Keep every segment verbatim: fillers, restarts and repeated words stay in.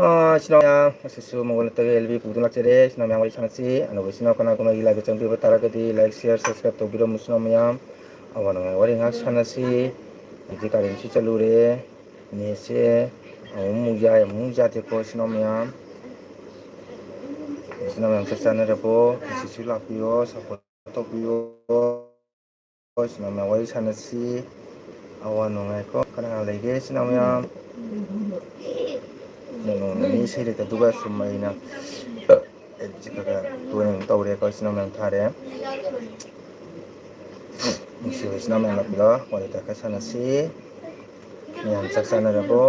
ꯑꯥ, ꯏꯆꯤꯟ ꯏꯅꯥꯎ ꯃꯌꯥꯝ, ꯉꯁꯤꯁꯨ ꯃꯪꯒꯣꯜ ꯅꯠꯇꯕ ꯑꯦꯜ ꯕꯤ ꯄꯨꯗꯨꯅ ꯂꯥꯛꯆꯔꯦ꯫ ꯏꯆꯤꯟ ꯏꯅꯥꯎ ꯃꯌꯥꯝ ꯋꯥꯔꯤ ꯁꯥꯟꯅꯁꯤ꯫ ꯑꯅꯧꯕ ꯏꯆꯤꯟ ꯏꯅꯥꯎ ꯀꯅꯥ ꯀꯅꯥꯒꯤ live ꯆꯪꯕꯤꯕ ꯇꯥꯔꯒꯗꯤ like, share, subscribe ꯇꯧꯕꯤꯔꯝꯃꯨ ꯏꯆꯤꯟ ꯏꯅꯥꯎ ꯃꯌꯥꯝ꯫ ꯑꯋꯥ ꯅꯨꯡꯉꯥꯏ ꯋꯥꯔꯤ ꯉꯥꯏꯍꯥꯛ ꯁꯥꯟꯅꯁꯤ꯫ ꯍꯧꯖꯤꯛ ꯀꯥꯂꯦꯟꯁꯨ ꯆꯠꯂꯨꯔꯦ꯫ ꯅꯦꯠꯁꯦ ꯑꯃꯨꯛ ꯑꯃꯨꯛ ꯌꯥꯏ, ꯑꯃꯨꯛ ꯑꯃꯨꯛ ꯌꯥꯗꯦꯀꯣ ꯏꯆꯤꯟ ꯏꯅꯥꯎ ꯃꯌꯥꯝ꯫ ꯏꯆꯤꯟ ꯏꯅꯥꯎ ꯃꯌꯥꯝ ꯆꯥꯛ ꯆꯥꯅꯔꯕꯣ? ꯉꯁꯤꯁꯨ ꯂꯥꯛꯄꯤꯌꯣ, support ꯇꯧꯕꯤꯌꯣ꯫ ꯍꯣꯏ, ꯁꯨꯃꯥꯏꯅ ꯋꯥꯔꯤ ꯁꯥꯟꯅꯁꯤ꯫ ꯑꯋꯥ ꯅꯨꯡꯉꯥꯏꯀꯣ? ꯀꯅꯥ ꯂꯩꯒꯦ, ꯏꯆꯤꯟ ꯏꯅꯥꯎ ꯃꯌꯥꯝ? ꯅꯣꯡꯃ ꯅꯣꯡꯃꯒꯤ ꯏꯁꯩ ꯂꯩꯇꯕꯗꯨꯒ ꯁꯨꯝ ꯑꯩꯅ ꯑꯦꯠꯁꯦ ꯈꯔ ꯈꯔ ꯇꯣꯏꯅ ꯑꯗꯨꯝ ꯇꯧꯔꯦꯀꯣ, ꯏꯆꯤꯟ ꯏꯅꯥꯎ ꯃꯌꯥꯝ ꯊꯥꯔꯦ꯫ ꯅꯨꯡꯁꯤꯕ ꯏꯆꯤꯟ ꯏꯅꯥꯎ ꯃꯌꯥꯝ ꯂꯥꯛꯄꯤꯔꯣ, ꯋꯥꯔꯤ ꯋꯥꯇꯥꯏ ꯈꯔ ꯁꯥꯟꯅꯁꯤ꯫ ꯃꯌꯥꯝ ꯆꯥꯛ ꯆꯥꯅꯔꯕꯣ?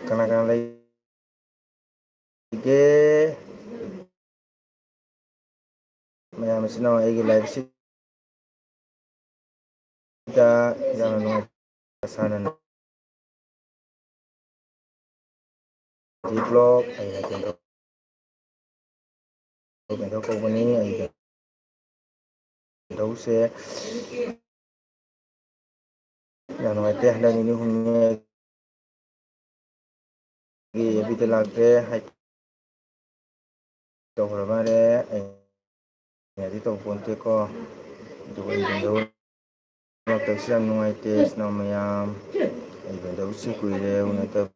ꯀꯅꯥ ꯀꯅꯥ ꯂꯩꯒꯦ? ꯃꯌꯥꯝ ꯏꯆꯤꯟ ꯏꯅꯥꯎ ꯑꯩꯒꯤ live ꯁꯤ ꯗ ꯌꯥꯝꯅ ꯅꯨꯡꯉꯥꯏ ꯁꯥꯟꯅꯅ ꯕ꯭ꯂꯣꯛ ꯑꯩꯅ ꯀꯩꯅꯣ ꯀꯩꯅꯣ ꯀꯧꯕꯅꯤ ꯑꯩꯒꯤ ꯀꯩꯅꯣꯁꯦ ꯌꯥꯝ ꯅꯨꯡꯉꯥꯏꯇꯦ꯫ ꯍꯟꯗꯛ ꯅꯤꯅꯤ ꯍꯨꯝꯅꯤ ꯑꯩꯒꯤ ꯑꯦꯐ ꯕꯤꯗ ꯂꯥꯛꯇ꯭ꯔꯦ ꯍꯥꯏ ꯇꯧꯈ꯭ꯔ ꯃꯥꯜꯂꯦ꯫ ꯑꯩꯅꯗꯤ ꯇꯧꯄꯣꯟꯇꯦꯀꯣ꯫ ꯑꯗꯨꯒ ꯑꯩ ꯕꯦꯟꯗꯧ ꯂꯥꯛꯇꯕꯁꯦ ꯌꯥꯝ ꯅꯨꯡꯉꯥꯏꯇꯦ ꯏꯆꯤꯟ ꯏꯅꯥꯎ ꯃꯌꯥꯝ꯫ ꯑꯩ ꯕꯦꯟꯗꯧꯁꯦ ꯀꯨꯏꯔꯦ ꯎꯅꯗꯕ꯫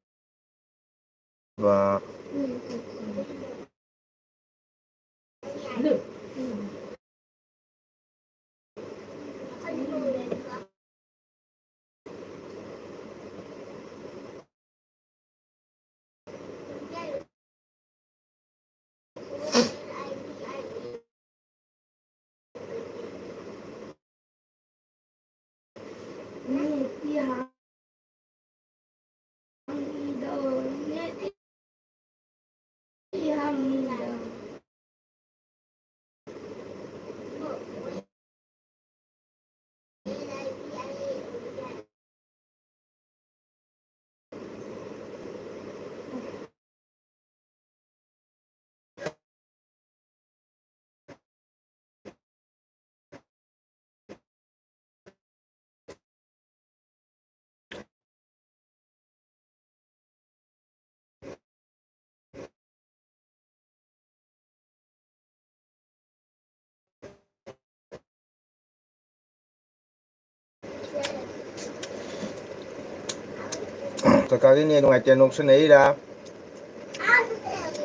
ꯀꯀꯥꯒꯤ ꯅꯦꯠ ꯅꯨꯡꯉꯥꯏꯇꯦ ꯅꯣꯛꯁꯟꯅꯩꯔꯥ?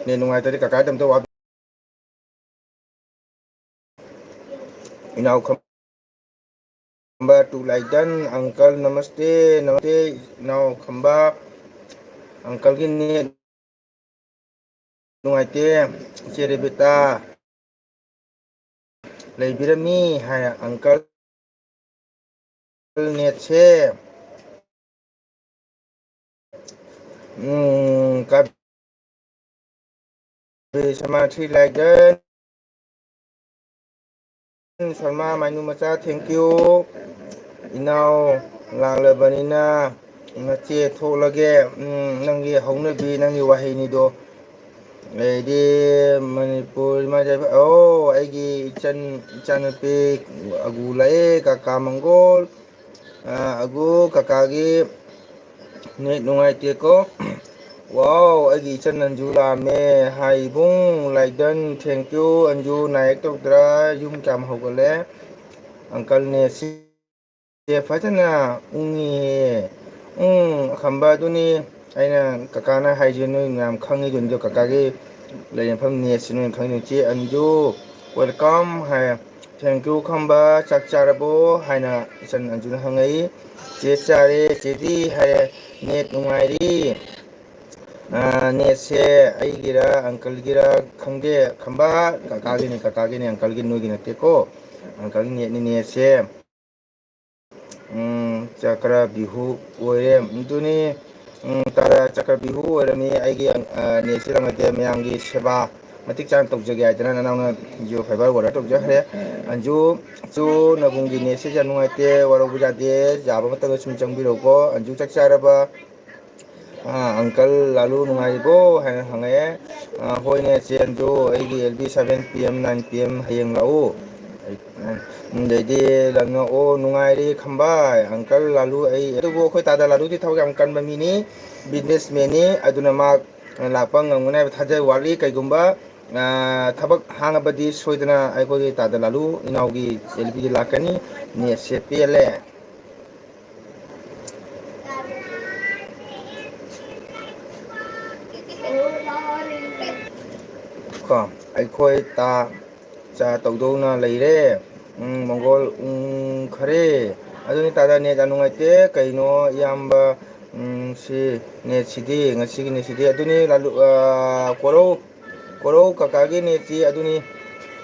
ꯅꯦꯠ ꯅꯨꯡꯉꯥꯏꯇ꯭ꯔꯗꯤ ꯀꯀꯥꯗ ꯑꯝꯇ ꯋꯥ-, ꯏꯅꯥꯎ ꯈꯝꯕ ꯇꯨ ꯂꯥꯏꯗꯟ, uncle ꯅꯃꯁꯇꯦ, ꯅꯃꯁꯇꯦ ꯏꯅꯥꯎ ꯈꯝꯕ꯫ Uncleꯒꯤ ꯅꯦꯠ ꯅꯨꯡꯉꯥꯏꯇꯦ꯫ ꯏꯆꯦ ꯔꯦꯕꯤꯇꯥ ꯂꯩꯕꯤꯔꯝꯃꯤ ꯍꯥꯏ uncle꯫ Net ꯁꯦ, ꯎꯝ, ꯀꯥꯕꯤ ꯁꯃꯥꯊꯤ ꯂꯥꯏꯗꯟ, ꯁꯔꯃꯥ ꯃꯥꯏꯅꯨ ꯃꯆꯥ, thank you꯫ ꯏꯅꯥꯎ ꯂꯥꯛꯂꯕꯅꯤꯅ ꯅꯆꯦ ꯊꯣꯛꯂꯒꯦ꯫ ꯎꯝ, ꯅꯪꯒꯤ ꯍꯧꯅꯕꯤ, ꯅꯪꯒꯤ ꯋꯥꯍꯩꯅꯤꯗꯣ꯫ ꯑꯗꯩꯗꯤ ꯃꯅꯤꯄꯨꯔ ꯏꯃꯥ ꯏꯆꯥ, ꯑꯣ, ꯑꯩꯒꯤ ꯏꯆꯟ, ꯏꯆꯥꯅꯨꯄꯤ ꯑꯒꯨ ꯂꯥꯛꯑꯦ, ꯀꯀꯥ ꯃꯪꯒꯣꯜ꯫ ꯑ, ꯑꯒꯨ, ꯀꯀꯥꯒꯤ net ꯅꯨꯡꯉꯥꯏꯇꯦꯀꯣ꯫ Wow, ꯑꯩꯒꯤ ꯏꯆꯟ ꯑꯟꯖꯨ ꯂꯥꯛꯑꯝꯃꯦ꯫ Hi ꯏꯕꯨꯡ ꯂꯥꯏꯗꯟ, thank you꯫ ꯑꯟꯖꯨ ꯅꯥ ꯌꯦꯛ ꯇꯧꯗ꯭ꯔꯥ? ꯌꯨꯝ ꯀꯌꯥꯝ ꯍꯧꯒꯠꯂꯦ? Uncle net ꯁꯤ ꯐꯖꯅ ꯎꯪꯉꯤꯍꯦ꯫ ꯎꯝ, ꯈꯝꯕ ꯑꯗꯨꯅꯤ ꯑꯩꯅ ꯀꯀꯥꯅ ꯍꯥꯏꯁꯦ, ꯅꯣꯏ ꯃꯌꯥꯝ ꯈꯪꯉꯤꯗꯨꯅꯤꯗꯣ, ꯀꯀꯥꯒꯤ ꯂꯩꯔꯐꯝ net ꯁꯤ ꯅꯣꯏ ꯈꯪꯉꯤꯗꯨꯅꯤ꯫ ꯆꯦ Anju, welcome high. Thank you ꯈꯝꯕ, ꯆꯥꯛ ꯆꯥꯔꯕꯣ ꯍꯥꯏꯅ ꯏꯆꯟ ꯑꯟꯖꯨꯅ ꯍꯪꯉꯛꯏ꯫ ꯆꯦ ꯆꯥꯔꯦ, ꯆꯦꯗꯤ ꯍꯥꯏꯔꯦ꯫ Net ꯅꯨꯡꯉꯥꯏꯔꯤ꯫ ꯑ, net ꯁꯦ ꯑꯩꯒꯤꯔ uncleꯒꯤꯔ ꯈꯪꯗꯦ꯫ ꯈꯝꯕ, ꯀꯀꯥꯒꯤꯅꯤ, ꯀꯀꯥꯒꯤꯅꯤ, uncleꯒꯤ, ꯅꯣꯏꯒꯤ ꯅꯠꯇꯦꯀꯣ꯫ Uncleꯒꯤ net ꯅꯤ net ꯁꯦ꯫ ꯎꯝ, ꯆꯀ꯭ꯔ ꯕꯤꯍꯨ ꯑꯣꯏꯔꯦ꯫ ꯑꯗꯨꯅꯤ, ꯎꯝ, ꯇꯥꯔꯥ ꯆꯀ꯭ꯔ ꯕꯤꯍꯨ ꯑꯣꯏꯔꯝꯃꯤ꯫ ꯑꯩꯒꯤ, ꯑ, net ꯁꯤ ꯂꯪꯉꯛꯇꯦ꯫ ꯃꯌꯥꯝꯒꯤ ꯁꯦꯕꯥ ꯃꯇꯤꯛ ꯆꯥꯅ ꯇꯧꯖꯒꯦ ꯍꯥꯏꯗꯅ ꯅꯅꯥꯎꯅ Jio fiber order ꯇꯧꯖꯈ꯭ꯔꯦ꯫ ꯑꯟꯖꯨ, ꯆꯨ, ꯅꯕꯨꯡꯒꯤ net ꯁꯤ ꯌꯥꯝ ꯅꯨꯡꯉꯥꯏꯇꯦ, ꯋꯥꯔꯧꯕ ꯌꯥꯗꯦ, ꯌꯥꯕ ꯃꯇꯝꯗ ꯁꯨꯝ ꯆꯪꯕꯤꯔꯛꯎꯀꯣ꯫ ꯑꯟꯖꯨ, ꯆꯥꯛ ꯆꯥꯔꯕ? ꯑ, uncle ꯂꯥꯂꯨ ꯅꯨꯡꯉꯥꯏꯔꯤꯕꯣ ꯍꯥꯏꯅ ꯍꯪꯉꯛꯑꯦ꯫ ꯑ, ꯍꯣꯏꯅꯦ ꯆꯦ ꯑꯟꯖꯨ, ꯑꯩꯒꯤ L B seven P M, nine P M ꯍꯌꯦꯡ ꯂꯥꯛꯎ꯫ ꯑꯗꯩꯗꯤ ꯂꯪꯉꯛꯑꯣ, ꯅꯨꯡꯉꯥꯏꯔꯤ ꯈꯝꯕꯥꯏ꯫ Uncle ꯂꯥꯂꯨ ꯑꯩ, ꯑꯗꯨꯕꯨ ꯑꯩꯈꯣꯏ ꯇꯥꯗ ꯂꯥꯂꯨꯗꯤ ꯊꯕꯛ ꯌꯥꯝ ꯀꯟꯕ ꯃꯤꯅꯤ, businessman ꯅꯤ, ꯑꯗꯨꯅ ꯃꯥ ꯂꯥꯛꯄ ꯉꯝꯒꯅꯤ ꯍꯥꯏꯕ ꯊꯥꯖꯕ ꯋꯥꯠꯂꯤ꯫ ꯀꯩꯒꯨꯝꯕ, ꯑ, ꯊꯕꯛ ꯍꯥꯡꯉꯕꯗꯤ ꯁꯣꯏꯗꯅ ꯑꯩꯈꯣꯏꯒꯤ ꯇꯥꯗ ꯂꯥꯂꯨ ꯏꯅꯥꯎꯒꯤ L B ꯗ ꯂꯥꯛꯀꯅꯤ꯫ Net ꯁꯦ ꯄꯦꯜꯂꯦ꯫ ꯑꯩꯈꯣꯏ ꯇꯥ ꯆꯥ ꯇꯧꯗꯧꯅ ꯂꯩꯔꯦ꯫ ꯎꯝ, ꯃꯪꯒꯣꯜ ꯎꯪꯈꯔꯦ꯫ ꯑꯗꯨꯅꯤ ꯇꯥꯗ, ꯅꯦꯠ ꯌꯥꯝ ꯅꯨꯡꯉꯥꯏꯇꯦ꯫ ꯀꯩꯅꯣ ꯏꯌꯥꯝꯕ, ꯎꯝ, ꯁꯤ ꯅꯦꯠꯁꯤꯗꯤ, ꯉꯁꯤꯒꯤ ꯅꯦꯠꯁꯤꯗꯤ꯫ ꯑꯗꯨꯅꯤ ꯂꯥꯂꯨ-, ꯑ, ꯀꯣꯔꯧ, ꯀꯣꯔꯧ ꯀꯀꯥꯒꯤ ꯅꯦꯠꯁꯤ ꯑꯗꯨꯅꯤ꯫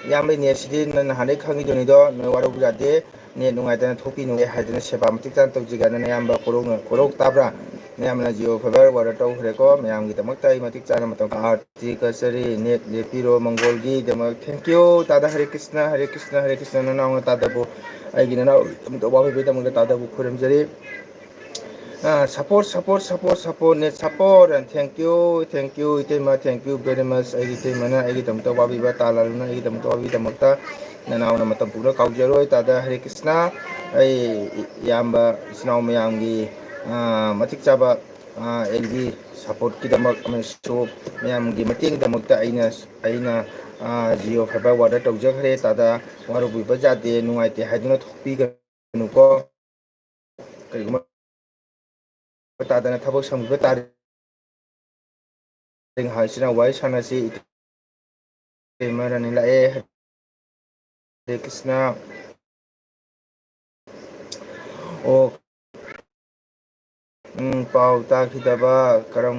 ꯏꯌꯥꯝꯕꯒꯤ ꯅꯦꯠꯁꯤꯗꯤ ꯅꯪ ꯅꯍꯥꯟꯗꯩ ꯈꯪꯉꯤꯗꯨꯅꯤꯗꯣ, ꯅꯣꯏ ꯋꯥꯔꯧꯕ ꯌꯥꯗꯦ꯫ ꯅꯦꯠ ꯅꯨꯡꯉꯥꯏꯇꯅ ꯊꯣꯛꯄꯤꯅꯨ ꯍꯥꯏꯗꯅ ꯁꯦꯕꯥ ꯃꯇꯤꯛ ꯆꯥꯅ ꯇꯧꯖꯒꯦ ꯍꯥꯏꯗꯅ ꯏꯌꯥꯝꯕ ꯀꯣꯔꯧꯅ, ꯀꯣꯔꯧ ꯇꯥꯕ꯭ꯔꯥ? ꯃꯌꯥꯝꯅ Jio Fiber order ꯇꯧꯈ꯭ꯔꯦꯀꯣ꯫ ꯃꯌꯥꯝꯒꯤꯗꯃꯛꯇ ꯑꯩ ꯃꯇꯤꯛ ꯆꯥꯅ ꯃꯇꯝ ꯈꯔ ꯊꯥꯒꯠꯆꯔꯤ꯫ ꯅꯦꯠ ꯂꯦꯞꯄꯤꯔꯣ ꯃꯪꯒꯣꯜꯒꯤꯗꯃꯛ꯫ Thank you ꯇꯥꯗ꯫ ꯍꯔꯦ ꯀ꯭ꯔꯤꯁꯅ, ꯍꯔꯦ ꯀ꯭ꯔꯤꯁꯅ, ꯍꯔꯦ ꯀ꯭ꯔꯤꯁꯅ꯫ ꯅꯅꯥꯎꯅ ꯇꯥꯗꯕꯨ ꯑꯩꯒꯤ ꯅꯅꯥꯎ ꯑꯃꯇ ꯋꯥꯕꯤꯕꯒꯤꯗꯃꯛꯇ ꯇꯥꯗꯕꯨ ꯈꯨꯔꯨꯝꯖꯔꯤ꯫ ꯑ, support, support, support, support, net support, and thank you, thank you, ꯏꯇꯩꯃ, thank you very much꯫ ꯑꯩꯒꯤ ꯏꯇꯩꯃꯅ ꯑꯩꯒꯤꯗꯃꯛꯇ ꯋꯥꯕꯤꯕ, ꯇꯥ ꯂꯥꯂꯨꯅ ꯑꯩꯒꯤꯗꯃꯛꯇ ꯋꯥꯕꯤꯕꯗꯃꯛꯇ ꯅꯅꯥꯎꯅ ꯃꯇꯝ ꯄꯨꯝꯅ ꯀꯥꯎꯖꯔꯣꯏ꯫ ꯇꯥꯗ ꯍꯔꯦ ꯀ꯭ꯔꯤꯁꯅ꯫ ꯑꯩ ꯏꯌꯥꯝꯕ ꯏꯆꯤꯟ ꯏꯅꯥꯎ ꯃꯌꯥꯝꯒꯤ, ꯑ, ꯃꯇꯤꯛ ꯆꯥꯕ, ꯑ, ꯑꯦꯜꯒꯤ supportꯀꯤꯗꯃꯛ ꯑꯃꯁꯨ ꯃꯌꯥꯝꯒꯤ ꯃꯇꯦꯡꯒꯤꯗꯃꯛꯇ ꯑꯩꯅ, ꯑꯩꯅ, ꯑ, Jio Fiber order ꯇꯧꯖꯈ꯭ꯔꯦ꯫ ꯇꯥꯗ ꯋꯥꯔꯧꯕꯤꯕ ꯌꯥꯗꯦ, ꯅꯨꯡꯉꯥꯏꯇꯦ ꯍꯥꯏꯗꯨꯅ ꯊꯣꯛꯄꯤꯒꯅꯨꯀꯣ꯫ ꯀꯔꯤꯒꯨꯝꯕ ꯇꯥꯗꯅ ꯊꯕꯛ ꯁꯪꯕꯤꯕ ꯇꯥꯔꯦ꯫ ꯉꯥꯏꯍꯥꯛꯁꯤꯅ ꯋꯥꯔꯤ ꯁꯥꯟꯅꯁꯤ꯫ ꯏꯇꯩꯃ ꯔꯥꯅꯤ ꯂꯥꯛꯑꯦ꯫ ꯍꯔꯦ ꯀ꯭ꯔꯤꯁꯅ꯫ ꯑꯣ, ꯎꯝ, ꯄꯥꯎ ꯇꯥꯈꯤꯗꯕ ꯀꯔꯝ,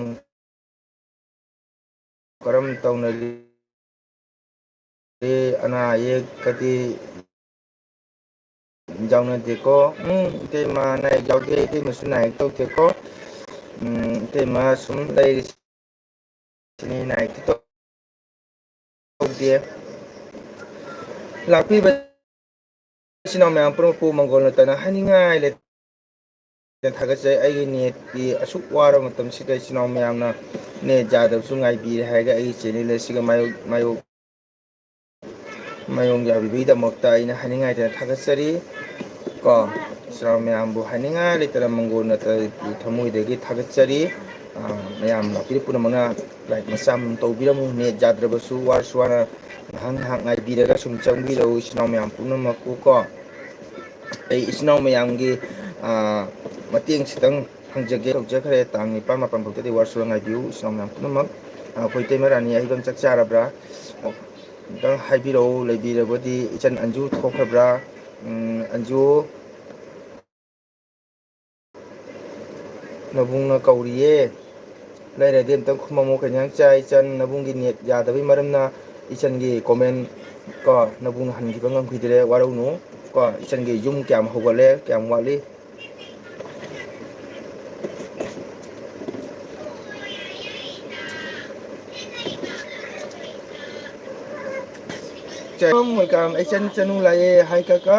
ꯀꯔꯝ ꯇꯧꯅꯔꯤ? ꯑꯅꯥ ꯑꯌꯦꯛꯀꯗꯤ ꯌꯥꯎꯅꯗꯦꯀꯣ? ꯎꯝ, ꯏꯇꯩꯃ ꯑꯅꯥ ꯑꯌꯦꯛ ꯌꯥꯎꯗꯦ, ꯏꯇꯩꯃꯁꯨ ꯑꯅꯥ ꯑꯌꯦꯛ ꯇꯧꯗꯦꯀꯣ? ꯎꯝ, ꯏꯇꯩꯃ ꯁꯨꯝ ꯂꯩꯔꯤ꯫ ꯁꯤꯅꯤ ꯑꯅꯥ ꯑꯌꯦꯛꯇꯤ ꯇꯧꯗꯦ꯫ ꯂꯥꯛꯄꯤꯕ ꯏꯆꯤꯟ ꯏꯅꯥꯎ ꯃꯌꯥꯝ ꯄꯨꯝꯅꯃꯛꯄꯨ ꯃꯪꯒꯣꯜ ꯅꯠꯇꯅ ꯍꯥꯏꯅꯤꯡꯉꯥꯏ ꯂꯩꯇꯅ ꯊꯥꯒꯠꯆꯩ꯫ ꯑꯩꯒꯤ ꯅꯦꯠꯀꯤ ꯑꯁꯨꯛ ꯋꯥꯔꯕ ꯃꯇꯝꯁꯤꯗ ꯏꯆꯤꯟ ꯏꯅꯥꯎ ꯃꯌꯥꯝꯅ ꯅꯦꯠ ꯌꯥꯗꯕꯁꯨ ꯉꯥꯏꯕꯤꯔꯦ ꯍꯥꯏꯔꯒ ꯑꯩꯒꯤ ꯆꯦꯅꯦꯜ ꯑꯁꯤꯒ ꯃꯥꯌꯣꯛ-, ꯃꯥꯌꯣꯛ-, ꯃꯥꯌꯣꯛ ꯌꯥꯕꯤꯕꯒꯤꯗꯃꯛꯇ ꯑꯩꯅ ꯍꯥꯏꯅꯤꯡꯉꯥꯏ ꯂꯩꯇꯅ ꯊꯥꯒꯠꯆꯔꯤ꯫ ꯀꯣ, ꯏꯆꯤꯟ ꯏꯅꯥꯎ ꯃꯌꯥꯝꯕꯨ ꯍꯥꯏꯅꯤꯡꯉꯥꯏ ꯂꯩꯇꯅ ꯃꯪꯒꯣꯜ ꯅꯠꯇꯅ ꯊꯃꯣꯏꯗꯒꯤ ꯊꯥꯒꯠꯆꯔꯤ꯫ ꯑ, ꯃꯌꯥꯝ ꯂꯥꯛꯄꯤꯔꯤꯕ ꯄꯨꯝꯅꯃꯛꯅ like ꯃꯆꯥ ꯑꯃ ꯇꯧꯕꯤꯔꯝꯃꯨ꯫ ꯅꯦꯠ ꯌꯥꯗ꯭ꯔꯕꯁꯨ ꯋꯥꯔꯁꯨ ꯋꯥꯅ ꯉꯥꯏꯍꯥꯛ ꯉꯥꯏꯍꯥꯛ ꯉꯥꯏꯕꯤꯔꯒ ꯁꯨꯝ ꯆꯪꯕꯤꯔꯛꯎ ꯏꯆꯤꯟ ꯏꯅꯥꯎ ꯃꯌꯥꯝ ꯄꯨꯝꯅꯃꯛꯄꯨ ꯀꯣ꯫ ꯑꯩ ꯏꯆꯤꯟ ꯏꯅꯥꯎ ꯃꯌꯥꯝꯒꯤ, ꯑ, ꯃꯇꯦꯡ ꯈꯤꯇꯪ ꯍꯪꯖꯒꯦ ꯇꯧꯖꯈ꯭ꯔꯦ꯫ ꯇꯥꯡ ꯅꯤꯄꯥꯟ ꯃꯥꯄꯟ ꯐꯥꯎꯗꯗꯤ ꯋꯥꯔꯁꯨ ꯋꯥꯅ ꯉꯥꯏꯕꯤꯌꯨ ꯏꯆꯤꯟ ꯏꯅꯥꯎ ꯃꯌꯥꯝ ꯄꯨꯝꯅꯃꯛ꯫ ꯑꯩꯈꯣꯏ ꯏꯇꯩꯃ ꯔꯥꯅꯤ ꯑꯍꯩꯕꯝ ꯆꯥꯛ ꯆꯥꯔꯕ꯭ꯔꯥ? ꯑꯝꯇꯪ ꯍꯥꯏꯕꯤꯔꯛꯎ꯫ ꯂꯩꯕꯤꯔꯕꯗꯤ ꯏꯆꯟ ꯑꯟꯖꯨ ꯊꯣꯛꯈ꯭ꯔꯕ꯭ꯔꯥ? ꯎꯝ, ꯑꯟꯖꯨ꯫ ꯅꯕꯨꯡꯅ ꯀꯧꯔꯤꯌꯦ꯫ ꯂꯩꯔꯗꯤ ꯑꯝꯇꯪ ꯈꯨꯝꯃꯝꯃꯣ꯫ ꯀꯩ ꯏꯟꯖꯥꯡ ꯆꯥꯏ ꯏꯆꯟ? ꯅꯕꯨꯡꯒꯤ ꯅꯦꯠ ꯌꯥꯗꯕꯩ ꯃꯔꯝꯅ ꯏꯆꯟꯒꯤ ꯀꯣꯃꯦꯟ ꯀꯣ ꯅꯕꯨꯡꯅ ꯍꯟꯈꯤꯕ ꯉꯝꯈꯤꯗ꯭ꯔꯦ꯫ ꯋꯥꯔꯧꯅꯨ ꯀꯣ꯫ ꯏꯆꯟꯒꯤ ꯌꯨꯝ ꯀꯌꯥꯝ ꯍꯧꯒꯠꯂꯦ, ꯀꯌꯥꯝ ꯋꯥꯠꯂꯤ? ꯆꯅꯨ ꯃꯣꯏꯀꯥꯝ, ꯑꯩ ꯆꯟ ꯆꯅꯨ ꯂꯥꯛꯑꯦ꯫ ꯍꯥꯏ ꯀꯀꯥ꯫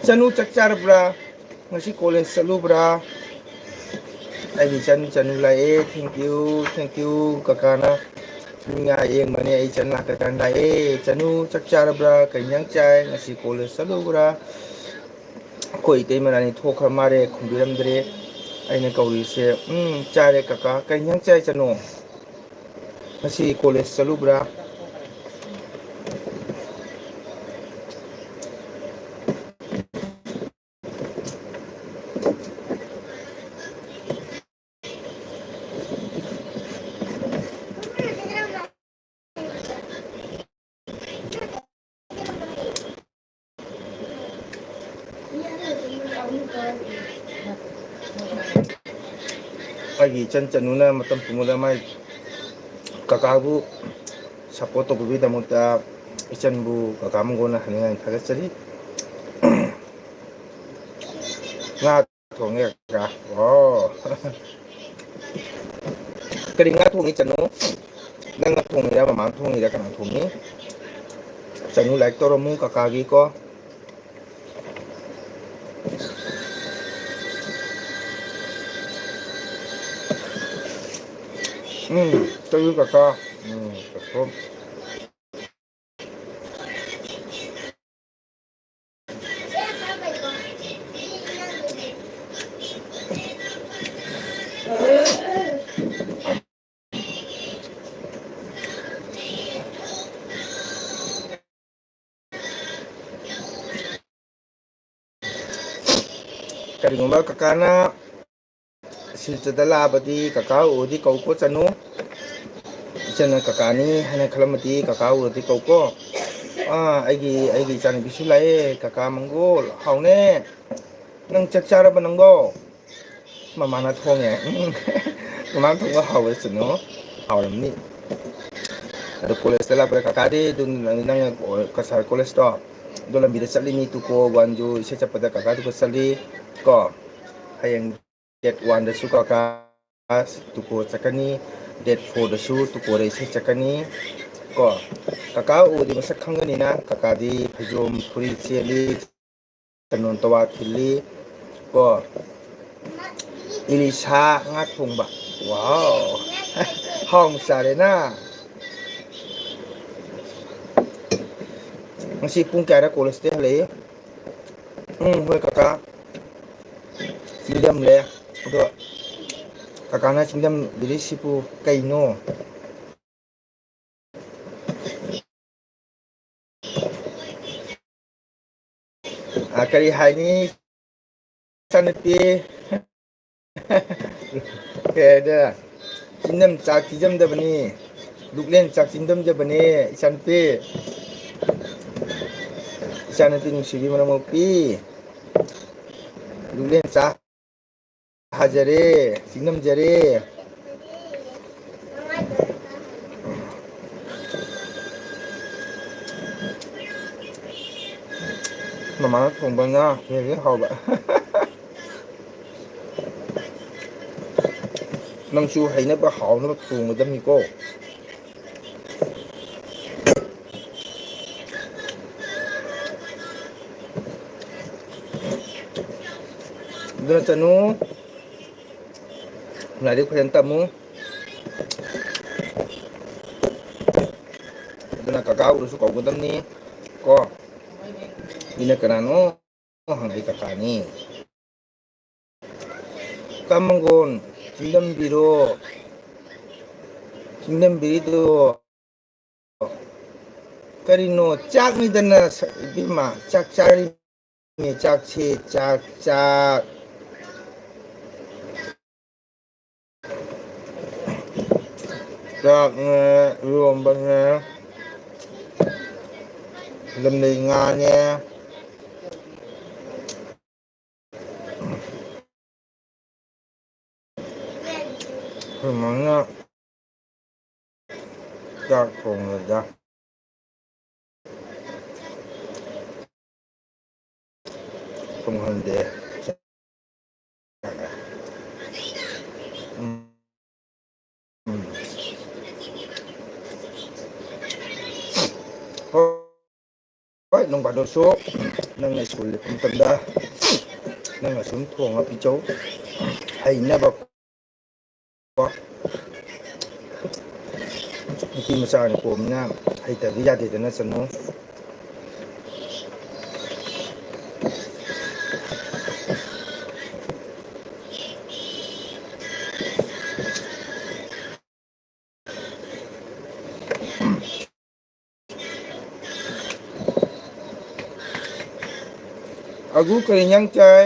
ꯆꯅꯨ ꯆꯥꯛ ꯆꯥꯔꯕ꯭ꯔꯥ? ꯉꯁꯤ ꯀꯣꯂꯦꯖ ꯆꯠꯂꯨꯕ꯭ꯔꯥ? ꯑꯩꯒꯤ ꯏꯆꯟ ꯆꯅꯨ ꯂꯥꯛꯑꯦ꯫ Thank you, thank you꯫ ꯀꯀꯥꯅ ꯃꯤ ꯉꯥ ꯌꯦꯡꯕꯅꯦ꯫ ꯑꯩ ꯏꯆꯟ ꯂꯥꯛꯇ꯭ꯔꯀꯥꯟꯗ ꯂꯥꯛꯑꯦ꯫ ꯆꯅꯨ ꯆꯥꯛ ꯆꯥꯔꯕ꯭ꯔꯥ? ꯀꯩ ꯏꯟꯖꯥꯡ ꯆꯥꯏ? ꯉꯁꯤ ꯀꯣꯂꯦꯖ ꯆꯠꯂꯨꯕ꯭ꯔꯥ? ꯑꯩꯈꯣꯏ ꯏꯇꯩꯃ ꯔꯥꯅꯤ ꯊꯣꯛꯈ꯭ꯔ ꯃꯥꯜꯂꯦ, ꯈꯨꯝꯕꯤꯔꯝꯗ꯭ꯔꯦ꯫ ꯑꯩꯅ ꯀꯧꯔꯤꯁꯦ, "ꯎꯝ, ꯆꯥꯔꯦ ꯀꯀꯥ꯫ ꯀꯩ ꯏꯟꯖꯥꯡ ꯆꯥꯏ ꯆꯅꯨ? ꯉꯁꯤ ꯀꯣꯂꯦꯖ ꯆꯠꯂꯨꯕ꯭ꯔꯥ?" ꯑꯩꯒꯤ ꯏꯆꯟ ꯆꯅꯨꯅ ꯃꯇꯝ ꯄꯨꯝꯕꯗ ꯃꯥꯏ ꯀꯀꯥꯕꯨ support ꯇꯧꯕꯤꯕꯒꯤꯗꯃꯛꯇ ꯏꯆꯟꯕꯨ ꯀꯀꯥ ꯃꯪꯒꯣꯟꯅ ꯍꯟꯅꯤꯡ ꯍꯟꯅ ꯊꯥꯒꯠꯆꯔꯤ꯫ ꯉꯥ ꯊꯣꯡꯉꯦ ꯀꯀꯥ꯫ ꯑꯣ꯫ ꯀꯔꯤ ꯉꯥ ꯊꯣꯡꯉꯤ ꯆꯅꯨ? ꯅꯪꯅ ꯊꯣꯡꯉꯤꯔ, ꯃꯃꯥꯅ ꯊꯣꯡꯉꯤꯔ, ꯀꯅꯥ ꯊꯣꯡꯉꯤ? ꯆꯅꯨ like ꯇꯧꯔꯝꯃꯨ ꯀꯀꯥꯒꯤꯀꯣ꯫ ꯎꯝ, ꯆꯅꯨ ꯀꯀꯥ꯫ ꯎꯝ, ꯀꯀꯥ꯫ ꯀꯔꯤꯒꯨꯝꯕ ꯀꯀꯥꯅ ꯁꯤꯜꯆꯔꯗ ꯂꯥꯛꯑꯕꯗꯤ ꯀꯀꯥ ꯎꯔꯗꯤ ꯀꯧꯀꯣ ꯆꯅꯨ꯫ ꯏꯆꯟꯅ ꯀꯀꯥꯅꯤ ꯍꯥꯏꯅ ꯈꯜꯂꯝꯃꯗꯤ ꯀꯀꯥ ꯎꯔꯗꯤ ꯀꯧꯀꯣ꯫ ꯑꯥ, ꯑꯩꯒꯤ, ꯑꯩꯒꯤ ꯏꯆꯥꯅꯨꯄꯤꯁꯨ ꯂꯥꯛꯑꯦ, ꯀꯀꯥ ꯃꯪꯒꯣꯜ꯫ ꯍꯥꯎꯅꯦ, ꯅꯪ ꯆꯥꯛ ꯆꯥꯔꯕ ꯅꯪꯕꯣ? ꯃꯃꯥꯅ ꯊꯣꯡꯉꯦ꯫ ꯎꯝ꯫ ꯃꯃꯥꯅ ꯊꯣꯡꯕ ꯍꯥꯎꯋꯦ, ꯆꯨꯅꯣ꯫ ꯍꯥꯎꯔꯝꯅꯤ꯫ ꯑꯗꯣ ꯀꯣꯂꯦꯖꯇ ꯂꯥꯛꯄꯗ ꯀꯀꯥꯗꯤ ꯑꯗꯨꯝ ꯅꯪ, ꯅꯪ ꯀꯁꯥꯔ ꯀꯣꯂꯦꯖꯇꯣ, ꯑꯗꯣ ꯂꯝꯕꯤꯗ ꯆꯠꯂꯤꯅꯤ, ꯇꯨꯀꯣ ꯋꯥꯟꯖꯨ ꯏꯁꯩ ꯆꯠꯄꯗ ꯀꯀꯥ ꯇꯨꯀꯣ ꯆꯠꯂꯤ ꯀꯣ꯫ ꯍꯌꯦꯡ ꯗꯦꯠ ꯋꯥꯟꯗꯁꯨ ꯀꯀꯥ ꯇꯨꯀꯣ ꯆꯠꯀꯅꯤ, ꯗꯦꯠ ꯐꯣꯔꯗꯁꯨ ꯇꯨꯀꯣꯗ ꯏꯁꯩ ꯆꯠꯀꯅꯤ ꯀꯣ꯫ ꯀꯀꯥ ꯎꯔꯗꯤ ꯃꯁꯛ ꯈꯪꯒꯅꯤꯅ, ꯀꯀꯥꯗꯤ ꯐꯩꯖꯣꯝ ꯐꯨꯔꯤꯠ ꯁꯦꯠꯂꯤ, ꯀꯩꯅꯣ ꯇꯋꯥ ꯈꯤꯜꯂꯤ ꯀꯣ꯫ ꯏꯂꯤꯁꯥ ꯉꯥ ꯊꯣꯡꯕ꯫ ꯋꯥꯎ! ꯍꯥꯎꯅ ꯆꯥꯔꯦꯅ꯫ ꯉꯁꯤ ꯄꯨꯡ ꯀꯌꯥꯗ ꯀꯣꯂꯦꯖꯇꯩ ꯍꯜꯂꯛꯏ? ꯎꯝ, ꯍꯣꯏ ꯀꯀꯥ꯫ ꯆꯤꯡꯗꯝꯂꯦ꯫ ꯑꯗꯣ ꯀꯀꯥꯅ ꯆꯤꯡꯗꯝꯕꯤꯔꯤꯁꯤꯕꯨ ꯀꯩꯅꯣ? ꯑ, ꯀꯔꯤ ꯍꯥꯏꯅꯤ? ꯏꯆꯥꯅꯨꯄꯤ꯫ ꯀꯩ ꯍꯥꯏꯗꯣꯏꯔꯥ? ꯆꯤꯡꯗꯝ ꯆꯥꯛ ꯆꯤꯡꯗꯝꯗꯕꯅꯤ꯫ ꯂꯨꯛꯂꯦꯟ ꯆꯥꯛ ꯆꯤꯡꯗꯝꯖꯕꯅꯤ, ꯏꯆꯥꯅꯨꯄꯤ꯫ ꯏꯆꯥꯅꯨꯄꯤ ꯅꯨꯡꯁꯤꯕꯤ ꯃꯅꯝ ꯃꯣꯛꯄꯤ꯫ ꯂꯨꯛꯂꯦꯟ ꯆꯥꯛ ꯍꯥꯖꯔꯦ, ꯆꯤꯡꯗꯝꯖꯔꯦ꯫ ꯃꯃꯥꯅ ꯊꯣꯡꯕ ꯉꯥ ꯍꯦꯟꯅ ꯍꯥꯎꯕ꯫ ꯅꯪꯁꯨ ꯍꯩꯅꯕ ꯍꯥꯎꯅꯕ ꯊꯣꯡꯒꯗꯕꯅꯤꯀꯣ꯫ ꯑꯗꯨꯅ ꯆꯅꯨ, ꯂꯥꯏꯔꯤꯛ ꯐꯖꯅ ꯇꯝꯃꯨ꯫ ꯑꯗꯨꯅ ꯀꯀꯥ ꯎꯔꯁꯨ ꯀꯧꯒꯗꯕꯅꯤ ꯀꯣ꯫ ꯃꯤꯅ ꯀꯅꯥꯅꯣ ꯍꯪꯉꯛꯏ ꯀꯀꯥꯅꯤ꯫ ꯀꯃꯪꯒꯣꯟ ꯆꯤꯡꯗꯝꯕꯤꯔꯣ꯫ ꯆꯤꯡꯗꯝꯕꯤꯔꯤꯗꯣ ꯀꯔꯤꯅꯣ? ꯆꯥꯛꯅꯤꯗꯅ, ꯏꯕꯦꯝꯃ, ꯆꯥꯛ ꯆꯥꯔꯤꯅꯦ, ꯆꯥꯛꯁꯦ, ꯆꯥꯛ, ꯆꯥꯛ꯫ ꯆꯥꯛꯅꯦ, ꯏꯔꯣꯝꯕꯅꯦ, ꯂꯝꯂꯩ ꯉꯥꯅꯦ꯫ ꯑꯩꯈꯣꯏ ꯃꯥꯅ ꯆꯥꯛ ꯊꯣꯡꯕꯗ ꯇꯨꯝꯍꯟꯗꯦ꯫ ꯎꯝ꯫ ꯎꯝ꯫ ꯍꯣꯏ, ꯅꯣꯡ ꯐꯥꯗꯣꯛꯁꯨ ꯅꯪꯅ ꯁ꯭ꯀꯨꯜ ꯂꯦꯞꯄ ꯃꯇꯝꯗ ꯅꯪꯅ ꯁꯨꯝ ꯊꯣꯡꯉ ꯄꯤꯖꯧ꯫ ꯍꯩꯅꯕ꯫ ꯅꯨꯄꯤ ꯃꯆꯥꯅ ꯄꯣꯛꯑꯃꯤꯅ ꯍꯩꯇꯕꯗꯤ ꯌꯥꯗꯦꯗꯅ, ꯆꯅꯨ꯫ ꯑꯒꯨ ꯀꯔꯤ ꯏꯟꯖꯥꯡ ꯆꯥꯏ?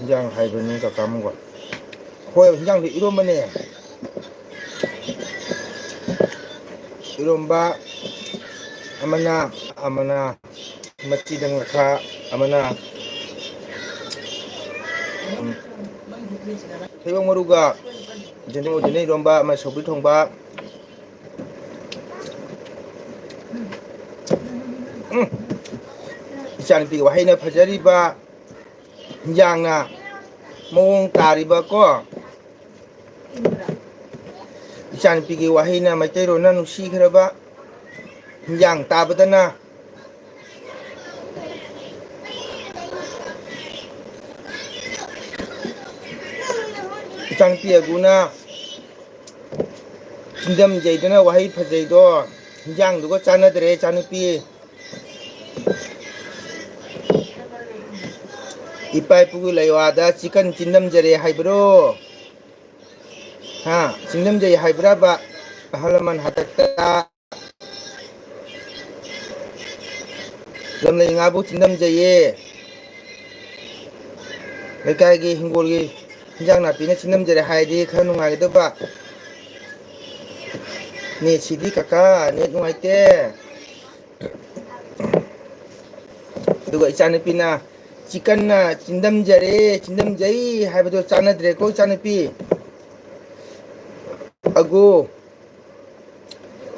ꯏꯟꯖꯥꯡ ꯍꯥꯏꯕꯅꯤ ꯀꯀꯥ ꯑꯃꯨꯛꯀ꯫ ꯍꯣꯏ, ꯏꯟꯖꯥꯡꯗꯤ ꯏꯔꯣꯝꯕꯅꯦ꯫ ꯏꯔꯣꯝꯕ ꯑꯃꯅ, ꯑꯃꯅ ꯃꯆꯤꯗ ꯉꯥꯈꯥ, ꯑꯃꯅ, ꯎꯝ, ꯊꯩꯕꯣꯡ ꯃꯔꯨꯒ ꯌꯦꯟꯗꯦꯝ ꯑꯣꯏꯗꯣꯏꯅꯦ ꯏꯔꯣꯝꯕ, ꯑꯃ ꯁꯧꯒ꯭ꯔꯤ ꯊꯣꯡꯕ꯫ ꯎꯝ꯫ ꯏꯆꯥꯅꯨꯄꯤꯒꯤ ꯋꯥꯍꯩꯅ ꯐꯖꯔꯤꯕ, ꯍꯤꯟꯖꯥꯡꯅ ꯃꯑꯣꯡ ꯇꯥꯔꯤꯕ ꯀꯣ꯫ ꯏꯆꯥꯅꯨꯄꯤꯒꯤ ꯋꯥꯍꯩꯅ ꯃꯩꯇꯩꯂꯣꯟꯅ ꯅꯨꯡꯁꯤꯈ꯭ꯔꯕ, ꯍꯤꯟꯖꯥꯡ ꯇꯥꯕꯗꯅ ꯏꯆꯥꯅꯨꯄꯤ ꯑꯒꯨꯅ ꯆꯤꯡꯗꯝꯖꯩꯗꯅ ꯋꯥꯍꯩ ꯐꯖꯩꯗꯣ, ꯍꯤꯟꯖꯥꯡꯗꯨꯒ ꯆꯥꯟꯅꯗ꯭ꯔꯦ ꯏꯆꯥꯅꯨꯄꯤ꯫ ꯏꯄꯥ ꯏꯄꯨꯒꯤ ꯂꯩꯋꯥꯗ ꯆꯤꯀꯟ ꯆꯤꯟꯗꯝꯖꯔꯦ ꯍꯥꯏꯕ꯭ꯔꯣ? ꯍꯥ? ꯆꯤꯡꯗꯝꯖꯩ ꯍꯥꯏꯕ꯭ꯔꯕ? ꯑꯍꯜ ꯂꯃꯟ ꯍꯥꯛꯇꯛꯇ ꯂꯝꯂꯩ ꯉꯥꯕꯨ ꯆꯤꯡꯗꯝꯖꯩꯌꯦ꯫ ꯂꯩꯀꯥꯏꯒꯤ ꯍꯤꯡꯒꯣꯜꯒꯤ ꯍꯤꯟꯖꯥꯡ ꯅꯥꯄꯤꯅ ꯆꯤꯟꯗꯝꯖꯔꯦ ꯍꯥꯏꯔꯗꯤ ꯈꯔ ꯅꯨꯡꯉꯥꯏꯒꯗꯕ꯫ ꯅꯦꯠꯁꯤꯗꯤ ꯀꯀꯥ, ꯅꯦꯠ ꯅꯨꯡꯉꯥꯏꯇꯦ꯫ ꯑꯗꯨꯒ ꯏꯆꯥꯅꯨꯄꯤꯅ ꯆꯤꯀꯟꯅ ꯆꯤꯟꯗꯝꯖꯔꯦ, ꯆꯤꯟꯗꯝꯖꯩ ꯍꯥꯏꯕꯗꯣ ꯆꯥꯟꯅꯗ꯭ꯔꯦꯀꯣ ꯏꯆꯥꯅꯨꯄꯤ꯫ ꯑꯒꯣ,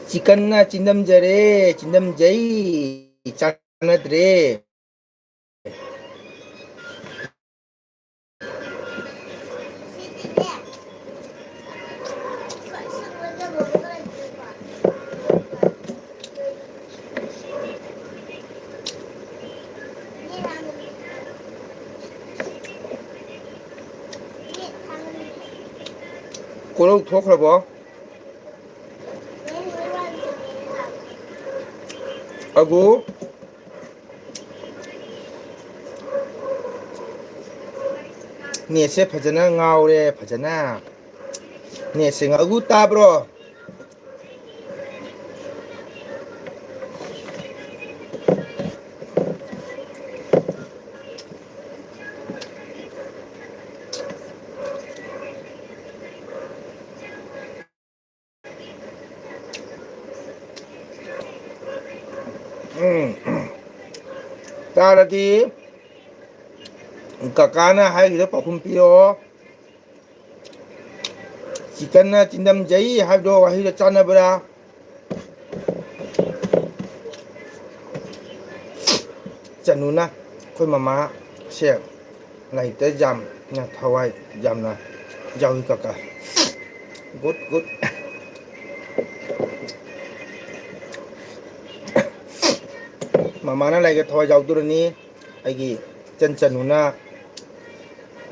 ꯆꯤꯀꯟꯅ ꯆꯤꯟꯗꯝꯖꯔꯦ, ꯆꯤꯟꯗꯝꯖꯩ, ꯆꯥꯟꯅꯗ꯭ꯔꯦ꯫ ꯀꯣꯔꯧ ꯊꯣꯛꯈ꯭ꯔꯕꯣ? ꯑꯒꯨ꯫ ꯅꯦꯠꯁꯦ ꯐꯖꯅ ꯉꯥꯎꯔꯦ, ꯐꯖꯅ꯫ ꯅꯦꯠꯁꯦ ꯉꯥꯎ-, ꯑꯒꯨ ꯇꯥꯕ꯭ꯔꯣ? ꯎꯝ꯫ ꯇꯥꯔꯗꯤ ꯀꯀꯥꯅ ꯍꯥꯏꯈꯤꯕ ꯄꯥꯎꯈꯨꯝ ꯄꯤꯔꯛꯑꯣ꯫ ꯆꯤꯀꯟꯅ ꯆꯤꯟꯗꯝꯖꯩ ꯍꯥꯏꯕꯗꯣ ꯋꯥꯍꯩꯗꯣ ꯆꯥꯟꯅꯕ꯭ꯔꯥ? ꯆꯅꯨꯅ ꯑꯩꯈꯣꯏ ꯃꯃꯥꯁꯦ ꯂꯥꯏꯔꯤꯛꯇ ꯌꯥꯝꯅ ꯊꯋꯥꯏ ꯌꯥꯝꯅ ꯌꯥꯎꯏ ꯀꯀꯥ꯫ Good, good. ꯃꯃꯥꯅ ꯂꯥꯏꯔꯤꯛꯇ ꯊꯋꯥꯏ ꯌꯥꯎꯗꯨꯔꯅꯤ꯫ ꯑꯩꯒꯤ ꯏꯆꯟ ꯆꯅꯨꯅ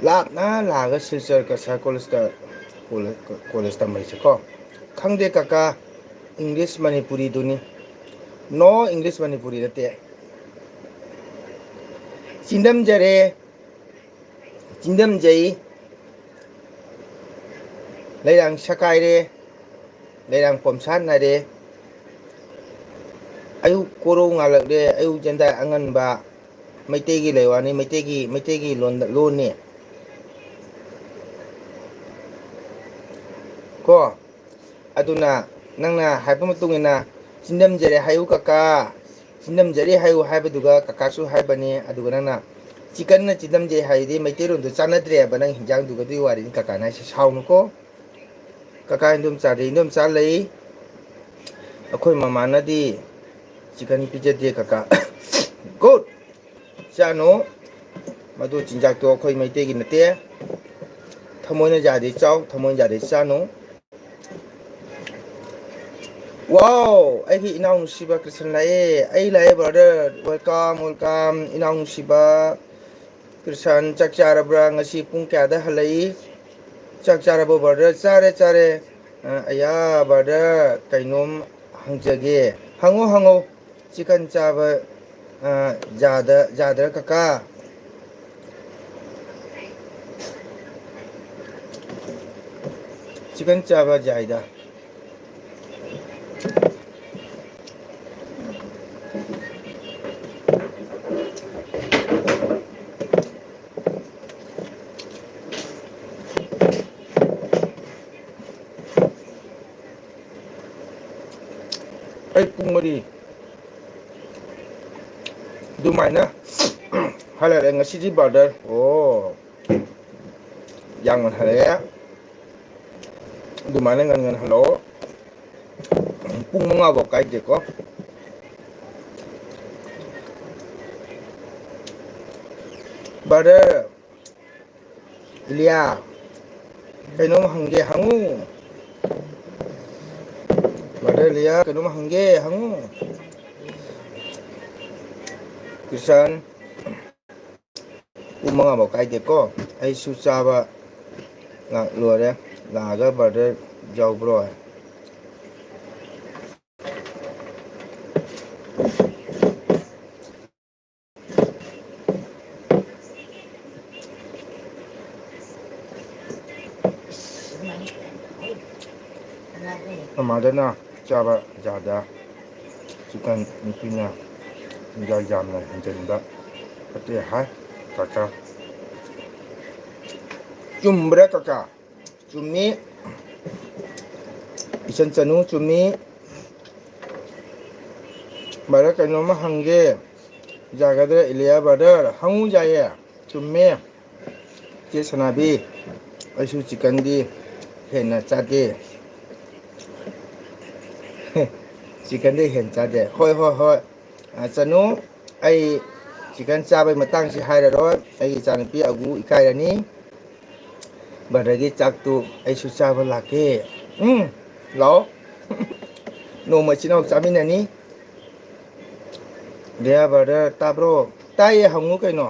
ꯂꯥꯞꯅ ꯂꯥꯛꯑꯒ ꯁꯤꯜꯆꯔ ꯀꯁꯥꯔ ꯀꯣꯂꯦꯖꯇ, ꯀꯣꯂꯦꯖ, ꯀꯣꯂꯦꯖ ꯇꯝꯕꯩꯁꯦꯀꯣ꯫ ꯈꯪꯗꯦ ꯀꯀꯥ, ꯏꯪꯂꯤꯁ ꯃꯅꯤꯄꯨꯔꯤꯗꯨꯅꯤ꯫ ꯅꯣ, ꯏꯪꯂꯤꯁ ꯃꯅꯤꯄꯨꯔꯤ ꯅꯠꯇꯦ꯫ ꯆꯤꯟꯗꯝꯖꯔꯦ, ꯆꯤꯟꯗꯝꯖꯩ, ꯂꯩꯔꯥꯡ ꯁꯀꯥꯏꯔꯦ, ꯂꯩꯔꯥꯡ ꯄꯣꯝꯁꯥꯠꯅꯔꯦ, ꯑꯌꯨꯛ ꯀꯣꯔꯧ ꯉꯥꯜꯂꯛꯂꯦ, ꯑꯌꯨꯛ ꯆꯦꯟꯗꯥꯏ ꯑꯉꯟꯕ, ꯃꯩꯇꯩꯒꯤ ꯂꯩꯋꯥꯅꯤ, ꯃꯩꯇꯩꯒꯤ, ꯃꯩꯇꯩꯒꯤ ꯂꯣꯟꯗ, ꯂꯣꯟꯅꯤ꯫ ꯀꯣ꯫ ꯑꯗꯨꯅ ꯅꯪꯅ ꯍꯥꯏꯕ ꯃꯇꯨꯡ ꯏꯟꯅ "ꯆꯤꯟꯗꯝꯖꯔꯦ ꯍꯥꯏꯌꯨ ꯀꯀꯥ, ꯆꯤꯟꯗꯝꯖꯔꯦ ꯍꯥꯏꯌꯨ" ꯍꯥꯏꯕꯗꯨꯒ ꯀꯀꯥꯁꯨ ꯍꯥꯏꯕꯅꯤ, ꯑꯗꯨꯒ ꯅꯪꯅ "ꯆꯤꯀꯟꯅ ꯆꯤꯟꯗꯝꯖꯩ" ꯍꯥꯏꯗꯤ ꯃꯩꯇꯩꯂꯣꯟꯗꯣ ꯆꯥꯟꯅꯗ꯭ꯔꯦꯕ ꯅꯪ ꯍꯤꯟꯖꯥꯡꯗꯨꯒ꯫ ꯑꯗꯨꯒꯤ ꯋꯥꯔꯤꯅꯤ ꯀꯀꯥꯅ ꯍꯥꯏꯁꯦ, ꯁꯥꯎꯅꯨꯀꯣ꯫ ꯀꯀꯥ ꯏꯟꯗꯣꯝꯆꯥꯗꯤ ꯏꯟꯗꯣꯝꯆꯥ ꯂꯩ, ꯑꯩꯈꯣꯏ ꯃꯃꯥꯅꯗꯤ ꯆꯤꯀꯟ ꯄꯤꯖꯗꯦ ꯀꯀꯥ꯫ ꯒꯨꯗ꯫ ꯆꯥꯅꯨ꯫ ꯃꯗꯨ ꯆꯤꯟꯖꯥꯛꯇꯣ ꯑꯩꯈꯣꯏ ꯃꯩꯇꯩꯒꯤ ꯅꯠꯇꯦ꯫ ꯊꯃꯣꯏꯅ ꯌꯥꯗꯦ ꯆꯥꯎ, ꯊꯃꯣꯏꯅ ꯌꯥꯗꯦ ꯆꯥꯅꯨ꯫ ꯋꯥꯎ, ꯑꯩꯒꯤ ꯏꯅꯥꯎ ꯅꯨꯡꯁꯤꯕ ꯀ꯭ꯔꯤꯁꯟ ꯂꯥꯛꯑꯦ꯫ ꯑꯩ ꯂꯥꯛꯑꯦ, ꯕ꯭ꯔꯗꯔ꯫ ꯋꯦꯜꯀꯝ, ꯋꯦꯜꯀꯝ, ꯏꯅꯥꯎ ꯅꯨꯡꯁꯤꯕ ꯀ꯭ꯔꯤꯁꯟ꯫ ꯆꯥꯛ ꯆꯥꯔꯕ꯭ꯔꯥ? ꯉꯁꯤ ꯄꯨꯡ ꯀꯌꯥꯗ ꯍꯜꯂꯛꯏ? ꯆꯥꯛ ꯆꯥꯔꯕꯣ, ꯕ꯭ꯔꯗꯔ? ꯆꯥꯔꯦ, ꯆꯥꯔꯦ꯫ ꯑ, ꯑꯌꯥ, ꯕ꯭ꯔꯗꯔ, ꯀꯩꯅꯣꯝ ꯍꯪꯖꯒꯦ꯫ ꯍꯪꯉꯣ, ꯍꯪꯉꯣ꯫ ꯆꯤꯀꯟ ꯆꯥꯕ, ꯑ, ꯌꯥꯗ-, ꯌꯥꯗ꯭ꯔꯥ, ꯀꯀꯥ? ꯆꯤꯀꯟ ꯆꯥꯕ ꯌꯥꯏꯗ꯫ ꯑꯩ ꯄꯨꯡ ꯃꯔꯤ ꯑꯗꯨꯃꯥꯏꯅ ꯍꯜꯂꯛꯑꯦ ꯉꯁꯤꯗꯤ, ꯕ꯭ꯔꯗꯔ꯫ ꯑꯣ, ꯌꯥꯝ ꯉꯟꯍꯜꯂꯛꯑꯦ꯫ ꯑꯗꯨꯃꯥꯏꯅ ꯉꯟ ꯉꯟ ꯍꯜꯂꯛꯑꯣ꯫ ꯄꯨꯡ ꯃꯉꯥ ꯐꯥꯎ ꯀꯥꯏꯗꯦꯀꯣ꯫ ꯕ꯭ꯔꯗꯔ ꯏꯂꯤꯌꯥ, ꯀꯩꯅꯣꯝ ꯍꯪꯒꯦ, ꯍꯪꯉꯨ꯫ ꯕ꯭ꯔꯗꯔ ꯏꯂꯤꯌꯥ, ꯀꯩꯅꯣꯝ ꯍꯪꯒꯦ, ꯍꯪꯉꯨ꯫ ꯀ꯭ꯔꯤꯁꯟ, ꯄꯨꯡ ꯃꯉꯥ ꯐꯥꯎ ꯀꯥꯏꯗꯦꯀꯣ꯫ ꯑꯩꯁꯨ ꯆꯥꯕ ꯂꯥꯛ-, ꯂꯣꯏꯔꯦ꯫ ꯂꯥꯛꯑꯒ ꯕ꯭ꯔꯗꯔ ꯌꯥꯎꯕ꯭ꯔꯣ? ꯃꯃꯥꯗꯅ ꯆꯥꯕ ꯌꯥꯗ ꯆꯤꯀꯟ ꯅꯨꯄꯤꯅ ꯆꯤꯟꯖꯥꯛ ꯌꯥꯝꯅ ꯍꯦꯟꯖꯟꯕ ꯐꯠꯇꯦ ꯍꯥꯏ꯫ ꯀꯀꯥ ꯆꯨꯝꯕ꯭ꯔꯥ ꯀꯀꯥ? ꯆꯨꯝꯃꯤ꯫ ꯏꯆꯟ ꯆꯅꯨ ꯆꯨꯝꯃꯤ꯫ ꯕ꯭ꯔꯗꯔ, ꯀꯩꯅꯣꯝꯃ ꯍꯪꯒꯦ, ꯌꯥꯒꯗ꯭ꯔꯥ? ꯏꯂꯤꯌꯥ ꯕ꯭ꯔꯗꯔ, ꯍꯪꯉꯨ, ꯌꯥꯏꯌꯦ꯫ ꯆꯨꯝꯃꯦ꯫ ꯆꯦ ꯁꯅꯥꯕꯤ, ꯑꯩꯁꯨ ꯆꯤꯛꯀꯟꯗꯤ ꯍꯦꯟꯅ ꯆꯥꯗꯦ꯫ ꯆꯤꯛꯀꯟꯗꯤ ꯍꯦꯟꯅ ꯆꯥꯗꯦ꯫ ꯍꯣꯏ, ꯍꯣꯏ, ꯍꯣꯏ꯫ ꯑ, ꯆꯅꯨ, ꯑꯩ ꯆꯤꯛꯀꯟ ꯆꯥꯕꯩ ꯃꯇꯥꯡꯁꯤ ꯍꯥꯏꯔꯔꯣꯏ꯫ ꯑꯩꯒꯤ ꯏꯆꯥꯅꯨꯄꯤ ꯑꯒꯨ ꯏꯀꯥꯏꯔꯅꯤ꯫ ꯕ꯭ꯔꯗꯔꯒꯤ ꯆꯥꯛꯇꯨ ꯑꯩꯁꯨ ꯆꯥꯕ ꯂꯥꯛꯀꯦ꯫ ꯎꯝ, ꯂꯥꯛꯑꯣ꯫ ꯅꯣꯡꯃ ꯏꯆꯤꯟ ꯏꯅꯥꯎ ꯆꯥꯃꯤꯟꯅꯅꯤ꯫ ꯗꯤꯌꯥ ꯕ꯭ꯔꯗꯔ, ꯇꯥꯕ꯭ꯔꯣ? ꯇꯥꯏꯌꯦ, ꯍꯪꯉꯨ ꯀꯩꯅꯣ꯫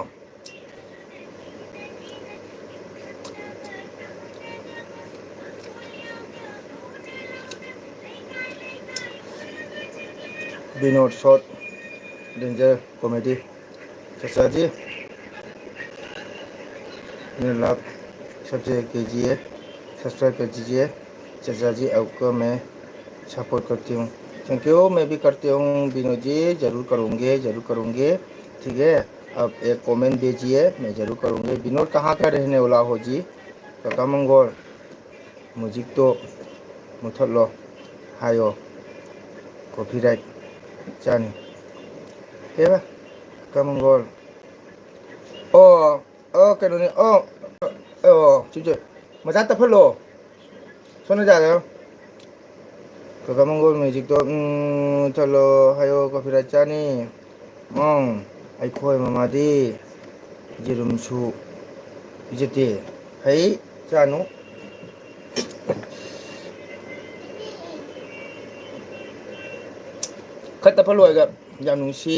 Vinod short danger comedy. ꯆꯆꯥꯖꯤ, मेरा लाभ सबसे कीजिए, सब्सक्राइब कर दीजिए। चाचा जी, आपको मैं सपोर्ट करती हूँ। थैंक यू, मैं भी करती हूँ विनोद जी, जरूर करूँगे, जरूर करूँगे। ठीक है, आप एक कमेंट भेजिए, मैं जरूर करूँगी। विनोद कहाँ का रहने वाला हो जी? ꯀꯀꯥ ꯃꯪꯒꯣꯜ, ꯃ꯭ꯌꯨꯖꯤꯛꯇꯣ ꯃꯨꯊꯠꯂꯣ ꯍꯥꯏꯌꯣ, ꯀꯣꯄꯤꯔꯥꯏꯠ ꯆꯥꯅꯤ꯫ ꯀꯩꯕ? ꯀꯀꯥ ꯃꯪꯒꯣꯜ, ꯑꯣ, ꯑꯣ, ꯀꯩꯅꯣꯅꯦ, ꯑꯣ, ꯑꯣ, ꯁꯤꯁꯦ ꯃꯆꯥ ꯇꯞꯍꯜꯂꯣ꯫ ꯁꯣꯝꯗ ꯌꯥꯔꯦ꯫ ꯀꯀꯥ ꯃꯪꯒꯣꯜ ꯃ꯭ꯌꯨꯖꯤꯛꯇꯣ, ꯎꯝ, ꯃꯨꯊꯠꯂꯣ ꯍꯥꯏꯌꯣ, ꯀꯣꯄꯤꯔꯥꯏꯠ ꯆꯥꯅꯤ꯫ ꯎꯝ, ꯑꯩꯈꯣꯏ ꯃꯃꯥꯗꯤ ꯌꯦꯔꯨꯝꯁꯨ ꯄꯤꯖꯗꯦ꯫ ꯍꯩ, ꯆꯥꯅꯨ꯫ ꯈꯔ ꯇꯞꯍꯜꯂꯣ ꯍꯥꯏꯒ꯫ ꯌꯥꯝ ꯅꯨꯡꯁꯤ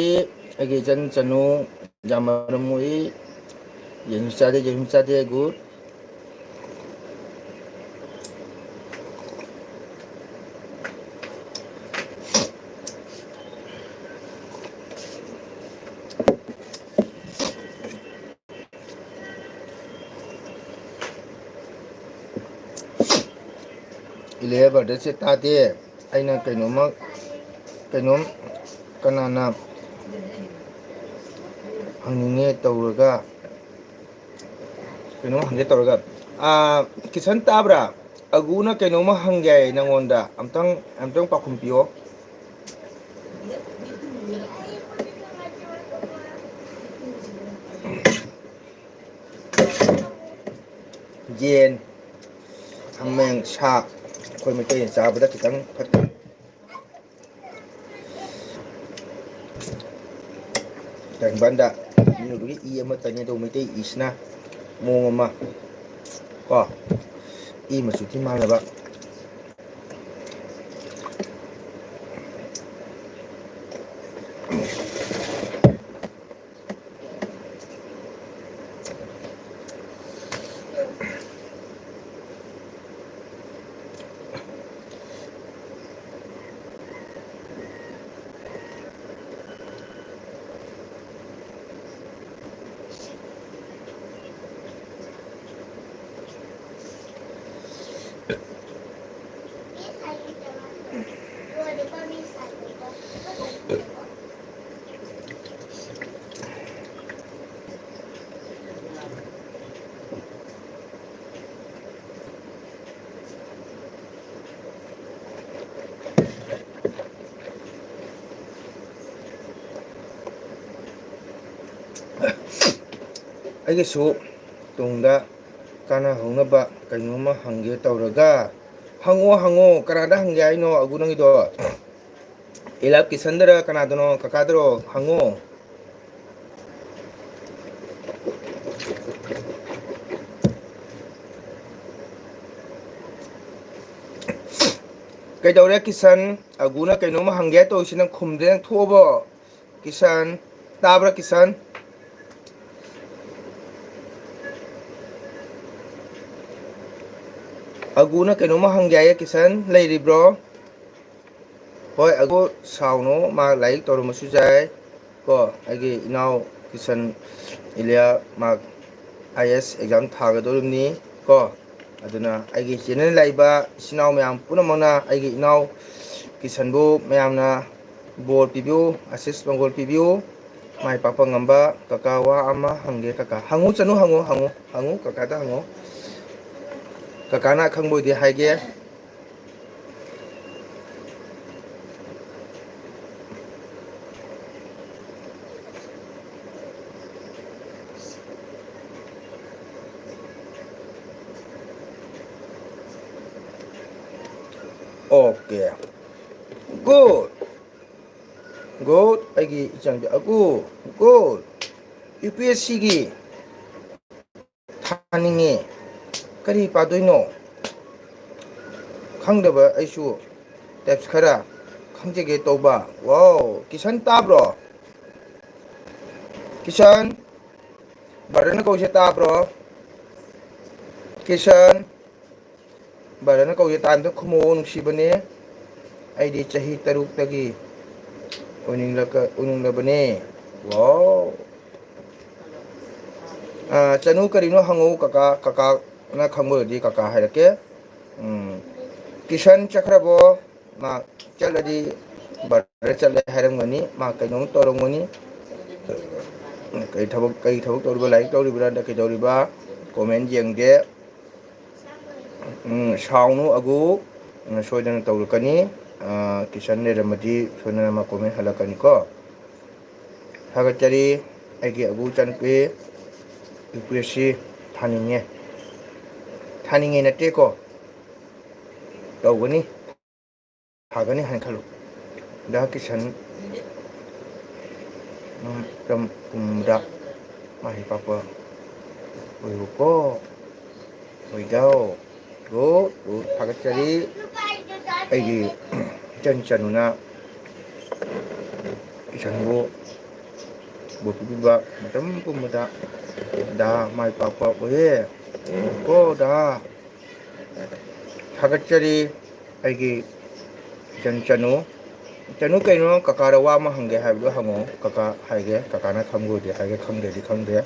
ꯑꯩꯒꯤ ꯏꯆꯟ ꯆꯅꯨ, ꯌꯥꯝ ꯃꯔꯝ ꯃꯣꯛꯏ꯫ ꯌꯦꯟꯁꯨ ꯆꯥꯗꯦ, ꯌꯦꯔꯨꯝ ꯆꯥꯗꯦ, ꯒꯨꯗ꯫ ꯏꯂꯦ ꯕ꯭ꯔꯗꯔꯁꯦ ꯇꯥꯗꯦ꯫ ꯑꯩꯅ ꯀꯩꯅꯣꯝꯃ, ꯀꯩꯅꯣꯝ ꯀꯅꯥꯅ ꯍꯪꯅꯤꯡꯉꯦ ꯇꯧꯔꯒ, ꯀꯩꯅꯣꯝ ꯍꯪꯒꯦ ꯇꯧꯔꯒ, ꯑꯥ, ꯀꯤꯁꯟ ꯇꯥꯕ꯭ꯔꯥ? ꯑꯒꯨꯅ ꯀꯩꯅꯣꯝꯃ ꯍꯪꯒꯦ ꯍꯥꯏꯌꯦ ꯅꯪꯉꯣꯟꯗ, ꯑꯝꯇꯪ, ꯑꯝꯇꯪ ꯄꯥꯎꯈꯨꯝ ꯄꯤꯌꯣ꯫ ꯌꯦꯟ, ꯍꯥꯃꯦꯡ, ꯁꯥ, ꯑꯩꯈꯣꯏ ꯃꯩꯇꯩꯅ ꯆꯥꯕꯗ ꯈꯤꯇꯪ ꯐꯠꯇꯦ꯫ ꯇꯥꯏꯕꯪꯄꯥꯟꯗ ꯃꯤꯑꯣꯏꯕꯒꯤ ꯏ ꯑꯃꯠꯇꯅꯤ, ꯑꯗꯨ ꯃꯩꯇꯩ ꯏꯁꯤꯅ ꯃꯑꯣꯡ ꯑꯃ ꯀꯣ, ꯏ ꯃꯆꯨ ꯊꯤ ꯃꯥꯟꯅꯕ꯫ ꯑꯩꯒꯤꯁꯨ ꯇꯨꯡꯗ ꯀꯥꯟꯅꯍꯧꯅꯕ ꯀꯩꯅꯣꯝꯃ ꯍꯪꯒꯦ ꯇꯧꯔꯒ꯫ ꯍꯪꯉꯣ, ꯍꯪꯉꯣ, ꯀꯅꯥꯗ ꯍꯪꯒꯦ ꯍꯥꯏꯅꯣ ꯑꯒꯨ ꯅꯪꯒꯤꯗꯣ? ꯏꯂꯥꯞ ꯀꯤꯁꯟꯗꯔ ꯀꯅꯥꯗꯅꯣ, ꯀꯀꯥꯗꯔꯣ? ꯍꯪꯉꯣ꯫ ꯀꯩꯗꯧꯔꯦ ꯀꯤꯁꯟ? ꯑꯒꯨꯅ ꯀꯩꯅꯣꯝꯃ ꯍꯪꯒꯦ ꯇꯧꯔꯤꯁꯤ, ꯅꯪ ꯈꯨꯝꯗꯦ, ꯅꯪ ꯊꯣꯛꯑꯕꯣ? ꯀꯤꯁꯟ, ꯇꯥꯕ꯭ꯔꯥ ꯀꯤꯁꯟ? ꯑꯒꯨꯅ ꯀꯩꯅꯣꯝꯃ ꯍꯪꯒꯦ ꯍꯥꯏꯌꯦ, ꯀꯤꯁꯟ ꯂꯩꯔꯤꯕ꯭ꯔꯣ? ꯍꯣꯏ, ꯑꯒꯨ ꯁꯥꯎꯅꯣ, ꯃꯥ ꯂꯥꯏꯔꯤꯛ ꯇꯧꯔꯝꯕꯁꯨ ꯌꯥꯏ꯫ ꯀꯣ, ꯑꯩꯒꯤ ꯏꯅꯥꯎ ꯀꯤꯁꯟ ꯏꯂꯤꯌꯥ ꯃꯥ ꯑꯥꯏ ꯑꯦꯁ ꯑꯦꯛꯖꯥꯝ ꯊꯥꯒꯗꯧꯔꯤꯕꯅꯤ꯫ ꯀꯣ, ꯑꯗꯨꯅ ꯑꯩꯒꯤ ꯆꯦꯅꯦꯜ ꯂꯥꯛꯏꯕ ꯏꯆꯤꯟ ꯏꯅꯥꯎ ꯃꯌꯥꯝ ꯄꯨꯝꯅꯃꯛꯅ ꯑꯩꯒꯤ ꯏꯅꯥꯎ ꯀꯤꯁꯟꯕꯨ ꯃꯌꯥꯝꯅ ꯕꯣꯔ ꯄꯤꯕꯤꯌꯨ, ꯑꯁꯤꯁ ꯃꯪꯒꯣꯜ ꯄꯤꯕꯤꯌꯨ꯫ ꯃꯥꯏ ꯄꯥꯛꯄ ꯉꯝꯕ꯫ ꯀꯀꯥ, ꯋꯥ ꯑꯃ ꯍꯪꯒꯦ ꯀꯀꯥ꯫ ꯍꯪꯉꯨ ꯆꯅꯨ, ꯍꯪꯉꯨ, ꯍꯪꯉꯨ, ꯍꯪꯉꯨ, ꯀꯀꯥꯗ ꯍꯪꯉꯨ꯫ ꯀꯀꯥꯅ ꯈꯪꯕ ꯑꯣꯏꯗꯤ ꯍꯥꯏꯒꯦ꯫ Okay. Good. Good. ꯑꯩꯒꯤ ꯏꯆꯟꯗꯤ ꯑꯒꯨ꯫ Good. ꯌꯨ ꯄꯤ ꯑꯦꯁ ꯁꯤꯒꯤ ꯊꯥꯅꯤꯡꯉꯦ꯫ ꯀꯔꯤ ꯄꯥꯗꯣꯏꯅꯣ? ꯈꯪꯗꯕ ꯑꯩꯁꯨ ꯇꯥꯏꯞꯁ ꯈꯔ ꯈꯪꯖꯒꯦ ꯇꯧꯕ꯫ ꯋꯥꯎ, ꯀꯤꯁꯟ ꯇꯥꯕ꯭ꯔꯣ? ꯀꯤꯁꯟ, ꯕ꯭ꯔꯗꯔꯅ ꯀꯧꯔꯤꯁꯦ ꯇꯥꯕ꯭ꯔꯣ? ꯀꯤꯁꯟ, ꯕ꯭ꯔꯗꯔꯅ ꯀꯧꯔꯤꯁꯦ ꯇꯥꯏꯝꯇ ꯈꯨꯝꯃꯣ, ꯅꯨꯡꯁꯤꯕꯅꯦ꯫ ꯑꯩꯗꯤ ꯆꯍꯤ ꯇꯔꯨꯛꯇꯒꯤ ꯎꯅꯤꯡꯂꯛꯀ-, ꯎꯅꯤꯡꯂꯕꯅꯦ꯫ ꯋꯥꯎ꯫ ꯑ, ꯆꯅꯨ, ꯀꯔꯤꯅꯣ ꯍꯪꯉꯨ, ꯀꯀꯥ, ꯀꯀꯥꯅ ꯈꯪꯕ ꯑꯣꯏꯔꯗꯤ ꯀꯀꯥ ꯍꯥꯏꯔꯛꯀꯦ꯫ ꯎꯝ, ꯀꯤꯁꯟ ꯆꯠꯈ꯭ꯔꯕꯣ? ꯃꯥ ꯆꯠꯂꯗꯤ ꯕ꯭ꯔꯗꯔ ꯆꯠꯂꯦ ꯍꯥꯏꯔꯝꯒꯅꯤ, ꯃꯥ ꯀꯩꯅꯣꯝ ꯇꯧꯔꯝꯒꯅꯤ꯫ ꯀꯩ ꯊꯕꯛ, ꯀꯩ ꯊꯕꯛ ꯇꯧꯔꯤꯕ, ꯂꯥꯏꯔꯤꯛ ꯇꯧꯔꯤꯕ꯭ꯔꯥ, ꯅꯠꯇ꯭ꯔ ꯀꯩꯗꯧꯔꯤꯕ? ꯀꯣꯃꯦꯟ ꯌꯦꯡꯗꯦ꯫ ꯎꯝ, ꯁꯥꯎꯅꯨ ꯑꯒꯨ, ꯎꯝ, ꯁꯣꯏꯗꯅ ꯇꯧꯔꯛꯀꯅꯤ꯫ ꯑ, ꯀꯤꯁꯟ ꯂꯩꯔꯝꯃꯗꯤ ꯁꯣꯏꯗꯅ ꯃꯥ ꯀꯣꯃꯦꯟ ꯍꯜꯂꯛꯀꯅꯤꯀꯣ꯫ ꯊꯥꯒꯠꯆꯔꯤ ꯑꯩꯒꯤ ꯑꯒꯨ ꯏꯆꯥꯅꯨꯄꯤ ꯌꯨ ꯄꯤ ꯑꯦꯁ ꯁꯤ ꯊꯥꯅꯤꯡꯉꯦ꯫ ꯊꯥꯅꯤꯡꯉꯦ ꯅꯠꯇꯦꯀꯣ, ꯇꯧꯒꯅꯤ꯫ ꯊꯥꯒꯅꯤ ꯍꯥꯏꯅ ꯈꯜꯂꯨ꯫ ꯗꯥ ꯀꯤꯁꯟ, ꯅꯪ ꯇꯝ ꯄꯨꯝꯕꯗ ꯃꯥꯏ ꯄꯥꯛꯄ ꯑꯣꯏꯌꯨꯀꯣ꯫ ꯑꯣꯏꯗꯧ꯫ ꯒꯨꯗ, ꯒꯨꯗ, ꯊꯥꯒꯠꯆꯔꯤ꯫ ꯑꯩꯒꯤ ꯏꯆꯟ ꯆꯅꯨꯅ ꯀꯤꯁꯟꯕꯨ ꯕꯣꯔ ꯄꯤꯕꯤꯕ ꯃꯇꯝ ꯄꯨꯝꯕꯗ ꯗꯥ ꯃꯥꯏ ꯄꯥꯛꯄ ꯑꯣꯏꯌꯦ꯫ ꯀꯣ ꯗꯥ꯫ ꯊꯥꯒꯠꯆꯔꯤ ꯑꯩꯒꯤ ꯏꯆꯟ ꯆꯅꯨ꯫ ꯆꯅꯨ, ꯀꯩꯅꯣ ꯀꯀꯥꯗ ꯋꯥ ꯑꯃ ꯍꯪꯒꯦ ꯍꯥꯏꯕꯗꯣ ꯍꯪꯉꯣ꯫ ꯀꯀꯥ ꯍꯥꯏꯒꯦ, ꯀꯀꯥꯅ ꯈꯪꯕ ꯑꯣꯏꯗꯤ ꯍꯥꯏꯒꯦ, ꯈꯪꯗ꯭ꯔꯗꯤ ꯈꯪꯗꯦ꯫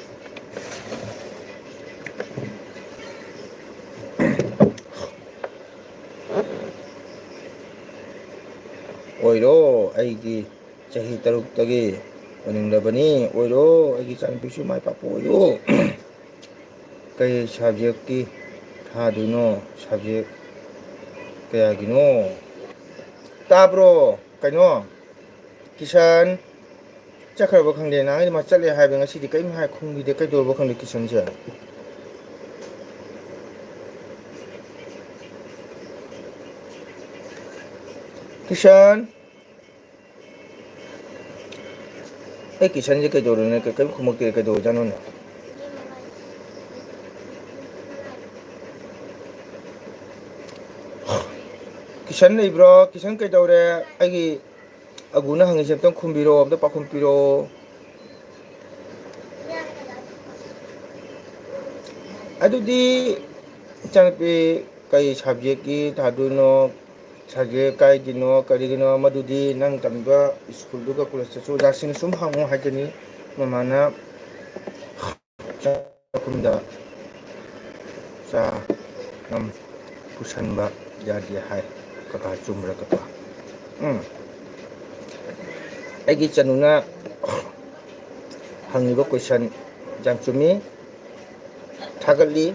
ꯑꯣꯏꯔꯣ, ꯑꯩꯒꯤ ꯆꯍꯤ ꯇꯔꯨꯛꯇꯒꯤ ꯑꯣꯏꯅꯤꯡꯂꯕꯅꯤ꯫ ꯑꯣꯏꯔꯣ, ꯑꯩꯒꯤ ꯏꯆꯥꯅꯨꯄꯤꯁꯨ ꯃꯥꯏ ꯄꯥꯛꯄ ꯑꯣꯏꯌꯨ꯫ ꯀꯩ ꯁꯕꯖꯦꯛꯀꯤ ꯊꯥꯗꯣꯏꯅꯣ? ꯁꯕꯖꯦꯛ ꯀꯌꯥꯒꯤꯅꯣ? ꯇꯥꯕ꯭ꯔꯣ? ꯀꯩꯅꯣ? ꯀꯤꯁꯟ ꯆꯠꯈ꯭ꯔꯕ ꯈꯪꯗꯦ꯫ ꯅꯍꯥꯟꯒꯩꯗꯤ ꯃꯥ ꯆꯠꯂꯦ ꯍꯥꯏꯕ, ꯉꯁꯤꯗꯤ ꯀꯔꯤꯝ ꯍꯥꯏ ꯈꯨꯝꯈꯤꯗꯦ꯫ ꯀꯩꯗꯧꯔꯕ ꯈꯪꯗꯦ ꯀꯤꯁꯟꯁꯦ꯫ ꯀꯤꯁꯟ! ꯑꯩ ꯀꯤꯁꯟꯁꯦ ꯀꯩꯗꯧꯔꯦꯅꯦ? ꯀꯩ-, ꯀꯔꯤꯝ ꯈꯨꯝꯃꯛꯇꯦ꯫ ꯀꯩꯗꯧꯔꯖꯥꯠꯅꯣꯅꯦ? ꯀꯤꯁꯟ ꯂꯩꯕ꯭ꯔꯣ? ꯀꯤꯁꯟ ꯀꯩꯗꯧꯔꯦ? ꯑꯩꯒꯤ ꯑꯒꯨꯅ ꯍꯪꯉꯤꯁꯦ ꯑꯝꯇꯪ ꯈꯨꯝꯕꯤꯔꯛꯑꯣ, ꯑꯝꯇ ꯄꯥꯎꯈꯨꯝ ꯄꯤꯔꯛꯑꯣ꯫ ꯑꯗꯨꯗꯤ ꯏꯆꯥꯅꯨꯄꯤ ꯀꯩ ꯁꯕꯖꯦꯛꯀꯤ ꯊꯥꯗꯣꯏꯅꯣ? ꯁꯕꯖꯦꯛ ꯀꯥꯏꯒꯤꯅꯣ, ꯀꯔꯤꯒꯤꯅꯣ? ꯃꯗꯨꯗꯤ ꯅꯪ ꯇꯝꯕ ꯁ꯭ꯀꯨꯜꯗꯨꯒ ꯀꯣꯂꯦꯖꯇꯁꯨ ꯑꯣꯖꯥꯁꯤꯡꯅ ꯁꯨꯝ ꯍꯪꯉꯨ ꯍꯥꯏꯒꯅꯤ꯫ ꯃꯃꯥꯅ ꯆꯥꯛꯈꯨꯝꯗ ꯆꯥ ꯅꯝ ꯄꯨꯁꯟꯕ ꯌꯥꯗꯦ ꯍꯥꯏ꯫ ꯀꯀꯥ ꯆꯨꯝꯕ꯭ꯔꯥ ꯀꯀꯥ? ꯎꯝ꯫ ꯑꯩꯒꯤ ꯆꯅꯨꯅ ꯍꯪꯉꯤꯕ ꯀꯣꯏꯁꯟ ꯌꯥꯝ ꯆꯨꯝꯃꯤ꯫ ꯊꯥꯒꯠꯂꯤ꯫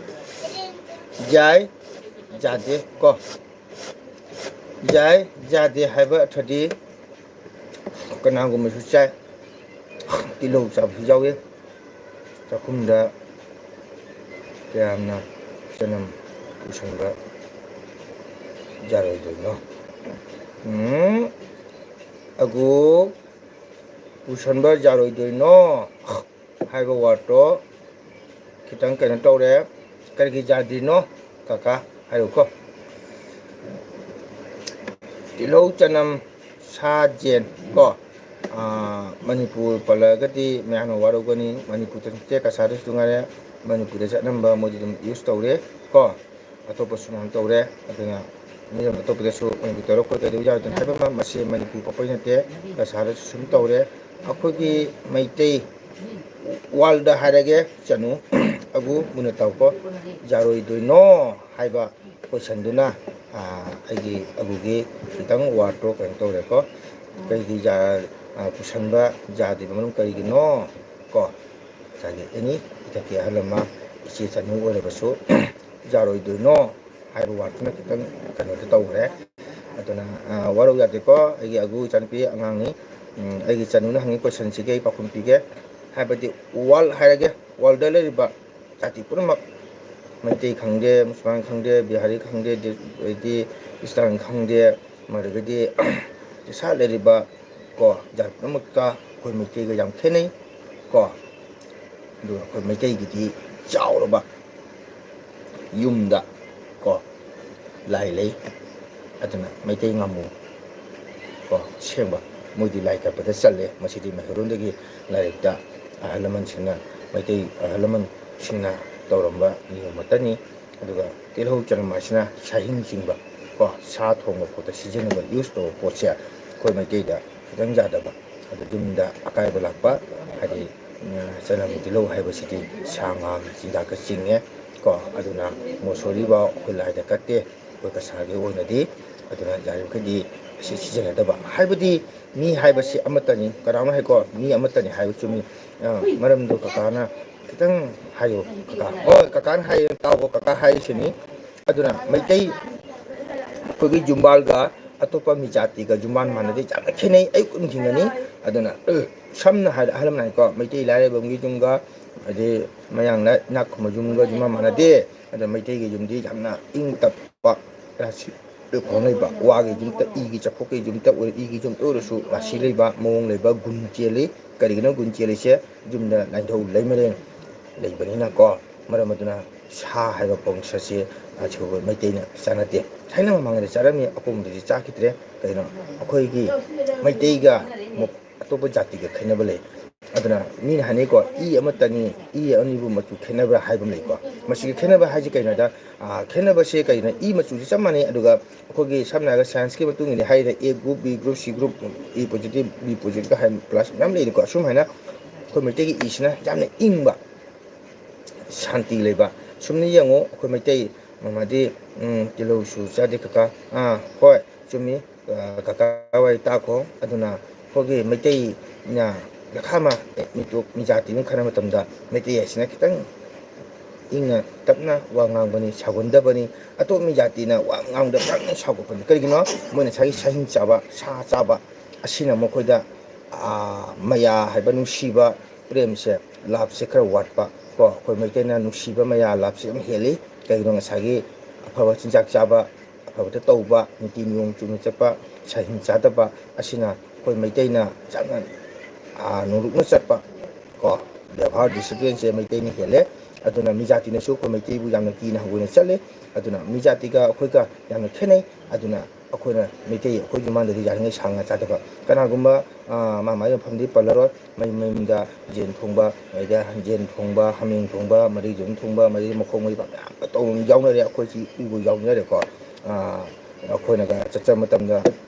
ꯌꯥꯏ, ꯌꯥꯗꯦ ꯀꯣ꯫ ꯌꯥꯏ, ꯌꯥꯗꯦ ꯍꯥꯏꯕ ꯑꯔꯊꯗꯤ ꯀꯅꯥꯒꯨꯝꯕꯁꯨ ꯆꯥꯏ꯫ ꯇꯤꯜꯍꯧ ꯆꯥꯕꯁꯨ ꯌꯥꯎꯏ꯫ ꯆꯥꯛꯈꯨꯝꯗ ꯀꯌꯥꯝꯅ ꯆꯅꯝ ꯄꯨꯁꯟꯕ ꯌꯥꯔꯣꯏꯗꯣꯏꯅꯣ? ꯎꯝ, ꯑꯒꯨ ꯄꯨꯁꯟꯕ ꯌꯥꯔꯣꯏꯗꯣꯏꯅꯣ ꯍꯥꯏꯕ ꯋꯥꯔꯗꯇꯣ ꯈꯤꯇꯪ ꯀꯩꯅꯣ ꯇꯧꯔꯦ꯫ ꯀꯔꯤꯒꯤ ꯌꯥꯗ꯭ꯔꯤꯅꯣ ꯀꯀꯥ ꯍꯥꯏꯔꯨꯀꯣ꯫ ꯇꯤꯜꯍꯧ, ꯆꯅꯝ, ꯁꯥ, ꯌꯦꯟ ꯀꯣ꯫ ꯑꯥ, ꯃꯅꯤꯄꯨꯔ ꯄꯜꯂꯛꯑꯒꯗꯤ ꯃꯌꯥꯝꯅ ꯋꯥꯔꯧꯒꯅꯤ꯫ ꯃꯅꯤꯄꯨꯔꯗ ꯅꯠꯇꯦ, ꯀꯁꯥꯔꯗꯁꯨ ꯉꯥꯏꯔꯦ, ꯃꯅꯤꯄꯨꯔꯗꯁꯨ ꯑꯅꯝꯕ ꯃꯣꯏꯗꯤ ꯑꯗꯨꯝ use ꯇꯧꯔꯦ ꯀꯣ꯫ ꯑꯇꯣꯞꯄꯁꯨ ꯃꯌꯥꯝ ꯇꯧꯔꯦ꯫ ꯑꯗꯨꯅ ꯃꯤꯔꯝ ꯑꯇꯣꯞꯄꯗꯁꯨ ꯃꯅꯤꯄꯨꯔ ꯇꯧꯔ ꯑꯩꯈꯣꯏ ꯀꯩꯗꯧ ꯌꯥꯔꯣꯏꯗꯣꯏꯅꯣ ꯍꯥꯏꯕ ꯑꯃ, ꯃꯁꯤ ꯃꯅꯤꯄꯨꯔ ꯄꯣꯛꯄꯩ ꯅꯠꯇꯦ, ꯀꯁꯥꯔꯗꯁꯨ ꯁꯨꯝ ꯇꯧꯔꯦ꯫ ꯑꯩꯈꯣꯏꯒꯤ ꯃꯩꯇꯩ worldꯗ ꯍꯥꯏꯔꯒꯦ, ꯆꯅꯨ, ꯑꯒꯨ ꯃꯨꯟꯅ ꯇꯥꯎꯀꯣ, ꯌꯥꯔꯣꯏꯗꯣꯏꯅꯣ ꯍꯥꯏꯕ ꯀꯣꯏꯁꯟꯗꯨꯅ, ꯑꯥ, ꯑꯩꯒꯤ ꯑꯒꯨꯒꯤ ꯈꯤꯇꯪ ꯋꯥꯔꯗꯇꯣ ꯀꯩꯅꯣ ꯇꯧꯔꯦꯀꯣ꯫ ꯀꯩꯒꯤ ꯌꯥ-, ꯑꯥ, ꯄꯨꯁꯟꯕ ꯌꯥꯗ꯭ꯔꯤꯕ ꯃꯔꯝ ꯀꯔꯤꯒꯤꯅꯣ ꯀꯣ? ꯉꯁꯥꯏꯒꯤ ꯑꯦꯅꯤ ꯏꯊꯛꯀꯤ ꯑꯍꯜ ꯑꯃ, ꯏꯆꯦ ꯆꯅꯨ ꯑꯣꯏꯔꯕꯁꯨ, ꯌꯥꯔꯣꯏꯗꯣꯏꯅꯣ ꯍꯥꯏꯕ ꯋꯥꯗꯨꯅ ꯈꯤꯇꯪ ꯀꯩꯅꯣꯗꯤ ꯇꯧꯈ꯭ꯔꯦ꯫ ꯑꯗꯨꯅ ꯋꯥꯔꯧ ꯌꯥꯗꯦꯀꯣ, ꯑꯩꯒꯤ ꯑꯒꯨ ꯏꯆꯥꯅꯨꯄꯤ ꯑꯉꯥꯡꯅꯤ꯫ ꯑꯩꯒꯤ ꯏꯆꯥꯅꯨꯅ ꯍꯪꯉꯤ ꯀꯣꯏꯁꯟꯁꯤꯒꯤ ꯑꯩ ꯄꯥꯎꯈꯨꯝ ꯄꯤꯒꯦ꯫ ꯍꯥꯏꯕꯗꯤ ꯋꯥꯔꯜ ꯍꯥꯏꯔꯒꯦ, ꯋꯥꯔꯜꯗ ꯂꯩꯔꯤꯕ ꯖꯥꯇꯤ ꯄꯨꯝꯅꯃꯛ, ꯃꯩꯇꯩ ꯈꯪꯗꯦ, ꯃꯨꯁꯜꯃꯥꯟ ꯈꯪꯗꯦ, ꯕꯤꯍꯥꯔꯤ ꯈꯪꯗꯦ, ꯑꯗꯩꯗꯤ ꯏꯁꯇꯥꯔꯟ ꯈꯪꯗꯦ, ꯃꯗꯨꯗꯒꯤꯗꯤ ꯏꯁꯥ ꯂꯩꯔꯤꯕ ꯀꯣ ꯖꯥꯠ ꯄꯨꯝꯅꯃꯛꯀ ꯑꯩꯈꯣꯏ ꯃꯩꯇꯩꯒ ꯌꯥꯝ ꯈꯦꯠꯅꯩ ꯀꯣ꯫ ꯑꯗꯨꯒ ꯑꯩꯈꯣꯏ ꯃꯩꯇꯩꯒꯤꯗꯤ ꯆꯥꯎꯔꯕ ꯌꯨꯝꯗ ꯀꯣ ꯂꯥꯏ ꯂꯩ꯫ ꯑꯗꯨꯅ ꯃꯩꯇꯩ ꯉꯥꯃꯨ ꯀꯣ ꯑꯁꯦꯡꯕ ꯃꯣꯏꯗꯤ ꯂꯥꯏ ꯀꯠꯄꯗ ꯆꯠꯂꯦ꯫ ꯃꯁꯤꯗꯤ ꯃꯩꯍꯧꯔꯣꯟꯗꯒꯤ ꯂꯥꯏꯔꯤꯛꯇ ꯑꯍꯜ ꯂꯃꯟꯁꯤꯡꯅ, ꯃꯩꯇꯩ ꯑꯍꯜ ꯂꯃꯟꯁꯤꯡꯅ ꯇꯧꯔꯝꯕ ꯅꯤꯌꯣꯝ ꯑꯃꯠꯇꯅꯤ꯫ ꯑꯗꯨꯒ ꯇꯤꯜꯍꯧ ꯆꯅꯝ ꯍꯥꯏꯁꯤꯅ ꯁꯥꯍꯤꯡ ꯆꯤꯡꯕ ꯀꯣ ꯁꯥ ꯊꯣꯡꯕ ꯄꯣꯠꯇ ꯁꯤꯖꯤꯟꯅꯕ, ꯌꯨꯁ ꯇꯧꯕ ꯄꯣꯠꯁꯦ ꯑꯩꯈꯣꯏ ꯃꯩꯇꯩꯗ ꯈꯤꯇꯪ ꯌꯥꯗꯕ, ꯑꯗꯨ ꯌꯨꯝꯗ ꯑꯀꯥꯏꯕ ꯂꯥꯛꯄ, ꯍꯥꯏꯗꯤ ꯆꯅꯝ ꯇꯤꯜꯍꯧ ꯍꯥꯏꯕꯁꯤꯗꯤ ꯁꯥ ꯉꯥꯒꯤ ꯆꯤꯟꯖꯥꯛꯇ ꯆꯤꯡꯉꯦ ꯀꯣ꯫ ꯑꯗꯨꯅ ꯃꯣꯁꯣꯔꯤꯐꯥꯎ ꯑꯩꯈꯣꯏ ꯂꯥꯏꯗ ꯀꯠꯇꯦ ꯑꯩꯈꯣꯏ ꯀꯁꯥꯔꯒꯤ ꯑꯣꯏꯅꯗꯤ꯫ ꯑꯗꯨꯅ ꯌꯥꯔꯤꯃꯈꯩꯗꯤ ꯑꯁꯤ ꯁꯤꯖꯤꯟꯅꯗꯕ ꯍꯥꯏꯕꯗꯤ ꯃꯤ ꯍꯥꯏꯕꯁꯤ ꯑꯃꯠꯇꯅꯤ꯫ ꯀꯅꯥꯅꯣ ꯍꯥꯏꯀꯣ, ꯃꯤ ꯑꯃꯠꯇꯅꯤ ꯍꯥꯏꯕ ꯆꯨꯝꯃꯤ꯫ ꯃꯔꯝꯗꯣ ꯀꯀꯥꯅ ꯈꯤꯇꯪ ꯍꯥꯏꯌꯣ꯫ ꯀꯀꯥ, ꯍꯣꯏ, ꯀꯀꯥꯅ ꯍꯥꯏꯌꯦ ꯇꯥꯎꯕ, ꯀꯀꯥ ꯍꯥꯏꯔꯤꯁꯤꯅꯤ꯫ ꯑꯗꯨꯅ ꯃꯩꯇꯩ ꯑꯩꯈꯣꯏꯒꯤ ꯌꯨꯝꯕꯥꯜꯒ ꯑꯇꯣꯞꯄ ꯃꯤ ꯖꯥꯇꯤꯒ ꯌꯨꯝꯕꯥꯜ ꯃꯥꯟꯅꯗꯦ, ꯌꯥꯝꯅ ꯈꯦꯠꯅꯩ ꯑꯩ ꯅꯤꯡꯊꯤꯡꯒꯅꯤ꯫ ꯑꯗꯨꯅ ꯁꯝꯅ ꯍꯥꯏꯔ ꯑꯍꯜ ꯑꯃꯅ ꯍꯥꯏꯀꯣ, ꯃꯩꯇꯩ ꯂꯥꯏꯔꯕ ꯏꯃꯨꯡꯒꯤ ꯌꯨꯝꯒ ꯑꯗꯩ ꯃꯌꯥꯡꯅ ꯏꯅꯥꯛ ꯈꯨꯟꯕ ꯌꯨꯝꯒ ꯌꯨꯝꯕꯥꯜ ꯃꯥꯟꯅꯗꯦ꯫ ꯑꯗꯣ ꯃꯩꯇꯩꯒꯤ ꯌꯨꯝꯗꯤ ꯌꯥꯝꯅ ꯏꯪ ꯇꯞꯄ, ꯔꯥꯁꯤ ꯈꯣꯡ ꯂꯩꯕ, ꯋꯥꯒꯤ ꯌꯨꯝꯇ, ꯏꯒꯤ ꯆꯐꯨꯒꯤ ꯌꯨꯝꯇ ꯑꯣꯏꯔ, ꯏꯒꯤ ꯌꯨꯝꯇ ꯑꯣꯏꯔꯁꯨ ꯔꯥꯁꯤ ꯂꯩꯕ, ꯃꯑꯣꯡ ꯂꯩꯕ, ꯒꯨꯟ ꯆꯦꯜꯂꯤ꯫ ꯀꯔꯤꯒꯤꯅꯣ ꯒꯨꯟ ꯆꯦꯜꯂꯤꯁꯦ? ꯌꯨꯝꯗ ꯂꯥꯏꯅꯤꯡꯊꯧ ꯂꯩꯃꯔꯦꯟ ꯂꯩꯕꯅꯤꯅꯀꯣ꯫ ꯃꯔꯝ ꯑꯗꯨꯅ ꯁꯥ ꯍꯥꯏꯕ ꯄꯣꯠꯁꯛꯁꯦ ꯑꯁꯤꯒꯨꯝꯕ ꯃꯩꯇꯩꯅ ꯆꯥꯟꯅꯗꯦ꯫ ꯊꯥꯏꯅ ꯃꯃꯥꯡꯗꯗꯤ ꯆꯥꯔꯝꯃꯤ, ꯑꯀꯣꯟꯕꯗꯗꯤ ꯆꯥꯈꯤꯗ꯭ꯔꯦ꯫ ꯀꯩꯅꯣ, ꯑꯩꯈꯣꯏꯒꯤ ꯃꯩꯇꯩꯒ ꯑꯇꯣꯞꯄ ꯖꯥꯇꯤꯒ ꯈꯦꯠꯅꯕ ꯂꯩ꯫ ꯑꯗꯨꯅ ꯃꯤꯅ ꯍꯥꯏꯅꯩꯀꯣ, "ꯏ ꯑꯃꯠꯇꯅꯤ, ꯏ ꯑꯅꯤꯕꯨ ꯃꯆꯨ ꯈꯦꯠꯅꯕ꯭ꯔꯥ?" ꯍꯥꯏꯕ ꯑꯃ ꯂꯩꯀꯣ꯫ ꯃꯁꯤꯒꯤ ꯈꯦꯠꯅꯕ ꯍꯥꯏꯁꯤ ꯀꯩꯅꯣꯗ, ꯈꯦꯠꯅꯕꯁꯦ ꯀꯩꯅꯣ, ꯏ ꯃꯆꯨꯁꯦ ꯆꯞ ꯃꯥꯟꯅꯩ꯫ ꯑꯗꯨꯒ ꯑꯩꯈꯣꯏꯒꯤ ꯁꯝꯅ ꯍꯥꯏꯔꯒ ꯁꯥꯏꯟꯁꯀꯤ ꯃꯇꯨꯡ ꯏꯟꯅ ꯍꯥꯏꯔꯦ, A group, B group, C group, A positive, B positive ꯀ ꯍꯥꯏ ꯄ꯭ꯂꯁ ꯃꯌꯥꯝ ꯂꯩꯔꯤꯀꯣ꯫ ꯑꯁꯨꯝ ꯍꯥꯏꯅ ꯑꯩꯈꯣꯏ ꯃꯩꯇꯩꯒꯤ ꯏꯁꯤꯅ ꯌꯥꯝꯅ ꯏꯪꯕ, ꯁꯥꯟꯇꯤ ꯂꯩꯕ꯫ ꯁꯨꯝꯅ ꯌꯦꯡꯉꯨ, ꯑꯩꯈꯣꯏ ꯃꯩꯇꯩ ꯃꯃꯥꯗꯤ ꯇꯤꯜꯍꯧꯁꯨ ꯆꯥꯗꯦ ꯀꯀꯥ꯫ ꯑꯥ, ꯍꯣꯏ, ꯆꯨꯝꯃꯤ꯫ ꯀꯀꯥ ꯋꯥꯔꯤ ꯇꯥꯈꯣ꯫ ꯑꯗꯨꯅ ꯑꯩꯈꯣꯏꯒꯤ ꯃꯩꯇꯩꯅ ꯂꯈꯥꯃ ꯃꯤꯇꯣꯞ ꯃꯤ ꯖꯥꯇꯤ ꯑꯃ ꯈꯟꯅꯕ ꯃꯇꯝꯗ ꯃꯩꯇꯩ ꯍꯥꯏꯁꯤꯅ ꯈꯤꯇꯪ ꯏꯪꯅ ꯇꯞꯅ ꯋꯥ ꯉꯥꯡꯕꯅꯤ, ꯁꯥꯎꯒꯟꯗꯕꯅꯤ꯫ ꯑꯇꯣꯞꯄ ꯃꯤ ꯖꯥꯇꯤꯅ ꯋꯥ ꯉꯥꯡꯕꯗ ꯄꯪꯅ ꯁꯥꯎꯒꯠꯄꯅꯤ꯫ ꯀꯔꯤꯒꯤꯅꯣ? ꯃꯣꯏꯅ ꯉꯁꯥꯏꯒꯤ ꯁꯥꯍꯤꯡ ꯆꯥꯕ, ꯁꯥ ꯆꯥꯕ ꯑꯁꯤꯅ ꯃꯈꯣꯏꯗ, ꯑꯥ, ꯃꯌꯥ ꯍꯥꯏꯕ ꯅꯨꯡꯁꯤꯕ, ꯄ꯭ꯔꯦꯝꯁꯦ, ꯂꯥꯞꯁꯦ ꯈꯔ ꯋꯥꯠꯄ ꯀꯣ꯫ ꯑꯩꯈꯣꯏ ꯃꯩꯇꯩꯅ ꯅꯨꯡꯁꯤꯕ ꯃꯌꯥ ꯂꯥꯞꯁꯦ ꯌꯥꯝ ꯍꯦꯜꯂꯤ꯫ ꯀꯩꯒꯤꯅꯣ? ꯉꯁꯥꯏꯒꯤ ꯑꯐꯕ ꯆꯤꯟꯖꯥꯛ ꯆꯥꯕ, ꯑꯐꯕꯗ ꯇꯧꯕ, ꯅꯤꯇꯤ ꯅꯤꯌꯣꯝ ꯆꯨꯝꯅ ꯆꯠꯄ, ꯁꯥꯍꯤꯡ ꯆꯥꯗꯕ ꯑꯁꯤꯅ ꯑꯩꯈꯣꯏ ꯃꯩꯇꯩꯅ ꯌꯥꯝꯅ, ꯑꯥ, ꯅꯣꯂꯨꯛꯅ ꯆꯠꯄ ꯀꯣ꯫ ꯕꯦꯕꯥꯔ, ꯗꯤꯁꯤꯄ꯭ꯂꯤꯟꯁꯦ ꯃꯩꯇꯩꯅ ꯍꯦꯜꯂꯦ꯫ ꯑꯗꯨꯅ ꯃꯤ ꯖꯥꯇꯤꯅꯁꯨ ꯑꯩꯈꯣꯏ ꯃꯩꯇꯩꯕꯨ ꯌꯥꯝꯅ ꯀꯤꯅ ꯍꯪꯒꯣꯏꯅ ꯆꯠꯂꯤ꯫ ꯑꯗꯨꯅ ꯃꯤ ꯖꯥꯇꯤꯒ ꯑꯩꯈꯣꯏꯒ ꯌꯥꯝꯅ ꯈꯦꯠꯅꯩ꯫ ꯑꯗꯨꯅ ꯑꯩꯈꯣꯏꯅ ꯃꯩꯇꯩ ꯑꯩꯈꯣꯏꯒꯤ ꯃꯥꯡꯗꯗꯤ ꯌꯥꯔꯤꯉꯩ ꯁꯥ ꯉꯥ ꯆꯥꯗꯕ꯫ ꯀꯅꯥꯒꯨꯝꯕ, ꯑꯥ, ꯃꯥ ꯃꯥꯒꯤ ꯃꯐꯝꯗꯤ ꯄꯜꯂꯔꯣꯏ꯫ ꯃꯌꯨꯝ ꯃꯌꯨꯝꯗ ꯌꯦꯟ ꯊꯣꯡꯕ, ꯑꯗꯩꯗ ꯌꯦꯟ ꯊꯣꯡꯕ, ꯍꯥꯃꯦꯡ ꯊꯣꯡꯕ, ꯃꯔꯤꯖꯣꯝ ꯊꯣꯡꯕ, ꯃꯔꯤ ꯃꯈꯣꯡ ꯃꯔꯤ ꯄꯥꯟꯕ ꯃꯌꯥꯝ ꯇꯧꯕ ꯌꯥꯎꯅꯔꯦ꯫ ꯑꯩꯈꯣꯏꯁꯤ ꯎꯕ ꯌꯥꯎꯅꯔꯦꯀꯣ꯫ ꯑꯥ, ꯑꯩꯈꯣꯏꯅꯒ ꯆꯠꯆꯕ ꯃꯇꯝꯗ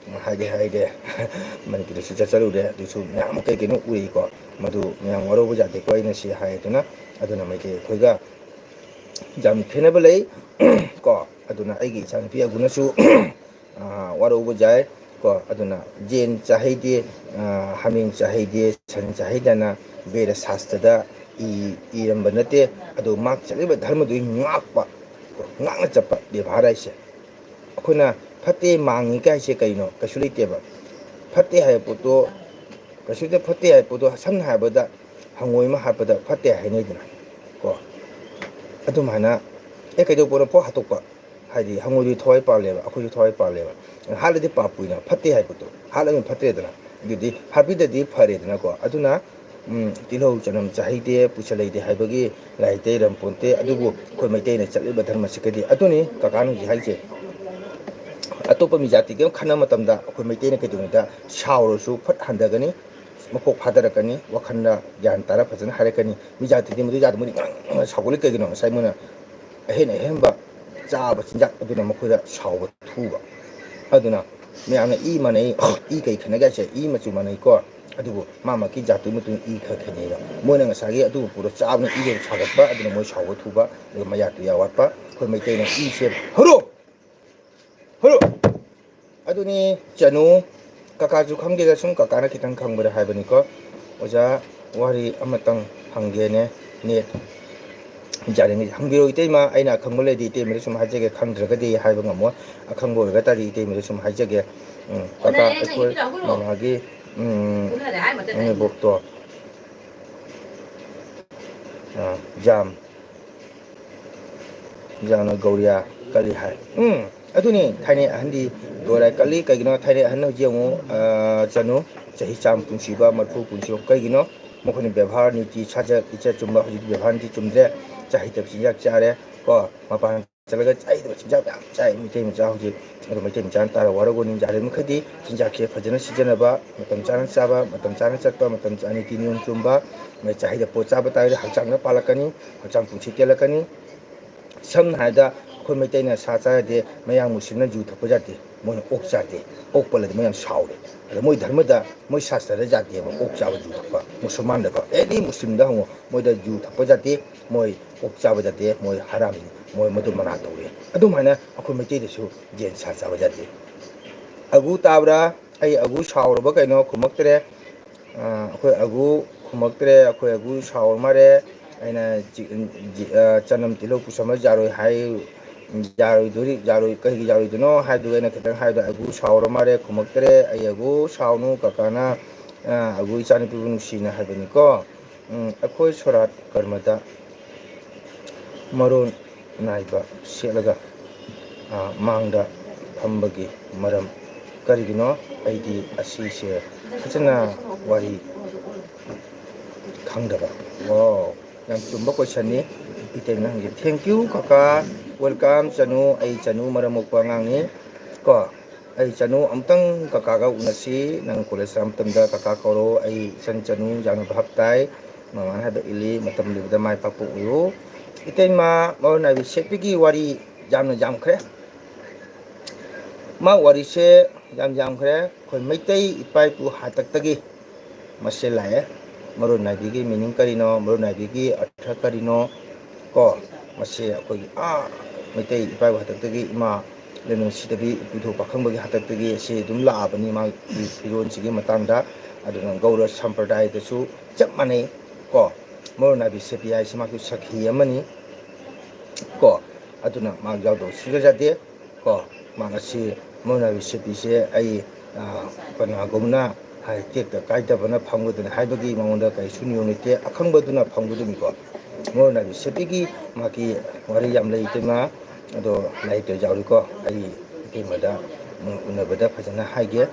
ꯍꯥꯏꯗꯤ ꯍꯥꯏꯗꯦ, ꯃꯅꯤꯄꯨꯔꯗꯁꯨ ꯆꯠꯆꯔꯨꯔꯦ, ꯑꯗꯨꯁꯨ ꯃꯌꯥꯝ ꯑꯃ ꯀꯩ ꯀꯩꯅꯣ ꯎꯏꯀꯣ꯫ ꯃꯗꯨ ꯃꯌꯥꯝ ꯋꯥꯔꯧꯕ ꯌꯥꯗꯦꯀꯣ, ꯑꯩꯅ ꯁꯤ ꯍꯥꯏꯗꯨꯅ꯫ ꯑꯗꯨꯅ ꯃꯩꯇꯩ ꯑꯩꯈꯣꯏꯒ ꯌꯥꯝ ꯈꯦꯠꯅꯕ ꯂꯩ ꯀꯣ꯫ ꯑꯗꯨꯅ ꯑꯩꯒꯤ ꯏꯆꯥꯅꯨꯄꯤ ꯑꯗꯨꯅꯁꯨ, ꯑꯥ, ꯋꯥꯔꯧꯕ ꯌꯥꯏ ꯀꯣ꯫ ꯑꯗꯨꯅ ꯌꯦꯟ ꯆꯥꯍꯩꯗꯦ, ꯑꯥ, ꯍꯥꯃꯦꯡ ꯆꯥꯍꯩꯗꯦ, ꯁꯟ ꯆꯥꯍꯩꯗꯦꯅ ꯕꯦꯗ ꯁꯥꯁꯇ꯭ꯔꯗ ꯏ-, ꯏꯔꯝꯕ ꯅꯠꯇꯦ꯫ ꯑꯗꯨ ꯃꯍꯥꯛ ꯆꯠꯂꯤꯕ ꯙꯔꯃꯗꯨꯒꯤ ꯉꯥꯛꯄ, ꯉꯥꯛꯅ ꯆꯠꯄ ꯕꯦꯕꯥꯔ ꯍꯥꯏꯁꯦ꯫ ꯑꯩꯈꯣꯏꯅ ꯐꯠꯇꯦ ꯃꯥꯡꯉꯤ ꯀꯥꯏꯁꯦ ꯀꯩꯅꯣ? ꯀꯩꯁꯨ ꯂꯩꯇꯦꯕ꯫ ꯐꯠꯇꯦ ꯍꯥꯏꯕ ꯄꯣꯠꯇꯣ, ꯀꯩꯁꯨꯗ ꯐꯠꯇꯦ ꯍꯥꯏꯕ ꯄꯣꯠꯇꯣ, ꯁꯝꯅ ꯍꯥꯏꯔꯕꯗ ꯍꯪꯉꯣꯏ ꯑꯃ ꯍꯥꯠꯄꯗ ꯐꯠꯇꯦ ꯍꯥꯏꯅꯩꯗꯅ ꯀꯣ꯫ ꯑꯗꯨꯃꯥꯏꯅ, ꯑꯦ, ꯀꯩꯗꯧꯕꯅꯣ ꯄꯣꯠ ꯍꯥꯠꯇꯣꯛꯄ? ꯍꯥꯏꯗꯤ ꯍꯪꯉꯣꯏꯗꯨ ꯊꯋꯥꯏ ꯄꯥꯜꯂꯦꯕ, ꯑꯩꯈꯣꯏꯁꯨ ꯊꯋꯥꯏ ꯄꯥꯜꯂꯦꯕ꯫ ꯍꯥꯠꯂꯗꯤ ꯄꯥꯞ ꯄꯨꯏꯅ, ꯐꯠꯇꯦ ꯍꯥꯏꯕꯗꯣ꯫ ꯍꯥꯠꯂꯕꯅꯤꯅ ꯐꯠꯇ꯭ꯔꯦꯗꯅ꯫ ꯑꯗꯨꯗꯤ ꯍꯥꯠꯄꯤꯗꯗꯤ ꯐꯔꯦꯗꯅꯀꯣ꯫ ꯑꯗꯨꯅ, ꯎꯝ, ꯇꯤꯜꯍꯧ ꯆꯅꯝ ꯆꯥꯍꯩꯗꯦ, ꯄꯨꯁꯜꯍꯩꯗꯦ ꯍꯥꯏꯕꯒꯤ ꯂꯥꯏꯔꯤꯛꯇ ꯏꯔꯝ ꯄꯣꯟꯇꯦ꯫ ꯑꯗꯨꯕꯨ ꯑꯩꯈꯣꯏ ꯃꯩꯇꯩꯅ ꯆꯠꯂꯤꯕ ꯙꯔꯃꯁꯤꯒꯗꯤ ꯑꯗꯨꯅꯤ ꯀꯀꯥꯅ ꯍꯧꯖꯤꯛ ꯍꯥꯏꯁꯦ꯫ ꯑꯇꯣꯞꯄ ꯃꯤ ꯖꯥꯇꯤꯒ ꯈꯟꯅꯕ ꯃꯇꯝꯗ ꯑꯩꯈꯣꯏ ꯃꯩꯇꯩꯅ ꯀꯩꯗꯧꯅꯨꯡꯗ ꯁꯥꯎꯔꯁꯨ ꯐꯠ ꯍꯟꯊꯒꯅꯤ, ꯃꯀꯣꯛ ꯐꯥꯊꯔꯛꯀꯅꯤ, ꯋꯥꯈꯜꯗ ꯒ꯭ꯌꯥꯟ ꯇꯥꯔ ꯐꯖꯅ ꯍꯥꯏꯔꯛꯀꯅꯤ꯫ ꯃꯤ ꯖꯥꯇꯤꯗꯤ ꯃꯗꯨ ꯌꯥꯗ ꯃꯣꯏꯗꯤ ꯉꯥꯡ ꯉꯥꯡ ꯁꯥꯎꯒꯠꯂꯤ꯫ ꯀꯩꯒꯤꯅꯣ? ꯉꯁꯥꯏ ꯃꯣꯏꯅ ꯑꯍꯦꯟ ꯑꯍꯦꯟꯕ ꯆꯥꯕ ꯆꯤꯟꯖꯥꯛ ꯑꯗꯨꯅ ꯃꯈꯣꯏꯗ ꯁꯥꯎꯕ ꯊꯨꯕ꯫ ꯑꯗꯨꯅ ꯃꯌꯥꯝꯅ ꯏ ꯃꯥꯟꯅꯩ, ꯏ ꯀꯩ ꯈꯦꯠꯅꯒꯦ ꯍꯥꯏꯁꯦ? ꯏ ꯃꯆꯨ ꯃꯥꯟꯅꯩꯀꯣ, ꯑꯗꯨꯕꯨ ꯃꯥ ꯃꯥꯒꯤ ꯖꯥꯇꯨꯒꯤ ꯃꯇꯨꯡ ꯏ ꯈꯔ ꯈꯦꯠꯅꯩꯕ꯫ ꯃꯣꯏꯅ ꯉꯁꯥꯏꯒꯤ ꯑꯗꯨꯒꯨꯝꯕ ꯄꯣꯠꯇꯣ ꯆꯥꯕꯅ ꯏ ꯍꯦꯟꯅ ꯁꯥꯒꯠꯄ, ꯑꯗꯨꯅ ꯃꯣꯏ ꯁꯥꯎꯕ ꯊꯨꯕ, ꯑꯗꯨꯒ ꯃꯌꯥ ꯇꯨꯌꯥ ꯋꯥꯠꯄ꯫ ꯑꯩꯈꯣꯏ ꯃꯩꯇꯩꯅ ꯏꯁꯦ ꯍꯨꯔꯨ! ꯍꯨꯔꯨ! ꯑꯗꯨꯅꯤ ꯆꯅꯨ꯫ ꯀꯀꯥꯁꯨ ꯈꯪꯗꯦꯗ, ꯁꯨꯝ ꯀꯀꯥꯅ ꯈꯤꯇꯪ ꯈꯪꯕꯗ ꯍꯥꯏꯕꯅꯤꯀꯣ꯫ ꯑꯣꯖꯥ, ꯋꯥꯔꯤ ꯑꯃꯇꯪ ꯍꯪꯒꯦꯅꯦ꯫ ꯅꯦꯠ, ꯌꯥꯔꯤꯉꯩ ꯍꯪꯕꯤꯔꯣ ꯏꯇꯩꯃ, ꯑꯩꯅ ꯑꯈꯪꯕ ꯂꯩꯔꯗꯤ ꯏꯇꯩꯃꯗ ꯁꯨꯝ ꯍꯥꯏꯖꯒꯦ, ꯈꯪꯗ꯭ꯔꯒꯗꯤ ꯍꯥꯏꯕ ꯉꯝꯃꯣꯏ꯫ ꯑꯈꯪꯕ ꯑꯣꯏꯔꯒ ꯇꯥꯔꯗꯤ ꯏꯇꯩꯃꯗ ꯁꯨꯝ ꯍꯥꯏꯖꯒꯦ꯫ ꯎꯝ, ꯀꯀꯥ, ꯑꯩꯈꯣꯏ ꯃꯃꯥꯒꯤ, ꯎꯝ, ꯏꯅꯦꯕꯣꯛꯇꯣ, ꯑ, ꯖꯥꯝ, ꯖꯥꯝꯅ ꯒꯧꯔꯤꯌꯥ ꯀꯜꯂꯤ ꯍꯥꯏ꯫ ꯎꯝ, ꯑꯗꯨꯅꯤ, ꯊꯥꯏꯅꯩ ꯑꯍꯟꯗꯤ ꯒꯧꯔꯤꯌꯥ ꯀꯜꯂꯤ꯫ ꯀꯩꯒꯤꯅꯣ? ꯊꯥꯏꯅꯩ ꯑꯍꯟ ꯍꯧꯖꯤꯛ ꯌꯦꯡꯉꯨ, ꯑ, ꯆꯅꯨ, ꯆꯍꯤ ꯆꯥꯝ ꯄꯨꯟꯁꯤꯕ, ꯃꯔꯐꯨ ꯄꯨꯟꯁꯤꯕ꯫ ꯀꯩꯒꯤꯅꯣ? ꯃꯈꯣꯏꯅ ꯕꯦꯕꯥꯔ, ꯅꯤꯇꯤ, ꯁꯥꯖꯠ, ꯂꯤꯆꯠ ꯆꯨꯝꯕ꯫ ꯍꯧꯖꯤꯛꯇꯤ ꯕꯦꯕꯥꯔ, ꯅꯤꯇꯤ ꯆꯨꯝꯗ꯭ꯔꯦ꯫ ꯆꯥ ꯍꯩꯇꯕ ꯆꯤꯟꯖꯥꯛ ꯆꯥꯔꯦ꯫ ꯀꯣ, ꯃꯄꯥꯟ ꯆꯠꯂꯒ ꯆꯥ ꯍꯩꯇꯕ ꯆꯤꯟꯖꯥꯛ ꯃꯌꯥꯝ ꯆꯥꯏ ꯃꯩꯇꯩ ꯃꯆꯥ ꯍꯧꯖꯤꯛ꯫ ꯑꯗꯣ ꯃꯩꯇꯩ ꯃꯆꯥꯅ ꯇꯥꯔ ꯋꯥꯔꯧꯒꯅꯤ꯫ ꯌꯥꯔꯤꯕ ꯃꯈꯩꯗꯤ ꯆꯤꯟꯖꯥꯛꯁꯦ ꯐꯖꯅ ꯁꯤꯖꯤꯟꯅꯕ, ꯃꯇꯝ ꯆꯥꯅ ꯆꯥꯕ, ꯃꯇꯝ ꯆꯥꯅ ꯆꯠꯄ, ꯃꯇꯝ ꯆꯥ-, ꯅꯤꯇꯤ ꯅꯤꯌꯣꯝ ꯆꯨꯝꯕ, ꯆꯥ ꯍꯩꯗꯕ ꯄꯣꯠ ꯆꯥꯕ ꯇꯥꯔꯒꯗꯤ ꯍꯛꯆꯥꯡꯗ ꯄꯥꯜꯂꯛꯀꯅꯤ, ꯍꯛꯆꯥꯡ ꯄꯨꯟꯁꯤ ꯇꯦꯜꯂꯛꯀꯅꯤ꯫ ꯁꯝꯅ ꯍꯥꯏꯔꯕꯗ, ꯑꯩꯈꯣꯏ ꯃꯩꯇꯩꯅ ꯁꯥ ꯆꯥ ꯌꯥꯗꯦ, ꯃꯌꯥꯡ ꯃꯨꯁꯂꯤꯝꯅ ꯌꯨ ꯊꯛꯄ ꯌꯥꯗꯦ, ꯃꯣꯏꯅ ꯑꯣꯛ ꯆꯥꯗꯦ, ꯑꯣꯛ ꯄꯜꯂꯗꯤ ꯃꯣꯏ ꯌꯥꯝ ꯁꯥꯎꯔꯦ꯫ ꯑꯗ ꯃꯣꯏ ꯙꯔꯃꯗ, ꯃꯣꯏ ꯁꯥꯁꯇ꯭ꯔꯗ ꯌꯥꯗꯦꯕ ꯑꯣꯛ ꯆꯥꯕ, ꯌꯨ ꯊꯛꯄ꯫ ꯃꯨꯁꯜꯃꯥꯟꯗꯀꯣ, ꯑꯦꯅꯤ ꯃꯨꯁꯂꯤꯝꯗ ꯍꯪꯉꯣ, ꯃꯣꯏꯗ ꯌꯨ ꯊꯛꯄ ꯌꯥꯗꯦ, ꯃꯣꯏ ꯑꯣꯛ ꯆꯥꯕ ꯌꯥꯗꯦ, ꯃꯣꯏ ꯍꯔꯥꯝꯅꯤ, ꯃꯣꯏ ꯃꯗꯨ ꯃꯅꯥ ꯇꯧꯔꯦ꯫ ꯑꯗꯨꯃꯥꯏꯅ ꯑꯩꯈꯣꯏ ꯃꯩꯇꯩꯗꯁꯨ ꯌꯦꯟ ꯁꯥ ꯆꯥꯕ ꯌꯥꯗꯦ꯫ ꯑꯒꯨ ꯇꯥꯕ꯭ꯔꯥ? ꯑꯩ ꯑꯒꯨ ꯁꯥꯎꯔꯕ ꯀꯩꯅꯣ ꯈꯨꯝꯃꯛꯇ꯭ꯔꯦ꯫ ꯑ, ꯑꯩꯈꯣꯏ ꯑꯒꯨ ꯈꯨꯝꯃꯛꯇ꯭ꯔꯦ, ꯑꯩꯈꯣꯏ ꯑꯒꯨ ꯁꯥꯎꯔ ꯃꯥꯜꯂꯦ꯫ ꯑꯩꯅ ꯆꯤ-, ꯖꯤ-, ꯑ, ꯆꯅꯝ ꯇꯤꯜꯍꯧ ꯄꯨꯁꯟꯕ ꯌꯥꯔꯣꯏ ꯍꯥꯏ, ꯌꯥꯔꯣꯏꯗꯣꯔꯤ, ꯌꯥꯔꯣꯏ, ꯀꯩꯒꯤ ꯌꯥꯔꯣꯏꯗꯣꯏꯅꯣ ꯍꯥꯏꯗꯨꯒ ꯑꯩꯅ ꯈꯤꯇꯪ ꯍꯥꯏꯕꯗ ꯑꯒꯨ ꯁꯥꯎꯔ ꯃꯥꯜꯂꯦ, ꯈꯨꯝꯃꯛꯇ꯭ꯔꯦ꯫ ꯑꯩ ꯑꯒꯨ ꯁꯥꯎꯅꯨ, ꯀꯀꯥꯅ, ꯑ, ꯑꯒꯨ ꯏꯆꯥꯅꯨꯄꯤꯕꯨ ꯅꯨꯡꯁꯤꯅ ꯍꯥꯏꯕꯅꯤꯀꯣ꯫ ꯎꯝ, ꯑꯩꯈꯣꯏ ꯁꯣꯔꯥꯠ ꯀꯔꯃꯗ ꯃꯔꯣꯟ ꯅꯥꯏꯕ ꯁꯦꯠꯂꯒ, ꯑ, ꯃꯥꯡꯗ ꯐꯝꯕꯒꯤ ꯃꯔꯝ ꯀꯔꯤꯒꯤꯅꯣ? ꯑꯩꯗꯤ ꯑꯁꯤꯁꯦ ꯐꯖꯅ ꯋꯥꯔꯤ ꯈꯪꯗꯕ꯫ ꯋꯥꯎ, ꯌꯥꯝ ꯆꯨꯝꯕ questionꯅꯤ꯫ ꯏꯇꯩꯅ ꯍꯪꯒꯦ꯫ Thank you, ꯀꯀꯥ꯫ Welcome, ꯆꯅꯨ꯫ ꯑꯩ ꯆꯅꯨ ꯃꯔꯝ ꯃꯣꯛꯄ ꯑꯉꯥꯡꯅꯤ꯫ ꯀꯣ, ꯑꯩ ꯆꯅꯨ ꯑꯃꯨꯛꯇꯪ ꯀꯀꯥꯒ ꯎꯅꯁꯤ꯫ ꯅꯪ college ꯃꯇꯝꯗ ꯀꯀꯥ ꯀꯧꯔꯣ꯫ ꯑꯩ ꯏꯆꯟ ꯆꯅꯨ ꯌꯥꯝꯅ ꯚꯥꯞ ꯇꯥꯏ꯫ ꯃꯃꯥꯅ ꯍꯥꯏꯕ ꯏꯜꯂꯤ꯫ ꯃꯇꯝ ꯂꯩꯕꯗ ꯃꯥꯏ ꯄꯥꯛꯄ ꯑꯣꯏꯌꯨ꯫ ꯏꯇꯩꯃ ꯃꯔꯣꯟ ꯅꯥꯏꯕꯤ ꯁꯦꯠꯄꯤꯒꯤ ꯋꯥꯔꯤ ꯌꯥꯝꯅ ꯌꯥꯝꯈ꯭ꯔꯦ꯫ ꯃꯥ ꯋꯥꯔꯤꯁꯦ ꯌꯥꯝ ꯌꯥꯝꯈ꯭ꯔꯦ꯫ ꯑꯩꯈꯣꯏ ꯃꯩꯇꯩ ꯏꯄꯥ ꯏꯄꯨ ꯍꯥꯛꯇꯛꯇꯒꯤ ꯃꯁꯦ ꯂꯥꯛꯑꯦ꯫ ꯃꯔꯣꯟ ꯅꯥꯏꯕꯤꯒꯤ meaning ꯀꯔꯤꯅꯣ? ꯃꯔꯣꯟ ꯅꯥꯏꯕꯤꯒꯤ ꯑꯔꯊ ꯀꯔꯤꯅꯣ? ꯀꯣ, ꯃꯁꯦ ꯑꯩꯈꯣꯏꯒꯤ, ꯑꯥ, ꯃꯩꯇꯩ ꯏꯄꯥ ꯏꯄꯨ ꯍꯥꯛꯇꯛꯇꯒꯤ ꯏꯃꯥ ꯂꯩꯃꯔꯦꯟ ꯁꯤꯗꯕꯤ ꯏꯄꯨꯊꯧ ꯄꯥꯈꯪꯕꯒꯤ ꯍꯥꯛꯇꯛꯇꯒꯤ ꯁꯤ ꯑꯗꯨꯝ ꯂꯥꯛꯑꯕꯅꯤ, ꯃꯥꯒꯤ ꯐꯤꯔꯣꯜꯁꯤꯒꯤ ꯃꯇꯥꯡꯗ꯫ ꯑꯗꯨꯅ ꯒꯧꯔ ꯁꯝꯄ꯭ꯔꯗꯥꯌꯗꯁꯨ ꯆꯞ ꯃꯥꯟꯅꯩ꯫ ꯀꯣ, ꯃꯔꯨ ꯅꯥꯏꯕꯤ ꯁꯦꯠꯄꯤ ꯍꯥꯏꯁꯤ ꯃꯍꯥꯛꯁꯨ ꯁꯈꯤ ꯑꯃꯅꯤ ꯀꯣ꯫ ꯑꯗꯨꯅ ꯃꯍꯥꯛ ꯌꯥꯎꯗꯕ ꯁꯨꯡꯌꯥ ꯌꯥꯗꯦ ꯀꯣ꯫ ꯃꯍꯥꯛ ꯑꯁꯤ ꯃꯔꯨ ꯅꯥꯏꯕꯤ ꯁꯦꯠꯄꯤꯁꯦ ꯑꯩ, ꯑ, ꯀꯅꯥꯒꯨꯝꯕꯅ ꯍꯥꯏ ꯇꯦꯛꯇ ꯀꯥꯏꯗꯕꯅ ꯐꯪꯒꯗꯅꯤ ꯍꯥꯏꯕꯒꯤ ꯃꯉꯣꯟꯗ ꯀꯔꯤꯁꯨ ꯅꯤꯌꯣꯝ ꯂꯩꯇꯦ, ꯑꯈꯪꯕꯗꯨꯅ ꯐꯪꯒꯗꯕꯅꯤꯀꯣ꯫ ꯃꯔꯨ ꯅꯥꯏꯕꯤ ꯁꯦꯠꯄꯤꯒꯤ ꯃꯍꯥꯛꯀꯤ ꯋꯥꯔꯤ ꯌꯥꯝ ꯂꯩ ꯏꯇꯩꯃ, ꯑꯗꯣ ꯂꯥꯏꯔꯤꯛꯇ ꯌꯥꯎꯔꯤꯀꯣ꯫ ꯑꯩ ꯏꯇꯩꯃꯗ, ꯎꯝ, ꯎꯅꯕꯗ ꯐꯖꯅ ꯍꯥꯏꯒꯦ꯫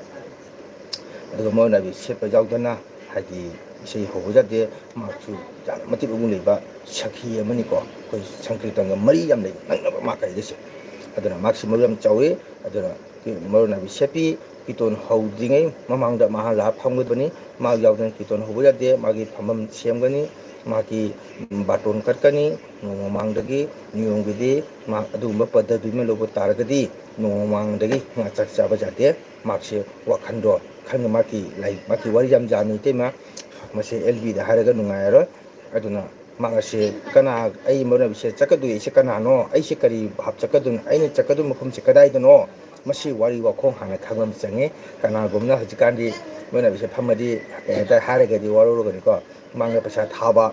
ꯑꯗꯨꯒ ꯃꯔꯨ ꯅꯥꯏꯕꯤ ꯁꯦꯠꯄ ꯌꯥꯎꯗꯅ ꯍꯥꯏꯗꯤ ꯏꯁꯩ ꯍꯧꯕ ꯌꯥꯗꯦ꯫ ꯃꯍꯥꯛꯁꯨ ꯌꯥꯝꯅ ꯃꯇꯤꯛ ꯃꯒꯨꯟ ꯂꯩꯕ ꯁꯈꯤ ꯑꯃꯅꯤꯀꯣ꯫ ꯑꯩꯈꯣꯏ ꯁꯪꯀ꯭ꯔꯤꯇꯟꯒ ꯃꯔꯤ ꯌꯥꯝ ꯂꯩ ꯅꯛꯅꯕ ꯃꯍꯥꯛꯀ ꯑꯩꯒꯁꯦ꯫ ꯑꯗꯨꯅ ꯃꯍꯥꯛꯁꯤ ꯃꯔꯨ ꯌꯥꯝ ꯆꯥꯎꯏ꯫ ꯑꯗꯨꯅ ꯃꯔꯨ ꯅꯥꯏꯕꯤ ꯁꯦꯠꯄꯤ ꯀꯤꯇꯣꯟ ꯍꯧꯗ꯭ꯔꯤꯉꯩ ꯃꯃꯥꯡꯗ ꯃꯍꯥꯛ ꯂꯥꯛꯑ ꯐꯝꯒꯗꯕꯅꯤ꯫ ꯃꯍꯥꯛ ꯌꯥꯎꯗꯅ ꯀꯤꯇꯣꯟ ꯍꯧꯕ ꯌꯥꯗꯦ꯫ ꯃꯥꯒꯤ ꯐꯝꯐꯝ ꯁꯦꯝꯒꯅꯤ, ꯃꯍꯥꯛꯀꯤ ꯕꯥꯇꯣꯟ ꯀꯠꯀꯅꯤ꯫ ꯅꯣꯡꯃ ꯃꯃꯥꯡꯗꯒꯤ ꯅꯤꯌꯣꯝꯒꯤꯗꯤ ꯃꯍꯥꯛ ꯑꯗꯨꯒꯨꯝꯕ ꯄꯗꯕꯤ ꯑꯃ ꯂꯧꯕ ꯇꯥꯔꯒꯗꯤ ꯅꯣꯡꯃ ꯃꯃꯥꯡꯗꯒꯤ ꯃꯥ ꯆꯥꯛ ꯆꯥꯕ ꯌꯥꯗꯦ꯫ ꯃꯍꯥꯛꯁꯦ ꯋꯥꯈꯟꯗꯣ ꯈꯪꯅ ꯃꯍꯥꯛꯀꯤ ꯂꯥꯏ-, ꯃꯍꯥꯛꯀꯤ ꯋꯥꯔꯤ ꯌꯥꯝ ꯌꯥꯝꯃꯤ ꯏꯇꯩꯃ꯫ ꯃꯁꯤ ꯑꯦꯜ ꯕꯤꯗ ꯍꯥꯏꯔꯒ ꯅꯨꯡꯉꯥꯏꯔꯔꯣꯏ꯫ ꯑꯗꯨꯅ ꯃꯍꯥꯛ ꯑꯁꯦ ꯀꯅꯥ, ꯑꯩ ꯃꯔꯨ ꯅꯥꯏꯕꯤꯁꯦ ꯆꯠꯀꯗꯣꯏ ꯑꯩꯁꯦ ꯀꯅꯥꯅꯣ? ꯑꯩꯁꯦ ꯀꯔꯤ ꯚꯥꯞ ꯆꯠꯀꯗꯣꯏꯅꯣ? ꯑꯩꯅ ꯆꯠꯀꯗꯣꯏ ꯃꯐꯝꯁꯦ ꯀꯗꯥꯏꯗꯅꯣ? ꯃꯁꯤ ꯋꯥꯔꯤ ꯋꯥꯈꯣꯡ ꯍꯥꯟꯅ ꯈꯪꯕ ꯑꯃ ꯆꯪꯉꯤ꯫ ꯀꯅꯥꯒꯨꯝꯕꯅ ꯍꯧꯖꯤꯛꯀꯥꯟꯗꯤ ꯃꯔꯨ ꯅꯥꯏꯕꯤꯁꯦ ꯐꯝꯃꯗꯤ ꯀꯩ ꯍꯥꯏꯇꯥꯔꯦ ꯍꯥꯏꯔꯒꯗꯤ ꯋꯥꯔꯧꯔꯒꯅꯤꯀꯣ꯫ ꯃꯥꯡꯗ ꯄꯩꯁꯥ ꯊꯥꯕ,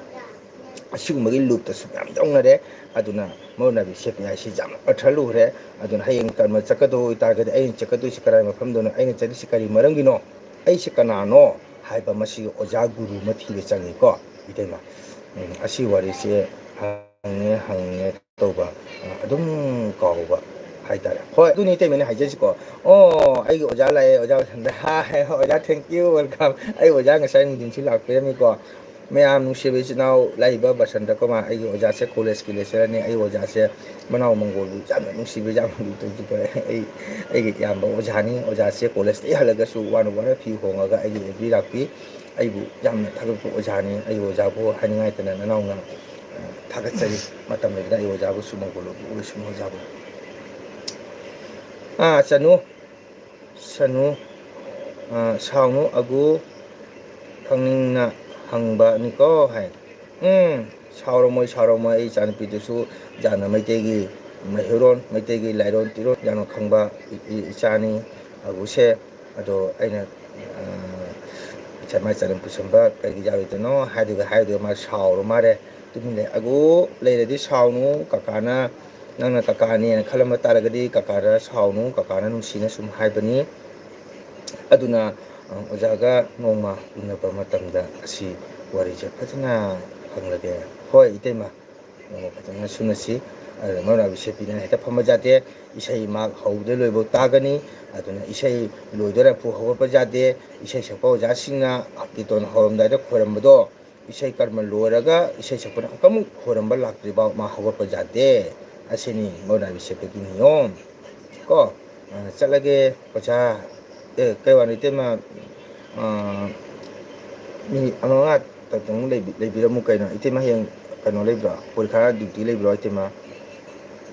ꯑꯁꯤꯒꯨꯝꯕꯒꯤ ꯂꯨꯞꯇꯁꯨ ꯃꯌꯥꯝ ꯌꯥꯎꯅꯔꯦ꯫ ꯑꯗꯨꯅ ꯃꯔꯨ ꯅꯥꯏꯕꯤ ꯁꯦꯠꯄꯤ ꯍꯥꯏꯁꯤ ꯌꯥꯝꯅ ꯑꯔꯊ ꯂꯨꯔꯦ꯫ ꯑꯗꯨꯅ ꯍꯌꯦꯡ ꯀꯔꯃ ꯆꯠꯀꯗꯧ ꯑꯣꯏꯇꯥꯔꯒꯗꯤ ꯑꯩꯅ ꯆꯠꯀꯗꯣꯏꯁꯤ ꯀꯗꯥꯏ ꯃꯐꯝꯗꯅꯣ, ꯑꯩꯅ ꯆꯠꯂꯤꯁꯤ ꯀꯔꯤ ꯃꯔꯝꯒꯤꯅꯣ, ꯑꯩꯁꯤ ꯀꯅꯥꯅꯣ ꯍꯥꯏꯕ ꯃꯁꯤꯒꯤ ꯑꯣꯖꯥ ꯒꯨꯔꯨ ꯑꯃ ꯊꯤꯕ ꯆꯪꯉꯤꯀꯣ ꯏꯇꯩꯃ꯫ ꯎꯝ, ꯑꯁꯤ ꯋꯥꯔꯤꯁꯦ ꯍꯪꯉꯦ ꯍꯪꯉꯦ ꯇꯧꯕ, ꯑ, ꯑꯗꯨꯝ ꯀꯥꯎꯕ ꯍꯥꯏꯇꯥꯔꯦ꯫ ꯍꯣꯏ, ꯑꯗꯨꯅꯤ ꯏꯇꯩꯃꯅ ꯍꯥꯏꯖꯔꯤꯁꯤꯀꯣ꯫ ꯑꯣ, ꯑꯩꯒꯤ ꯑꯣꯖꯥ ꯂꯥꯛꯑꯦ, ꯑꯣꯖꯥ ꯃꯊꯟꯗ ꯍꯥꯏ, ꯑꯣꯖꯥ thank you, welcome꯫ ꯑꯩ ꯑꯣꯖꯥ ꯉꯁꯥꯏ ꯅꯨꯡꯊꯤꯟꯁꯨ ꯂꯥꯛꯄꯤꯔꯝꯃꯤꯀꯣ꯫ ꯃꯌꯥꯝ ꯅꯨꯡꯁꯤꯕ ꯏꯆꯤꯟ ꯏꯅꯥꯎ ꯂꯥꯛꯏꯕ ꯕꯁꯟꯇ ꯀꯨꯃꯥꯔ, ꯑꯩꯒꯤ ꯑꯣꯖꯥꯁꯦ ꯀꯣꯂꯦꯖꯀꯤ ꯂꯦꯛꯆꯔꯔꯅꯤ꯫ ꯑꯩ ꯑꯣꯖꯥꯁꯦ ꯃꯅꯥꯎ ꯃꯪꯒꯣꯜꯕꯨ ꯌꯥꯝꯅ ꯅꯨꯡꯁꯤꯕ, ꯌꯥꯝꯅ ꯂꯨꯅ ꯇꯧꯖꯕ ꯑꯩ, ꯑꯩꯒꯤ ꯏꯌꯥꯝꯕ ꯑꯣꯖꯥꯅꯤ꯫ ꯑꯣꯖꯥꯁꯦ ꯀꯣꯂꯦꯖꯇꯒꯤ ꯍꯜꯂꯒꯁꯨ ꯋꯥꯅ ꯋꯥꯅ ꯐꯤ ꯍꯣꯡꯉꯒ ꯑꯩꯒꯤ ꯑꯦꯐ ꯕꯤ ꯂꯥꯛꯄꯤ꯫ ꯑꯩꯕꯨ ꯌꯥꯝꯅ ꯊꯥꯒꯠꯄ ꯑꯣꯖꯥꯅꯤ꯫ ꯑꯩ ꯑꯣꯖꯥꯕꯨ ꯍꯥꯏꯅꯤꯡꯉꯥꯏꯇꯅ ꯅꯅꯥꯎꯅ, ꯑ, ꯊꯥꯒꯠꯆꯔꯤ꯫ ꯃꯇꯝ ꯂꯩꯕꯗ ꯑꯩ ꯑꯣꯖꯥꯕꯨꯁꯨ ꯃꯪꯒꯣꯜꯕꯨ ꯑꯣꯏꯁꯅꯨ ꯑꯣꯖꯥꯕꯨ꯫ ꯑꯥ, ꯆꯅꯨ, ꯁꯅꯨ, ꯑ, ꯁꯥꯎꯅꯨ ꯑꯒꯨ ꯈꯪꯅꯤꯡꯅ ꯍꯪꯕꯅꯤꯀꯣ ꯍꯥꯏ꯫ ꯎꯝ, ꯁꯥꯎꯔꯝꯃꯣꯏ, ꯁꯥꯎꯔꯝꯃꯣꯏ꯫ ꯑꯩ ꯏꯆꯥꯅꯨꯄꯤꯗꯨꯁꯨ ꯌꯥꯝꯅ ꯃꯩꯇꯩꯒꯤ ꯃꯩꯍꯧꯔꯣꯟ, ꯃꯩꯇꯩꯒꯤ ꯂꯥꯏꯔꯣꯟ ꯇꯤꯔꯣꯟ ꯌꯥꯝꯅ ꯈꯪꯕ ꯏ-, ꯏ-, ꯏꯆꯥꯅꯤ ꯑꯒꯨꯁꯦ꯫ ꯑꯗꯣ ꯑꯩꯅ, ꯑ, ꯁꯃꯥꯏ ꯆꯅꯝ ꯄꯨꯁꯟꯕ ꯀꯩꯒꯤ ꯌꯥꯔꯣꯏꯗꯣꯏꯅꯣ ꯍꯥꯏꯗꯨꯒ ꯍꯥꯏꯗꯨꯒ ꯃꯥ ꯁꯥꯎꯔ ꯃꯥꯜꯂꯦ꯫ ꯇꯨꯃꯤꯟ ꯂꯩ꯫ ꯑꯒꯣ, ꯂꯩꯔꯗꯤ ꯁꯥꯎꯅꯨ꯫ ꯀꯀꯥꯅ, ꯅꯪꯅ ꯀꯀꯥꯅꯦꯅ ꯈꯜꯂꯝꯕ ꯇꯥꯔꯒꯗꯤ ꯀꯀꯥꯗ ꯁꯥꯎꯅꯨ꯫ ꯀꯀꯥꯅ ꯅꯨꯡꯁꯤꯅ ꯁꯨꯝ ꯍꯥꯏꯕꯅꯤ꯫ ꯑꯗꯨꯅ, ꯑ, ꯑꯣꯖꯥꯒ ꯅꯣꯡꯃ ꯎꯅꯕ ꯃꯇꯝꯗ ꯑꯁꯤ ꯋꯥꯔꯤꯁꯦ ꯐꯖꯅ ꯈꯪꯂꯒꯦ꯫ ꯍꯣꯏ, ꯏꯇꯩꯃ꯫ ꯅꯣꯡꯃ ꯐꯖꯅ ꯁꯨꯅꯁꯤ꯫ ꯑꯗꯨꯅ ꯃꯔꯨꯞ ꯅꯥꯏꯕꯤ ꯁꯦꯄꯤꯅ ꯍꯦꯛꯇ ꯐꯝꯕ ꯌꯥꯗꯦ꯫ ꯏꯁꯩ ꯃꯍꯥꯛ ꯍꯧꯕꯗꯩ ꯂꯣꯏꯕꯧ ꯇꯥꯒꯅꯤ꯫ ꯑꯗꯨꯅ ꯏꯁꯩ ꯂꯣꯏꯗꯣꯔꯦ ꯐꯨ ꯍꯧꯒꯠꯄ ꯌꯥꯗꯦ꯫ ꯏꯁꯩ ꯁꯛꯄ ꯑꯣꯖꯥꯁꯤꯡꯅ ꯀꯤꯔꯇꯣꯟ ꯍꯧꯔꯝꯗꯥꯏꯗ ꯈꯣꯏꯔꯝꯕꯗꯣ, ꯏꯁꯩ ꯀꯔꯃ ꯂꯣꯏꯔꯒ ꯏꯁꯩ ꯁꯛꯄꯅ ꯑꯃꯨꯛꯀꯃꯨꯛ ꯈꯣꯏꯔꯝꯕ ꯂꯥꯛꯇ꯭ꯔꯤꯐꯥꯎ ꯃꯥ ꯍꯧꯒꯠꯄ ꯌꯥꯗꯦ꯫ ꯑꯁꯤꯅꯤ ꯃꯔꯨꯞ ꯅꯥꯏꯕꯤ ꯁꯦꯄꯤꯒꯤ ꯅꯤꯌꯣꯝ꯫ ꯀꯣ, ꯑ, ꯆꯠꯂꯒꯦ ꯑꯣꯖꯥ꯫ ꯑꯦ, ꯀꯩ ꯋꯥꯅꯣ ꯏꯇꯩꯃ, ꯑ, ꯃꯤꯅꯤꯠ ꯑꯃ ꯃꯉꯥ ꯇꯪ ꯂꯩꯕꯤ-, ꯂꯩꯕꯤꯔꯝꯃꯨ ꯀꯩꯅꯣ꯫ ꯏꯇꯩꯃ ꯍꯌꯦꯡ ꯀꯩꯅꯣ ꯂꯩꯕ꯭ꯔꯣ? ꯄꯣꯔꯤꯈꯥ ꯗ꯭ꯌꯨꯇꯤ ꯂꯩꯕ꯭ꯔꯣ ꯏꯇꯩꯃ?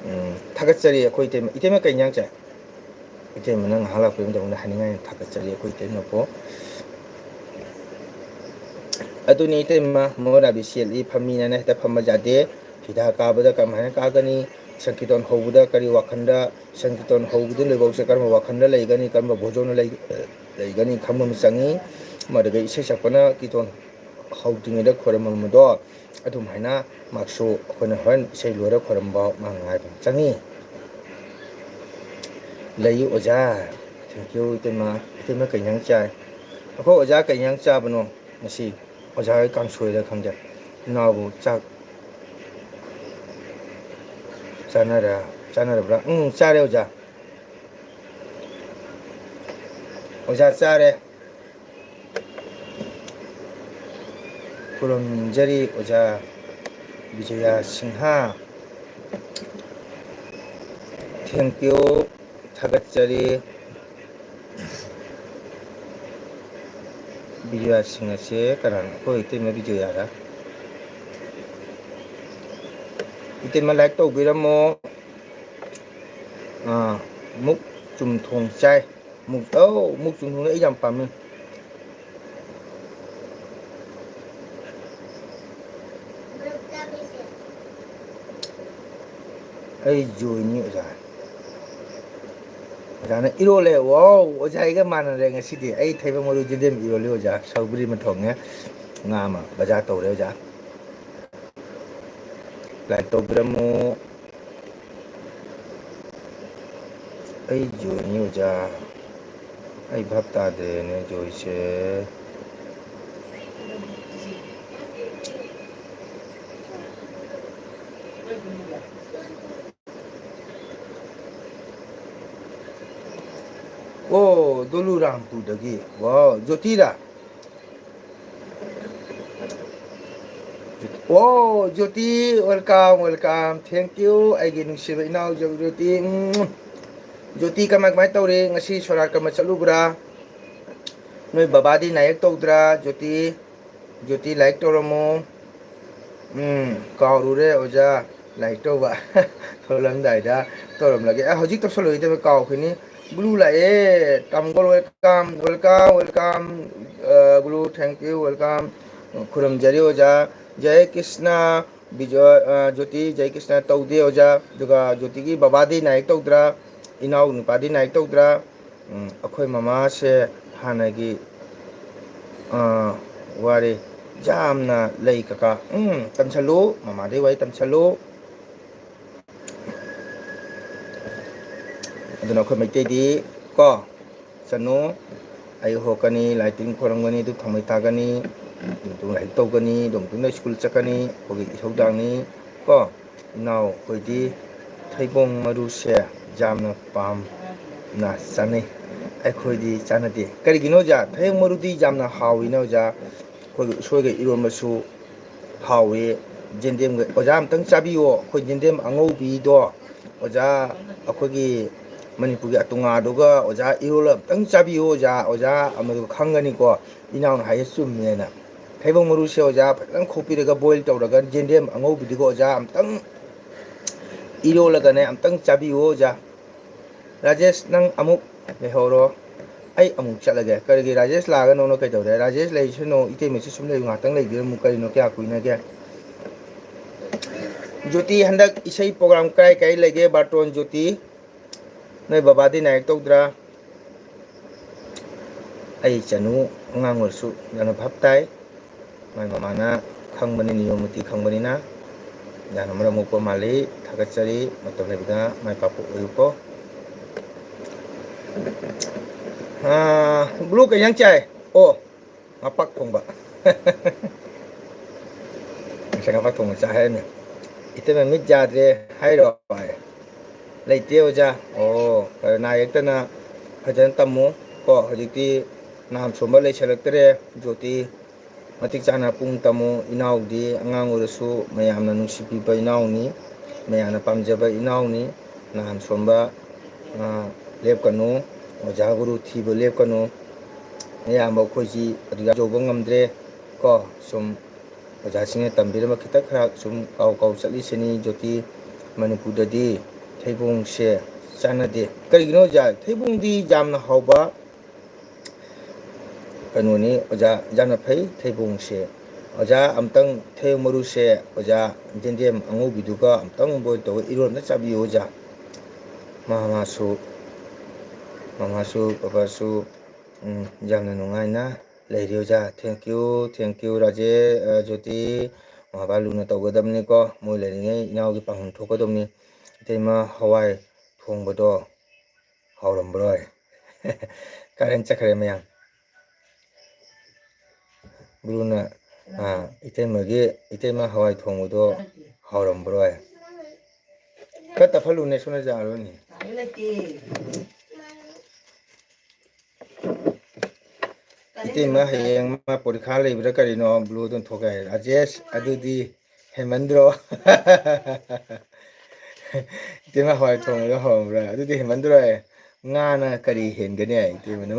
ꯎꯝ, ꯊꯥꯒꯠꯆꯔꯤ ꯑꯩꯈꯣꯏ ꯏꯇꯩꯃ꯫ ꯏꯇꯩꯃ ꯀꯩ ꯏꯟꯖꯥꯡ ꯆꯥꯏ? ꯏꯇꯩꯃ ꯅꯪ ꯉꯥꯏꯍꯥꯛ ꯂꯥꯛꯄꯒꯤ ꯃꯇꯝꯗ ꯍꯥꯏꯅꯤꯡꯉꯥꯏ ꯊꯥꯒꯠꯆꯔꯤ ꯑꯩꯈꯣꯏ ꯏꯇꯩꯃꯕꯨ꯫ ꯑꯗꯨꯅꯤ ꯏꯇꯩꯃ, ꯃꯔꯨꯞ ꯅꯥꯏꯕꯤ ꯁꯦꯠꯂꯤ ꯐꯝꯃꯤꯅꯅ ꯍꯦꯛꯇ ꯐꯝꯕ ꯌꯥꯗꯦ꯫ ꯐꯤꯗꯥ ꯀꯥꯕꯗ ꯀꯃꯥꯏꯅ ꯀꯥꯒꯅꯤ? ꯁꯪꯀꯤꯔꯇꯟ ꯍꯧꯕꯗ ꯀꯔꯤ ꯋꯥꯈꯜꯗ, ꯁꯪꯀꯤꯔꯇꯟ ꯍꯧꯕꯗ ꯂꯣꯏꯕꯧꯁꯦ ꯀꯔꯝꯕ ꯋꯥꯈꯜꯗ ꯂꯩꯒꯅꯤ, ꯀꯔꯝꯕ ꯚꯣꯖꯣꯟꯗ ꯂꯩ-, ꯂꯩꯒꯅꯤ ꯈꯪꯕ ꯑꯃ ꯆꯪꯉꯤ꯫ ꯃꯗꯨꯒ ꯏꯁꯩ ꯁꯛꯄꯅ ꯀꯤꯔꯇꯟ ꯍꯧꯗ꯭ꯔꯤꯉꯩꯗ ꯈꯣꯏꯔꯝꯕꯗꯣ ꯑꯗꯨꯝ ꯍꯥꯏꯅ ꯃꯍꯥꯛꯁꯨ ꯑꯩꯈꯣꯏꯅ ꯍꯣꯔꯦꯟ ꯏꯁꯩ ꯂꯣꯏꯔ ꯈꯣꯏꯔꯝꯕ ꯃꯥ ꯉꯥꯏꯕ ꯑꯃ ꯆꯪꯉꯤ꯫ ꯂꯩ ꯑꯣꯖꯥ꯫ Thank you ꯏꯇꯩꯃ꯫ ꯏꯇꯩꯃ ꯀꯩ ꯏꯟꯖꯥꯡ ꯆꯥꯏ? ꯑꯩꯈꯣꯏ ꯑꯣꯖꯥ ꯀꯩ ꯏꯟꯖꯥꯡ ꯆꯥꯕꯅꯣ ꯉꯁꯤ? ꯑꯣꯖꯥ ꯍꯣꯏ ꯀꯥꯡꯁꯣꯏꯔ ꯈꯪꯗꯦ꯫ ꯏꯅꯥꯎꯕꯨ ꯆꯥꯛ ꯆꯥꯅꯔ-, ꯆꯥꯅꯔꯕ꯭ꯔꯥ? ꯎꯝ, ꯆꯥꯔꯦ ꯑꯣꯖꯥ꯫ ꯑꯣꯖꯥ ꯆꯥꯔꯦ꯫ ꯈꯨꯔꯨꯝꯖꯔꯤ ꯑꯣꯖꯥ ꯕꯤꯖꯌ ꯁꯤꯡꯍ꯫ Thank you꯫ ꯊꯥꯒꯠꯆꯔꯤ꯫ ꯕꯤꯖꯌ ꯁꯤꯡꯍꯁꯦ ꯀꯅꯥꯅꯣ? ꯑꯩꯈꯣꯏ ꯏꯇꯩꯃ ꯕꯤꯖꯌꯔ? ꯏꯇꯩꯃ like ꯇꯧꯕꯤꯔꯝꯃꯣ꯫ ꯑꯥ, ꯃꯨꯛ ꯆꯨꯝꯊꯣꯡ ꯆꯥꯏ꯫ ꯃꯨꯛ, ꯑꯧ, ꯃꯨꯛ ꯆꯨꯝꯊꯣꯡꯗꯣ ꯑꯩ ꯌꯥꯝ ꯄꯥꯝꯃꯤ꯫ ꯑꯩ ꯖꯣꯏꯅꯤ ꯑꯣꯖꯥ꯫ ꯑꯣꯖꯥꯅ ꯏꯔꯣꯜꯂꯦ꯫ ꯋꯥꯎ, ꯑꯣꯖꯥ ꯑꯩꯒ ꯃꯥꯟꯅꯔꯦ ꯉꯁꯤꯗꯤ꯫ ꯑꯩ ꯊꯩꯕꯣꯡ ꯃꯔꯨ ꯌꯦꯟꯗꯦꯝ ꯏꯔꯣꯜꯂꯤ ꯑꯣꯖꯥ꯫ ꯁꯧꯒ꯭ꯔꯤ ꯑꯃ ꯊꯣꯡꯉꯦ꯫ ꯉꯥ ꯑꯃ ꯕꯖꯥꯔ ꯇꯧꯔꯦ ꯑꯣꯖꯥ꯫ ꯂꯥꯏꯛ ꯇꯧꯕꯤꯔꯝꯃꯨ꯫ ꯑꯩ ꯖꯣꯏꯅꯤ ꯑꯣꯖꯥ꯫ ꯑꯩ ꯚꯥꯞ ꯇꯥꯗ꯭ꯔꯦꯅꯦ ꯖꯣꯏꯁꯦ꯫ ꯑꯣ, ꯗꯣꯂꯨꯔꯥꯝꯄꯨꯔꯗꯒꯤ꯫ ꯋꯥꯎ, ꯖꯣꯇꯤꯔꯥ? ꯑꯣ, ꯖꯣꯇꯤ, welcome, welcome. Thank you, ꯑꯩꯒꯤ ꯅꯨꯡꯁꯤꯕ ꯏꯅꯥꯎ ꯖꯣ-, ꯖꯣꯇꯤ꯫ ꯎꯝ꯫ ꯖꯣꯇꯤ, ꯀꯃꯥꯏ, ꯀꯃꯥꯏ ꯇꯧꯔꯤ? ꯉꯁꯤ ꯁꯣꯔꯥꯠ ꯀꯝꯕ ꯆꯠꯂꯨꯕ꯭ꯔꯥ? ꯅꯣꯏ ꯕꯕꯥꯗꯤ ꯅꯥꯌꯦꯛ ꯇꯧꯗ꯭ꯔꯥ, ꯖꯣꯇꯤ? ꯖꯣꯇꯤ, ꯂꯥꯏꯛ ꯇꯧꯔꯝꯃꯣ꯫ ꯎꯝ, ꯀꯥꯎꯔꯨꯔꯦ ꯑꯣꯖꯥ꯫ ꯂꯥꯏꯛ ꯇꯧꯕ꯫ ꯊꯣꯛꯂꯝꯗꯥꯏꯗ ꯇꯧꯔꯝꯂꯒꯦ꯫ ꯑ, ꯍꯧꯖꯤꯛ ꯇꯧꯁꯜꯂꯨꯏꯗꯕ ꯀꯥꯎꯈꯤꯅꯤ꯫ ꯒꯨꯂꯨ ꯂꯥꯛꯑꯦ꯫ ꯇꯥꯃꯣ, welcome, welcome, welcome꯫ ꯑ, ꯒꯨꯂꯨ, thank you, welcome꯫ ꯈꯨꯔꯨꯝꯖꯔꯤ ꯑꯣꯖꯥ꯫ ꯖꯌ ꯀ꯭ꯔꯤꯁꯅ, ꯕꯤꯖꯣꯏ, ꯑ, ꯖꯣꯇꯤ, ꯖꯌ ꯀ꯭ꯔꯤꯁꯅ ꯇꯧꯗꯦ ꯑꯣꯖꯥ꯫ ꯑꯗꯨꯒ ꯖꯣꯇꯤꯒꯤ ꯕꯕꯥꯗꯤ ꯅꯥꯏꯛ ꯇꯧꯗ꯭ꯔꯥ? ꯏꯅꯥꯎ ꯅꯨꯄꯥꯗꯤ ꯅꯥꯏꯛ ꯇꯧꯗ꯭ꯔꯥ? ꯎꯝ, ꯑꯩꯈꯣꯏ ꯃꯃꯥꯁꯦ ꯍꯥꯟꯅꯒꯤ, ꯑ, ꯋꯥꯔꯤ ꯌꯥꯝꯅ ꯂꯩ ꯀꯀꯥ꯫ ꯎꯝ, ꯇꯝꯁꯜꯂꯨ, ꯃꯃꯥꯗꯩ ꯋꯥꯔꯤ ꯇꯝꯁꯜꯂꯨ꯫ ꯑꯗꯨꯅ ꯑꯩꯈꯣꯏ ꯃꯩꯇꯩꯗꯤ ꯀꯣ, ꯆꯠꯅꯨ, ꯑꯩ ꯍꯧꯔꯛꯀꯅꯤ, ꯂꯥꯏ ꯇꯤꯟ ꯈꯣꯏꯔꯝꯒꯅꯤ, ꯙꯨꯞ ꯊꯥꯎꯃꯩ ꯊꯥꯒꯅꯤ, ꯑꯗꯨ ꯃꯇꯨꯡ ꯂꯥꯏꯔꯤꯛ ꯇꯧꯒꯅꯤ, ꯑꯗꯨ ꯃꯇꯨꯡꯗ ꯁ꯭ꯀꯨꯜ ꯆꯠꯀꯅꯤ, ꯑꯩꯈꯣꯏꯒꯤ ꯏꯁꯧꯗꯥꯡꯅꯤ ꯀꯣ꯫ ꯏꯅꯥꯎ ꯑꯩꯈꯣꯏꯗꯤ ꯊꯩꯕꯣꯡ ꯃꯔꯨꯁꯦ ꯌꯥꯝꯅ ꯄꯥꯝꯅ ꯆꯥꯅꯩ꯫ ꯑꯩꯈꯣꯏꯗꯤ ꯆꯥꯅꯗꯦ꯫ ꯀꯔꯤꯒꯤꯅꯣ ꯑꯣꯖꯥ? ꯊꯩꯕꯣꯡ ꯃꯔꯨꯗꯤ ꯌꯥꯝꯅ ꯍꯥꯎꯋꯤꯅ ꯑꯣꯖꯥ꯫ ꯑꯩꯈꯣꯏꯒꯤ ꯎꯁꯣꯏꯒ ꯏꯔꯣꯟꯕꯁꯨ ꯍꯥꯎꯋꯤ꯫ ꯌꯦꯟꯗꯦꯝꯒ, ꯑꯣꯖꯥ ꯑꯝꯇꯪ ꯆꯥꯕꯤꯌꯣ꯫ ꯑꯩꯈꯣꯏ ꯌꯦꯟꯗꯦꯝ ꯑꯉꯧꯕꯤꯗꯣ ꯑꯣꯖꯥ, ꯑꯩꯈꯣꯏꯒꯤ ꯃꯅꯤꯄꯨꯔꯒꯤ ꯑꯇꯨꯉꯥꯗꯨꯒ ꯑꯣꯖꯥ ꯏꯔꯣꯜꯂ ꯑꯝꯇꯪ ꯆꯥꯕꯤꯌꯨ ꯑꯣꯖꯥ꯫ ꯑꯣꯖꯥ ꯑꯃꯗꯨ ꯈꯪꯒꯅꯤꯀꯣ, ꯏꯅꯥꯎꯅ ꯍꯥꯏꯁꯦ ꯆꯨꯝꯃꯦꯅ꯫ ꯊꯩꯕꯣꯡ ꯃꯔꯨꯁꯦ ꯑꯣꯖꯥ ꯐꯖꯅ ꯈꯣꯛꯄꯤꯔꯒ boil ꯇꯧꯔꯒ ꯌꯦꯟꯗꯦꯝ ꯑꯉꯧꯕꯤꯗꯨꯒ ꯑꯣꯖꯥ ꯑꯝꯇꯪ ꯏꯔꯣꯜꯂꯒꯅꯦ ꯑꯝꯇꯪ ꯆꯥꯕꯤꯌꯨ ꯑꯣꯖꯥ꯫ ꯔꯥꯖꯦꯁ, ꯅꯪ ꯑꯃꯨꯛ ꯂꯩꯍꯧꯔꯣ, ꯑꯩ ꯑꯃꯨꯛ ꯆꯠꯂꯒꯦ꯫ ꯀꯔꯤꯒꯤ ꯔꯥꯖꯦꯁ ꯂꯥꯛꯑꯒ ꯅꯉꯣꯟꯗ ꯀꯩꯗꯧꯔꯦ? ꯔꯥꯖꯦꯁ ꯂꯩꯁꯅꯨ, ꯏꯇꯩꯃꯁꯨ ꯁꯨꯝ ꯂꯩꯌꯨ, ꯉꯥꯛꯇꯪ ꯂꯩꯕꯤꯔꯝꯃꯨ꯫ ꯀꯔꯤꯅꯣ, ꯀꯌꯥ ꯀꯨꯏꯅꯒꯦ? ꯖꯣꯇꯤ, ꯍꯟꯗꯛ ꯏꯁꯩ program ꯀꯥꯏ ꯀꯥꯏ ꯂꯩꯒꯦ? ꯕꯥꯔꯇꯣꯟ ꯖꯣꯇꯤ꯫ ꯅꯣꯏ ꯕꯕꯥꯗꯤ ꯅꯥꯏꯔꯛ ꯇꯧꯗ꯭ꯔꯥ? ꯑꯩ ꯏꯆꯥꯅꯨ ꯑꯉꯥꯡ ꯑꯣꯏꯔꯁꯨ ꯌꯥꯝꯅ ꯚꯥꯞ ꯇꯥꯏ꯫ ꯃꯥꯏ ꯃꯃꯥꯅ ꯈꯪꯕꯅꯤ, ꯅꯤꯌꯣꯝ ꯅꯤꯇꯤ ꯈꯪꯕꯅꯤꯅ꯫ ꯌꯥꯝꯅ ꯃꯔꯝ ꯃꯣꯛꯄ ꯃꯥꯜꯂꯤ꯫ ꯊꯥꯒꯠꯆꯔꯤ꯫ ꯃꯇꯝ ꯂꯩꯕꯗ ꯃꯥꯏ ꯄꯥꯛꯄ ꯑꯣꯏꯌꯨꯀꯣ꯫ ꯑꯥ, ꯕ꯭ꯂꯨ ꯀꯩ ꯏꯟꯖꯥꯡ ꯆꯥꯏ? ꯑꯣ, ꯉꯥꯄꯥꯛ ꯊꯣꯡꯕ꯫ ꯉꯁꯥꯏ ꯉꯥꯄꯥꯛ ꯊꯣꯡꯕ ꯆꯥ ꯍꯥꯏꯔꯝꯃꯦ꯫ ꯏꯇꯩꯃ ꯃꯤꯠ ꯌꯥꯗ꯭ꯔꯦ ꯍꯥꯏꯔꯣ? ꯂꯩꯇꯦ ꯑꯣꯖꯥ꯫ ꯑꯣ, ꯅꯥ ꯌꯦꯛꯇꯅ ꯐꯖꯅ ꯇꯝꯃꯨ ꯀꯣ꯫ ꯍꯧꯖꯤꯛꯇꯤ ꯅꯥꯝ ꯁꯣꯝꯕ ꯂꯩꯁꯜꯂꯛꯇ꯭ꯔꯦ꯫ ꯖꯣꯇꯤ, ꯃꯇꯤꯛ ꯆꯥꯅ ꯄꯨꯡ ꯇꯝꯃꯨ꯫ ꯏꯅꯥꯎꯗꯤ ꯑꯉꯥꯡ ꯑꯣꯏꯔꯁꯨ ꯃꯌꯥꯝꯅ ꯅꯨꯡꯁꯤꯕꯤꯕ ꯏꯅꯥꯎꯅꯤ, ꯃꯌꯥꯝꯅ ꯄꯥꯝꯖꯕ ꯏꯅꯥꯎꯅꯤ꯫ ꯅꯥꯝ ꯁꯣꯝꯕ, ꯑ, ꯂꯦꯞꯀꯅꯨ꯫ ꯑꯣꯖꯥ ꯒꯨꯔꯨ ꯊꯤꯕ ꯂꯦꯞꯀꯅꯨ꯫ ꯑꯌꯥꯝꯕ ꯑꯩꯈꯣꯏꯁꯤ ꯑꯗꯨ ꯌꯧꯕ ꯉꯝꯗ꯭ꯔꯦ ꯀꯣ꯫ ꯁꯨꯝ ꯑꯣꯖꯥꯁꯤꯡꯅ ꯇꯝꯕꯤꯔꯝꯕ ꯈꯤꯇꯪ ꯈꯔ ꯁꯨꯝ ꯀꯥꯎ ꯀꯥꯎ ꯆꯠꯂꯤꯁꯤꯅꯤ꯫ ꯖꯣꯇꯤ, ꯃꯅꯤꯄꯨꯔꯗꯗꯤ ꯊꯩꯕꯣꯡꯁꯦ ꯆꯥꯟꯅꯗꯦ꯫ ꯀꯔꯤꯒꯤꯅꯣ ꯑꯣꯖꯥ? ꯊꯩꯕꯣꯡꯗꯤ ꯌꯥꯝꯅ ꯍꯥꯎꯕ ꯀꯩꯅꯣꯅꯤ ꯑꯣꯖꯥ, ꯌꯥꯝꯅ ꯐꯩ ꯊꯩꯕꯣꯡꯁꯦ꯫ ꯑꯣꯖꯥ, ꯑꯝꯇꯪ ꯊꯩꯕꯣꯡ ꯃꯔꯨꯁꯦ ꯑꯣꯖꯥ ꯌꯦꯟꯗꯦꯝ ꯑꯉꯧꯕꯤꯗꯨꯒ ꯑꯝꯇꯪ boil ꯇꯧꯔꯒ ꯏꯔꯣꯟꯕ ꯆꯥꯕꯤꯌꯨ ꯑꯣꯖꯥ꯫ ꯃꯃꯥꯁꯨ, ꯃꯃꯥꯁꯨ, ꯄꯄꯥꯁꯨ, ꯎꯝ, ꯌꯥꯝꯅ ꯅꯨꯡꯉꯥꯏꯅ ꯂꯩꯔꯤ ꯑꯣꯖꯥ꯫ Thank you, thank you, ꯔꯥꯖꯦ-, ꯑ, ꯖꯣꯇꯤ꯫ ꯃꯃꯥ ꯕꯕꯥ ꯂꯨꯅ ꯇꯧꯒꯗꯕꯅꯤꯀꯣ꯫ ꯃꯣꯏ ꯂꯩꯔꯤꯉꯩ ꯏꯅꯥꯎꯒꯤ ꯄꯥꯡꯒꯜ ꯊꯣꯛꯀꯗꯕꯅꯤ꯫ ꯏꯇꯩꯃ, ꯍꯋꯥꯏ ꯊꯣꯡꯕꯗꯣ ꯍꯥꯎꯔꯝꯕ꯭ꯔꯣꯏ? ꯀꯥꯔꯦꯟ ꯆꯠꯈ꯭ꯔꯦ ꯃꯌꯥꯝ꯫ ꯕ꯭ꯂꯨꯅ, ꯑꯥ, ꯏꯇꯩꯃꯒꯤ, ꯏꯇꯩꯃ ꯍꯋꯥꯏ ꯊꯣꯡꯕꯗꯣ ꯍꯥꯎꯔꯝꯕ꯭ꯔꯣꯏ? ꯈꯔ ꯇꯞꯍꯜꯂꯨꯅꯦ, ꯁꯣꯝꯗ ꯌꯥꯔꯣꯏꯅꯦ꯫ ꯏꯇꯩꯃ ꯍꯌꯦꯡ ꯃꯥ ꯄꯣꯔꯤꯈꯥ ꯂꯩꯕ꯭ꯔꯥ ꯀꯔꯤꯅꯣ, ꯕ꯭ꯂꯨ ꯑꯗꯨꯝ ꯊꯣꯛꯀꯦ ꯍꯥꯏ꯫ ꯔꯥꯖꯦꯁ, ꯑꯗꯨꯗꯤ ꯍꯦꯟꯃꯟꯗ꯭ꯔꯣ? ꯏꯇꯩꯃ ꯍꯋꯥꯏ ꯊꯣꯡꯕꯗꯣ ꯍꯥꯎꯔꯝꯕ꯭ꯔꯥ? ꯑꯗꯨꯗꯤ ꯍꯦꯟꯃꯟꯗ꯭ꯔꯣ? ꯉꯥꯅ ꯀꯔꯤ ꯍꯦꯟꯒꯅꯤ ꯍꯥꯏ ꯏꯇꯩꯃꯅ?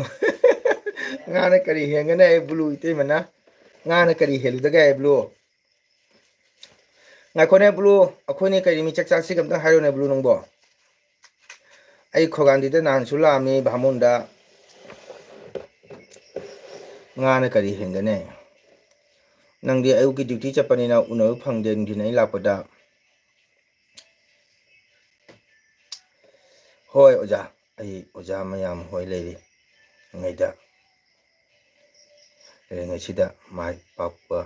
ꯉꯥꯅ ꯀꯔꯤ ꯍꯦꯟꯒꯅꯤ ꯍꯥꯏ ꯕ꯭ꯂꯨ ꯏꯇꯩꯃꯅ? ꯉꯥꯅ ꯀꯔꯤ ꯍꯦꯜꯂꯨꯗꯒꯦ ꯍꯥꯏ ꯕ꯭ꯂꯨ? ꯉꯥꯏꯈꯣꯅꯦ ꯕ꯭ꯂꯨ, ꯑꯩꯈꯣꯏꯅꯤ ꯀꯔꯤ ꯃꯤ ꯆꯥꯛ ꯆꯥꯁꯤꯒꯦ ꯑꯝꯇ ꯍꯥꯏꯔꯣꯅꯦ ꯕ꯭ꯂꯨ ꯅꯪꯕꯣ? ꯑꯩ ꯈꯣꯒꯥꯟꯗꯤꯗ ꯅꯍꯥꯟꯁꯨ ꯂꯥꯛꯑꯝꯃꯤ ꯚꯥꯃꯣꯟꯗ꯫ ꯉꯥꯅ ꯀꯔꯤ ꯍꯦꯟꯒꯅꯤ? ꯅꯪꯗꯤ ꯑꯌꯨꯛꯀꯤ duty ꯆꯠꯄꯅꯤꯅ ꯎꯅꯕ ꯐꯪꯗꯦ ꯅꯨꯡꯊꯤꯜ ꯑꯩ ꯂꯥꯛꯄꯗ꯫ ꯍꯣꯏ ꯑꯣꯖꯥ, ꯑꯩ ꯑꯣꯖꯥ ꯃꯌꯥꯝ ꯍꯣꯏ ꯂꯩꯔꯤꯉꯩꯗ, ꯂꯩꯔꯤꯉꯩꯁꯤꯗ ꯃꯥꯏ ꯄꯥꯛꯄ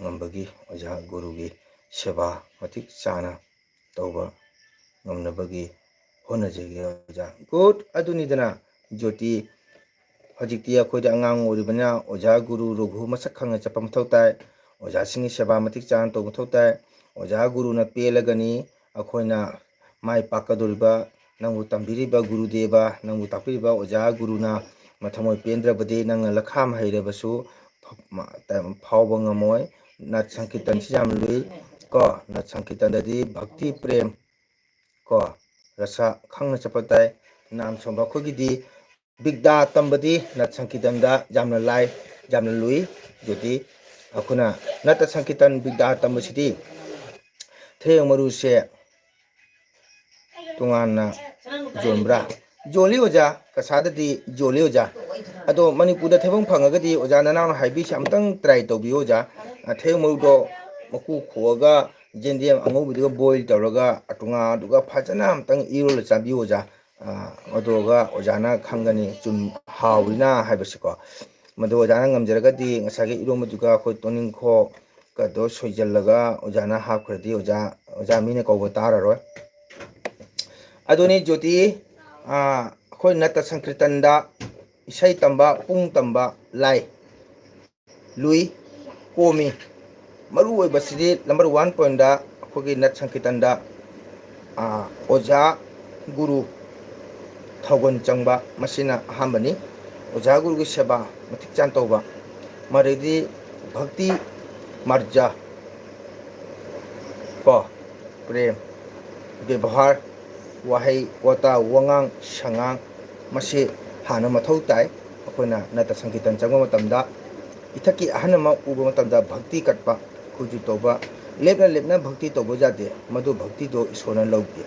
ꯉꯝꯕꯒꯤ ꯑꯣꯖꯥ ꯒꯨꯔꯨꯒꯤ ꯁꯦꯕꯥ ꯃꯇꯤꯛ ꯆꯥꯅ ꯇꯧꯕ ꯉꯝꯅꯕꯒꯤ ꯍꯣꯠꯅꯖꯒꯦ ꯑꯣꯖꯥ꯫ Good, ꯑꯗꯨꯅꯤꯗꯅ ꯖꯣꯇꯤ꯫ ꯍꯧꯖꯤꯛꯇꯤ ꯑꯩꯈꯣꯏꯗꯤ ꯑꯉꯥꯡ ꯑꯣꯏꯔꯤꯕꯅꯤꯅ ꯑꯣꯖꯥ ꯒꯨꯔꯨ ꯔꯘꯨ ꯃꯁꯛ ꯈꯪꯅ ꯆꯠꯄ ꯃꯊꯧ ꯇꯥꯏ꯫ ꯑꯣꯖꯥꯁꯤꯡꯒꯤ ꯁꯦꯕꯥ ꯃꯇꯤꯛ ꯆꯥꯅ ꯇꯧꯕ ꯃꯊꯧ ꯇꯥꯏ꯫ ꯑꯣꯖꯥ ꯒꯨꯔꯨꯅ ꯄꯦꯜꯂꯒꯅꯤ ꯑꯩꯈꯣꯏꯅ ꯃꯥꯏ ꯄꯥꯛꯀꯗꯧꯔꯤꯕ, ꯅꯪꯕꯨ ꯇꯝꯕꯤꯔꯤꯕ ꯒꯨꯔꯨꯗꯦꯕ, ꯅꯪꯕꯨ ꯇꯥꯛꯄꯤꯔꯤꯕ ꯑꯣꯖꯥ ꯒꯨꯔꯨꯅ ꯃꯊꯃꯣꯏ ꯄꯦꯟꯗ꯭ꯔꯕꯗꯤ ꯅꯪꯅ ꯂꯈꯥꯝ ꯍꯩꯔꯕꯁꯨ ꯐ-, ꯃ-, ꯇ-, ꯐꯥꯎꯕ ꯉꯝꯃꯣꯏ꯫ ꯅꯥꯠ ꯁꯪꯀꯤꯔꯇꯟꯁꯤ ꯌꯥꯝ ꯂꯨꯏ ꯀꯣ꯫ ꯅꯥꯠ ꯁꯪꯀꯤꯔꯇꯟꯗꯗꯤ ꯚꯛꯇꯤ ꯄ꯭ꯔꯦꯝ ꯀꯣ, ꯔꯁ ꯈꯪꯅ ꯆꯠꯄ ꯇꯥꯏ꯫ ꯅꯥꯝ ꯁꯣꯟꯕ ꯑꯩꯈꯣꯏꯒꯤꯗꯤ ꯕꯤꯗ꯭ꯌꯥ ꯇꯝꯕꯗꯤ ꯅꯥꯠ ꯁꯪꯀꯤꯔꯇꯟꯗ ꯌꯥꯝꯅ ꯂꯥꯏ, ꯌꯥꯝꯅ ꯂꯨꯏ꯫ ꯑꯗꯨꯗꯤ ꯑꯩꯈꯣꯏꯅ ꯅꯥꯠ ꯁꯪꯀꯤꯔꯇꯟ ꯕꯤꯗ꯭ꯌꯥ ꯇꯝꯕꯁꯤꯗꯤ ꯊꯩꯕꯣꯡ ꯃꯔꯨꯁꯦ ꯇꯣꯉꯥꯟꯅ ꯌꯣꯟꯕ꯭ꯔꯥ? ꯌꯣꯜꯂꯤ ꯑꯣꯖꯥ, ꯀꯁꯥꯗꯗꯤ ꯌꯣꯜꯂꯤ ꯑꯣꯖꯥ꯫ ꯑꯗꯣ ꯃꯅꯤꯄꯨꯔꯗ ꯊꯩꯕꯣꯡ ꯐꯪꯉꯒꯗꯤ ꯑꯣꯖꯥ ꯅꯅꯥꯎꯅ ꯍꯥꯏꯕꯤꯁꯦ ꯑꯝꯇꯪ try ꯇꯧꯕꯤꯌꯨ ꯑꯣꯖꯥ꯫ ꯑ, ꯊꯩꯕꯣꯡ ꯃꯔꯨꯗꯣ ꯃꯀꯨ ꯈꯣꯛꯑꯒ ꯌꯦꯟꯗꯦꯝ ꯑꯉꯧꯕꯗꯨꯒ boil ꯇꯧꯔꯒ ꯇꯣꯉꯥꯟ ꯑꯗꯨꯒ ꯐꯖꯅ ꯑꯝꯇꯪ ꯏꯔꯣꯜꯂ ꯆꯥꯕꯤꯌꯨ ꯑꯣꯖꯥ꯫ ꯑ, ꯑꯗꯨꯒ ꯑꯣꯖꯥꯅ ꯈꯪꯒꯅꯤ ꯆꯨꯝ ꯍꯥꯎꯔꯤꯅ ꯍꯥꯏꯕꯁꯤꯀꯣ꯫ ꯃꯗꯨ ꯑꯣꯖꯥꯅ ꯉꯝꯖꯔꯒꯗꯤ ꯉꯁꯥꯏꯒꯤ ꯏꯔꯣꯝꯕꯗꯨꯒ ꯑꯩꯈꯣꯏ ꯇꯣꯅꯤꯡꯈꯣꯛꯀꯗꯣ ꯁꯣꯏꯖꯜꯂꯒ ꯑꯣꯖꯥꯅ ꯍꯥꯞꯈ꯭ꯔꯗꯤ ꯑꯣꯖꯥ, ꯑꯣꯖꯥ ꯃꯤꯅ ꯀꯧꯕ ꯇꯥꯔꯔꯣꯏ꯫ ꯑꯗꯨꯅꯤ ꯖꯣꯇꯤ, ꯑ, ꯑꯩꯈꯣꯏ ꯅꯠꯇ ꯁꯪꯀ꯭ꯔꯤꯇꯟꯗ ꯏꯁꯩ ꯇꯝꯕ, ꯄꯨꯡ ꯇꯝꯕ ꯂꯥꯏ, ꯂꯨꯏ, ꯀꯣꯝꯃꯤ꯫ ꯃꯔꯨ ꯑꯣꯏꯕꯁꯤꯗꯤ number one pointꯗ ꯑꯩꯈꯣꯏꯒꯤ ꯅꯠ ꯁꯪꯀꯤꯔꯇꯟꯗ, ꯑꯥ, ꯑꯣꯖꯥ ꯒꯨꯔꯨ ꯊꯧꯒꯜ ꯆꯪꯕ, ꯃꯁꯤꯅ ꯑꯍꯥꯟꯕꯅꯤ꯫ ꯑꯣꯖꯥ ꯒꯨꯔꯨꯒꯤ ꯁꯦꯕꯥ ꯃꯇꯤꯛ ꯆꯥꯅ ꯇꯧꯕ, ꯃꯗꯩꯗꯤ ꯚꯛꯇꯤ ꯃꯥꯔꯖ ꯀꯣ, ꯄ꯭ꯔꯦꯝ, ꯕꯦꯕꯍꯥꯔ, ꯋꯥꯍꯩ ꯋꯥꯇꯥ, ꯋꯥꯉꯥꯡ ꯁꯉꯥꯡ, ꯃꯁꯤ ꯍꯥꯟꯅ ꯃꯊꯧ ꯇꯥꯏ꯫ ꯑꯩꯈꯣꯏꯅ ꯅꯠꯇ ꯁꯪꯀꯤꯔꯇꯟ ꯆꯪꯕ ꯃꯇꯝꯗ ꯏꯊꯛꯀꯤ ꯑꯍꯜ ꯑꯃ ꯎꯕ ꯃꯇꯝꯗ ꯚꯛꯇꯤ ꯀꯠꯄ, ꯈꯨꯖꯨ ꯇꯧꯕ, ꯂꯦꯞꯅ ꯂꯦꯞꯅ ꯚꯛꯇꯤ ꯇꯧꯕ ꯌꯥꯗꯦ, ꯃꯗꯨ ꯚꯛꯇꯤꯗꯣ ꯏꯁꯣꯔꯅ ꯂꯧꯗꯦ꯫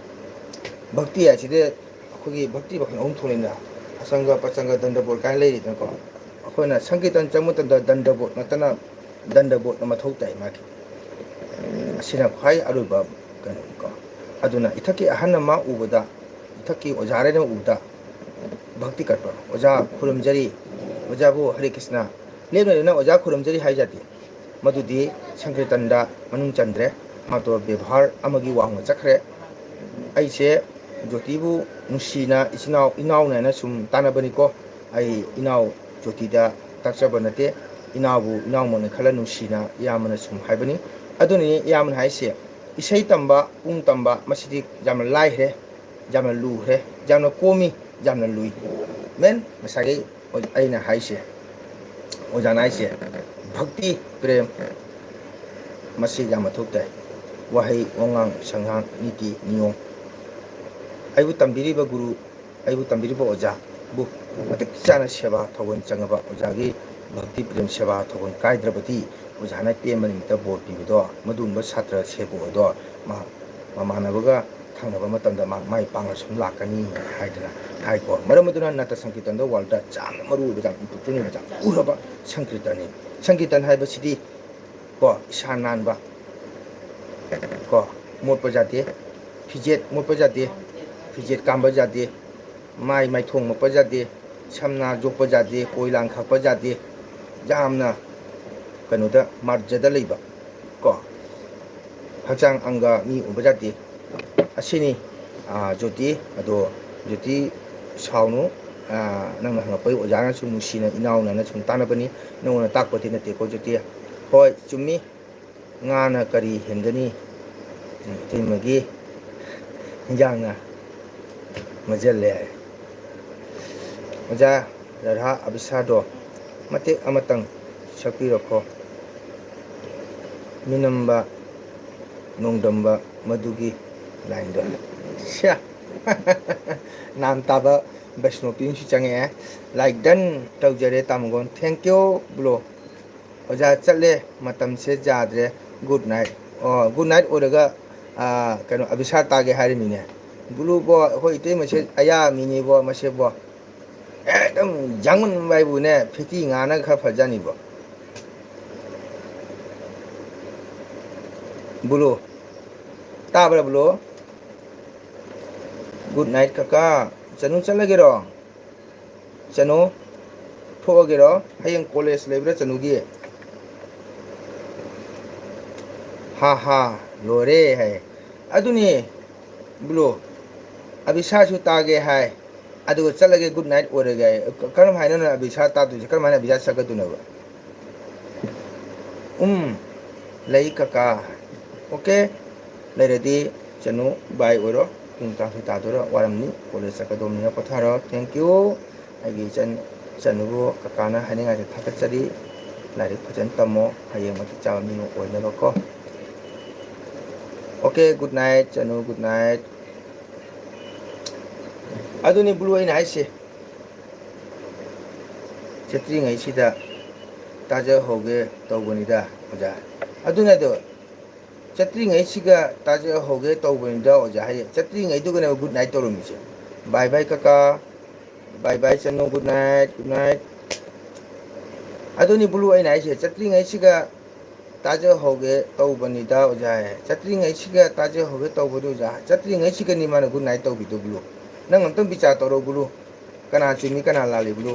ꯚꯛꯇꯤ ꯍꯥꯏꯁꯤꯗꯤ ꯑꯩꯈꯣꯏꯒꯤ ꯚꯛꯇꯤ ꯃꯈꯜ ꯑꯍꯨꯝ ꯊꯣꯛꯂꯦꯅ, ꯑꯁꯪꯒ, ꯄꯁꯪꯒ, ꯗꯟꯗꯕꯣꯠ ꯀꯥꯏꯅ ꯂꯩꯔꯤꯗꯅꯀꯣ꯫ ꯑꯩꯈꯣꯏꯅ ꯁꯪꯀꯤꯔꯇꯟ ꯆꯪꯕ ꯃꯇꯝꯗ ꯗꯟꯗꯕꯣꯠ ꯅꯠꯇꯅ, ꯗꯟꯗꯕꯣꯠꯅ ꯃꯊꯧ ꯇꯥꯏ ꯃꯥꯒꯤ꯫ ꯑꯁꯤꯅ ꯈ꯭ꯋꯥꯏ ꯑꯔꯣꯏꯕ ꯀꯩꯅꯣꯅꯤꯀꯣ꯫ ꯑꯗꯨꯅ ꯏꯊꯛꯀꯤ ꯑꯍꯜ ꯑꯃ ꯎꯕꯗ, ꯏꯊꯛ ꯃꯊꯛꯀꯤ ꯑꯣꯖꯥꯔꯅ ꯎꯕꯗ ꯚꯛꯇꯤ ꯀꯠꯄ, "ꯑꯣꯖꯥ ꯈꯨꯔꯨꯝꯖꯔꯤ, ꯑꯣꯖꯥꯕꯨ ꯍꯔꯦ ꯀ꯭ꯔꯤꯁꯅ", ꯂꯦꯞꯅ ꯂꯦꯞꯅ "ꯑꯣꯖꯥ ꯈꯨꯔꯨꯝꯖꯔꯤ" ꯍꯥꯏꯖꯗꯦ꯫ ꯃꯗꯨꯗꯤ ꯁꯪꯀꯤꯔꯇꯟꯗ ꯃꯅꯨꯡ ꯆꯟꯗ꯭ꯔꯦ꯫ ꯃꯥꯗꯣ ꯕꯦꯕꯥꯔ ꯑꯃꯒꯤ ꯋꯥꯡꯃ ꯆꯠꯈ꯭ꯔꯦ꯫ ꯑꯩꯁꯦ ꯖꯣꯇꯤꯕꯨ ꯅꯨꯡꯁꯤꯅ ꯏꯆꯤꯟ ꯏꯅꯥꯎ, ꯏꯅꯥꯎꯅꯦꯅ ꯁꯨꯝ ꯇꯥꯟꯅꯕꯅꯤꯀꯣ꯫ ꯑꯩ ꯏꯅꯥꯎ ꯖꯣꯇꯤꯗ ꯇꯥꯛꯆꯕ ꯅꯠꯇꯦ꯫ ꯏꯅꯥꯎꯕꯨ ꯏꯅꯥꯎꯃꯛꯅ ꯈꯜꯂ ꯅꯨꯡꯁꯤꯅ ꯏꯌꯥꯝꯕꯅ ꯁꯨꯝ ꯍꯥꯏꯕꯅꯤ꯫ ꯑꯗꯨꯅꯅꯤ ꯏꯌꯥꯝꯕꯅ ꯍꯥꯏꯁꯦ, ꯏꯁꯩ ꯇꯝꯕ, ꯄꯨꯡ ꯇꯝꯕ, ꯃꯁꯤꯗꯤ ꯌꯥꯝꯅ ꯂꯥꯏꯈ꯭ꯔꯦ, ꯌꯥꯝꯅ ꯂꯨꯈ꯭ꯔꯦ, ꯌꯥꯝꯅ ꯀꯣꯝꯃꯤ, ꯌꯥꯝꯅ ꯂꯨꯏ꯫ ꯃꯦꯟ ꯉꯁꯥꯏꯒꯤ ꯑꯩꯅ ꯍꯥꯏꯁꯦ, ꯑꯣꯖꯥꯅ ꯍꯥꯏꯁꯦ, ꯚꯛꯇꯤ, ꯄ꯭ꯔꯦꯝ, ꯃꯁꯤ ꯌꯥꯝ ꯃꯊꯧ ꯇꯥꯏ꯫ ꯋꯥꯍꯩ, ꯋꯥꯉꯥꯡ, ꯁꯉꯥꯡ, ꯅꯤꯇꯤ, ꯅꯤꯌꯣꯝ꯫ ꯑꯩꯕꯨ ꯇꯝꯕꯤꯔꯤꯕ ꯒꯨꯔꯨ, ꯑꯩꯕꯨ ꯇꯝꯕꯤꯔꯤꯕ ꯑꯣꯖꯥꯕꯨ ꯃꯇꯤꯛ ꯆꯥꯅ ꯁꯦꯕꯥ ꯊꯧꯒꯜ ꯆꯪꯉꯕ ꯑꯣꯖꯥꯒꯤ ꯚꯛꯇꯤ, ꯄ꯭ꯔꯦꯝ, ꯁꯦꯕꯥ ꯊꯧꯒꯜ ꯀꯥꯏꯗ꯭ꯔꯕꯗꯤ ꯑꯣꯖꯥꯅ ꯄꯦꯟꯕ ꯅꯨꯃꯤꯠꯇ ꯕꯣꯔ ꯄꯤꯕꯗꯣ, ꯃꯗꯨꯒꯨꯝꯕ ꯁꯥꯇ꯭ꯔ ꯁꯦꯕꯣ ꯑꯗꯣ ꯃꯥ ꯃꯃꯥꯟꯅꯕꯒ ꯊꯪꯅꯕ ꯃꯇꯝꯗ ꯃꯥ ꯃꯥꯏ ꯄꯥꯛꯅ ꯁꯨꯝ ꯂꯥꯛꯀꯅꯤ ꯍꯥꯏꯗꯅ ꯍꯥꯏꯀꯣ꯫ ꯃꯔꯝ ꯑꯗꯨꯅ ꯅꯥꯇ ꯁꯪꯀꯤꯔꯇꯟꯗ ꯋꯥꯔꯜꯗ ꯌꯥꯝꯅ ꯃꯔꯨ ꯑꯣꯏꯕ, ꯌꯥꯝ ꯏꯝꯄꯣꯔꯇꯦꯟ ꯑꯣꯏꯕ, ꯌꯥꯝ ꯎꯔꯕ ꯁꯪꯀꯤꯔꯇꯟꯅꯤ꯫ ꯁꯪꯀꯤꯔꯇꯟ ꯍꯥꯏꯕꯁꯤꯗꯤ ꯀꯣ, ꯏꯁꯥ ꯅꯥꯟꯕ ꯀꯣ, ꯃꯣꯠꯄ ꯌꯥꯗꯦ, ꯐꯤꯖꯦꯠ ꯃꯣꯠꯄ ꯌꯥꯗꯦ, ꯐꯤꯖꯦꯠ ꯀꯥꯝꯕ ꯌꯥꯗꯦ, ꯃꯥꯏ ꯃꯥꯏꯊꯣꯡ ꯃꯣꯠꯄ ꯌꯥꯗꯦ, ꯁꯝꯅꯥ ꯌꯣꯛꯄ ꯌꯥꯗꯦ, ꯀꯣꯏ ꯂꯥꯡ ꯈꯥꯛꯄ ꯌꯥꯗꯦ, ꯌꯥꯝꯅ ꯀꯩꯅꯣꯗ ꯃꯥꯔꯖꯗ ꯂꯩꯕ ꯀꯣ, ꯍꯛꯆꯥꯡ ꯑꯪꯒ ꯃꯤ ꯎꯕ ꯌꯥꯗꯦ꯫ ꯑꯁꯤꯅꯤ, ꯑꯥ, ꯖꯣꯇꯤ꯫ ꯑꯗꯣ ꯖꯣꯇꯤ, ꯁꯥꯎꯅꯨ, ꯑꯥ, ꯅꯪꯅ ꯍꯪꯉꯛꯄꯒꯤ ꯑꯣꯖꯥꯅꯁꯨ ꯅꯨꯡꯁꯤꯅ ꯏꯅꯥꯎꯅꯅ ꯁꯨꯝ ꯇꯥꯟꯅꯕꯅꯤ, ꯅꯪꯉꯣꯟꯗ ꯇꯥꯛꯄꯗꯤ ꯅꯠꯇꯦꯀꯣ ꯖꯣꯇꯤ꯫ ꯍꯣꯏ, ꯆꯨꯝꯃꯤ, ꯉꯥꯅ ꯀꯔꯤ ꯍꯦꯟꯒꯅꯤ, ꯏꯇꯩꯃꯒꯤ ꯏꯟꯖꯥꯡꯅ ꯃꯖꯜꯂꯦ ꯍꯥꯏ꯫ ꯑꯣꯖꯥ ꯔꯥꯙꯥ ꯑꯕꯤꯁꯥꯗꯣ ꯃꯇꯦꯛ ꯑꯃꯇꯪ ꯁꯛꯄꯤꯔꯛꯈꯣ꯫ ꯃꯤꯅꯝꯕ ꯅꯣꯡꯗꯝꯕ ꯃꯗꯨꯒꯤ ꯂꯥꯏꯟꯗꯣ꯫ ꯁ꯭ꯌꯥ! ꯅꯥꯝ ꯇꯥꯕ ꯕꯩꯁꯅꯣꯄꯤ ꯑꯃꯁꯨ ꯆꯪꯉꯛꯑꯦ꯫ Like done ꯇꯧꯖꯔꯦ ꯇꯥꯃꯣꯒꯣꯟ꯫ Thank you, bro꯫ ꯑꯣꯖꯥ ꯆꯠꯂꯦ, ꯃꯇꯝꯁꯦ ꯌꯥꯗ꯭ꯔꯦ꯫ Good night꯫ ꯑꯣ, good night ꯑꯣꯏꯔꯒ, ꯑꯥ, ꯀꯩꯅꯣ, ꯑꯕꯤꯁꯥ ꯇꯥꯒꯦ ꯍꯥꯏꯔꯤꯃꯤꯅꯦ꯫ ꯕ꯭ꯂꯨꯕꯣ, ꯑꯩꯈꯣꯏ ꯏꯇꯩꯃꯁꯦ ꯑꯌꯥ ꯃꯤꯅꯦꯕꯣ, ꯃꯁꯦꯕꯣ꯫ ꯑꯦꯛꯗꯝ ꯌꯥꯡꯃꯟꯕ ꯍꯥꯏꯕꯨꯅꯦ, ꯐꯤꯇꯤ ꯉꯥꯅ ꯈꯔ ꯐꯖꯅꯤꯕꯣ꯫ ꯕ꯭ꯂꯨ꯫ ꯇꯥꯕ꯭ꯔꯥ, ꯕ꯭ꯂꯨ? Good night ꯀꯀꯥ꯫ ꯆꯅꯨ ꯆꯠꯂꯒꯦꯔꯣ? ꯆꯅꯨ ꯊꯣꯛꯑꯒꯦꯔꯣ? ꯍꯌꯦꯡ ꯀꯣꯂꯦꯖ ꯂꯩꯕ꯭ꯔꯥ ꯆꯅꯨꯒꯤ? ꯍꯥ ꯍꯥ, ꯂꯣꯏꯔꯦ ꯍꯥꯏ꯫ ꯑꯗꯨꯅꯤ ꯕ꯭ꯂꯨ, ꯑꯕꯤꯁꯥꯁꯨ ꯇꯥꯒꯦ ꯍꯥꯏ, ꯑꯗꯨꯒ ꯆꯠꯂꯒꯦ, good night ꯑꯣꯏꯔꯒꯦ ꯍꯥꯏ꯫ ꯀꯔꯝ ꯍꯥꯏꯅꯅꯣ ꯑꯕꯤꯁꯥ ꯇꯥꯗꯣꯏꯁꯦ? ꯀꯔꯝ ꯍꯥꯏꯅ ꯑꯕꯤꯁꯥ ꯆꯠꯀꯗꯣꯏꯅꯣꯕ? ꯎꯝ, ꯂꯩ ꯀꯀꯥ꯫ ꯑꯣꯀꯦ, ꯂꯩꯔꯗꯤ ꯆꯅꯨ bye ꯑꯣꯏꯔꯣ꯫ ꯄꯨꯡ ꯇꯔꯥꯃꯥꯊꯣꯏ ꯇꯥꯗꯣꯔꯦ, ꯋꯥꯔꯝꯅꯤ, ꯀꯣꯂꯦꯖ ꯆꯠꯀꯗꯧꯕꯅꯤꯅ ꯄꯣꯊꯥꯔꯣ꯫ Thank you꯫ ꯑꯩꯒꯤ ꯏꯆꯟ, ꯆꯅꯨꯕꯨ ꯀꯀꯥꯅ ꯍꯥꯏꯅꯤꯡꯉꯥꯏꯁꯦ ꯊꯥꯒꯠꯆꯔꯤ꯫ ꯂꯥꯏꯔꯤꯛ ꯐꯖꯅ ꯇꯝꯃꯣ, ꯍꯌꯦꯡ ꯃꯇꯤꯛ ꯆꯥꯕ ꯃꯤ ꯑꯃ ꯑꯣꯏꯅꯕꯀꯣ꯫ ꯑꯣꯀꯦ, good night ꯆꯅꯨ, good night꯫ ꯑꯗꯨꯅꯤ ꯕ꯭ꯂꯨ ꯑꯩꯅ ꯍꯥꯏꯁꯦ꯫ ꯆꯠꯇ꯭ꯔꯤꯉꯩꯁꯤꯗ ꯇꯥꯖꯍꯧꯒꯦ ꯇꯧꯕꯅꯤꯗ ꯑꯣꯖꯥ꯫ ꯑꯗꯨꯅꯗꯣ, ꯆꯠꯇ꯭ꯔꯤꯉꯩꯁꯤꯒ ꯇꯥꯖꯍꯧꯒꯦ ꯇꯧꯕꯅꯤꯗ ꯑꯣꯖꯥ ꯍꯥꯏꯌꯦ꯫ ꯆꯠꯇ꯭ꯔꯤꯉꯩꯗꯨꯒꯅꯦꯕ good night ꯇꯧꯔꯝꯃꯤꯁꯦ꯫ Bye bye ꯀꯀꯥ, bye bye ꯆꯅꯨ, good night, good night꯫ ꯑꯗꯨꯅꯤ ꯕ꯭ꯂꯨ ꯑꯩꯅ ꯍꯥꯏꯁꯦ, ꯆꯠꯇ꯭ꯔꯤꯉꯩꯁꯤꯒ ꯇꯥꯖꯍꯧꯒꯦ ꯇꯧꯕꯅꯤꯗ ꯑꯣꯖꯥ ꯍꯥꯏꯌꯦ꯫ ꯆꯠꯇ꯭ꯔꯤꯉꯩꯁꯤꯒ ꯇꯥꯖꯍꯧꯒꯦ ꯇꯧꯕꯗꯨ ꯑꯣꯖꯥ, ꯆꯠꯇ꯭ꯔꯤꯉꯩꯁꯤꯒꯅꯤ ꯃꯥꯅ good night ꯇꯧꯕꯤꯗꯣ ꯕ꯭ꯂꯨ꯫ ꯅꯪ ꯑꯝꯇꯪ ꯕꯤꯆꯥꯔ ꯇꯧꯔꯣ ꯕ꯭ꯂꯨ, ꯀꯅꯥ ꯆꯨꯝꯃꯤ ꯀꯅꯥ ꯂꯥꯜꯂꯤ ꯕ꯭ꯂꯨ?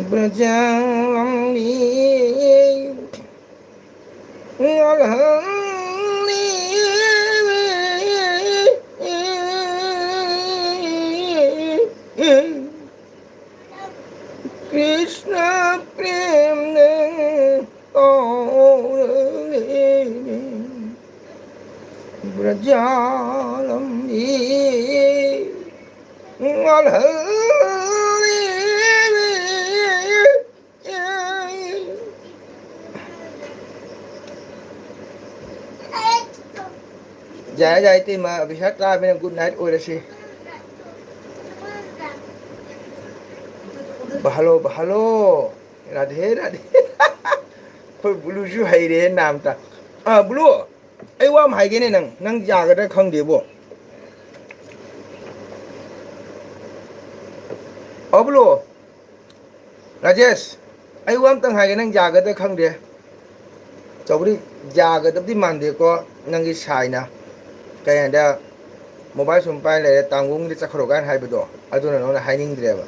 ꯕ꯭ꯔꯖꯥꯔꯝꯕꯤ ꯉꯜꯍꯜꯂꯤ꯫ ꯀ꯭ꯔꯤꯁꯅ ꯄ꯭ꯔꯦꯝꯅ ꯇꯧꯔꯦ꯫ ꯕ꯭ꯔꯖꯥꯔꯝꯕꯤ ꯉꯜꯍꯜꯂꯤ꯫ ꯌꯥꯏ, ꯌꯥꯏ, ꯏꯇꯩꯃ, ꯄꯩꯁꯥ ꯇꯥꯕꯅꯤꯅ good night ꯑꯣꯏꯔꯁꯤ꯫ ꯕꯍꯂꯣ, ꯕꯍꯂꯣ꯫ ꯔꯥꯙꯦ, ꯔꯥꯙꯦ꯫ ꯑꯩꯈꯣꯏ ꯕꯨꯂꯨꯁꯨ ꯍꯩꯔꯦ ꯅꯥꯝꯇ꯫ ꯑꯥ, ꯕꯨꯂꯨ, ꯑꯩ ꯋꯥ ꯑꯃ ꯍꯥꯏꯒꯦꯅꯦ ꯅꯪ, ꯅꯪ ꯌꯥꯒꯗ꯭ꯔꯥ ꯈꯪꯗꯦꯕꯣ꯫ ꯑꯣ ꯕꯨꯂꯨ, ꯔꯥꯖꯦꯁ, ꯑꯩ ꯋꯥ ꯑꯝꯇꯪ ꯍꯥꯏꯒꯦ, ꯅꯪ ꯌꯥꯒꯗ꯭ꯔꯥ ꯈꯪꯗꯦ꯫ ꯇꯧꯕꯗꯤ ꯌꯥꯒꯗꯕꯗꯤ ꯃꯥꯟꯗꯦꯀꯣ, ꯅꯪꯒꯤ ꯁꯥꯏꯅ ꯀꯩ ꯍꯥꯏꯗ ꯃꯣꯕꯥꯏꯜ ꯁꯨꯝ ꯄꯥꯏ ꯂꯩꯔꯦ, ꯇꯥꯡꯒꯣꯡꯗ ꯆꯠꯈ꯭ꯔꯣ ꯀꯥꯏꯅ ꯍꯥꯏꯕꯗꯣ, ꯑꯗꯨꯅ ꯅꯉꯣꯟꯗ ꯍꯥꯏꯅꯤꯡꯗ꯭ꯔꯦꯕ꯫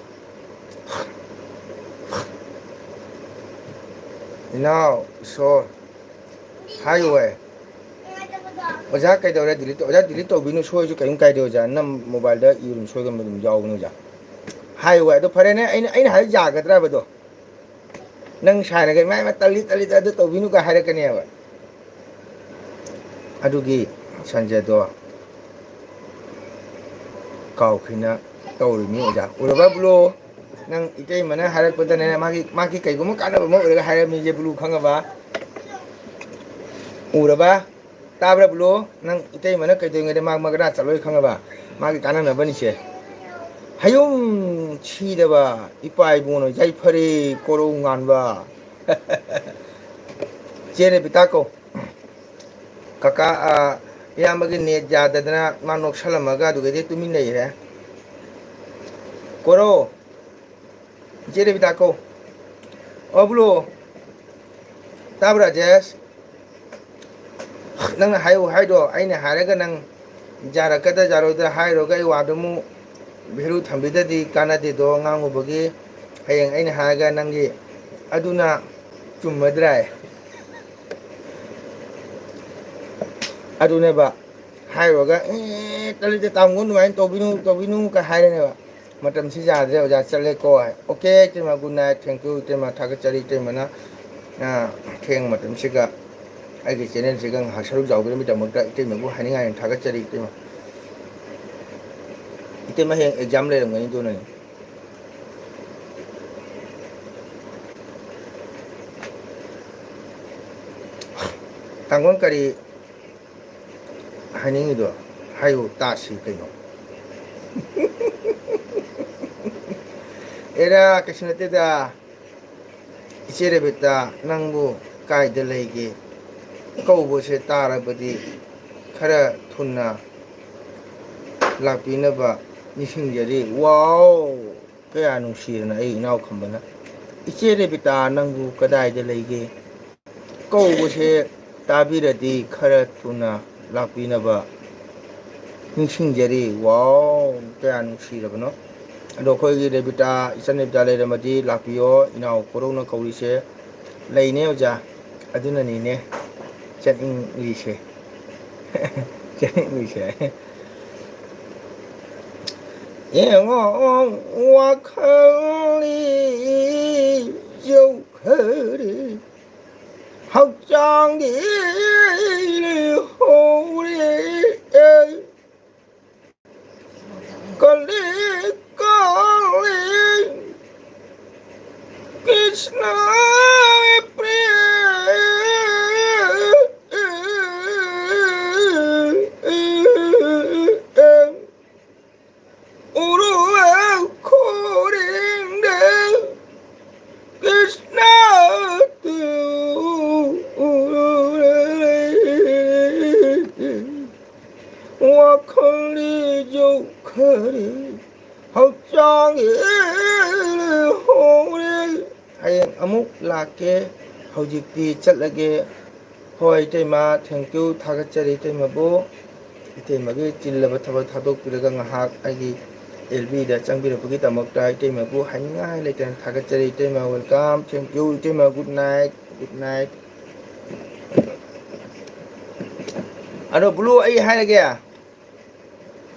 ꯏꯅꯥꯎ ꯏꯁꯣꯔ, ꯍꯥꯏꯌꯨ ꯍꯥꯏ꯫ ꯑꯣꯖꯥ ꯀꯩꯗꯧꯔꯦ? Delete ꯇꯧ-, ꯑꯣꯖꯥ delete ꯇꯧꯕꯤꯅꯨ, ꯁꯣꯏꯔꯁꯨ ꯀꯔꯤꯝ ꯀꯥꯏꯗꯦ ꯑꯣꯖꯥ, ꯅꯝ ꯃꯣꯕꯥꯏꯜꯗ ꯏꯔꯨꯝ ꯁꯣꯏꯒꯟꯕ ꯑꯗꯨꯝ ꯌꯥꯎꯕꯅꯤ ꯑꯣꯖꯥ꯫ ꯍꯥꯏꯌꯨ ꯍꯥꯏ꯫ ꯑꯗꯣ ꯐꯔꯦꯅꯦ, ꯑꯩꯅ, ꯑꯩꯅ ꯍꯥꯏ ꯌꯥꯒꯗ꯭ꯔꯕ ꯑꯗꯣ? ꯅꯪ ꯁꯥꯏꯅꯒ "ꯏꯃꯥ, ꯏꯃꯥ, ꯇꯜꯂꯤ, ꯇꯜꯂꯤ, ꯑꯗꯨ ꯇꯧꯕꯤꯅꯨꯒ" ꯍꯥꯏꯔꯛꯀꯅꯦꯕ꯫ ꯑꯗꯨꯒꯤ ꯁꯟꯖꯗꯣ ꯀꯥꯎꯈꯤꯅ ꯇꯧꯔꯤꯅꯤ ꯑꯣꯖꯥ꯫ ꯎꯔꯕ ꯕ꯭ꯂꯣ? ꯅꯪ ꯏꯇꯩꯃꯅ ꯍꯥꯏꯔꯛꯄꯗꯅꯦ, ꯃꯥꯒꯤ, ꯃꯥꯒꯤ ꯀꯩꯒꯨꯝꯕ ꯀꯥꯟꯅꯕ ꯑꯃ ꯑꯣꯏꯔꯒ ꯍꯥꯏꯔꯝꯃꯤꯁꯦ ꯕ꯭ꯂꯨ, ꯈꯪꯉꯕ? ꯎꯔꯕ? ꯇꯥꯕ꯭ꯔꯥ ꯕ꯭ꯂꯨ? ꯅꯪ ꯏꯇꯩꯃꯅ ꯀꯩꯗꯧꯔꯤꯉꯩꯗ ꯃꯥ ꯃꯒꯅꯥ ꯆꯠꯂꯣꯏ ꯈꯪꯉꯕ? ꯃꯥꯒꯤ ꯀꯥꯟꯅꯅꯕꯅꯤꯁꯦ꯫ ꯍꯌꯨꯝ ꯁꯤꯗꯕ ꯏꯄꯥ ꯏꯕꯨꯡꯅ ꯌꯥꯏꯐꯔꯦ ꯀꯣꯔꯧ ꯉꯥꯟꯕ꯫ ꯆꯦ ꯔꯦꯕꯤꯇꯥ ꯀꯧ꯫ ꯀꯀꯥ, ꯑ, ꯏꯌꯥꯝꯕꯒꯤ ꯅꯦꯠ ꯌꯥꯗꯗꯅ ꯃꯥ ꯅꯣꯛꯁꯜꯂꯝꯃꯒ ꯑꯗꯨꯗꯩꯗꯤ ꯇꯨꯃꯤꯟ ꯂꯩꯈ꯭ꯔꯦ꯫ ꯀꯣꯔꯧ, ꯏꯆꯦ ꯔꯦꯕꯤꯇꯥ ꯀꯧ꯫ ꯑꯣ, ꯕ꯭ꯂꯨ, ꯇꯥꯕ꯭ꯔꯥ, ꯖꯦꯁ? ꯅꯪꯅ ꯍꯥꯏꯌꯨ ꯍꯥꯏꯗꯣ ꯑꯩꯅ ꯍꯥꯏꯔꯒ ꯅꯪ ꯌꯥꯔꯛꯀꯗ꯭ꯔꯥ ꯌꯥꯔꯣꯏꯗ꯭ꯔꯥ ꯍꯥꯏꯔꯨꯔꯒ ꯑꯩ ꯋꯥꯗꯨ ꯑꯃꯨꯛ ꯚꯦꯂꯨ ꯊꯝꯕꯤꯗꯗꯤ ꯀꯥꯟꯅꯗꯦꯗꯣ, ꯉꯥꯡꯉꯨꯕꯒꯤ ꯍꯌꯦꯡ ꯑꯩꯅ ꯍꯥꯏꯔꯒ ꯅꯪꯒꯤ ꯑꯗꯨꯅ ꯆꯨꯝꯃꯗ꯭ꯔꯥ? ꯑꯗꯨꯅꯦꯕ ꯍꯥꯏꯔꯨꯔꯒ, "ꯑꯦ, ꯇꯜꯂꯤꯗ, ꯇꯥꯃꯣ ꯑꯗꯨꯃꯥꯏꯅ ꯇꯧꯕꯤꯅꯨ, ꯇꯧꯕꯤꯅꯨ" ꯀ ꯍꯥꯏꯔꯅꯦꯕ꯫ "ꯃꯇꯝꯁꯤ ꯌꯥꯗ꯭ꯔꯦ ꯑꯣꯖꯥ, ꯆꯠꯂꯦꯀꯣ" ꯍꯥꯏ꯫ "ꯑꯣꯀꯦ ꯏꯇꯩꯃ, good night, thank you ꯏꯇꯩꯃ, ꯊꯥꯒꯠꯆꯔꯤ ꯏꯇꯩꯃꯅ, ꯑ, ꯊꯦꯡꯕ ꯃꯇꯝꯁꯤꯒ ꯑꯩꯒꯤ ꯆꯦꯅꯦꯜꯁꯤꯒ ꯉꯥꯏꯍꯥꯛ ꯁꯔꯨꯛ ꯌꯥꯎꯕꯤꯔꯝꯕꯒꯤꯗꯃꯛꯇ ꯏꯇꯩꯃꯕꯨ ꯍꯥꯏꯅꯤꯡꯉꯥꯏ ꯊꯥꯒꯠꯆꯔꯤ ꯏꯇꯩꯃ꯫ ꯏꯇꯩꯃ ꯍꯌꯦꯡ ꯑꯦꯛꯖꯥꯝ ꯂꯩꯔꯝꯒꯅꯤ ꯑꯗꯨꯅꯅꯤ"꯫ ꯇꯥꯡꯒꯣꯟ ꯀꯔꯤ ꯍꯥꯏꯅꯤꯡꯉꯤꯗꯣ ꯍꯥꯏꯌꯨ ꯇꯥꯁꯤ ꯀꯩꯅꯣ꯫ ꯑꯦꯔꯥ, ꯀꯩꯁꯨ ꯅꯠꯇꯦꯗ꯫ ꯏꯆꯦ ꯔꯦꯕꯤꯇꯥ, ꯅꯪꯕꯨ ꯀꯥꯏꯗ ꯂꯩꯒꯦ? ꯀꯧꯕꯁꯦ ꯇꯥꯔꯕꯗꯤ ꯈꯔ ꯊꯨꯅ ꯂꯥꯛꯄꯤꯅꯕ ꯅꯤꯡꯁꯤꯡꯖꯔꯤ꯫ ꯋꯥꯎ! ꯀꯌꯥ ꯅꯨꯡꯁꯤꯗꯅ ꯑꯩ ꯏꯅꯥꯎ ꯈꯝꯕꯅ꯫ ꯏꯆꯦ ꯔꯦꯕꯤꯇꯥ, ꯅꯪꯕꯨ ꯀꯗꯥꯏꯗ ꯂꯩꯒꯦ? ꯀꯧꯕꯁꯦ ꯇꯥꯕꯤꯔꯗꯤ ꯈꯔ ꯊꯨꯅ ꯂꯥꯛꯄꯤꯅꯕ ꯅꯤꯡꯁꯤꯡꯖꯔꯤ꯫ ꯋꯥꯎ! ꯀꯌꯥ ꯅꯨꯡꯁꯤꯔꯕꯅꯣ꯫ ꯑꯗꯣ ꯑꯩꯈꯣꯏꯒꯤ ꯔꯦꯕꯤꯇꯥ, ꯏꯆꯟ ꯔꯦꯕꯤꯇꯥ ꯂꯩꯔꯝꯃꯗꯤ ꯂꯥꯛꯄꯤꯌꯣ꯫ ꯏꯅꯥꯎ ꯀꯣꯔꯧꯅ ꯀꯧꯔꯤꯁꯦ ꯂꯩꯅꯦ ꯑꯣꯖꯥ꯫ ꯑꯗꯨꯅꯅꯤꯅꯦ ꯆꯠꯅꯤꯡꯂꯤꯁꯦ꯫ ꯆꯠꯅꯤꯡꯂꯤꯁꯦ꯫ ꯌꯦꯡꯉꯣ ꯋꯥꯈꯜꯗꯤ ꯌꯧꯈ꯭ꯔꯦ, ꯍꯛꯆꯥꯡꯗꯤ ꯂꯩꯍꯧꯔꯦ꯫ ꯀꯂꯤ ꯀꯂꯤ ꯀ꯭ꯔꯤꯁꯅ ꯄ꯭ꯔꯦꯝ꯫ ꯎꯔꯨ ꯈꯨꯔꯦꯡꯗ ꯀ꯭ꯔꯤꯁꯅ ꯇꯨ ꯎꯔꯦ꯫ ꯋꯥꯈꯜꯗꯤ ꯌꯧꯈ꯭ꯔꯦ, ꯍꯛꯆꯥꯡ ꯍꯣꯡꯂꯦ꯫ ꯍꯌꯦꯡ ꯑꯃꯨꯛ ꯂꯥꯛꯀꯦ꯫ ꯍꯧꯖꯤꯛꯇꯤ ꯆꯠꯂꯒꯦ꯫ ꯍꯣꯏ ꯏꯇꯩꯃ, thank you, ꯊꯥꯒꯠꯆꯔꯤ ꯏꯇꯩꯃꯕꯨ꯫ ꯏꯇꯩꯃꯒꯤ ꯆꯤꯜꯂꯕ ꯊꯕꯛ ꯊꯥꯗꯣꯛꯄꯤꯔꯒ ꯉꯥꯏꯍꯥꯛ ꯑꯩꯒꯤ ꯑꯦꯜ ꯕꯤꯗ ꯆꯪꯕꯤꯔꯛꯄꯒꯤꯗꯃꯛꯇ ꯏꯇꯩꯃꯕꯨ ꯍꯥꯏꯅꯤꯡꯉꯥꯏ ꯂꯩꯇꯅ ꯊꯥꯒꯠꯆꯔꯤ ꯏꯇꯩꯃ꯫ Welcome, thank you ꯏꯇꯩꯃ, good night, good night꯫ ꯑꯗꯣ ꯕ꯭ꯂꯨ, ꯑꯩ ꯍꯥꯏꯔꯒꯦ꯫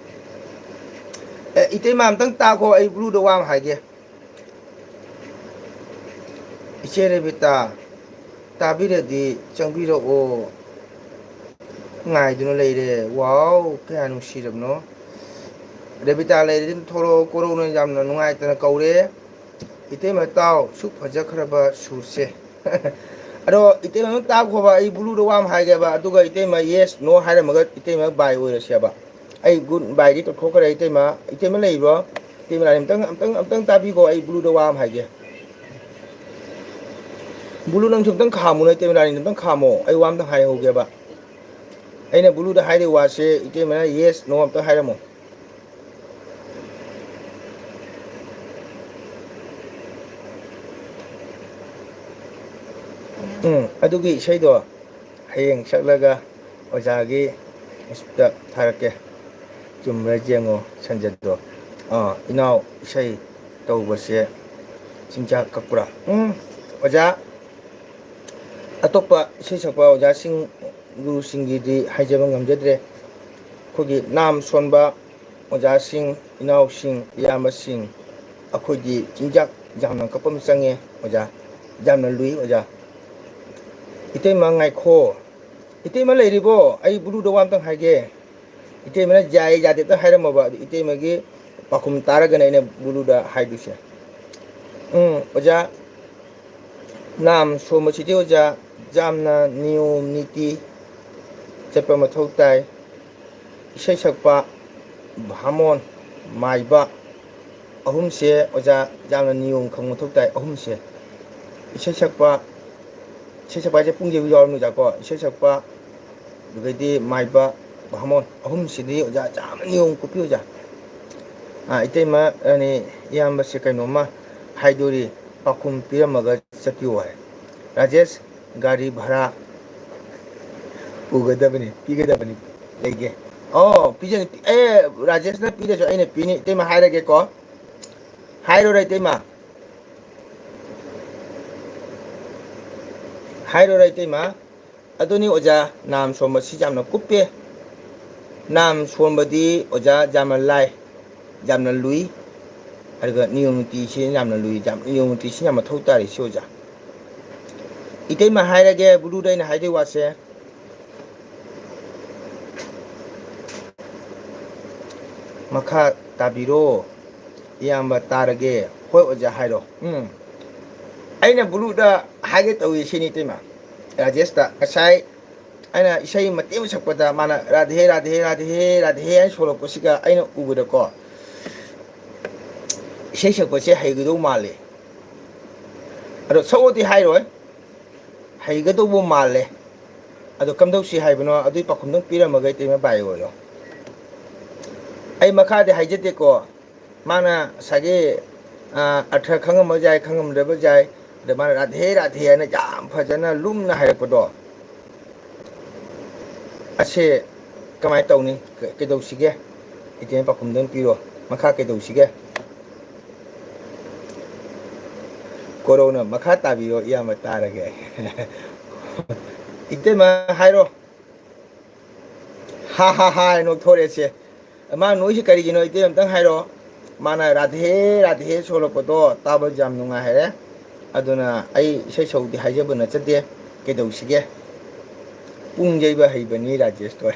ꯑꯦ, ꯏꯇꯩꯃ ꯑꯝꯇꯪ ꯇꯥꯈꯣ, ꯑꯩ ꯕ꯭ꯂꯨꯗ ꯋꯥ ꯑꯃ ꯍꯥꯏꯒꯦ꯫ ꯏꯆꯦ ꯔꯦꯕꯤꯇꯥ, ꯇꯥꯕꯤꯔꯗꯤ ꯆꯪꯕꯤꯔꯛꯑꯣ꯫ ꯉꯥꯏꯗꯨꯅ ꯂꯩꯔꯦ꯫ ꯋꯥꯎ, ꯀꯌꯥ ꯅꯨꯡꯁꯤꯔꯕꯅꯣ꯫ ꯔꯦꯕꯤꯇꯥ ꯂꯩꯔꯗꯤ ꯑꯗꯨꯝ ꯊꯣꯛꯂꯛꯑꯣ, ꯀꯣꯔꯧꯅ ꯌꯥꯝꯅ ꯅꯨꯡꯉꯥꯏꯇꯅ ꯀꯧꯔꯦ꯫ ꯏꯇꯩꯃ ꯇꯥꯎ, ꯁꯨꯛ ꯐꯖꯈ꯭ꯔꯕ ꯁꯨꯔꯁꯦ꯫ ꯑꯗꯣ ꯏꯇꯩꯃ ꯅꯪ ꯇꯥꯈꯣꯕ, ꯑꯩ ꯕ꯭ꯂꯨꯗ ꯋꯥ ꯑꯃ ꯍꯥꯏꯒꯦꯕ, ꯑꯗꯨꯒ ꯏꯇꯩꯃ ꯌꯦꯁ ꯅꯣ ꯍꯥꯏꯔꯝꯃꯒ ꯏꯇꯩꯃ ꯕꯥꯏ ꯑꯣꯏꯔꯁꯦꯕ꯫ ꯑꯩ ꯒꯨꯗ ꯕꯥꯏꯗꯤ ꯇꯧꯊꯣꯛꯈ꯭ꯔꯦ꯫ ꯏꯇꯩꯃ, ꯏꯇꯩꯃ ꯂꯩꯕ꯭ꯔꯣ? ꯏꯇꯩꯃ ꯔꯥꯅꯤ, ꯑꯝꯇꯪ, ꯑꯝꯇꯪ, ꯑꯝꯇꯪ ꯇꯥꯕꯤꯀꯣ, ꯑꯩ ꯕ꯭ꯂꯨꯗ ꯋꯥ ꯑꯃ ꯍꯥꯏꯒꯦ꯫ ꯕ꯭ꯂꯨ, ꯅꯪꯁꯨ ꯑꯝꯇꯪ ꯈꯥꯝꯃꯨꯅꯦ, ꯏꯇꯩꯃ ꯔꯥꯅꯤ, ꯑꯝꯇꯪ ꯈꯥꯝꯃꯣ, ꯑꯩ ꯋꯥ ꯑꯝꯇꯪ ꯍꯥꯏꯍꯧꯒꯦꯕ꯫ ꯑꯩꯅ ꯕ꯭ꯂꯨꯗ ꯍꯥꯏꯔꯤꯕ ꯋꯥꯁꯦ ꯏꯇꯩꯃꯅ ꯌꯦꯁ ꯅꯣ ꯑꯝꯇ ꯍꯥꯏꯔꯝꯃꯣ꯫ ꯎꯝ, ꯑꯗꯨꯒꯤ ꯏꯁꯩꯗꯣ ꯍꯌꯦꯡ ꯁꯛꯂꯒ ꯑꯣꯖꯥꯒꯤ ꯏꯟꯁꯇꯤꯇ꯭ꯌꯨꯠꯇ ꯊꯥꯔꯛꯀꯦ꯫ ꯆꯨꯝꯕ꯭ꯔꯥ ꯌꯦꯡꯉꯣ, ꯁꯟꯖꯠꯇꯣ꯫ ꯑꯥ, ꯏꯅꯥꯎ ꯏꯁꯩ ꯇꯧꯕꯁꯦ ꯆꯤꯟꯖꯥꯛ ꯀꯛꯄ꯭ꯔꯥ? ꯎꯝ, ꯑꯣꯖꯥ, ꯑꯇꯣꯞꯄ ꯏꯁꯩ ꯁꯛꯄ ꯑꯣꯖꯥꯁꯤꯡ, ꯒꯨꯔꯨꯁꯤꯡꯒꯤꯗꯤ ꯍꯥꯏꯖꯕ ꯉꯝꯖꯗ꯭ꯔꯦ꯫ ꯑꯩꯈꯣꯏꯒꯤ ꯅꯥꯝ ꯁꯣꯟꯕ ꯑꯣꯖꯥꯁꯤꯡ, ꯏꯅꯥꯎꯁꯤꯡ, ꯏꯌꯥꯝꯕꯁꯤꯡ, ꯑꯩꯈꯣꯏꯗꯤ ꯆꯤꯟꯖꯥꯛ ꯌꯥꯝꯅ ꯀꯛꯄ ꯑꯃ ꯆꯪꯉꯦ ꯑꯣꯖꯥ, ꯌꯥꯝꯅ ꯂꯨꯏ ꯑꯣꯖꯥ꯫ ꯏꯇꯩꯃ ꯉꯥꯏꯈꯣ, ꯏꯇꯩꯃ ꯂꯩꯔꯤꯕꯣ? ꯑꯩ ꯕ꯭ꯂꯨꯗ ꯋꯥ ꯑꯝꯇꯪ ꯍꯥꯏꯒꯦ꯫ ꯏꯇꯩꯃꯅ ꯌꯥꯏ ꯌꯥꯗꯦ ꯑꯝꯇ ꯍꯥꯏꯔꯝꯃꯣꯕ, ꯑꯗꯨ ꯏꯇꯩꯃꯒꯤ ꯄꯥꯎꯈꯨꯝ ꯇꯥꯔꯒꯅ ꯑꯩꯅ ꯕ꯭ꯂꯨꯗ ꯍꯥꯏꯗꯣꯏꯁꯦ꯫ ꯎꯝ, ꯑꯣꯖꯥ, ꯅꯥꯝ ꯁꯣꯝꯕꯁꯤꯗꯤ ꯑꯣꯖꯥ ꯌꯥꯝꯅ ꯅꯤꯌꯣꯝ ꯅꯤꯇꯤ ꯆꯠꯄ ꯃꯊꯧ ꯇꯥꯏ꯫ ꯏꯁꯩ ꯁꯛꯄ, ꯚꯥꯃꯣꯟ, ꯃꯥꯏꯕ, ꯑꯍꯨꯝꯁꯦ ꯑꯣꯖꯥ ꯌꯥꯝꯅ ꯅꯤꯌꯣꯝ ꯈꯪꯕ ꯃꯊꯧ ꯇꯥꯏ꯫ ꯑꯍꯨꯝꯁꯦ ꯏꯁꯩ ꯁꯛꯄ, ꯏꯁꯩ ꯁꯛꯄ ꯍꯥꯏꯁꯦ ꯄꯨꯡ ꯌꯩꯕ ꯌꯥꯎꯔꯝꯅꯤ ꯑꯣꯖꯥꯀꯣ꯫ ꯏꯁꯩ ꯁꯛꯄ, ꯑꯗꯨꯗꯒꯤꯗꯤ ꯃꯥꯏꯕ, ꯚꯥꯃꯣꯟ, ꯑꯍꯨꯝꯁꯤꯗꯤ ꯑꯣꯖꯥ ꯌꯥꯝꯅ ꯅꯤꯌꯣꯝ ꯀꯨꯞꯄꯤ ꯑꯣꯖꯥ꯫ ꯑꯥ, ꯏꯇꯩꯃ ꯔꯥꯅꯤ, ꯏꯌꯥꯝꯕꯁꯦ ꯀꯩꯅꯣꯝꯃ ꯍꯥꯏꯗꯣꯔꯤ, ꯄꯥꯎꯈꯨꯝ ꯄꯤꯔꯝꯃꯒ ꯆꯠꯄꯤꯌꯨ ꯍꯥꯏ꯫ ꯔꯥꯖꯦꯁ, ꯒꯥꯔꯤ ꯚꯔꯥ ꯄꯨꯒꯗꯕꯅꯤ, ꯄꯤꯒꯗꯕꯅꯤ, ꯂꯩꯒꯦ꯫ ꯑꯣ, ꯄꯤꯖꯅꯤ꯫ ꯄꯤ-, ꯑꯦ, ꯔꯥꯖꯦꯁꯅ ꯄꯤꯔꯁꯨ ꯑꯩꯅ ꯄꯤꯅꯤ꯫ ꯏꯇꯩꯃ ꯍꯥꯏꯔꯒꯦꯀꯣ꯫ ꯍꯥꯏꯔꯣꯔꯥ ꯏꯇꯩꯃ? ꯍꯥꯏꯔꯣꯔꯥ ꯏꯇꯩꯃ? ꯑꯗꯨꯅꯤ ꯑꯣꯖꯥ, ꯅꯥꯝ ꯁꯣꯝꯕꯁꯤ ꯌꯥꯝꯅ ꯀꯨꯞꯄꯦ꯫ ꯅꯥꯝ ꯁꯣꯝꯕꯗꯤ ꯑꯣꯖꯥ ꯌꯥꯝꯅ ꯂꯥꯏ, ꯌꯥꯝꯅ ꯂꯨꯏ꯫ ꯑꯗꯨꯒ ꯅꯤꯌꯣꯝ ꯅꯤꯇꯤꯁꯤ ꯌꯥꯝꯅ ꯂꯨꯏ, ꯌꯥꯝ, ꯅꯤꯌꯣꯝ ꯅꯤꯇꯤꯁꯤ ꯌꯥꯝ ꯃꯊꯧ ꯇꯥꯔꯤ ꯁꯤ ꯑꯣꯖꯥ꯫ ꯏꯇꯩꯃ ꯍꯥꯏꯔꯒꯦ, ꯕ꯭ꯂꯨꯗ ꯑꯩꯅ ꯍꯥꯏꯗꯣꯏ ꯋꯥꯁꯦ꯫ ꯃꯈꯥ ꯇꯥꯕꯤꯔꯣ, ꯏꯌꯥꯝꯕ ꯇꯥꯔꯒꯦ꯫ ꯍꯣꯏ ꯑꯣꯖꯥ, ꯍꯥꯏꯔꯣ꯫ ꯎꯝ꯫ ꯑꯩꯅ ꯕ꯭ꯂꯨꯗ ꯍꯥꯏꯒꯦ ꯇꯧꯏ ꯁꯤꯅꯤ ꯏꯇꯩꯃ꯫ ꯔꯥꯖꯦꯁꯇ ꯉꯁꯥꯏ ꯑꯩꯅ ꯏꯁꯩ ꯃꯇꯦꯛ ꯑꯃ ꯁꯛꯄꯗ ꯃꯥꯅ "ꯔꯥꯙꯦ, ꯔꯥꯙꯦ, ꯔꯥꯙꯦ, ꯔꯥꯙꯦ" ꯍꯥꯏꯅ ꯁꯣꯜꯂꯛꯄꯁꯤꯒ ꯑꯩꯅ ꯎꯕꯗꯀꯣ, ꯏꯁꯩ ꯁꯛꯄꯁꯦ ꯍꯩꯒꯗꯧ ꯃꯥꯜꯂꯤ꯫ ꯑꯗꯣ ꯁꯛꯑꯣꯗꯤ ꯍꯥꯏꯔꯣꯏ, ꯍꯩꯒꯗꯧꯕ ꯃꯥꯜꯂꯦ꯫ ꯑꯗꯣ ꯀꯝꯗꯧꯁꯤ ꯍꯥꯏꯕꯅꯣ, ꯑꯗꯨꯒꯤ ꯄꯥꯎꯈꯨꯝꯗꯪ ꯄꯤꯔꯝꯃꯒ ꯏꯇꯩꯃ ꯕꯥꯏ ꯑꯣꯏꯔꯣ꯫ ꯑꯩ ꯃꯈꯥꯗꯤ ꯍꯥꯏꯖꯗꯦꯀꯣ꯫ ꯃꯥꯅ ꯉꯁꯥꯏꯒꯤ, ꯑ, ꯑꯔꯊ ꯈꯪꯉꯝꯕ ꯌꯥꯏ, ꯈꯪꯉꯝꯗꯕ ꯌꯥꯏ꯫ ꯑꯗ ꯃꯥꯅ "ꯔꯥꯙꯦ, ꯔꯥꯙꯦ" ꯍꯥꯏꯅ ꯌꯥꯝ ꯐꯖꯅ ꯂꯨꯝꯅ ꯍꯥꯏꯔꯛꯄꯗꯣ, ꯑꯁꯦ ꯀꯃꯥꯏꯅ ꯇꯧꯅꯤ? ꯀ-, ꯀꯩꯗꯧꯁꯤꯒꯦ? ꯏꯇꯩꯃ ꯄꯥꯎꯈꯨꯝꯗꯪ ꯄꯤꯔꯣ꯫ ꯃꯈꯥ ꯀꯩꯗꯧꯁꯤꯒꯦ? ꯀꯣꯔꯧꯅ ꯃꯈꯥ ꯇꯥꯕꯤꯔꯣ, ꯏꯌꯥꯝꯕ ꯇꯥꯔꯒꯦ꯫ ꯏꯇꯩꯃ ꯍꯥꯏꯔꯣ꯫ ꯍꯥ ꯍꯥ ꯍꯥ ꯍꯥꯏꯅ ꯅꯣꯛꯊꯣꯔꯛꯑꯦꯁꯦ꯫ ꯃꯥ ꯅꯣꯛꯏꯁꯦ ꯀꯔꯤꯒꯤꯅꯣ? ꯏꯇꯩꯃ ꯑꯝꯇꯪ ꯍꯥꯏꯔꯣ꯫ ꯃꯥꯅ "ꯔꯥꯙꯦ ꯔꯥꯙꯦ" ꯁꯣꯜꯂꯛꯄꯗꯣ ꯇꯥꯕ ꯌꯥꯝ ꯅꯨꯡꯉꯥꯏ ꯍꯥꯏꯔꯦ꯫ ꯑꯗꯨꯅ ꯑꯩ ꯏꯁꯩ ꯁꯛꯎꯗꯤ ꯍꯥꯏꯖꯕ ꯅꯠꯆꯗꯦ꯫ ꯀꯩꯗꯧꯁꯤꯒꯦ? ꯄꯨꯡ ꯌꯩꯕ ꯍꯩꯕꯅꯤ ꯔꯥꯖꯦꯁꯇꯣ꯫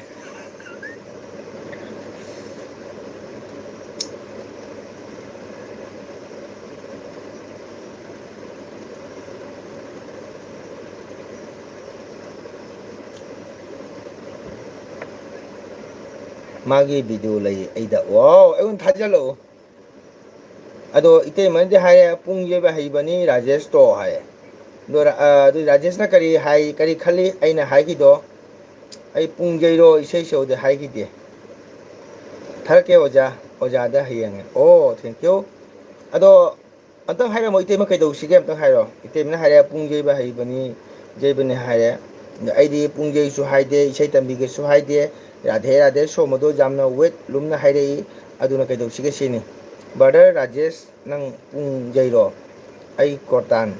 ꯃꯥꯒꯤ video ꯂꯩ ꯑꯩꯗ꯫ ꯋꯥꯎ, ꯑꯩꯉꯣꯟꯗ ꯊꯥꯖꯤꯜꯂꯛꯎ꯫ ꯑꯗꯣ ꯏꯇꯩꯃꯅꯗꯤ ꯍꯥꯏꯔꯦ, "ꯄꯨꯡ ꯌꯩꯕ ꯍꯩꯕꯅꯤ ꯔꯥꯖꯦꯁꯇꯣ" ꯍꯥꯏꯌꯦ꯫ ꯑꯗꯣ ꯔꯥ-, ꯑ, ꯑꯗꯨ ꯔꯥꯖꯦꯁꯅ ꯀꯔꯤ ꯍꯥꯏ, ꯀꯔꯤ ꯈꯜꯂꯤ ꯑꯩꯅ ꯍꯥꯏꯈꯤꯗꯣ? "ꯑꯩ ꯄꯨꯡ ꯌꯩꯔꯣ ꯏꯁꯩ ꯁꯛꯎꯗꯤ ꯍꯥꯏꯈꯤꯗꯦ꯫ ꯊꯥꯔꯛꯀꯦ ꯑꯣꯖꯥ, ꯑꯣꯖꯥꯗ ꯍꯌꯦꯡ"꯫ ꯑꯣ, thank you꯫ ꯑꯗꯣ ꯑꯝꯇꯪ ꯍꯥꯏꯔꯝꯃꯣ, ꯏꯇꯩꯃ ꯀꯩꯗꯧꯁꯤꯒꯦ? ꯑꯝꯇꯪ ꯍꯥꯏꯔꯣ꯫ ꯏꯇꯩꯃꯅ ꯍꯥꯏꯔꯦ, "ꯄꯨꯡ ꯌꯩꯕ ꯍꯩꯕꯅꯤ, ꯌꯩꯕꯅꯤ" ꯍꯥꯏꯔꯦ꯫ ꯑꯗ ꯑꯩꯗꯤ ꯄꯨꯡ ꯌꯩꯁꯨ ꯍꯥꯏꯗꯦ, ꯏꯁꯩ ꯇꯝꯕꯤꯒꯦꯁꯨ ꯍꯥꯏꯗꯦ꯫ "ꯔꯥꯙꯦ ꯔꯥꯙꯦ" ꯁꯣꯝꯕꯗꯣ ꯌꯥꯝꯅ weight ꯂꯨꯝꯅ ꯍꯥꯏꯔꯛꯏ꯫ ꯑꯗꯨꯅ ꯀꯩꯗꯧꯁꯤꯒꯦ ꯁꯤꯅꯤ꯫ Brother ꯔꯥꯖꯦꯁ, ꯅꯪ ꯄꯨꯡ ꯌꯩꯔꯣ, ꯑꯩ ꯀꯣꯔꯇꯥꯟ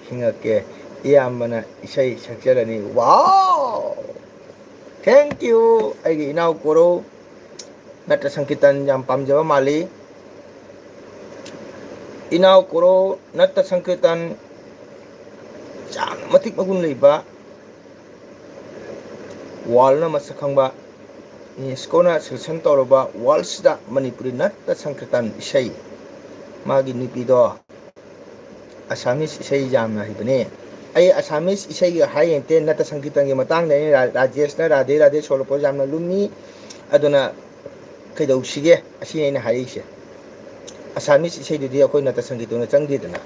ꯈꯤꯡꯉꯛꯀꯦ꯫ ꯏꯌꯥꯝꯕꯅ ꯏꯁꯩ ꯁꯛꯆꯔꯅꯤ꯫ ꯋꯥꯎ! Thank you, ꯑꯩꯒꯤ ꯏꯅꯥꯎ ꯀꯣꯔꯧ꯫ ꯅꯠꯇ ꯁꯪꯀꯤꯔꯇꯟ ꯌꯥꯝ ꯄꯥꯝꯖꯕ ꯃꯥꯜꯂꯤ꯫ ꯏꯅꯥꯎ ꯀꯣꯔꯧ ꯅꯠꯇ ꯁꯪꯀꯤꯔꯇꯟ ꯌꯥꯝꯅ ꯃꯇꯤꯛ ꯃꯒꯨꯟ ꯂꯩꯕ, worldꯅ ꯃꯁꯛ ꯈꯪꯕ, UNESCOꯅ sanction ꯇꯧꯔꯕ worldꯁꯤꯗ ꯃꯅꯤꯄꯨꯔꯤ ꯅꯠꯇ ꯁꯪꯀꯤꯔꯇꯟ ꯏꯁꯩ꯫ ꯃꯥꯒꯤ ꯅꯨꯄꯤꯗꯣ Assamese ꯏꯁꯩ ꯌꯥꯝꯅ ꯍꯩꯕꯅꯤ꯫ ꯑꯩ ꯑꯁꯥꯃꯤꯁ ꯏꯁꯩꯒ ꯍꯥꯏ ꯌꯦꯡꯇꯦ, ꯅꯠꯇ ꯁꯪꯀꯤꯔꯇꯟꯒꯤ ꯃꯇꯥꯡꯗꯅꯤ꯫ ꯔꯥ-, ꯔꯥꯖꯦꯁꯅ ꯔꯥꯙꯦ ꯔꯥꯙꯦ ꯁꯣꯜꯂꯛꯄ ꯌꯥꯝꯅ ꯂꯨꯝꯃꯤ, ꯑꯗꯨꯅ ꯀꯩꯗꯧꯁꯤꯒꯦ? ꯑꯁꯤꯅꯤ ꯑꯩꯅ ꯍꯥꯏꯔꯛꯏꯁꯦ꯫ ꯑꯁꯥꯃꯤꯁ ꯏꯁꯩꯗꯨꯗꯤ ꯑꯩꯈꯣꯏ ꯅꯠꯇ ꯁꯪꯒꯤꯠꯇꯨꯅ ꯆꯪꯗꯦꯗꯅ꯫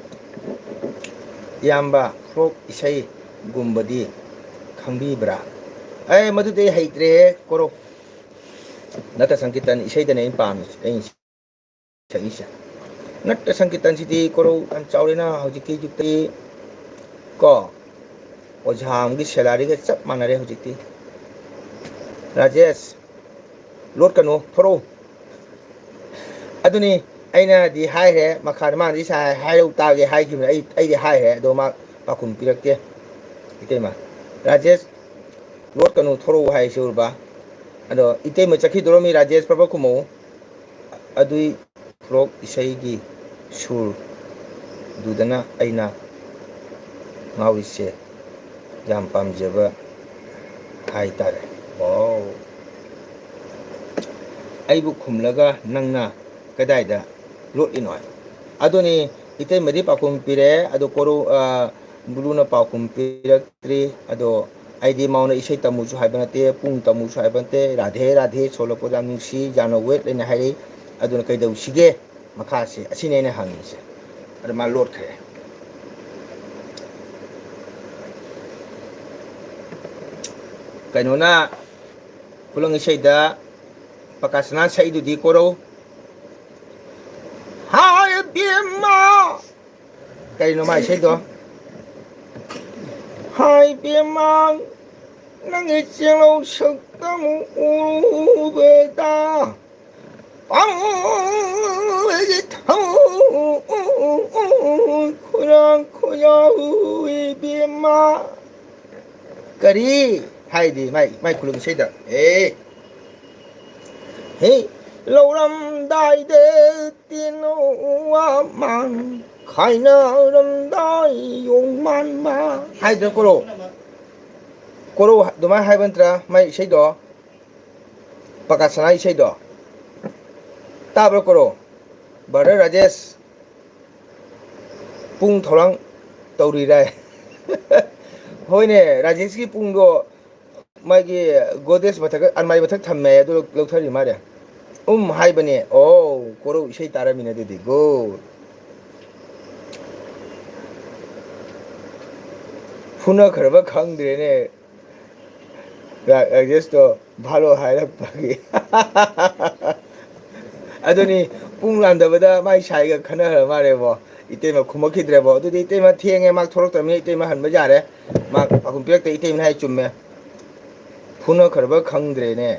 ꯏꯌꯥꯝꯕ, ꯐꯣꯛ ꯏꯁꯩꯒꯨꯝꯕꯗꯤ ꯈꯪꯕꯤꯕ꯭ꯔꯥ? ꯑꯦ, ꯃꯗꯨꯗꯤ ꯑꯩ ꯍꯩꯇ꯭ꯔꯦꯍꯦ, ꯀꯣꯔꯧ꯫ ꯅꯠꯇ ꯁꯪꯀꯤꯔꯇꯟ ꯏꯁꯩꯗꯅꯦ ꯑꯩꯅ ꯄꯥꯝꯃꯤꯁꯦ, ꯑꯩꯅ ꯁꯛꯏꯁꯦ꯫ ꯅꯠꯇ ꯁꯪꯀꯤꯔꯇꯟꯁꯤꯗꯤ ꯀꯣꯔꯧ ꯌꯥꯝ ꯆꯥꯎꯔꯦꯅ ꯍꯧꯖꯤꯛꯀꯤ ꯌꯨꯛꯇꯗꯤ, ꯀꯣ? ꯑꯣꯖꯥ ꯑꯃꯒꯤ ꯁꯦꯂꯥꯔꯤꯒ ꯆꯞ ꯃꯥꯟꯅꯔꯦ ꯍꯧꯖꯤꯛꯇꯤ꯫ ꯔꯥꯖꯦꯁ, ꯂꯣꯠꯀꯅꯨ, ꯊꯣꯔꯛꯎ꯫ ꯑꯗꯨꯅꯤ ꯑꯩꯅꯗꯤ ꯍꯥꯏꯈ꯭ꯔꯦ, ꯃꯈꯥꯗ ꯃꯥꯅꯗꯤ ꯁꯥꯏ ꯍꯥꯏꯔꯧ ꯇꯥꯒꯦ ꯍꯥꯏꯈꯤꯕꯅꯤ꯫ ꯑꯩ, ꯑꯩꯗꯤ ꯍꯥꯏꯈ꯭ꯔꯦ, ꯑꯗꯣ ꯃꯥ ꯄꯥꯎꯈꯨꯝ ꯄꯤꯔꯛꯇꯦ꯫ ꯏꯇꯩꯃ, ꯔꯥꯖꯦꯁ, ꯂꯣꯠꯀꯅꯨ, ꯊꯣꯔꯛꯎ ꯍꯥꯏꯁꯤ ꯎꯔꯕ? ꯑꯗꯣ ꯏꯇꯩꯃ ꯆꯠꯈꯤꯗꯣꯔꯝꯃꯤ, ꯔꯥꯖꯦꯁ ꯄ꯭ꯔꯚ ꯈꯨꯝꯃꯛꯎ꯫ ꯑꯗꯨꯏ ꯐꯣꯛ ꯏꯁꯩꯒꯤ ꯁꯨꯔꯗꯨꯗꯅ ꯑꯩꯅ ꯉꯥꯎꯔꯤꯁꯦ ꯌꯥꯝ ꯄꯥꯝꯖꯕ ꯍꯥꯏꯇꯥꯔꯦ꯫ ꯋꯥꯎ! ꯑꯩꯕꯨ ꯈꯨꯝꯂꯒ ꯅꯪꯅ ꯀꯗꯥꯏꯗ ꯂꯣꯠꯂꯤꯅꯣ? ꯑꯗꯨꯅꯤ, ꯏꯇꯩꯃꯗꯤ ꯄꯥꯎꯈꯨꯝ ꯄꯤꯔꯛꯑꯦ, ꯑꯗꯣ ꯀꯣꯔꯧ, ꯑ, ꯕ꯭ꯂꯨꯅ ꯄꯥꯎꯈꯨꯝ ꯄꯤꯔꯛꯇ꯭ꯔꯤ꯫ ꯑꯗꯣ ꯑꯩꯗꯤ ꯃꯉꯣꯟꯗ ꯏꯁꯩ ꯇꯝꯃꯨꯁꯨ ꯍꯥꯏꯕ ꯅꯠꯇꯦ, ꯄꯨꯡ ꯇꯝꯃꯨꯁꯨ ꯍꯥꯏꯕ ꯅꯠꯇꯦ꯫ "ꯔꯥꯙꯦ ꯔꯥꯙꯦ ꯁꯣꯜꯂꯛꯄꯗ ꯌꯥꯝ ꯅꯨꯡꯁꯤ, ꯖꯥꯅꯣ ꯋꯦꯠ" ꯂꯩꯅ ꯍꯥꯏꯔꯛꯏ꯫ ꯑꯗꯨꯅ ꯀꯩꯗꯧꯁꯤꯒꯦ ꯃꯈꯥꯁꯦ? ꯑꯁꯤꯅꯤ ꯑꯩꯅ ꯍꯪꯉꯤꯁꯦ꯫ ꯑꯗ ꯃꯥ ꯂꯣꯠꯈ꯭ꯔꯦ꯫ ꯀꯩꯅꯣꯅ ꯈꯨꯂꯪ ꯏꯁꯩꯗ ꯄꯀꯥꯁꯅꯥ ꯁꯛꯏꯗꯨꯗꯤ ꯀꯣꯔꯧ꯫ ꯍꯥꯏ ꯕꯦꯝꯃ! ꯀꯩꯅꯣ ꯃꯥ ꯏꯁꯩꯗꯣ? ꯍꯥꯏ ꯕꯦꯝꯃ, ꯅꯪꯒꯤ ꯆꯦꯡꯂꯧ ꯁꯛꯇꯝ ꯎꯕꯗ ꯄꯥꯝꯕꯒꯤ ꯊꯃꯣꯏ ꯈꯣꯏꯔꯥꯡ ꯈꯣꯏꯔꯥꯡ ꯏꯕꯦꯝꯃ꯫ ꯀꯔꯤ ꯍꯥꯏꯗꯤ ꯃꯥꯏ, ꯃꯥꯏ ꯈꯨꯂꯪ ꯏꯁꯩꯗ? ꯑꯦ, ꯍꯦ, ꯂꯧꯔꯝꯗꯥꯏꯗ ꯇꯤꯟꯅꯧ ꯋꯥ ꯃꯥꯟ, ꯈꯥꯏꯅꯔꯝꯗꯥꯏ ꯌꯣꯡ ꯃꯥꯟꯕ ꯍꯥꯏꯗ꯭ꯔꯣ ꯀꯣꯔꯧ? ꯀꯣꯔꯧ ꯑꯗꯨꯃꯥꯏꯅ ꯍꯥꯏꯕ ꯅꯠꯇ꯭ꯔꯥ ꯃꯥꯏ ꯏꯁꯩꯗꯣ? ꯄꯀꯥꯁꯅꯥ ꯏꯁꯩꯗꯣ ꯇꯥꯕ꯭ꯔꯣ ꯀꯣꯔꯧ? ꯕ꯭ꯔꯗꯔ ꯔꯥꯖꯦꯁ, ꯄꯨꯡ ꯊꯧꯔꯥꯡ ꯇꯧꯔꯤꯔꯥꯏ? ꯍꯣꯏꯅꯦ, ꯔꯥꯖꯦꯁꯀꯤ ꯄꯨꯡꯗꯣ ꯃꯥꯒꯤ ꯒꯣꯗ꯭ꯔꯦꯖ ꯃꯊꯛ, ꯑꯜꯃꯥꯔꯤ ꯃꯊꯛ ꯊꯝꯃꯦ, ꯑꯗꯨ ꯂꯧꯊꯔꯤ ꯃꯥꯜꯂꯦ꯫ ꯎꯝ ꯍꯥꯏꯕꯅꯦ꯫ ꯑꯣ, ꯀꯣꯔꯧ ꯏꯁꯩ ꯇꯥꯔꯝꯃꯤꯅꯦ ꯑꯗꯨꯗꯤ꯫ ꯒꯨꯗ꯫ ꯐꯨꯅꯈ꯭ꯔꯕ ꯈꯪꯗ꯭ꯔꯦꯅꯦ꯫ ꯔꯥ-, ꯔꯥꯖꯦꯁꯇꯣ ꯚꯥꯂꯣ ꯍꯥꯏꯔꯛꯄꯒꯤ꯫ ꯑꯗꯨꯅꯤ, ꯄꯨꯡ ꯂꯥꯟꯗꯕꯗ ꯃꯥꯏ ꯁꯥꯏꯒ ꯈꯟꯅꯈ꯭ꯔ ꯃꯥꯜꯂꯦꯕꯣ꯫ ꯏꯇꯩꯃ ꯈꯨꯝꯃꯛꯈꯤꯗ꯭ꯔꯦꯕꯣ꯫ ꯑꯗꯨꯗꯤ ꯏꯇꯩꯃ ꯊꯦꯡꯉꯦ, ꯃꯥ ꯊꯣꯛꯂꯛꯇ꯭ꯔꯕꯅꯤꯅ ꯏꯇꯩꯃ ꯍꯟꯕ ꯌꯥꯔꯦ꯫ ꯃꯥ ꯄꯥꯎꯈꯨꯝ ꯄꯤꯔꯛꯇꯦ, ꯏꯇꯩꯃꯅ ꯍꯥꯏ ꯆꯨꯝꯃꯦ꯫ ꯐꯨꯅꯈ꯭ꯔꯕ ꯈꯪꯗ꯭ꯔꯦꯅꯦ꯫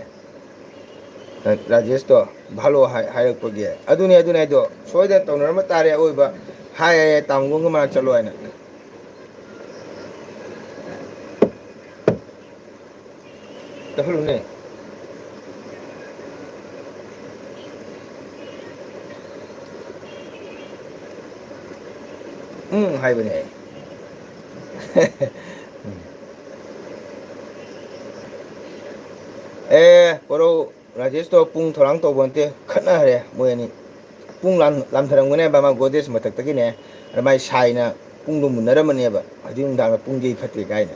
ꯔꯥ-, ꯔꯥꯖꯦꯁꯇꯣ ꯚꯥꯂꯣ ꯍꯥꯏ-, ꯍꯥꯏꯔꯛꯄꯒꯤ꯫ ꯑꯗꯨꯅꯦ, ꯑꯗꯨꯅꯦ ꯍꯥꯏꯗꯣ꯫ ꯁꯣꯏꯗꯅ ꯇꯧꯅꯔꯝꯕ ꯇꯥꯔꯦ ꯑꯑꯣꯏꯕ꯫ ꯍꯥꯏ, ꯍꯥꯏ, ꯇꯥꯃꯣꯒ ꯃꯥ ꯆꯠꯂꯣ ꯍꯥꯏꯅ꯫ ꯇꯧꯍꯜꯂꯨꯅꯦ꯫ ꯎꯝ ꯍꯥꯏꯕꯅꯦ ꯑꯩ꯫ ꯑꯦ, ꯀꯣꯔꯧ ꯔꯥꯖꯦꯁꯇꯣ ꯄꯨꯡ ꯊꯧꯔꯥꯡ ꯇꯧꯕ ꯅꯠꯇꯦ, ꯈꯠꯅꯈ꯭ꯔꯦ ꯃꯣꯏ ꯑꯅꯤ꯫ ꯄꯨꯡ ꯂꯥꯟ-, ꯂꯥꯟꯊꯔꯝꯒꯅꯦꯕ, ꯃꯥ ꯒꯣꯗ꯭ꯔꯦꯖ ꯃꯊꯛꯇꯒꯤꯅꯦ꯫ ꯑꯗ ꯃꯥꯏ ꯁꯥꯏꯅ ꯄꯨꯡꯗꯣ ꯃꯨꯟꯅꯔꯝꯕꯅꯦꯕ, ꯍꯧꯖꯤꯛ ꯅꯨꯡꯗꯥꯡꯗ ꯄꯨꯡ ꯌꯩ ꯐꯠꯇꯦ ꯀꯥꯏꯅ꯫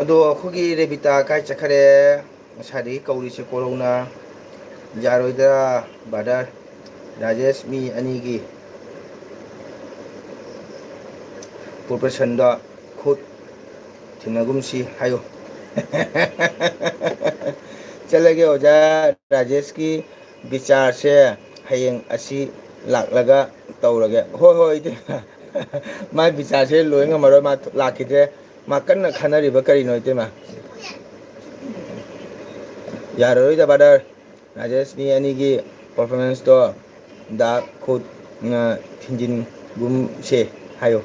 ꯑꯗꯣ ꯑꯩꯈꯣꯏꯒꯤ ꯔꯦꯕꯤꯇꯥ ꯀꯥꯏ ꯆꯠꯈꯔꯦ? ꯉꯁꯥꯏꯗꯒꯤ ꯀꯧꯔꯤꯁꯦ ꯀꯣꯔꯧꯅ꯫ ꯌꯥꯔꯣꯏꯗ ꯕ꯭ꯔꯗꯔ, ꯔꯥꯖꯦꯁ ꯃꯤ ꯑꯅꯤꯒꯤ ꯄ꯭ꯔꯣꯐꯦꯁꯟꯗ ꯈꯨꯠ ꯊꯤꯟꯅꯒꯨꯝꯁꯤ ꯍꯥꯏꯌꯨ꯫ ꯆꯠꯂꯒꯦ ꯑꯣꯖꯥ, ꯔꯥꯖꯦꯁꯀꯤ ꯕꯤꯆꯥꯔꯁꯦ ꯍꯌꯦꯡ ꯑꯁꯤ ꯂꯥꯛꯂꯒ ꯇꯧꯔꯒꯦ꯫ ꯍꯣꯏ, ꯍꯣꯏ, ꯏꯇꯩꯃ꯫ ꯃꯥꯏ ꯕꯤꯆꯥꯔꯁꯦ ꯂꯣꯏ ꯉꯝꯃꯔꯣꯏ, ꯃꯥ ꯂꯥꯛꯈꯤꯗ꯭ꯔꯦ꯫ ꯃꯥ ꯀꯟꯅ ꯈꯟꯅꯔꯤꯕ ꯀꯔꯤꯅꯣ, ꯏꯇꯩꯃ? ꯌꯥꯔꯔꯣꯏꯗ ꯕ꯭ꯔꯗꯔ, ꯔꯥꯖꯦꯁ ꯃꯤ ꯑꯅꯤꯒꯤ ꯄꯔꯐꯣꯔꯃꯦꯟꯁꯇꯣ ꯗꯥ ꯈꯨꯠꯅ ꯊꯤꯟꯖꯤꯟꯒꯨꯝꯁꯦ ꯍꯥꯏꯌꯣ꯫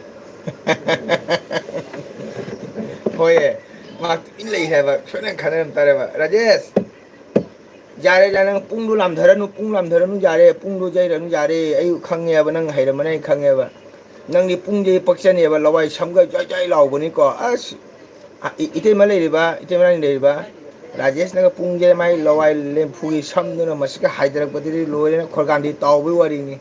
ꯍꯣꯏꯌꯦ, ꯃꯥ ꯇꯨꯃꯤꯟ ꯂꯩ ꯍꯥꯏꯕ, ꯁꯣꯏꯗꯅ ꯈꯟꯅꯔꯝ ꯇꯥꯔꯦꯕ꯫ ꯔꯥꯖꯦꯁ! ꯌꯥꯔꯦ, ꯌꯥꯔꯦ, ꯅꯪ ꯄꯨꯡꯗꯣ ꯂꯥꯝꯊꯔꯅꯨ, ꯄꯨꯡ ꯂꯥꯝꯊꯔꯅꯨ, ꯌꯥꯔꯦ, ꯄꯨꯡꯗꯣ ꯌꯩꯔꯅꯨ, ꯌꯥꯔꯦ, ꯑꯩ ꯈꯪꯉꯦꯕ, ꯅꯪ ꯍꯩꯔꯝꯃꯅꯤ, ꯑꯩ ꯈꯪꯉꯦꯕ꯫ ꯅꯪꯗꯤ ꯄꯨꯡꯁꯦ ꯄꯛꯆꯅꯦꯕ, ꯂꯋꯥꯏ ꯁꯝꯒ ꯖꯥꯏ ꯖꯥꯏ ꯂꯥꯎꯕꯅꯤꯀꯣ꯫ ꯑꯁ, ꯑ, ꯏ-, ꯏꯇꯩꯃ ꯂꯩꯔꯤꯕ, ꯏꯇꯩꯃ ꯂꯩꯔꯤꯕ, ꯔꯥꯖꯦꯁꯅꯒ ꯄꯨꯡꯁꯦ ꯃꯥꯏ ꯂꯋꯥꯏ ꯂꯦꯝꯐꯨꯒꯤ ꯁꯝꯗꯨꯅ ꯃꯁꯤꯒ ꯍꯥꯏꯗꯔꯛꯄꯗꯨꯗꯤ ꯂꯣꯏꯔꯦꯅ, ꯈꯣꯔꯒꯥꯟꯗꯤ ꯇꯥꯎꯕꯒꯤ ꯋꯥꯔꯤꯅꯤ꯫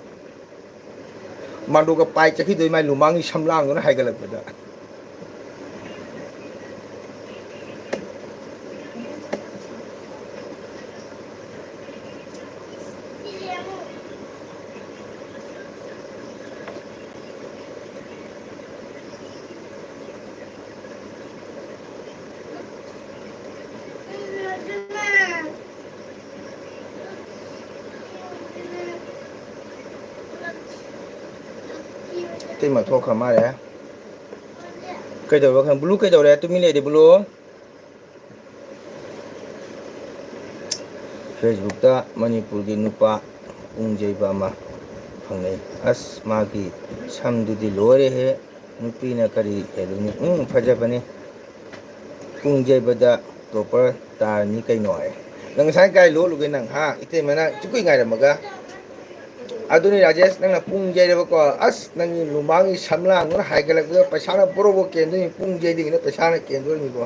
ꯃꯥꯟꯗꯣꯒ ꯄꯥꯏ ꯆꯠꯈꯤꯗꯣꯏ ꯃꯥꯏ ꯂꯨꯃꯥꯡꯒꯤ ꯁꯝꯂꯥꯡꯗꯨꯅ ꯍꯥꯏꯒꯠꯂꯛꯄꯗ꯫ ꯏꯇꯩꯃ ꯊꯣꯛꯈ꯭ꯔ ꯃꯥꯜꯂꯦ꯫ ꯀꯩꯗꯧꯔꯕ ꯈꯪ-, ꯕ꯭ꯂꯨ ꯀꯩꯗꯧꯔꯦ? ꯇꯨꯃꯤꯟ ꯂꯩꯔꯦ ꯕ꯭ꯂꯨ꯫ Facebook ꯇ ꯃꯅꯤꯄꯨꯔꯒꯤ ꯅꯨꯄꯥ ꯄꯨꯡ ꯌꯩꯕ ꯑꯃ ꯐꯪꯅꯩ꯫ ꯑꯁ, ꯃꯥꯒꯤ ꯁꯝꯗꯨꯗꯤ ꯂꯣꯏꯔꯦꯍꯦ! ꯅꯨꯄꯤꯅ ꯀꯔꯤ ꯍꯦꯜꯂꯨꯅꯤ? ꯎꯝ, ꯐꯖꯕꯅꯤ꯫ ꯄꯨꯡ ꯌꯩꯕꯗ topper ꯇꯥꯔꯅꯤ ꯀꯩꯅꯣ ꯍꯥꯏ꯫ ꯅꯪ ꯉꯁꯥꯏ ꯀꯥꯏ ꯂꯣꯠꯂꯨꯒꯦ ꯅꯪ, ꯍꯥ? ꯏꯇꯩꯃꯅ ꯆꯨꯀꯨꯏ ꯉꯥꯏꯔꯝꯃꯒ꯫ ꯑꯗꯨꯅꯤ ꯔꯥꯖꯦꯁ, ꯅꯪꯅ ꯄꯨꯡ ꯌꯩꯔꯕꯀꯣ, ꯑꯁ, ꯅꯪꯒꯤ ꯂꯨꯃꯥꯡꯒꯤ ꯁꯝꯂꯥꯡꯗꯨꯅ ꯍꯥꯏꯒꯠꯂꯛꯄꯗ ꯄꯩꯁꯥꯅ ꯕꯣꯔꯣ ꯕꯣꯔꯣ ꯀꯦꯟꯗꯣꯏꯅꯤ, ꯄꯨꯡ ꯌꯩꯔꯤꯉꯩꯗ ꯄꯩꯁꯥꯅ ꯀꯦꯟꯗꯣꯏꯅꯤꯀꯣ꯫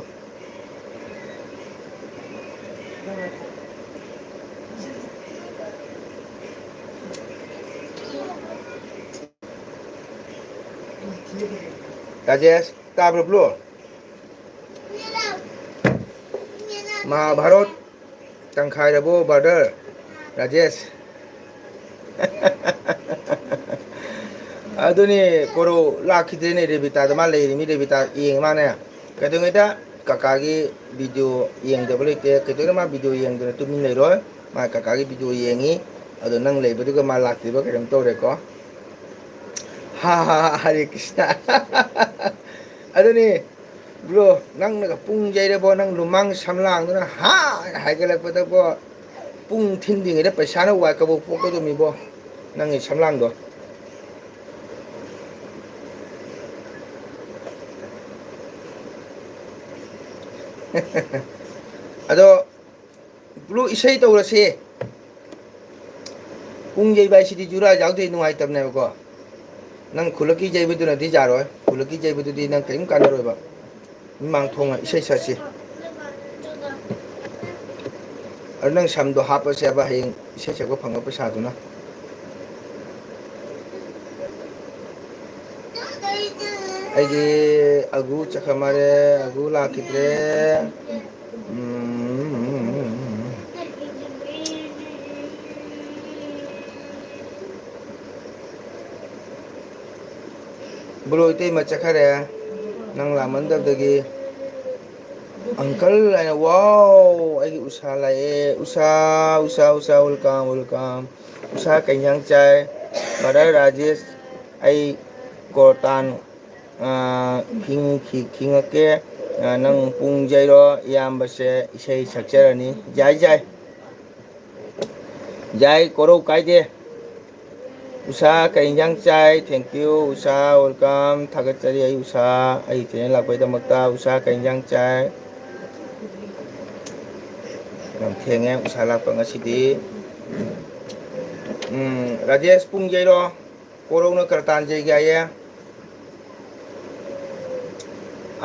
ꯔꯥꯖꯦꯁ, ꯇꯥꯕ꯭ꯔꯣ ꯕ꯭ꯂꯨ? ꯃꯍꯥꯚꯥꯔꯠ ꯇꯪꯈꯥꯏꯔꯕꯣ, brother? ꯔꯥꯖꯦꯁ꯫ ꯑꯗꯨꯅꯦ, ꯀꯣꯔꯧ ꯂꯥꯛꯈꯤꯗ꯭ꯔꯦꯅꯦ ꯔꯦꯕꯤꯇꯥꯗ꯫ ꯃꯥ ꯂꯩꯔꯤꯃꯤ, ꯔꯦꯕꯤꯇꯥ ꯌꯦꯡꯉꯦ ꯃꯥꯅꯦ꯫ ꯀꯩꯗꯧꯉꯩꯗ ꯀꯀꯥꯒꯤ video ꯌꯦꯡꯗꯕ ꯂꯩꯇꯦ꯫ ꯀꯩꯗꯧꯉꯩꯗ ꯃꯥ video ꯌꯦꯡꯗꯅ ꯇꯨꯃꯤꯟ ꯂꯩꯔꯣꯏ꯫ ꯃꯥ ꯀꯀꯥꯒꯤ video ꯌꯦꯡꯉꯤ꯫ ꯑꯗꯣ ꯅꯪ ꯂꯩꯕꯗꯨꯒ ꯃꯥ ꯂꯥꯛꯇ꯭ꯔꯤꯕ ꯀꯩꯅꯣꯝ ꯇꯧꯔꯦꯀꯣ꯫ ꯍꯥ ꯍꯥ ꯍꯥ, ꯍꯔꯦ ꯀ꯭ꯔꯤꯁꯅ꯫ ꯑꯗꯨꯅꯤ, bro, ꯅꯪꯅꯒ ꯄꯨꯡ ꯌꯩꯔꯕꯣ, ꯅꯪ ꯂꯨꯃꯥꯡ ꯁꯝꯂꯥꯡꯗꯨꯅ ꯍꯥ ꯍꯥꯏꯒꯠꯂꯛꯄꯗꯕꯣ, ꯄꯨꯡ ꯊꯤꯟꯗ꯭ꯔꯤꯉꯩꯗ ꯄꯩꯁꯥꯅ ꯋꯥꯏ ꯀꯕꯣꯛ ꯄꯣꯛꯀꯗꯧꯃꯤꯕꯣ, ꯅꯪꯒꯤ ꯁꯝꯂꯥꯡꯗꯣ꯫ ꯑꯗꯣ, ꯕ꯭ꯂꯨ, ꯏꯁꯩ ꯇꯧꯔꯁꯦ꯫ ꯄꯨꯡ ꯌꯩꯕ ꯍꯥꯏꯁꯤꯗꯤ ꯖꯨꯔꯥ ꯌꯥꯎꯗ꯭ꯔꯗꯤ ꯅꯨꯡꯉꯥꯏꯇꯕꯅꯦꯕꯀꯣ꯫ ꯅꯪ ꯈꯨꯜꯂꯛꯀꯤ ꯌꯩꯕꯗꯨꯅꯗꯤ ꯌꯥꯔꯣꯏ꯫ ꯈꯨꯜꯂꯛꯀꯤ ꯌꯩꯕꯗꯨꯗꯤ ꯅꯪ ꯀꯔꯤꯝ ꯀꯥꯟꯅꯔꯣꯏꯕ꯫ ꯃꯤꯃꯥꯡ ꯊꯣꯡꯅ ꯏꯁꯩ ꯁꯛꯁꯤ꯫ ꯑꯗꯨ ꯅꯪ ꯁꯝꯗꯣ ꯍꯥꯞꯄꯁꯦꯕ ꯍꯌꯦꯡ ꯏꯁꯩ ꯁꯛꯄ ꯐꯪꯕ ꯄꯩꯁꯥꯗꯨꯅ꯫ ꯑꯩꯒꯤ ꯑꯒꯨ ꯆꯠꯈ꯭ꯔ ꯃꯥꯜꯂꯦ, ꯑꯒꯨ ꯂꯥꯛꯈꯤꯗ꯭ꯔꯦ꯫ ꯎꯝ꯫ ꯕ꯭ꯔꯣ, ꯏꯇꯩꯃ ꯆꯠꯈ꯭ꯔꯦ, ꯅꯪ ꯂꯥꯛꯃꯟꯗꯕꯗꯒꯤ꯫ ꯑꯪꯀꯜ ꯍꯥꯏꯅ, ꯋꯥꯎ, ꯑꯩꯒꯤ ꯎꯁꯥ ꯂꯥꯛꯑꯦ꯫ ꯎꯁꯥ, ꯎꯁꯥ, ꯎꯁꯥ, welcome, welcome꯫ ꯎꯁꯥ, ꯀꯩ ꯏꯟꯖꯥꯡ ꯆꯥꯏ? ꯕ꯭ꯔꯗꯔ ꯔꯥꯖꯦꯁ, ꯑꯩ ꯀ꯭ꯔꯣꯇꯥꯟ, ꯑ, ꯈꯤꯡ-, ꯈꯤ-, ꯈꯤꯡꯉꯛꯀꯦ꯫ ꯑ, ꯅꯪ ꯄꯨꯡ ꯌꯩꯔꯣ, ꯏꯌꯥꯝꯕꯁꯦ ꯏꯁꯩ ꯁꯛꯆꯔꯅꯤ꯫ ꯌꯥꯏ, ꯌꯥꯏ꯫ ꯌꯥꯏ, ꯀꯣꯔꯧ ꯀꯥꯏꯗꯦ꯫ ꯎꯁꯥ, ꯀꯩ ꯏꯟꯖꯥꯡ ꯆꯥꯏ? Thank you, Usha, welcome꯫ ꯊꯥꯒꯠꯆꯔꯤ ꯑꯩ ꯎꯁꯥ, ꯑꯩ ꯆꯦꯅꯦꯜ ꯂꯥꯛꯄꯩꯗꯃꯛꯇ꯫ ꯎꯁꯥ, ꯀꯩ ꯏꯟꯖꯥꯡ ꯆꯥꯏ? ꯌꯥꯝ ꯊꯦꯡꯉꯦ ꯎꯁꯥ ꯂꯥꯛꯄ ꯉꯁꯤꯗꯤ꯫ ꯎꯝ, ꯔꯥꯖꯦꯁ, ꯄꯨꯡ ꯌꯩꯔꯣ꯫ ꯀꯣꯔꯧꯅ ꯀꯔꯇꯥꯟ ꯌꯩꯒꯦ ꯍꯥꯏꯌꯦ꯫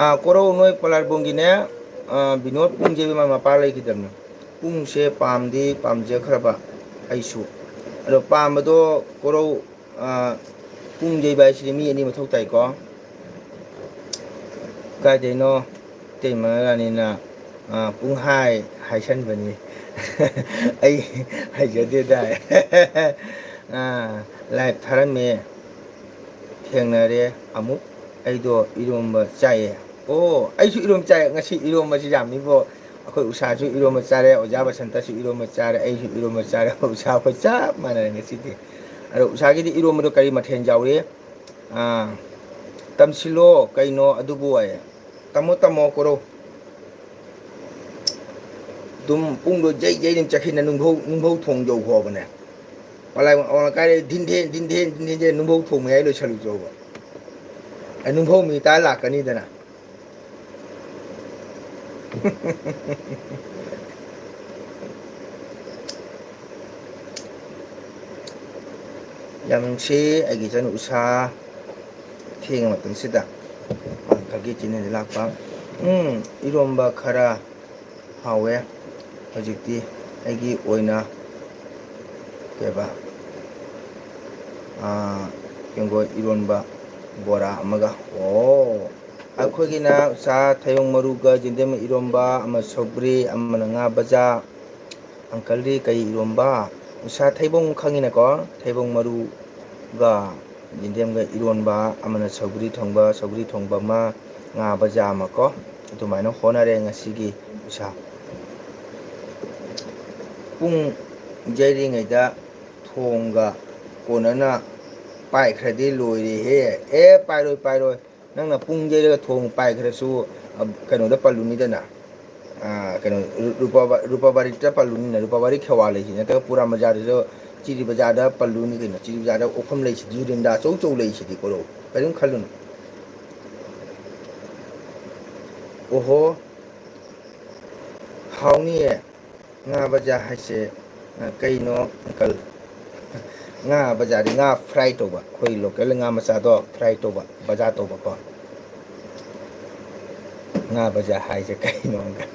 ꯑꯥ, ꯀꯣꯔꯧ ꯅꯣꯏ ꯄꯂꯥꯔꯕꯨꯡꯒꯤꯅꯦ, ꯑꯥ, ꯕꯤꯅꯣꯗ ꯄꯨꯡ ꯌꯩꯕ ꯃꯥ ꯃꯄꯥ ꯂꯩꯈꯤꯗꯕꯅꯤ꯫ ꯄꯨꯡꯁꯦ ꯄꯥꯝꯗꯤ ꯄꯥꯝꯖꯈ꯭ꯔꯕ ꯑꯩꯁꯨ꯫ ꯑꯗꯣ ꯄꯥꯝꯕꯗꯣ ꯀꯣꯔꯧ, ꯑꯥ, ꯄꯨꯡ ꯌꯩꯕ ꯍꯥꯏꯁꯤꯗꯤ ꯃꯤ ꯑꯅꯤ ꯃꯊꯧ ꯇꯥꯏꯀꯣ꯫ ꯀꯥꯏꯗꯩꯅꯣ? ꯏꯇꯩꯃ ꯔꯥꯅꯤꯅ, ꯑ, ꯄꯨꯡꯍꯥꯏ ꯍꯥꯏꯁꯟꯕꯅꯤ꯫ ꯑꯩ ꯍꯩꯖꯗꯦꯗ꯫ ꯑ, ꯂꯥꯏꯚ ꯊꯥꯔꯝꯃꯦ꯫ ꯊꯦꯡꯅꯔꯦ ꯑꯃꯨꯛ꯫ ꯑꯩꯗꯣ ꯏꯔꯣꯝꯕ ꯆꯥꯏꯌꯦ꯫ ꯑꯣ, ꯑꯩꯁꯨ ꯏꯔꯣꯝ ꯆꯥꯏ꯫ ꯉꯁꯤ ꯏꯔꯣꯝꯕꯁꯤ ꯌꯥꯝꯃꯤꯕꯣ꯫ ꯑꯩꯈꯣꯏ ꯎꯁꯥꯁꯨ ꯏꯔꯣꯝꯕ ꯆꯥꯔꯦ, ꯑꯣꯖꯥ ꯕꯁꯟꯇꯁꯨ ꯏꯔꯣꯝꯕ ꯆꯥꯔꯦ, ꯑꯩꯁꯨ ꯏꯔꯣꯝꯕ ꯆꯥꯔꯦ꯫ ꯎꯁꯥ ꯑꯩꯈꯣꯏ ꯆꯞ ꯃꯥꯟꯅꯔꯦ ꯉꯁꯤꯗꯤ꯫ ꯑꯗꯣ ꯎꯁꯥꯒꯤꯗꯤ ꯏꯔꯣꯝꯕꯗꯣ ꯀꯔꯤ ꯃꯊꯦꯜ ꯌꯥꯎꯔꯤ? ꯑꯥ, ꯇꯝꯁꯤꯜꯂꯣ ꯀꯩꯅꯣ ꯑꯗꯨꯕꯨ ꯑꯌꯦ꯫ ꯇꯝꯃꯣ, ꯇꯝꯃꯣ, ꯀꯣꯔꯧ꯫ ꯑꯗꯨꯝ ꯄꯨꯡꯗꯣ ꯖꯩ ꯖꯩ ꯑꯗꯨꯝ ꯆꯠꯈꯤꯅ ꯅꯨꯡꯐꯧ, ꯅꯨꯡꯐꯧ ꯊꯣꯡ ꯌꯧ ꯐꯥꯎꯕꯅꯦ꯫ ꯄꯂꯥꯏ ꯋꯥꯡ-, ꯋꯥꯡ ꯀꯥꯏꯔꯦ, ꯙꯤꯟ ꯙꯦꯟ, ꯙꯤꯟ ꯙꯦꯟ, ꯙꯤꯟ ꯙꯦꯟ, ꯅꯨꯡꯐꯧ ꯊꯣꯡ ꯃꯌꯥꯏ ꯂꯣꯏꯁꯜꯂꯨ ꯆꯧꯕ꯫ ꯑꯩ ꯅꯨꯡꯐꯧ ꯃꯤ ꯇꯥ ꯂꯥꯛꯀꯅꯤꯗꯅ꯫ ꯌꯥꯝ ꯅꯨꯡꯁꯤ ꯑꯩꯒꯤ ꯏꯆꯟ ꯎꯁꯥ꯫ ꯊꯦꯡꯉ ꯃꯇꯝꯁꯤꯗ ꯈꯔꯒꯤ ꯆꯤꯟꯅꯗꯤ ꯂꯥꯛꯄ꯫ ꯎꯝ, ꯏꯔꯣꯝꯕ ꯈꯔ ꯍꯥꯎꯋꯦ꯫ ꯍꯧꯖꯤꯛꯇꯤ ꯑꯩꯒꯤ ꯑꯣꯏꯅ ꯀꯩꯕ, ꯑꯥ, ꯀꯦꯡꯒꯣꯏ ꯏꯔꯣꯟꯕ ꯕꯣꯔꯥ ꯑꯃꯒ꯫ ꯑꯣ, ꯑꯩꯈꯣꯏꯒꯤꯅ ꯎꯁꯥ ꯊꯩꯕꯣꯡ ꯃꯔꯨꯒ ꯌꯦꯟꯗꯦꯝ ꯏꯔꯣꯝꯕ, ꯑꯃ ꯁꯧꯒ꯭ꯔꯤ, ꯑꯃꯅ ꯉꯥ ꯕꯖꯥ꯫ ꯑꯪꯀꯜꯗꯤ ꯀꯩ ꯏꯔꯣꯝꯕ? ꯎꯁꯥ ꯊꯩꯕꯣꯡ ꯈꯪꯉꯤꯅꯀꯣ? ꯊꯩꯕꯣꯡ ꯃꯔꯨꯒ ꯌꯦꯟꯗꯦꯝꯒ ꯏꯔꯣꯟꯕ, ꯑꯃꯅ ꯁꯧꯒ꯭ꯔꯤ ꯊꯣꯡꯕ, ꯁꯧꯒ꯭ꯔꯤ ꯊꯣꯡꯕ ꯑꯃ, ꯉꯥ ꯕꯖꯥ ꯑꯃ ꯀꯣ꯫ ꯑꯗꯨꯃꯥꯏꯅ ꯍꯣꯠꯅꯔꯦ ꯉꯁꯤꯒꯤ ꯎꯁꯥ꯫ ꯄꯨꯡ ꯌꯩꯔꯤꯉꯩꯗ ꯊꯣꯡꯒ ꯀꯣꯟꯅꯅ ꯄꯥꯏꯈ꯭ꯔꯗꯤ ꯂꯣꯏꯔꯦꯍꯦ꯫ ꯑꯦ, ꯄꯥꯏꯔꯣꯏ, ꯄꯥꯏꯔꯣꯏ꯫ ꯅꯪꯅ ꯄꯨꯡ ꯌꯩꯔꯒ ꯊꯣꯡ ꯄꯥꯏꯈ꯭ꯔꯁꯨ, ꯑ, ꯀꯩꯅꯣꯗ ꯄꯜꯂꯨꯅꯤꯗꯅ꯫ ꯑ, ꯀꯩꯅꯣ, ꯔꯨ-, ꯔꯨꯄꯥ ꯕꯥ-, ꯔꯨꯄꯥ ꯕꯥꯔꯤꯗ ꯄꯜꯂꯨꯅꯤꯅ, ꯔꯨꯄꯥ ꯕꯥꯔꯤ ꯈꯦꯋꯥ ꯂꯩꯁꯤ ꯅꯠꯇ꯭ꯔꯒ ꯄꯨꯔꯥ ꯕꯖꯥꯔꯗꯁꯨ, ꯆꯤꯔꯤ ꯕꯖꯥꯔꯗ ꯄꯜꯂꯨꯅꯤ ꯀꯩꯅꯣ꯫ ꯆꯤꯔꯤ ꯕꯖꯥꯔꯗ ꯑꯣꯛꯐꯝ ꯂꯩꯁꯤꯗꯤ, ꯌꯨꯔꯤꯟꯗꯥ ꯑꯆꯧ ꯑꯆꯧ ꯂꯩꯁꯤꯗꯤ ꯀꯣꯔꯧ꯫ ꯀꯔꯤꯝ ꯈꯜꯂꯨꯅꯨ꯫ ꯑꯣꯍꯣ꯫ ꯍꯥꯎꯅꯤꯌꯦ꯫ ꯉꯥ ꯕꯖꯥ ꯍꯥꯏꯁꯦ, ꯑ, ꯀꯩꯅꯣ, ꯑꯪꯀꯜ? ꯉꯥ ꯕꯖꯥꯗꯤ ꯉꯥ ꯐ꯭ꯔꯥꯏ ꯇꯧꯕ, ꯑꯩꯈꯣꯏ ꯂꯣꯀꯦꯜ ꯉꯥ ꯃꯆꯥꯗꯣ ꯐ꯭ꯔꯥꯏ ꯇꯧꯕ, ꯕꯖꯥ ꯇꯧꯕꯀꯣ꯫ ꯉꯥ ꯕꯖꯥ ꯍꯥꯏꯁꯦ ꯀꯩꯅꯣ, ꯑꯪꯀꯜ?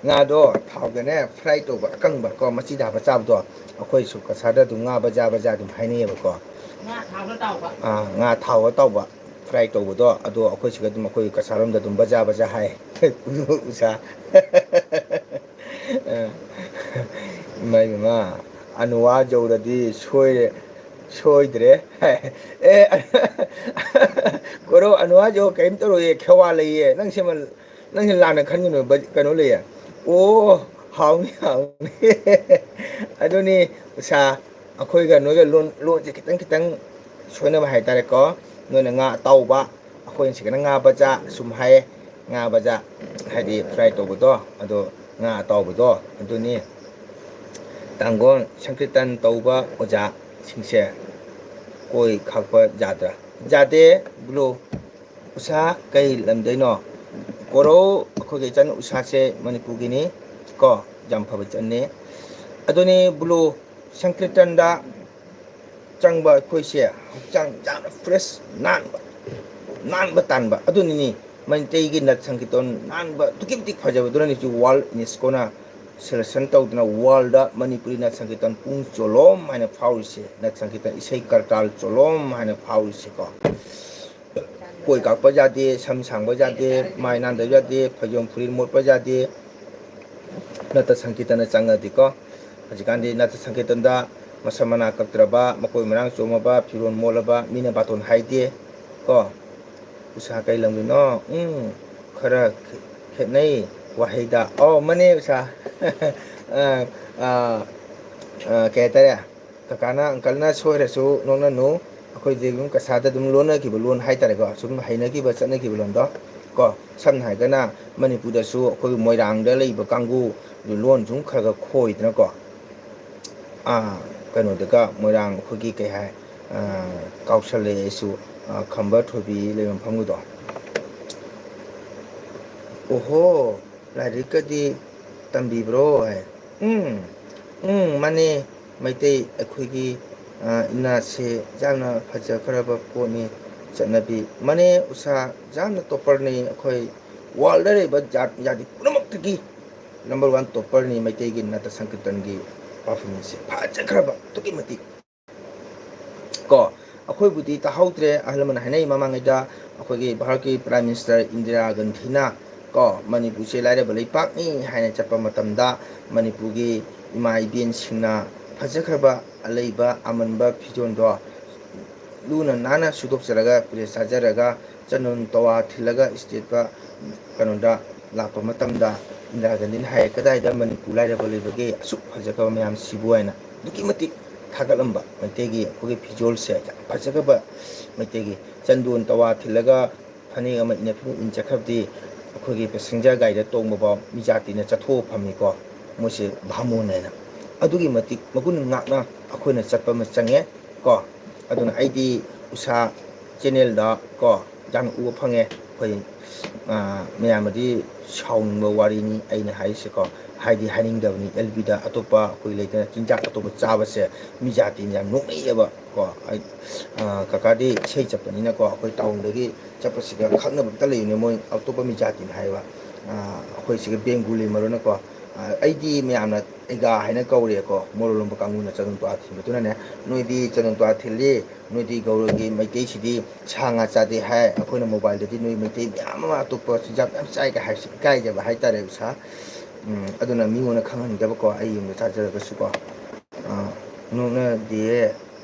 ꯉꯥꯗꯣ ꯊꯥꯎꯗꯅꯦ ꯐ꯭ꯔꯥꯏ ꯇꯧꯕ, ꯑꯀꯪꯕ ꯀꯣ, ꯃꯆꯤꯗ ꯍꯥꯞꯄ ꯆꯥꯕꯗꯣ꯫ ꯑꯩꯈꯣꯏꯁꯨ ꯀꯁꯥꯔꯗ ꯑꯗꯨꯝ ꯉꯥ ꯕꯖꯥ ꯕꯖꯥ ꯑꯗꯨꯝ ꯍꯥꯏꯅꯩꯌꯦꯕꯀꯣ꯫ ꯉꯥ ꯊꯥꯎꯗ ꯇꯥꯎꯕ꯫ ꯑꯥ, ꯉꯥ ꯊꯥꯎꯗ ꯇꯥꯎꯕ꯫ ꯐ꯭ꯔꯥꯏ ꯇꯧꯕꯗꯣ, ꯑꯗꯣ ꯑꯩꯈꯣꯏ ꯁꯤꯗ ꯑꯗꯨꯝ, ꯑꯩꯈꯣꯏ ꯀꯁꯥꯔꯣꯝꯗ ꯑꯗꯨꯝ ꯕꯖꯥ ꯕꯖꯥ ꯍꯥꯏ꯫ ꯎꯁꯥ꯫ ꯑ, ꯏꯃꯥ, ꯏꯃꯥ, ꯑꯅꯨꯋꯥ ꯌꯧꯔꯗꯤ ꯁꯣꯏꯔꯦ, ꯁꯣꯏꯗ꯭ꯔꯦ꯫ ꯑꯦ, ꯀꯣꯔꯧ, ꯑꯅꯨꯋꯥ ꯌꯧ ꯀꯔꯤꯝ ꯇꯧꯔꯣꯏꯌꯦ, ꯈꯦꯋꯥ ꯂꯩꯌꯦ꯫ ꯅꯪ ꯁꯤꯃ, ꯅꯪꯁꯦ ꯂꯥꯟꯅ ꯈꯟꯒꯅꯨ, ꯕ-, ꯀꯩꯅꯣ ꯂꯩꯌꯦ꯫ ꯑꯣ, ꯍꯥꯎꯅꯤ, ꯍꯥꯎꯅꯤ꯫ ꯑꯗꯨꯅꯤ, ꯎꯁꯥ, ꯑꯩꯈꯣꯏꯒ ꯅꯣꯏꯒ ꯂꯣꯟ, ꯂꯣꯟꯁꯦ ꯈꯤꯇꯪ ꯈꯤꯇꯪ ꯁꯣꯏꯅꯕ ꯍꯥꯏꯇꯥꯔꯦꯀꯣ꯫ ꯅꯣꯏꯅ ꯉꯥ ꯑꯇꯥꯎꯕ, ꯑꯩꯈꯣꯏꯅ ꯁꯤꯗꯅ ꯉꯥ ꯕꯖꯥ ꯁꯨꯝ ꯍꯥꯏꯌꯦ꯫ ꯉꯥ ꯕꯖꯥ ꯍꯥꯏꯗꯤ ꯐ꯭ꯔꯥꯏ ꯇꯧꯕꯗꯣ, ꯑꯗꯣ ꯉꯥ ꯑꯇꯥꯎꯕꯗꯣ ꯑꯗꯨꯅꯤ꯫ ꯇꯥꯡꯒꯣꯜ ꯁꯪꯀꯤꯔꯇꯟ ꯇꯧꯕ ꯑꯣꯖꯥꯁꯤꯡꯁꯦ ꯀꯣꯏ ꯈꯥꯛꯄ ꯌꯥꯗ꯭ꯔꯥ? ꯌꯥꯗꯦ꯫ ꯕ꯭ꯂꯨ, ꯎꯁꯥ ꯀꯩ ꯂꯝꯗꯩꯅꯣ? ꯀꯣꯔꯧ, ꯑꯩꯈꯣꯏꯒꯤ ꯏꯆꯟ ꯎꯁꯥꯁꯦ ꯃꯅꯤꯄꯨꯔꯒꯤꯅꯤ ꯀꯣ, ꯌꯥꯝ ꯐꯕ ꯏꯆꯟꯅꯤ꯫ ꯑꯗꯨꯅꯤ ꯕ꯭ꯂꯨ, ꯁꯪꯀꯤꯔꯇꯟꯗ ꯆꯪꯕ ꯑꯩꯈꯣꯏꯁꯦ ꯍꯛꯆꯥꯡ ꯌꯥꯝꯅ ꯐ꯭ꯔꯦꯁ, ꯅꯥꯟꯕ, ꯅꯥꯟꯕ ꯇꯥꯟꯕ ꯑꯗꯨꯅꯤꯅꯤ꯫ ꯃꯩꯇꯩꯒꯤ ꯅꯠ ꯁꯪꯀꯤꯔꯇꯟ ꯅꯥꯟꯕ ꯑꯗꯨꯛꯀꯤ ꯃꯇꯤꯛ ꯐꯖꯕꯗꯨꯅꯅꯤ ꯍꯧꯖꯤꯛ ꯋꯥꯔꯜ ꯌꯨꯅꯦꯁꯀꯣꯅ ꯁꯦꯂꯦꯛꯁꯟ ꯇꯧꯗꯅ ꯋꯥꯔꯜꯗ ꯃꯅꯤꯄꯨꯔꯤ ꯅꯥꯠ ꯁꯪꯀꯤꯔꯇꯟ ꯄꯨꯡ ꯆꯣꯂꯣꯝ ꯍꯥꯏꯅ ꯐꯥꯎꯔꯤꯁꯦ, ꯅꯥꯠ ꯁꯪꯀꯤꯔꯇꯟ ꯏꯁꯩ ꯀꯔꯇꯥꯜ ꯆꯣꯂꯣꯝ ꯍꯥꯏꯅ ꯐꯥꯎꯔꯤꯁꯦꯀꯣ꯫ ꯀꯣꯏ ꯀꯥꯛꯄ ꯌꯥꯗꯦ, ꯁꯝ ꯁꯥꯡꯕ ꯌꯥꯗꯦ, ꯃꯥꯏ ꯅꯥꯟꯗꯕ ꯌꯥꯗꯦ, ꯐꯩꯖꯣꯝ ꯐꯨꯔꯤꯠ ꯃꯣꯠꯄ ꯌꯥꯗꯦ, ꯅꯠꯇ ꯁꯪꯀꯤꯔꯇꯟꯅ ꯆꯪꯉꯗꯤꯀꯣ꯫ ꯍꯧꯖꯤꯛꯀꯥꯟꯗꯤ ꯅꯠꯇ ꯁꯪꯀꯤꯔꯇꯟꯗ ꯃꯁꯝ ꯃꯅꯥ ꯀꯛꯇ꯭ꯔꯕ, ꯃꯀꯣꯏ ꯃꯔꯥꯡ ꯆꯣꯝꯃꯕ, ꯐꯤꯔꯣꯜ ꯃꯣꯠꯂꯕ, ꯃꯤꯅ ꯕꯥꯇꯣꯟ ꯍꯥꯏꯗꯦ ꯀꯣ꯫ ꯎꯁꯥ ꯀꯩ ꯂꯝꯒꯤꯅꯣ? ꯎꯝ, ꯈꯔ ꯈꯦꯠꯅꯩ ꯋꯥꯍꯩꯗ꯫ ꯑꯣ, ꯃꯅꯦ ꯎꯁꯥ꯫ ꯑ, ꯑ, ꯑ, ꯀꯩ ꯍꯥꯏꯇꯥꯔꯦ? ꯀꯀꯥꯅ, ꯑꯪꯀꯜꯅ ꯁꯣꯏꯔꯁꯨ ꯅꯣꯛꯅꯅꯨ꯫ ꯑꯩꯈꯣꯏꯗꯤ ꯑꯗꯨꯝ ꯀꯁꯥꯗ ꯑꯗꯨꯝ ꯂꯣꯟꯅꯈꯤꯕ ꯂꯣꯟ ꯍꯥꯏꯇꯥꯔꯦꯀꯣ, ꯁꯨꯝ ꯍꯩꯅꯈꯤꯕ ꯆꯠꯅꯈꯤꯕ ꯂꯣꯟꯗꯣ ꯀꯣ꯫ ꯁꯝꯅ ꯍꯥꯏꯔꯒꯅ ꯃꯅꯤꯄꯨꯔꯗꯁꯨ ꯑꯩꯈꯣꯏꯒꯤ ꯃꯣꯏꯔꯥꯡꯗ ꯂꯩꯕ ꯀꯥꯡꯕꯨ ꯂꯣꯟ ꯁꯨꯝ ꯈꯔ ꯈꯔ ꯈꯣꯏꯗꯅꯀꯣ꯫ ꯑꯥ, ꯀꯩꯅꯣꯗꯒ ꯃꯣꯏꯔꯥꯡ ꯑꯩꯈꯣꯏꯒꯤ ꯀꯩ ꯍꯥꯏ, ꯑꯥ, ꯀꯥꯎꯁꯜꯂꯛꯑꯦ ꯑꯩꯁꯨ, ꯑꯥ, ꯈꯝꯕ ꯊꯣꯏꯕꯤ ꯂꯩꯕ ꯃꯐꯝꯒꯤꯗꯣ꯫ ꯑꯣꯍꯣ, ꯂꯥꯏꯔꯤꯛꯀꯗꯤ ꯇꯝꯕꯤꯕ꯭ꯔꯣ ꯍꯥꯏ꯫ ꯎꯝ, ꯎꯝ, ꯃꯥꯅꯦ, ꯃꯩꯇꯩ ꯑꯩꯈꯣꯏꯒꯤ, ꯑꯥ, ꯏꯅꯥꯠꯁꯦ ꯌꯥꯝꯅ ꯐꯖꯈ꯭ꯔꯕ ꯄꯣꯠꯅꯤ, ꯆꯠꯅꯕꯤ꯫ ꯃꯥꯅꯦ ꯎꯁꯥ, ꯌꯥꯝꯅ ꯇꯣꯞꯄꯔꯅꯤ꯫ ꯑꯩꯈꯣꯏ ꯋꯥꯔꯜꯗ ꯂꯩꯔꯤꯕ ꯖꯥꯠ ꯖꯥꯇꯤ ꯄꯨꯝꯅꯃꯛꯇꯒꯤ ꯅꯝꯕꯔ ꯋꯥꯟ ꯇꯣꯞꯄꯔꯅꯤ ꯃꯩꯇꯩꯒꯤ ꯅꯥꯠꯇ ꯁꯪꯀꯤꯔꯇꯟꯒꯤ ꯄꯔꯐꯣꯔꯃꯦꯟꯁꯁꯦ꯫ ꯐꯖꯈ꯭ꯔꯕ ꯑꯗꯨꯛꯀꯤ ꯃꯇꯤꯛ ꯀꯣ꯫ ꯑꯩꯈꯣꯏꯕꯨꯗꯤ ꯇꯥꯍꯧꯗ꯭ꯔꯦ, ꯑꯍꯜ ꯂꯃꯟ ꯍꯥꯏꯅꯩ ꯃꯃꯥꯡꯉꯩꯗ ꯑꯩꯈꯣꯏꯒꯤ ꯚꯥꯔꯠꯀꯤ ꯄ꯭ꯔꯥꯏꯝ ꯃꯤꯅꯤꯁꯇꯔ ꯏꯟꯗꯤꯔꯥ ꯒꯥꯟꯙꯤꯅ ꯀꯣ, ꯃꯅꯤꯄꯨꯔꯁꯦ ꯂꯥꯏꯔꯕ ꯂꯩꯄꯥꯛꯅꯤ ꯍꯥꯏꯅ ꯆꯠꯄ ꯃꯇꯝꯗ ꯃꯅꯤꯄꯨꯔꯒꯤ ꯏꯃꯥ ꯏꯕꯦꯟꯁꯤꯡꯅ ꯐꯖꯈ꯭ꯔꯕ ꯑꯂꯩꯕ ꯑꯃꯟꯕ ꯐꯤꯖꯣꯜꯗꯣ ꯂꯨꯅ ꯅꯥꯟꯅ ꯁꯨꯗꯣꯛꯆꯔꯒ ꯄ꯭ꯔꯦꯁ ꯆꯥꯖꯔꯒ ꯆꯟꯗꯣꯟ ꯇꯋꯥ ꯊꯤꯜꯂꯒ ꯏꯁꯇꯦꯠꯇ ꯀꯩꯅꯣꯗ ꯂꯥꯛꯄ ꯃꯇꯝꯗ ꯏꯟꯗꯤꯔꯥ ꯒꯥꯟꯙꯤꯅ ꯍꯥꯏꯌꯦ, "ꯀꯗꯥꯏꯗ ꯃꯅꯤꯄꯨꯔ ꯂꯥꯏꯔꯕ ꯂꯩꯕꯒꯦ? ꯑꯁꯨꯛ ꯐꯖꯈ꯭ꯔꯕ ꯃꯌꯥꯝꯁꯤꯕꯨ" ꯍꯥꯏꯅ ꯑꯗꯨꯛꯀꯤ ꯃꯇꯤꯛ ꯊꯥꯒꯠꯂꯝꯕ ꯃꯩꯇꯩꯒꯤ ꯑꯩꯈꯣꯏꯒꯤ ꯐꯤꯖꯣꯜꯁꯦ ꯌꯥꯝ ꯐꯖꯈ꯭ꯔꯕ ꯃꯩꯇꯩꯒꯤ ꯆꯟꯗꯣꯟ ꯇꯋꯥ ꯊꯤꯜꯂꯒ ꯐꯅꯦꯛ ꯑꯃ ꯏꯟꯅ ꯐꯤꯔꯨꯛ ꯏꯟ ꯆꯠꯈ꯭ꯔꯕꯗꯤ ꯑꯩꯈꯣꯏꯒꯤ ꯄꯦꯁꯦꯟꯖꯔ ꯒꯥꯔꯤꯗ ꯇꯣꯡꯕꯐꯥꯎ ꯃꯤ ꯖꯥꯇꯤꯅ ꯆꯠꯊꯣꯛꯑ ꯐꯝꯃꯤꯀꯣ꯫ ꯃꯣꯏꯁꯦ ꯚꯥꯃꯣꯟ ꯍꯥꯏꯅ꯫ ꯑꯗꯨꯒꯤ ꯃꯇꯤꯛ ꯃꯒꯨꯟ ꯉꯥꯛꯅ ꯑꯩꯈꯣꯏꯅ ꯆꯠꯄ ꯑꯃ ꯆꯪꯉꯦ ꯀꯣ꯫ ꯑꯗꯨꯅ ꯑꯩꯗꯤ ꯎꯁꯥ ꯆꯦꯅꯦꯜꯗ ꯀꯣ ꯌꯥꯝꯅ ꯎꯕ ꯐꯪꯉꯦ꯫ ꯑꯩꯈꯣꯏ, ꯑ, ꯃꯌꯥꯝꯅꯗꯤ ꯁꯥꯎꯅꯤꯡꯕ ꯋꯥꯔꯤꯅꯤ ꯑꯩꯅ ꯍꯥꯏꯔꯤꯁꯦꯀꯣ꯫ ꯍꯥꯏꯗꯤ ꯍꯥꯏꯅꯤꯡꯗꯕꯅꯤ꯫ ꯑꯦꯜ ꯕꯤꯗ ꯑꯇꯣꯞꯄ ꯑꯩꯈꯣꯏ ꯂꯩꯗꯅ ꯆꯤꯟꯖꯥꯛ ꯑꯇꯣꯞꯄ ꯆꯥꯕꯁꯦ ꯃꯤ ꯖꯥꯇꯤꯅ ꯌꯥꯝ ꯅꯣꯛꯅꯩꯌꯦꯕ ꯀꯣ꯫ ꯑꯩ, ꯑ, ꯀꯀꯥꯗꯤ ꯏꯁꯩ ꯆꯠꯄꯅꯤꯅꯀꯣ, ꯑꯩꯈꯣꯏ ꯇꯥꯎꯟꯗꯒꯤ ꯆꯠꯄꯁꯤꯒ ꯈꯪꯅꯕ ꯑꯝꯇ ꯂꯩꯕꯅꯦ, ꯃꯣꯏ ꯑꯇꯣꯞꯄ ꯃꯤ ꯖꯥꯇꯤꯅ ꯍꯥꯏꯌꯦꯕ꯫ ꯑ, ꯑꯩꯈꯣꯏ ꯁꯤꯒ ꯕꯦꯡꯒꯨꯂꯤ ꯃꯔꯨꯅꯀꯣ, ꯑꯩꯗꯤ ꯃꯌꯥꯝꯅ ꯑꯩꯒꯥ ꯍꯥꯏꯅ ꯀꯧꯔꯦꯀꯣ, ꯃꯣꯔꯣꯛ ꯂꯣꯝꯕ ꯀꯥꯡꯕꯨꯅ ꯆꯅꯝ ꯇꯨꯋꯥ ꯊꯤꯟꯕꯗꯨꯅꯅꯦ, "ꯅꯣꯏꯗꯤ ꯆꯅꯝ ꯇꯨꯋꯥ ꯊꯤꯜꯂꯤ, ꯅꯣꯏꯗꯤ ꯒꯧꯔꯒꯤ ꯃꯩꯇꯩꯁꯤꯗꯤ ꯁꯥ ꯉꯥ ꯆꯥꯗꯦ ꯍꯥꯏ, ꯑꯩꯈꯣꯏꯅ ꯃꯣꯕꯥꯏꯜꯗꯗꯤ ꯅꯣꯏ ꯃꯩꯇꯩ ꯃꯌꯥꯝ ꯑꯃ ꯑꯇꯣꯞꯄ ꯆꯤꯟꯖꯥꯛ ꯃꯌꯥꯝ ꯆꯥꯏꯒ" ꯍꯥꯏꯕꯁꯤ ꯏꯀꯥꯏꯖꯕ ꯍꯥꯏꯇꯥꯔꯦ ꯏꯁꯥ꯫ ꯎꯝ, ꯑꯗꯨꯅ ꯃꯤꯉꯣꯟꯗ ꯈꯪꯍꯟꯅꯤꯡꯗꯕꯀꯣ, ꯑꯩ ꯌꯨꯝꯗ ꯆꯥꯖꯔꯒꯁꯨꯀꯣ꯫ ꯑ, ꯅꯣꯛꯅꯗꯦ,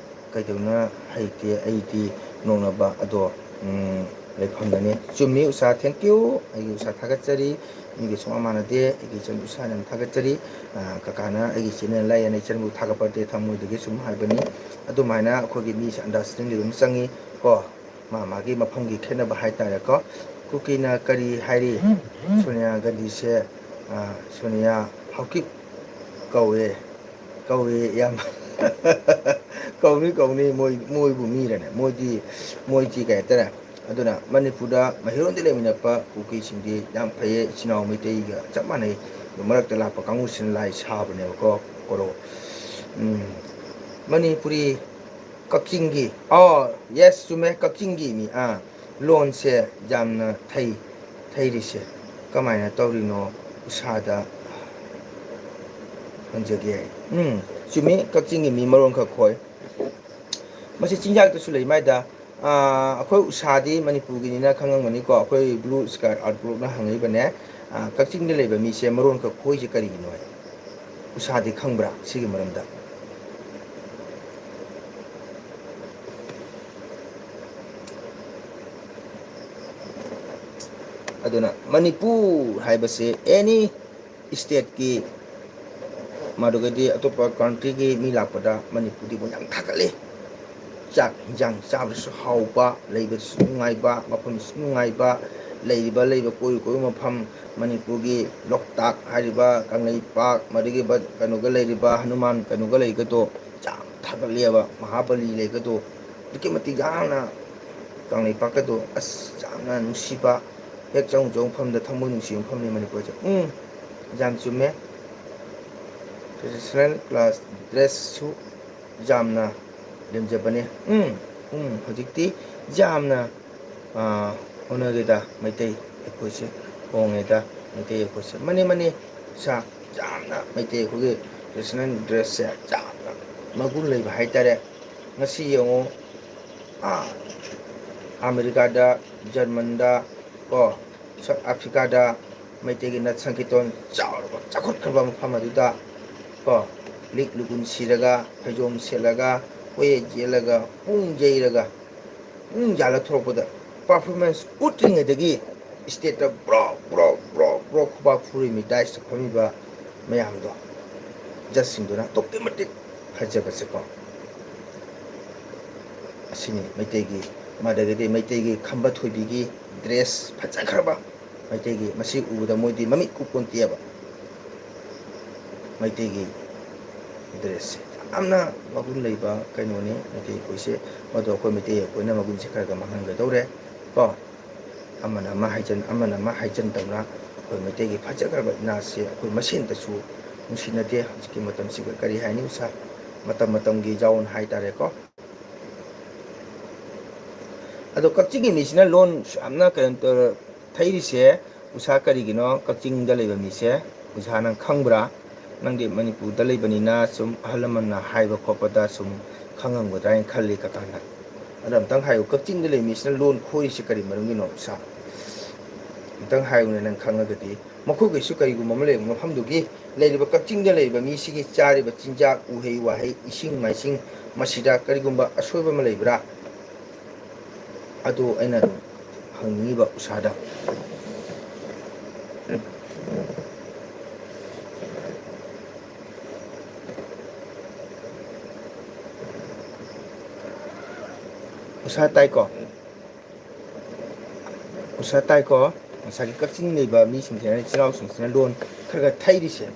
ꯀꯩꯗꯧꯅ ꯍꯩꯇꯦ ꯑꯩꯗꯤ ꯅꯣꯛꯅꯕ, ꯑꯗꯣ, ꯎꯝ, ꯂꯩꯐꯝꯗꯅꯤ꯫ ꯆꯨꯝꯃꯤ ꯎꯁꯥ, thank you꯫ ꯑꯩꯒꯤ ꯎꯁꯥ ꯊꯥꯒꯠꯆꯔꯤ꯫ ꯃꯤꯒ ꯁꯨꯡꯃꯥꯟ ꯃꯥꯟꯅꯗꯦ꯫ ꯑꯩꯒꯤ ꯏꯆꯟ ꯎꯁꯥꯅ ꯌꯥꯝ ꯊꯥꯒꯠꯆꯔꯤ꯫ ꯑ, ꯀꯀꯥꯅ ꯑꯩꯒꯤ ꯆꯦꯅꯦꯜ ꯂꯥꯏꯌꯦꯅ ꯏꯆꯟꯕꯨ ꯊꯥꯒꯠꯄ ꯅꯠꯇꯦ, ꯊꯃꯣꯏꯗꯒꯤ ꯁꯨꯝ ꯍꯥꯏꯕꯅꯤ꯫ ꯑꯗꯨꯃꯥꯏꯅ ꯑꯩꯈꯣꯏꯒꯤ ꯃꯤꯁꯦ understanding ꯑꯗꯨꯝ ꯆꯪꯉꯤ ꯀꯣ꯫ ꯃꯥ ꯃꯥꯒꯤ ꯃꯐꯝꯒꯤ ꯈꯦꯠꯅꯕ ꯍꯥꯏꯇꯥꯔꯦꯀꯣ꯫ ꯀꯨꯀꯤꯅ ꯀꯔꯤ ꯍꯥꯏꯔꯤ? ꯁꯣꯅꯤꯌꯥ ꯒꯥꯟꯙꯤꯁꯦ, ꯑ, ꯁꯣꯅꯤꯌꯥ ꯍꯥꯎꯀꯤꯞ ꯀꯧꯋꯦ꯫ ꯀꯧꯋꯦ ꯏꯌꯥꯝꯕ꯫ ꯀꯧꯅꯤ, ꯀꯧꯅꯤ꯫ ꯃꯣꯏ, ꯃꯣꯏꯕꯨ ꯃꯤꯔꯅꯦ? ꯃꯣꯏꯗꯤ, ꯃꯣꯏꯗꯤ ꯀꯩ ꯍꯥꯏꯇꯥꯔꯦ? ꯑꯗꯨꯅ ꯃꯅꯤꯄꯨꯔꯗ ꯃꯩꯍꯧꯔꯣꯟꯗ ꯂꯩꯃꯤꯟꯅꯔꯛꯄ ꯀꯨꯀꯤꯁꯤꯡꯗꯤ ꯌꯥꯝ ꯐꯩꯌꯦ, ꯏꯆꯤꯟ ꯏꯅꯥꯎ ꯃꯩꯇꯩꯒ ꯆꯞ ꯃꯥꯟꯅꯩ꯫ ꯑꯗꯨ ꯃꯔꯛꯇ ꯂꯥꯛꯄ ꯀꯥꯡꯕꯨꯁꯤꯅ ꯂꯥꯏ ꯁꯥꯕꯅꯦꯕꯀꯣ, ꯀꯣꯔꯣ꯫ ꯎꯝ꯫ ꯃꯅꯤꯄꯨꯔꯤ, ꯀꯛꯆꯤꯡꯒꯤ, ꯑꯣ, yes, ꯆꯨꯝꯃꯦ, ꯀꯛꯆꯤꯡꯒꯤ ꯃꯤ, ꯑꯥ, ꯂꯣꯟꯁꯦ ꯌꯥꯝꯅ ꯊꯩ, ꯊꯩꯔꯤꯁꯦ ꯀꯃꯥꯏꯅ ꯇꯧꯔꯤꯅꯣ? ꯎꯁꯥꯗ ꯍꯪꯖꯒꯦ꯫ ꯎꯝ, ꯆꯨꯝꯃꯤ, ꯀꯛꯆꯤꯡꯒꯤ ꯃꯤ ꯃꯔꯣꯟ ꯈꯛ ꯈꯣꯏ꯫ ꯃꯁꯤ ꯆꯤꯟꯖꯥꯛꯇꯁꯨ ꯂꯩ ꯃꯥꯏꯗ꯫ ꯑꯥ, ꯑꯩꯈꯣꯏ ꯎꯁꯥꯗꯤ ꯃꯅꯤꯄꯨꯔꯒꯤꯅꯤꯅ ꯈꯪꯉꯝꯒꯅꯤꯀꯣ, ꯑꯩꯈꯣꯏ Blue Sky Art Groupꯅ ꯍꯪꯉꯛꯏꯕꯅꯦ꯫ ꯑꯥ, ꯀꯛꯆꯤꯡꯗ ꯂꯩꯕ ꯃꯤꯁꯦ ꯃꯔꯣꯟ ꯈꯛ ꯈꯣꯏꯁꯦ ꯀꯔꯤꯒꯤꯅꯣ ꯍꯥꯏ? ꯎꯁꯥꯗꯤ ꯈꯪꯕ꯭ꯔꯥ ꯁꯤꯒꯤ ꯃꯔꯝꯗ? ꯑꯗꯨꯅ ꯃꯅꯤꯄꯨꯔ ꯍꯥꯏꯕꯁꯦ any stateꯀꯤ, ꯃꯗꯨꯒꯗꯤ ꯑꯇꯣꯞꯄ countryꯒꯤ ꯃꯤ ꯂꯥꯛꯄꯗ ꯃꯅꯤꯄꯨꯔꯗꯤ ꯃꯣꯏ ꯌꯥꯝ ꯊꯥꯒꯠꯂꯤ꯫ ꯆꯥꯛ ꯍꯤꯟꯖꯥꯡ ꯆꯥꯕꯗꯁꯨ ꯍꯥꯎꯕ, ꯂꯩꯕꯗꯁꯨ ꯅꯨꯡꯉꯥꯏꯕ, ꯃꯐꯝꯗꯁꯨ ꯅꯨꯡꯉꯥꯏꯕ, ꯂꯩꯔꯤꯕ, ꯂꯩꯕ ꯀꯣꯏꯔꯨ ꯀꯣꯏꯔꯨ ꯃꯐꯝ, ꯃꯅꯤꯄꯨꯔꯒꯤ ꯂꯣꯛꯇꯥꯛ ꯍꯥꯏꯔꯤꯕ, ꯀꯪꯂꯩꯄꯥꯛ, ꯃꯗꯨꯒꯤ ꯕ-, ꯀꯩꯅꯣꯒ ꯂꯩꯔꯤꯕ, ꯍꯅꯨꯃꯥꯟ ꯀꯩꯅꯣꯒ ꯂꯩꯒꯗꯣ ꯌꯥꯝ ꯊꯥꯒꯠꯂꯦꯕ, ꯃꯍꯥꯕꯂꯤ ꯂꯩꯒꯗꯣ ꯑꯗꯨꯛꯀꯤ ꯃꯇꯤꯛ ꯌꯥꯝꯅ, ꯀꯪꯂꯩꯄꯥꯛꯀꯗꯣ ꯑꯁ ꯌꯥꯝꯅ ꯅꯨꯡꯁꯤꯕ, ꯍꯦꯛ ꯆꯪꯉꯨ ꯆꯪꯉꯨ ꯃꯐꯝꯗ ꯊꯃꯣꯏ ꯅꯨꯡꯁꯤꯕ ꯃꯐꯝꯅꯤ ꯃꯅꯤꯄꯨꯔꯁꯦ꯫ ꯎꯝ, ꯌꯥꯝ ꯆꯨꯝꯃꯦ꯫ Traditional class dressꯁꯨ ꯌꯥꯝꯅ ꯂꯦꯝꯖꯕꯅꯦ꯫ ꯎꯝ, ꯎꯝ, ꯍꯧꯖꯤꯛꯇꯤ ꯌꯥꯝꯅ, ꯑꯥ, ꯍꯣꯠꯅꯔꯦꯗ ꯃꯩꯇꯩ ꯑꯩꯈꯣꯏꯁꯦ, ꯍꯣꯡꯉꯦꯗ ꯃꯩꯇꯩ ꯑꯩꯈꯣꯏꯁꯦ꯫ ꯃꯅꯦ, ꯃꯅꯦ, ꯁꯥ, ꯌꯥꯝꯅ ꯃꯩꯇꯩ ꯑꯩꯈꯣꯏꯒꯤ traditional dressꯁꯦ ꯌꯥꯝꯅ ꯃꯒꯨꯟ ꯂꯩꯕ ꯍꯥꯏꯇꯥꯔꯦ꯫ ꯉꯁꯤ ꯌꯦꯡꯉꯨ, ꯑꯥ, ꯑꯃꯦꯔꯤꯀꯥꯗ, ꯖꯔꯃꯟꯗ, ꯀꯣ, ꯁꯥꯎꯠ ꯑꯐ꯭ꯔꯤꯀꯥꯗ ꯃꯩꯇꯩꯒꯤ ꯅꯠ ꯁꯪꯀꯤꯔꯇꯟ ꯆꯥꯎꯔꯕ ꯆꯥꯎꯈꯠꯈ꯭ꯔꯕ ꯃꯐꯝ ꯑꯗꯨꯗ, ꯀꯣ, ꯂꯤꯛ ꯂꯨꯒꯨꯟ ꯁꯤꯔꯒ, ꯐꯩꯖꯣꯝ ꯁꯦꯠꯂꯒ, ꯀꯣꯏꯌꯦꯠ ꯌꯦꯠꯂꯒ, ꯄꯨꯡ ꯌꯩꯔꯒ, ꯄꯨꯡ ꯌꯥꯜꯂ ꯊꯣꯛꯂꯛꯄꯗ performance ꯎꯠꯇ꯭ꯔꯤꯉꯩꯗꯒꯤ stageꯇ ꯕ꯭ꯔꯣꯛ ꯕ꯭ꯔꯣꯛ ꯕ꯭ꯔꯣꯛ ꯕ꯭ꯔꯣꯛ ꯈꯨꯕꯥꯛ ꯐꯨꯔꯤꯃꯤ, daireꯁꯇ ꯐꯝꯃꯤꯕ ꯃꯌꯥꯝꯗꯣ, judgeꯁꯤꯡꯗꯨꯅ ꯑꯗꯨꯛꯀꯤ ꯃꯇꯤꯛ ꯐꯖꯕꯁꯦꯀꯣ꯫ ꯑꯁꯤꯅꯤ ꯃꯩꯇꯩꯒꯤ, ꯃꯗꯒꯤꯗꯤ ꯃꯩꯇꯩꯒꯤ ꯈꯝꯕ ꯊꯣꯏꯕꯤꯒꯤ dress ꯐꯖꯈ꯭ꯔꯕ ꯃꯩꯇꯩꯒꯤ, ꯃꯁꯤ ꯎꯕꯗ ꯃꯣꯏꯗꯤ ꯃꯃꯤꯠ ꯀꯨꯞꯄꯣꯟꯇꯦꯕ꯫ ꯃꯩꯇꯩꯒꯤ dressꯁꯦ ꯌꯥꯝꯅ ꯃꯒꯨꯟ ꯂꯩꯕ ꯀꯩꯅꯣꯅꯤ ꯃꯩꯇꯩ ꯑꯩꯈꯣꯏꯁꯦ꯫ ꯃꯗꯣ ꯑꯩꯈꯣꯏ ꯃꯩꯇꯩ ꯑꯩꯈꯣꯏꯅ ꯃꯒꯨꯟꯁꯦ ꯈꯔ ꯈꯔ ꯃꯥꯡꯍꯟꯒꯗꯧꯔꯦ ꯀꯣ꯫ ꯑꯃꯅ ꯑꯃ ꯍꯥꯏꯖꯟ, ꯑꯃꯅ ꯑꯃ ꯍꯥꯏꯖꯟ ꯇꯧꯅ ꯑꯩꯈꯣꯏ ꯃꯩꯇꯩꯒꯤ ꯐꯖꯈ꯭ꯔꯕ ꯏꯅꯥꯠꯁꯦ ꯑꯩꯈꯣꯏ ꯃꯁꯦꯟꯗꯁꯨ ꯅꯨꯡꯁꯤꯅꯗꯦ꯫ ꯍꯧꯖꯤꯛꯀꯤ ꯃꯇꯝꯁꯤꯒ ꯀꯔꯤ ꯍꯥꯏꯅꯤ, ꯎꯁꯥ? ꯃꯇꯝ ꯃꯇꯝꯒꯤ ꯌꯥꯎꯅ ꯍꯥꯏꯇꯥꯔꯦꯀꯣ꯫ ꯑꯗꯣ ꯀꯛꯆꯤꯡꯒꯤ ꯃꯤꯁꯤꯅ ꯂꯣꯟ ꯌꯥꯝꯅ ꯀꯩꯅꯣ ꯇꯧ-, ꯊꯩꯔꯤꯁꯦ, ꯎꯁꯥ, ꯀꯔꯤꯒꯤꯅꯣ? ꯀꯛꯆꯤꯡꯗ ꯂꯩꯕ ꯃꯤꯁꯦ, ꯎꯁꯥ, ꯅꯪ ꯈꯪꯕ꯭ꯔꯥ? ꯅꯪꯗꯤ ꯃꯅꯤꯄꯨꯔꯗ ꯂꯩꯕꯅꯤꯅ ꯁꯨꯝ ꯑꯍꯜ ꯂꯃꯟꯅ ꯍꯥꯏꯕ ꯈꯣꯠꯄꯗ ꯁꯨꯝ ꯈꯪꯉꯝꯒꯗ꯭ꯔꯥ ꯍꯥꯏꯅ ꯈꯜꯂꯤ, ꯀꯀꯥꯅ꯫ ꯑꯗꯣ ꯑꯝꯇꯪ ꯍꯥꯏꯌꯨ, ꯀꯛꯆꯤꯡꯗ ꯂꯩꯕ ꯃꯤꯁꯤꯅ ꯂꯣꯟ ꯈꯣꯏꯔꯤꯁꯦ ꯀꯔꯤ ꯃꯔꯝꯒꯤꯅꯣ, ꯎꯁꯥ? ꯑꯝꯇꯪ ꯍꯥꯏꯌꯨꯅꯦ, ꯅꯪ ꯈꯪꯉꯒꯗꯤ꯫ ꯃꯈꯣꯏꯒꯤꯁꯨ ꯀꯔꯤꯒꯨꯝꯕ ꯑꯃ ꯂꯩꯕ, ꯃꯐꯝꯗꯨꯒꯤ ꯂꯩꯔꯤꯕ, ꯀꯛꯆꯤꯡꯗ ꯂꯩꯔꯤꯕ ꯃꯤꯁꯤꯒꯤ ꯆꯥꯔꯤꯕ ꯆꯤꯟꯖꯥꯛ, ꯎꯍꯩ ꯋꯥꯍꯩ, ꯏꯁꯤꯡ ꯃꯥꯏꯁꯤꯡ, ꯃꯁꯤꯗ ꯀꯔꯤꯒꯨꯝꯕ ꯑꯁꯣꯏꯕ ꯑꯃ ꯂꯩꯕ꯭ꯔꯥ? ꯑꯗꯨ ꯑꯩꯅ ꯑꯗꯨꯝ ꯍꯪꯅꯤꯡꯉꯤꯕ ꯎꯁꯥꯗ꯫ ꯎꯁꯥ ꯇꯥꯏꯀꯣ? ꯎꯁꯥ ꯇꯥꯏꯀꯣ? ꯉꯁꯥꯏꯒꯤ ꯀꯛꯆꯤꯡ ꯂꯩꯕ ꯃꯤꯁꯤꯡꯁꯤꯅ, ꯏꯆꯤꯜ ꯏꯅꯥꯎꯁꯤꯡꯁꯤꯅ ꯂꯣꯟ ꯈꯔ ꯈꯔ ꯊꯩꯔꯤꯁꯦ,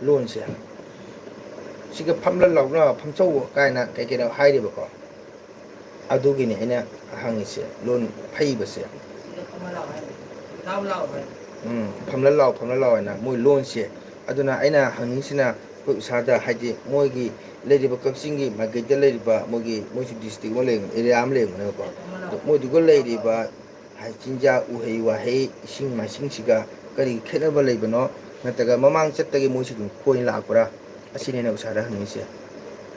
ꯂꯣꯟꯁꯦ꯫ ꯁꯤꯒ ꯐꯝꯂ ꯂꯥꯎꯅ, ꯐꯝꯆꯧ ꯀꯥꯏꯅ ꯀꯩ ꯀꯩꯅꯣ ꯍꯥꯏꯔꯤꯕꯀꯣ꯫ ꯑꯗꯨꯒꯤꯅꯤ ꯑꯩꯅ ꯍꯪꯉꯤꯁꯦ, ꯂꯣꯟ ꯐꯩꯕꯁꯦ꯫ ꯎꯝ, ꯐꯝꯂ ꯂꯥꯎ, ꯐꯝꯂ ꯂꯥꯎ ꯍꯥꯏꯅ ꯃꯣꯏ ꯂꯣꯟꯁꯦ꯫ ꯑꯗꯨꯅ ꯑꯩꯅ ꯍꯪꯅꯤꯡꯉꯤꯁꯤꯅ ꯑꯩꯈꯣꯏ ꯎꯁꯥꯗ, ꯍꯥꯏꯗꯤ ꯃꯣꯏꯒꯤ ꯂꯩꯔꯤꯕ ꯀꯛꯆꯤꯡꯒꯤ ꯃꯥꯏꯀꯩꯗ ꯂꯩꯔꯤꯕ ꯃꯣꯏꯒꯤ, ꯃꯣꯏꯁꯨ district ꯑꯃ ꯂꯩꯕꯅꯤ, area ꯑꯃ ꯂꯩꯕꯅꯦꯕꯀꯣ꯫ ꯑꯗꯣ ꯃꯣꯏꯗꯨꯒ ꯂꯩꯔꯤꯕ ꯍꯥꯏ, ꯆꯤꯟꯖꯥꯛ, ꯎꯍꯩ ꯋꯥꯍꯩ, ꯏꯁꯤꯡ ꯃꯥꯏꯁꯤꯡꯁꯤꯒ ꯀꯔꯤ ꯈꯦꯠꯅꯕ ꯂꯩꯕꯅꯣ? ꯅꯠꯇ꯭ꯔꯒ ꯃꯃꯥꯡ ꯆꯠꯇꯒꯤ ꯃꯣꯏꯁꯤ ꯑꯗꯨꯝ ꯈꯣꯏꯅ ꯂꯥꯛꯄ꯭ꯔꯥ? ꯑꯁꯤꯅꯤ ꯑꯩꯅ ꯎꯁꯥꯗ ꯍꯪꯅꯤꯡꯉꯤꯁꯦ꯫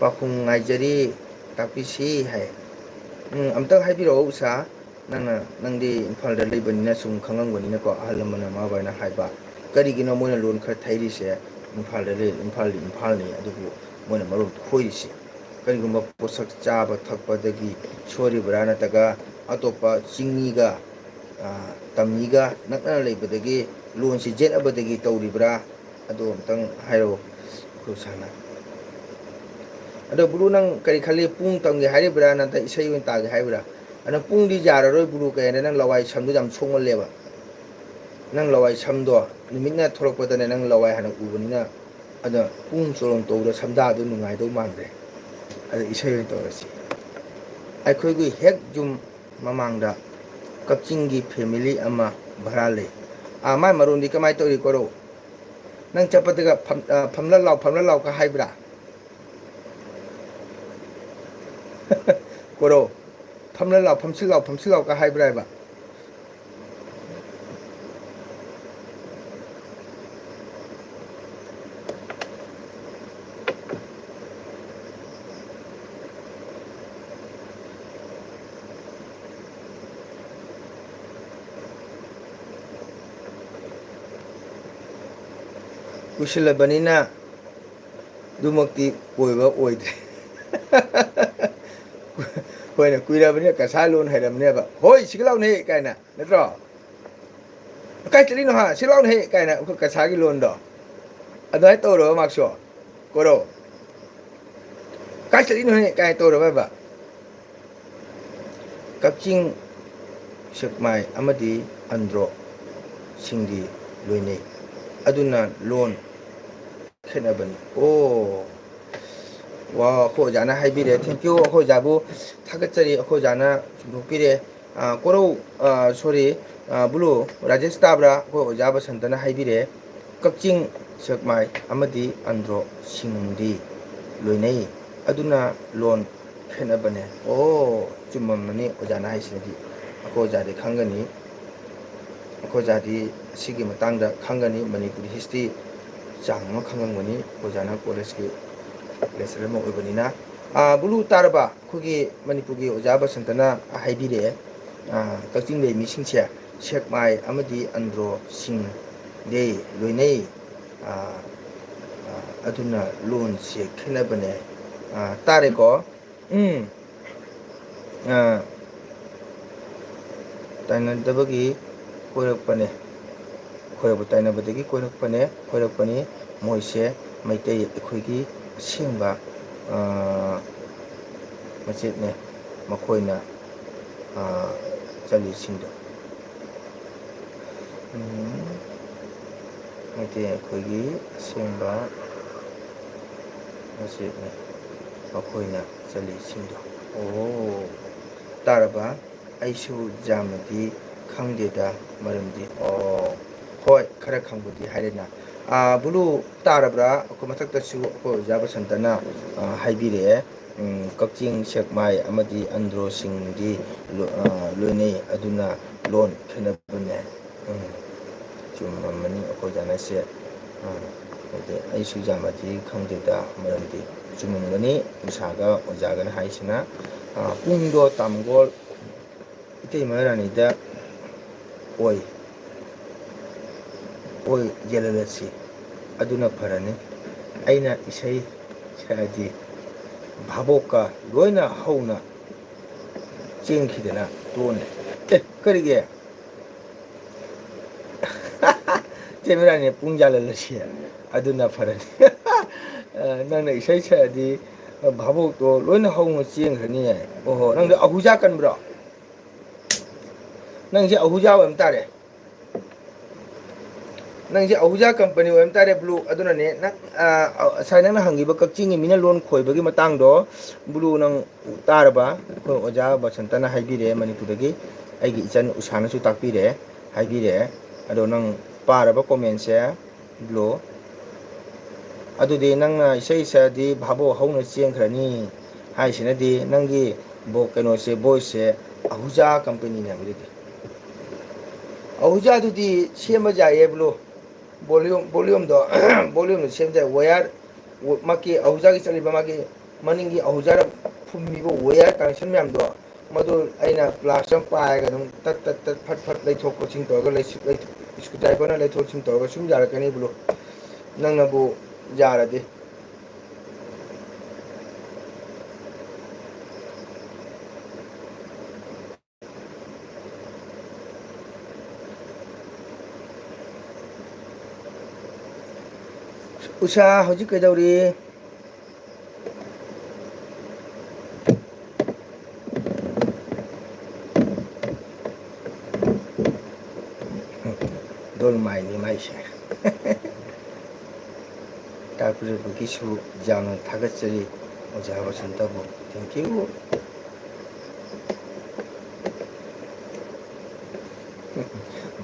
"ꯄꯥꯎꯈꯨꯝ ꯉꯥꯏꯖꯔꯤ, ꯇꯥꯛꯄꯤꯁꯤ" ꯍꯥꯏ꯫ ꯎꯝ, ꯑꯝꯇꯪ ꯍꯥꯏꯕꯤꯔꯛꯑꯣ ꯎꯁꯥ, ꯅꯪꯅ, ꯅꯪꯗꯤ ꯏꯝꯐꯥꯜꯗ ꯂꯩꯕꯅꯤꯅ ꯁꯨꯝ ꯈꯪꯉꯝꯒꯅꯤꯅꯀꯣ, ꯑꯍꯜ ꯂꯃꯟꯅ ꯃꯥ ꯕꯥꯏꯅ ꯍꯥꯏꯕ, ꯀꯔꯤꯒꯤꯅꯣ ꯃꯣꯏꯅ ꯂꯣꯟ ꯈꯔ ꯊꯩꯔꯤꯁꯦ? ꯏꯝꯐꯥꯜꯗ ꯂꯩ, ꯏꯝꯐꯥꯜꯗꯤ ꯏꯝꯐꯥꯜꯅꯤ, ꯑꯗꯨꯕꯨ ꯃꯣꯏꯅ ꯃꯔꯣꯟ ꯈꯣꯏꯔꯤꯁꯦ? ꯀꯔꯤꯒꯨꯝꯕ ꯄꯣꯠꯁꯛ ꯆꯥꯕ ꯊꯛꯄꯗꯒꯤ ꯁꯣꯏꯔꯤꯕ꯭ꯔꯥ, ꯅꯠꯇ꯭ꯔꯒ ꯑꯇꯣꯞꯄ ꯆꯤꯡꯃꯤꯒ, ꯑ, ꯇꯝꯃꯤꯒ ꯅꯛꯅꯅ ꯂꯩꯕꯗꯒꯤ ꯂꯣꯟꯁꯤ ꯌꯦꯠꯅꯕꯗꯒꯤ ꯇꯧꯔꯤꯕ꯭ꯔꯥ? ꯑꯗꯨ ꯑꯝꯇꯪ ꯍꯥꯏꯔꯛꯑꯣ, ꯑꯩꯈꯣꯏ ꯁꯥꯔꯅ꯫ ꯑꯗꯣ ꯕ꯭ꯔꯨ, ꯅꯪ ꯀꯔꯤ ꯈꯜꯂꯤ? ꯄꯨꯡ ꯇꯝꯒꯦ ꯍꯥꯏꯔꯤꯕ꯭ꯔꯥ, ꯅꯠꯇ꯭ꯔ ꯏꯁꯩ ꯑꯣꯏꯅ ꯇꯥꯒꯦ ꯍꯥꯏꯕ꯭ꯔꯥ? ꯑꯗꯣ ꯄꯨꯡꯗꯤ ꯌꯥꯔꯔꯣꯏ ꯕ꯭ꯔꯨ, ꯀꯩ ꯍꯥꯏꯅ ꯅꯪ ꯂꯋꯥꯏ ꯁꯝꯗꯨ ꯌꯥꯝ ꯁꯣꯛꯃꯜꯂꯦꯕ꯫ ꯅꯪ ꯂꯋꯥꯏ ꯁꯝꯗꯣ ꯅꯨꯃꯤꯠꯅ ꯊꯣꯛꯂꯛꯄꯗꯅꯦ ꯅꯪ ꯂꯋꯥꯏ ꯍꯥꯟꯅ ꯎꯕꯅꯤꯅ, ꯑꯗꯣ ꯄꯨꯡ ꯆꯣꯂꯣꯝ ꯇꯧꯕꯗ ꯁꯝꯗꯥꯗꯨ ꯅꯨꯡꯉꯥꯏꯗꯧ ꯃꯥꯟꯗ꯭ꯔꯦ꯫ ꯑꯗꯣ ꯏꯁꯩ ꯑꯣꯏꯅ ꯇꯧꯔꯁꯤ꯫ ꯑꯩꯈꯣꯏꯒꯤ ꯍꯦꯛ ꯌꯨꯝ ꯃꯃꯥꯡꯗ ꯀꯛꯆꯤꯡꯒꯤ ꯐꯦꯃꯤꯂꯤ ꯑꯃ ꯚꯔꯥ ꯂꯩ꯫ ꯑꯥ, ꯃꯥꯏ ꯃꯔꯣꯟꯗꯤ ꯀꯃꯥꯏꯅ ꯇꯧꯔꯤ ꯀꯣꯔꯧ? ꯅꯪ ꯆꯠꯄꯗꯒ ꯐꯝ-, ꯑ, "ꯐꯝꯂ ꯂꯥꯎ, ꯐꯝꯂ ꯂꯥꯎ"ꯀ ꯍꯥꯏꯕ꯭ꯔꯥ? ꯀꯣꯔꯧ, "ꯐꯝꯂ ꯂꯥꯎ, ꯐꯝꯁꯤꯜ ꯂꯥꯎ, ꯐꯝꯁꯤꯜ ꯂꯥꯎ"ꯀ ꯍꯥꯏꯕ꯭ꯔꯥ ꯍꯥꯏꯕ? ꯀꯨꯏꯁꯤꯜꯂꯕꯅꯤꯅ ꯑꯗꯨꯃꯛꯇꯤ ꯑꯣꯏꯕ ꯑꯣꯏꯗ꯭ꯔꯦ꯫ ꯍꯣꯏꯅꯦ, ꯀꯨꯏꯔꯕꯅꯤꯅ ꯀꯁꯥ ꯂꯣꯟ ꯍꯩꯔꯝꯅꯦꯕ꯫ "ꯍꯣꯏ, ꯁꯤꯒ ꯂꯥꯎꯅꯦ" ꯀꯥꯏꯅ, ꯅꯠꯇ꯭ꯔꯣ? "ꯀꯥꯏ ꯆꯠꯂꯤꯅꯣ ꯍꯥ? ꯁꯤ ꯂꯥꯎꯅꯦ" ꯀꯥꯏꯅ ꯑꯩꯈꯣꯏ ꯀꯁꯥꯒꯤ ꯂꯣꯟꯗꯣ ꯑꯗꯨꯃꯥꯏꯅ ꯇꯧꯔꯕ ꯃꯥꯛꯁꯨ꯫ ꯀꯣꯔꯧ, "ꯀꯥꯏ ꯆꯠꯂꯤꯅꯣ ꯍꯦ?" ꯀꯥꯏꯅ ꯇꯧꯔꯕ ꯍꯥꯏꯕ꯫ ꯀꯛꯆꯤꯡ, ꯁꯦꯛꯃꯥꯏ ꯑꯃꯗꯤ ꯑꯟꯗ꯭ꯔꯣ ꯁꯤꯡꯗꯤ ꯂꯣꯏꯅꯩ꯫ ꯑꯗꯨꯅ ꯂꯣꯟ ꯈꯦꯠꯅꯕꯅꯤ꯫ ꯑꯣ, ꯋꯥ, ꯑꯩꯈꯣꯏ ꯑꯣꯖꯥꯅ ꯍꯥꯏꯕꯤꯔꯦ꯫ Thank you, ꯑꯩꯈꯣꯏ ꯑꯣꯖꯥꯕꯨ ꯊꯥꯒꯠꯆꯔꯤ꯫ ꯑꯩꯈꯣꯏ ꯑꯣꯖꯥꯅ ꯆꯨꯝꯊꯣꯛꯄꯤꯔꯦ꯫ ꯑ, ꯀꯣꯔꯧ, ꯑ, sorry, ꯑ, ꯕ꯭ꯂꯨ, ꯔꯥꯖꯦꯁ ꯇꯥꯕ꯭ꯔꯥ? ꯑꯩꯈꯣꯏ ꯑꯣꯖꯥ ꯕꯁꯟꯇꯅ ꯍꯥꯏꯕꯤꯔꯦ, "ꯀꯛꯆꯤꯡ, ꯁꯦꯛꯃꯥꯏ ꯑꯃꯗꯤ ꯑꯟꯗ꯭ꯔꯣ ꯁꯤꯡꯗꯤ ꯂꯣꯏꯅꯩ꯫ ꯑꯗꯨꯅ ꯂꯣꯟ ꯈꯦꯠꯅꯕꯅꯦ"꯫ ꯑꯣ, ꯆꯨꯝꯃꯝꯃꯅꯤ ꯑꯣꯖꯥꯅ ꯍꯥꯏꯁꯤꯅꯗꯤ꯫ ꯑꯩꯈꯣꯏ ꯑꯣꯖꯥꯗꯤ ꯈꯪꯒꯅꯤ꯫ ꯑꯩꯈꯣꯏ ꯑꯣꯖꯥꯗꯤ ꯑꯁꯤꯒꯤ ꯃꯇꯥꯡꯗ ꯈꯪꯒꯅꯤ, ꯃꯅꯤꯄꯨꯔꯤ ꯍꯤꯁꯇ꯭ꯔꯤ ꯆꯥꯡ ꯑꯃ ꯈꯪꯉꯝꯒꯅꯤ, ꯑꯩꯈꯣꯏ ꯑꯣꯖꯥꯅ ꯀꯣꯂꯦꯖꯀꯤ ꯂꯦꯛꯆꯔꯔ ꯑꯃ ꯑꯣꯏꯕꯅꯤꯅ꯫ ꯕꯨꯂꯨ ꯇꯥꯔꯕ? ꯑꯩꯈꯣꯏꯒꯤ ꯃꯅꯤꯄꯨꯔꯒꯤ ꯑꯣꯖꯥ ꯕꯁꯟꯇꯅ ꯍꯥꯏꯕꯤꯔꯛꯑꯦ, ꯀꯛꯆꯤꯡ ꯂꯩ ꯃꯤꯁꯤꯡꯁꯦ ꯁꯦꯛꯃꯥꯏ ꯑꯃꯗꯤ ꯑꯟꯗ꯭ꯔꯣꯁꯤꯡꯗꯤ ꯂꯣꯏꯅꯩ, ꯑꯗꯨꯅ ꯂꯣꯟꯁꯦ ꯈꯦꯠꯅꯕꯅꯦ꯫ ꯇꯥꯔꯦꯀꯣ? ꯎꯝ꯫ ꯇꯥꯏꯅꯗꯕꯒꯤ ꯀꯣꯏꯔꯛꯄꯅꯦ꯫ ꯈꯣꯏꯔꯛꯄ ꯇꯥꯏꯅꯕꯗꯒꯤ ꯀꯣꯏꯔꯛꯄꯅꯦ, ꯀꯣꯏꯔꯛꯄꯅꯤ꯫ ꯃꯣꯏꯁꯦ ꯃꯩꯇꯩ ꯑꯩꯈꯣꯏꯒꯤ ꯑꯁꯦꯡꯕ ꯃꯆꯦꯠꯅꯦ꯫ ꯃꯈꯣꯏꯅ ꯆꯠꯂꯤꯁꯤꯡꯗꯣ꯫ ꯃꯩꯇꯩ ꯑꯩꯈꯣꯏꯒꯤ ꯑꯁꯦꯡꯕ ꯃꯆꯦꯠꯅꯤ ꯃꯈꯣꯏꯅ ꯆꯠꯂꯤꯁꯤꯡꯗꯣ꯫ ꯑꯣ, ꯇꯥꯔꯕ? ꯑꯩꯁꯨ ꯌꯥꯝꯅꯗꯤ ꯈꯪꯗꯦꯗ, ꯃꯔꯝꯗꯤ꯫ ꯑꯣ, ꯍꯣꯏ, ꯈꯔ ꯈꯪꯕꯗꯤ ꯍꯥꯏꯔꯦꯅ꯫ ꯕꯨꯂꯨ, ꯇꯥꯔꯕ꯭ꯔꯥ? ꯑꯩꯈꯣꯏ ꯃꯊꯛꯇꯁꯨ ꯑꯩꯈꯣꯏ ꯑꯣꯖꯥ ꯕꯁꯟꯇꯅ ꯍꯥꯏꯕꯤꯔꯛꯑꯦ꯫ ꯀꯛꯆꯤꯡ, ꯁꯦꯛꯃꯥꯏ ꯑꯃꯗꯤ ꯑꯟꯗ꯭ꯔꯣꯁꯤꯡꯗꯤ ꯂꯣꯏꯅꯩ, ꯑꯗꯨꯅ ꯂꯣꯟ ꯈꯦꯠꯅꯕꯅꯦ꯫ ꯎꯝ, ꯆꯨꯝꯃꯝꯃꯅꯤ ꯑꯩꯈꯣꯏ ꯑꯣꯖꯥꯅꯁꯦ꯫ ꯑꯥ, ꯍꯥꯏꯗꯤ ꯑꯩꯁꯨ ꯌꯥꯝꯅꯗꯤ ꯈꯪꯗꯦꯗ, ꯃꯔꯝꯗꯤ ꯆꯨꯝꯃꯝꯒꯅꯤ ꯎꯁꯥꯒ ꯑꯣꯖꯥꯒꯅ ꯍꯥꯏꯁꯤꯅ꯫ ꯑꯥ, ꯄꯨꯡꯗꯣ ꯇꯥꯃꯒꯣꯜ ꯏꯇꯩꯃ ꯔꯥꯅꯤꯗ ꯑꯣꯏ, ꯑꯣꯏ ꯌꯦꯜꯍꯜꯂꯁꯤ, ꯑꯗꯨꯅ ꯐꯔꯅꯤ꯫ ꯑꯩꯅ ꯏꯁꯩ ꯁꯛꯑꯗꯤ ꯚꯥꯕꯣꯛꯀ ꯂꯣꯏꯅ ꯍꯧꯅ ꯆꯦꯟꯈꯤꯗꯅ ꯇꯣꯛꯑꯅꯤ꯫ ꯑꯦ, ꯀꯔꯤꯒꯤ? ꯆꯦꯟꯕ ꯌꯥꯅꯤ, ꯄꯨꯡ ꯌꯥꯜꯍꯜꯂꯁꯤ, ꯑꯗꯨꯅ ꯐꯔꯅꯤ꯫ ꯑ, ꯅꯪꯅ ꯏꯁꯩ ꯁꯛꯑꯗꯤ ꯚꯥꯕꯣꯛꯇꯣ ꯂꯣꯏꯅ ꯍꯧꯅ ꯆꯦꯟꯈ꯭ꯔꯅꯤ꯫ ꯑꯣꯍꯣ, ꯅꯪꯗꯤ ꯑꯍꯨꯖꯥ ꯀꯟꯕ꯭ꯔꯣ? ꯅꯪꯁꯦ ꯑꯍꯨꯖꯥ ꯑꯣꯏꯔꯝ ꯇꯥꯔꯦ꯫ ꯅꯪꯁꯦ ꯑꯍꯨꯖꯥ ꯀꯝꯄꯅꯤ ꯑꯣꯏꯔꯝ ꯇꯥꯔꯦ, ꯕ꯭ꯂꯨ꯫ ꯑꯗꯨꯅꯅꯦ ꯅꯪ, ꯑ, ꯉꯁꯥꯏ ꯅꯪꯅ ꯍꯪꯈꯤꯕ ꯀꯛꯆꯤꯡꯒꯤ ꯃꯤꯅ ꯂꯣꯟ ꯈꯣꯏꯕꯒꯤ ꯃꯇꯥꯡꯗꯣ, ꯕ꯭ꯂꯨ, ꯅꯪ ꯇꯥꯔꯕ? ꯑꯩꯈꯣꯏ ꯑꯣꯖꯥ ꯕꯁꯟꯇꯅ ꯍꯥꯏꯕꯤꯔꯛꯑꯦ ꯃꯅꯤꯄꯨꯔꯗꯒꯤ, ꯑꯩꯒꯤ ꯏꯆꯟ ꯎꯁꯥꯅꯁꯨ ꯇꯥꯛꯄꯤꯔꯛꯑꯦ, ꯍꯥꯏꯕꯤꯔꯛꯑꯦ꯫ ꯑꯗꯣ ꯅꯪ ꯄꯥꯔꯕ ꯀꯣꯃꯦꯟꯁꯦ, ꯕ꯭ꯂꯨ? ꯑꯗꯨꯗꯤ ꯅꯪꯅ ꯏꯁꯩ ꯁꯛꯑꯗꯤ ꯚꯥꯕꯣꯛ ꯍꯧꯅ ꯆꯦꯟꯈ꯭ꯔꯅꯤ ꯍꯥꯏꯁꯤꯅꯗꯤ ꯅꯪꯒꯤ ꯕꯣ-, ꯀꯩꯅꯣꯁꯦ, ꯚꯣꯏꯁꯁꯦ ꯑꯍꯨꯖꯥ ꯀꯝꯄꯅꯤꯅꯦ ꯍꯥꯏꯕꯗꯨꯗꯤ꯫ ꯑꯍꯨꯖꯥꯗꯨꯗꯤ ꯁꯦꯝꯕ ꯌꯥꯏꯌꯦ, ꯕ꯭ꯂꯨ꯫ ꯕꯣꯂ꯭ꯌꯨꯝ, ꯕꯣꯂ꯭ꯌꯨꯝꯗꯣ, ꯕꯣꯂ꯭ꯌꯨꯝꯗꯣ ꯁꯦꯝꯕ ꯌꯥꯏ꯫ ꯋꯥꯌꯔ, ꯃꯥꯒꯤ ꯑꯍꯨꯖꯥꯒꯤ ꯆꯠꯂꯤꯕ ꯃꯥꯒꯤ ꯃꯅꯤꯡꯒꯤ ꯑꯍꯨꯖꯥꯗ ꯐꯨꯝꯃꯤꯕ ꯋꯥꯌꯔ ꯀꯅꯦꯛꯁꯟ ꯃꯌꯥꯝꯗꯣ, ꯃꯗꯨ ꯑꯩꯅ ꯄ꯭ꯂꯥꯁ ꯑꯃ ꯄꯥꯏꯔꯒ ꯑꯗꯨꯝ ꯇꯠ, ꯇꯠ, ꯇꯠ, ꯐꯠ, ꯐꯠ ꯂꯩꯊꯣꯛ ꯈꯣꯠꯆꯤꯟ ꯇꯧꯔꯒ, ꯂꯩꯁꯨ-, ꯂꯩꯊꯣꯛ-, ꯁ꯭ꯀ꯭ꯔꯨ ꯗ꯭ꯔꯥꯏꯚꯔꯅ ꯂꯩꯊꯣꯛ ꯂꯩꯁꯤꯟ ꯇꯧꯔꯒ ꯁꯨꯝ ꯌꯥꯔꯛꯀꯅꯤ, ꯕ꯭ꯔꯣ꯫ ꯅꯪꯅꯕꯨ ꯌꯥꯔꯗꯤ꯫ ꯎꯁꯥ, ꯍꯧꯖꯤꯛ ꯀꯩꯗꯧꯔꯤ? ꯗꯣꯜꯃꯥꯏꯅꯤ ꯃꯥꯏꯁꯦ꯫ ꯇꯥꯛꯄꯤꯔꯛꯄꯒꯤꯁꯨ ꯌꯥꯝꯅ ꯊꯥꯒꯠꯆꯔꯤ, ꯑꯣꯖꯥ ꯕꯁꯟꯇꯕꯨ꯫ Thank you꯫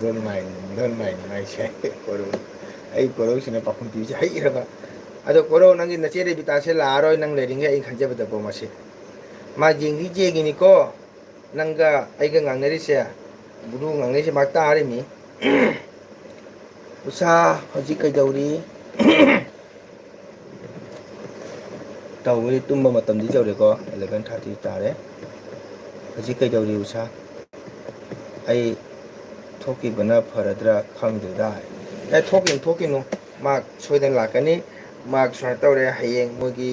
Don't mind, don't mind ꯃꯥꯏꯁꯦ꯫ ꯀꯣꯔꯧ꯫ ꯑꯩ ꯀꯣꯔꯧꯁꯤꯅ ꯄꯥꯎꯈꯨꯝ ꯄꯤꯕꯁꯦ ꯍꯩꯈ꯭ꯔꯕ꯫ ꯑꯗꯣ ꯀꯣꯔꯧ, ꯅꯪꯒꯤ ꯅꯆꯦ ꯔꯦꯕꯤꯇꯥꯁꯦ ꯂꯥꯛꯑꯔꯣꯏ, ꯅꯪ ꯂꯩꯔꯤꯉꯩ ꯑꯩꯅ ꯈꯟꯖꯕꯗꯀꯣ ꯃꯁꯤ꯫ ꯃꯥ ꯌꯦꯡꯗꯤ ꯌꯦꯡꯉꯤꯅꯤꯀꯣ꯫ ꯅꯪꯒ ꯑꯩꯒ ꯉꯥꯡꯅꯔꯤꯁꯦ, ꯒꯨꯔꯨ ꯉꯥꯡꯅꯔꯤꯁꯦ ꯃꯥ ꯇꯥꯔꯤꯃꯤ꯫ ꯎꯁꯥ, ꯍꯧꯖꯤꯛ ꯀꯩꯗꯧꯔꯤ? ꯇꯧꯔꯤ, ꯇꯨꯝꯕ ꯃꯇꯝꯗꯤ ꯌꯧꯔꯦꯀꯣ, eleven thirty ꯇꯥꯔꯦ꯫ ꯍꯧꯖꯤꯛ ꯀꯩꯗꯧꯔꯤ ꯎꯁꯥ? ꯑꯩ ꯊꯣꯛꯈꯤꯕꯅ ꯐꯔꯗ꯭ꯔꯥ ꯈꯪꯗ꯭ꯔꯦꯗ꯫ ꯑꯦ, ꯊꯣꯛꯈꯤꯅꯨ, ꯊꯣꯛꯈꯤꯅꯨ꯫ ꯃꯥ ꯁꯣꯏꯗꯅ ꯂꯥꯛꯀꯅꯤ꯫ ꯃꯥ ꯁꯨꯃꯥꯏꯅ ꯇꯧꯔꯦ, ꯍꯌꯦꯡ ꯃꯣꯏꯒꯤ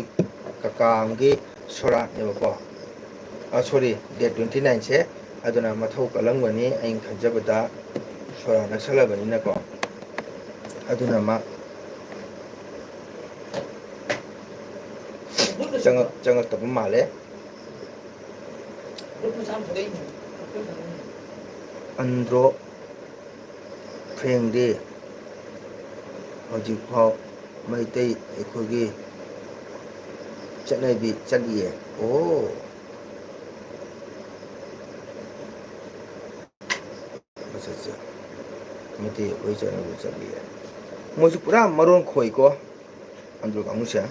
ꯀꯀꯥ ꯑꯃꯒꯤ ꯁꯣꯔꯥꯠꯅꯦꯕꯀꯣ꯫ ꯑ, sorry, date twenty nineꯁꯦ꯫ ꯑꯗꯨꯅ ꯃꯊꯧ ꯀꯜꯂꯝꯒꯅꯤ, ꯑꯩꯅ ꯈꯟꯖꯕꯗ ꯁꯣꯔꯥꯠ ꯅꯛꯁꯜꯂꯕꯅꯤꯅꯀꯣ꯫ ꯑꯗꯨꯅ ꯃꯥ ꯆꯪꯉꯛ-, ꯆꯪꯉꯛꯇꯕ ꯃꯥꯜꯂꯦ꯫ ꯑꯟꯗ꯭ꯔꯣ ꯐꯦꯡꯗꯦ꯫ ꯍꯧꯖꯤꯛꯐꯥꯎ ꯃꯩꯇꯩ ꯑꯩꯈꯣꯏꯒꯤ ꯆꯠꯅꯕꯤ ꯆꯠꯂꯤꯌꯦ꯫ ꯑꯣ꯫ ꯑꯠꯆꯥ, ꯑꯠꯆꯥ꯫ ꯃꯩꯇꯩ ꯑꯩꯈꯣꯏ ꯆꯠꯅꯕꯤ ꯆꯠꯂꯤꯌꯦ꯫ ꯃꯣꯏꯁꯨ ꯄꯨꯔꯥ ꯃꯔꯣꯟ ꯈꯣꯏꯀꯣ꯫ ꯑꯟꯗ꯭ꯔꯣ ꯀꯥꯡꯕꯨꯁꯦ꯫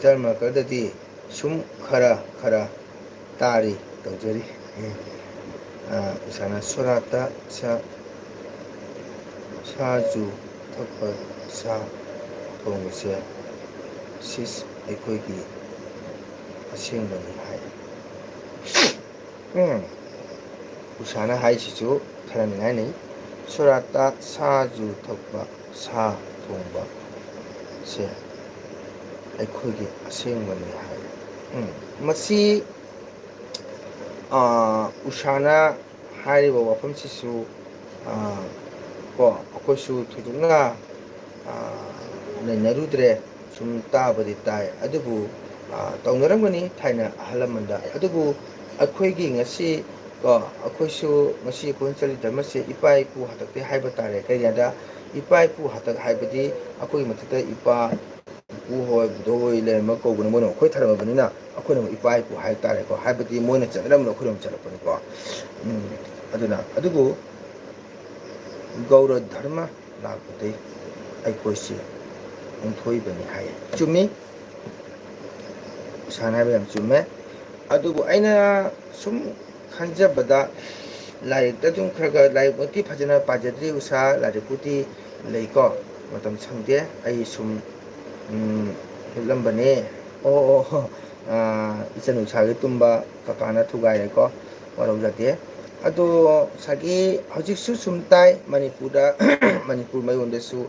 ꯙꯔꯃ ꯈꯔꯗꯗꯤ ꯁꯨꯝ ꯈꯔ ꯈꯔ ꯇꯥꯔꯤ, ꯇꯧꯖꯔꯤ꯫ ꯑ, ꯎꯁꯥꯅ ꯁꯣꯔꯥꯠꯇ ꯁꯥ, ꯁꯥ ꯖꯨ ꯊꯛꯄ, ꯁꯥ ꯊꯣꯡꯕꯁꯦ ꯁꯤꯁ ꯑꯩꯈꯣꯏꯒꯤ ꯑꯁꯦꯡꯕꯅꯤ ꯍꯥꯏ꯫ ꯎꯝ꯫ ꯎꯁꯥꯅ ꯍꯥꯏꯁꯤꯁꯨ ꯈꯔ ꯅꯤꯡꯉꯥꯏꯅꯩ꯫ ꯁꯣꯔꯥꯠꯇ ꯁꯥ ꯖꯨ ꯊꯛꯄ, ꯁꯥ ꯊꯣꯡꯕ ꯁꯦ ꯑꯩꯈꯣꯏꯒꯤ ꯑꯁꯦꯡꯕꯅꯤ ꯍꯥꯏ꯫ ꯎꯝ꯫ ꯃꯁꯤ, ꯑ, ꯎꯁꯥꯅ ꯍꯥꯏꯔꯤꯕ ꯋꯥꯐꯝꯁꯤꯁꯨ, ꯑ, ꯀꯣ, ꯑꯩꯈꯣꯏꯁꯨ ꯊꯣꯏꯗꯣꯛꯅ, ꯑ, ꯅꯩꯅꯔꯨꯗ꯭ꯔꯦ꯫ ꯁꯨꯝ ꯇꯥꯕꯗꯤ ꯇꯥꯏ꯫ ꯑꯗꯨꯕꯨ, ꯑ, ꯇꯧꯅꯔꯝꯒꯅꯤ ꯊꯥꯏꯅ ꯑꯍꯜ ꯂꯃꯟꯗ꯫ ꯑꯗꯨꯕꯨ ꯑꯩꯈꯣꯏꯒꯤ ꯉꯁꯤ, ꯀꯣ, ꯑꯩꯈꯣꯏꯁꯨ ꯉꯁꯤ ꯑꯩꯈꯣꯏꯅ ꯆꯠꯂꯤ ꯙꯔꯃꯁꯦ ꯏꯄꯥ ꯏꯄꯨ ꯍꯥꯛꯇꯛꯇꯒꯤ ꯍꯥꯏꯕ ꯇꯥꯔꯦ꯫ ꯀꯔꯤꯒꯤꯅꯣꯗ ꯏꯄꯥ ꯏꯄꯨ ꯍꯥꯛꯇꯛ ꯍꯥꯏꯕꯗꯤ ꯑꯩꯈꯣꯏꯒꯤ ꯃꯊꯛꯇ ꯏꯄꯥ, ꯏꯄꯨ ꯍꯣꯏ, ꯕꯨꯙ ꯍꯣꯏ ꯂꯩꯔꯝꯕ ꯀꯧꯕꯅ ꯃꯣꯏꯅ ꯑꯩꯈꯣꯏ ꯊꯔꯝꯃꯕꯅꯤꯅ ꯑꯩꯈꯣꯏꯅ ꯑꯃꯨꯛ ꯏꯄꯥ ꯏꯄꯨ ꯍꯥꯏꯕ ꯇꯥꯔꯦꯀꯣ꯫ ꯍꯥꯏꯕꯗꯤ ꯃꯣꯏꯅ ꯆꯠꯅꯔꯝꯕꯗꯣ ꯑꯩꯈꯣꯏꯅ ꯑꯃꯨꯛ ꯆꯠꯂꯛꯄꯅꯤꯀꯣ꯫ ꯎꯝ, ꯑꯗꯨꯅ, ꯑꯗꯨꯕꯨ ꯒꯧꯔ ꯙꯔꯃ ꯂꯥꯛꯄꯗꯒꯤ ꯑꯩꯈꯣꯏꯁꯦ ꯑꯣꯟꯊꯣꯛꯏꯕꯅꯤ ꯍꯥꯏꯌꯦ꯫ ꯆꯨꯝꯃꯤ, ꯎꯁꯥꯅ ꯍꯥꯏꯕ ꯌꯥꯝ ꯆꯨꯝꯃꯦ꯫ ꯑꯗꯨꯕꯨ ꯑꯩꯅ ꯁꯨꯝ ꯈꯟꯖꯕꯗ, ꯂꯥꯏꯔꯤꯛꯇ ꯑꯗꯨꯝ ꯈꯔ ꯈꯔ, ꯂꯥꯏꯔꯤꯛꯃꯛꯇꯤ ꯐꯖꯅ ꯄꯥꯖꯗ꯭ꯔꯤ ꯎꯁꯥ, ꯂꯥꯏꯔꯤꯛꯄꯨꯗꯤ ꯂꯩꯀꯣ, ꯃꯇꯝ ꯁꯪꯗꯦ꯫ ꯑꯩ ꯁꯨꯝ, ꯎꯝ, ꯍꯤꯞꯂꯝꯕꯅꯦ꯫ ꯑꯣ, ꯑꯣ, ꯑꯣ, ꯑꯥ, ꯏꯆꯟ ꯎꯁꯥꯒꯤ ꯇꯨꯝꯕ ꯀꯀꯥꯅ ꯊꯨꯒꯥꯏꯔꯦꯀꯣ, ꯋꯥꯔꯧꯖꯗꯦ꯫ ꯑꯗꯣ ꯉꯁꯥꯏꯒꯤ ꯍꯧꯖꯤꯛꯁꯨ ꯁꯨꯝ ꯇꯥꯏ, ꯃꯅꯤꯄꯨꯔꯗ, ꯃꯅꯤꯄꯨꯔ ꯃꯌꯣꯟꯗꯁꯨ,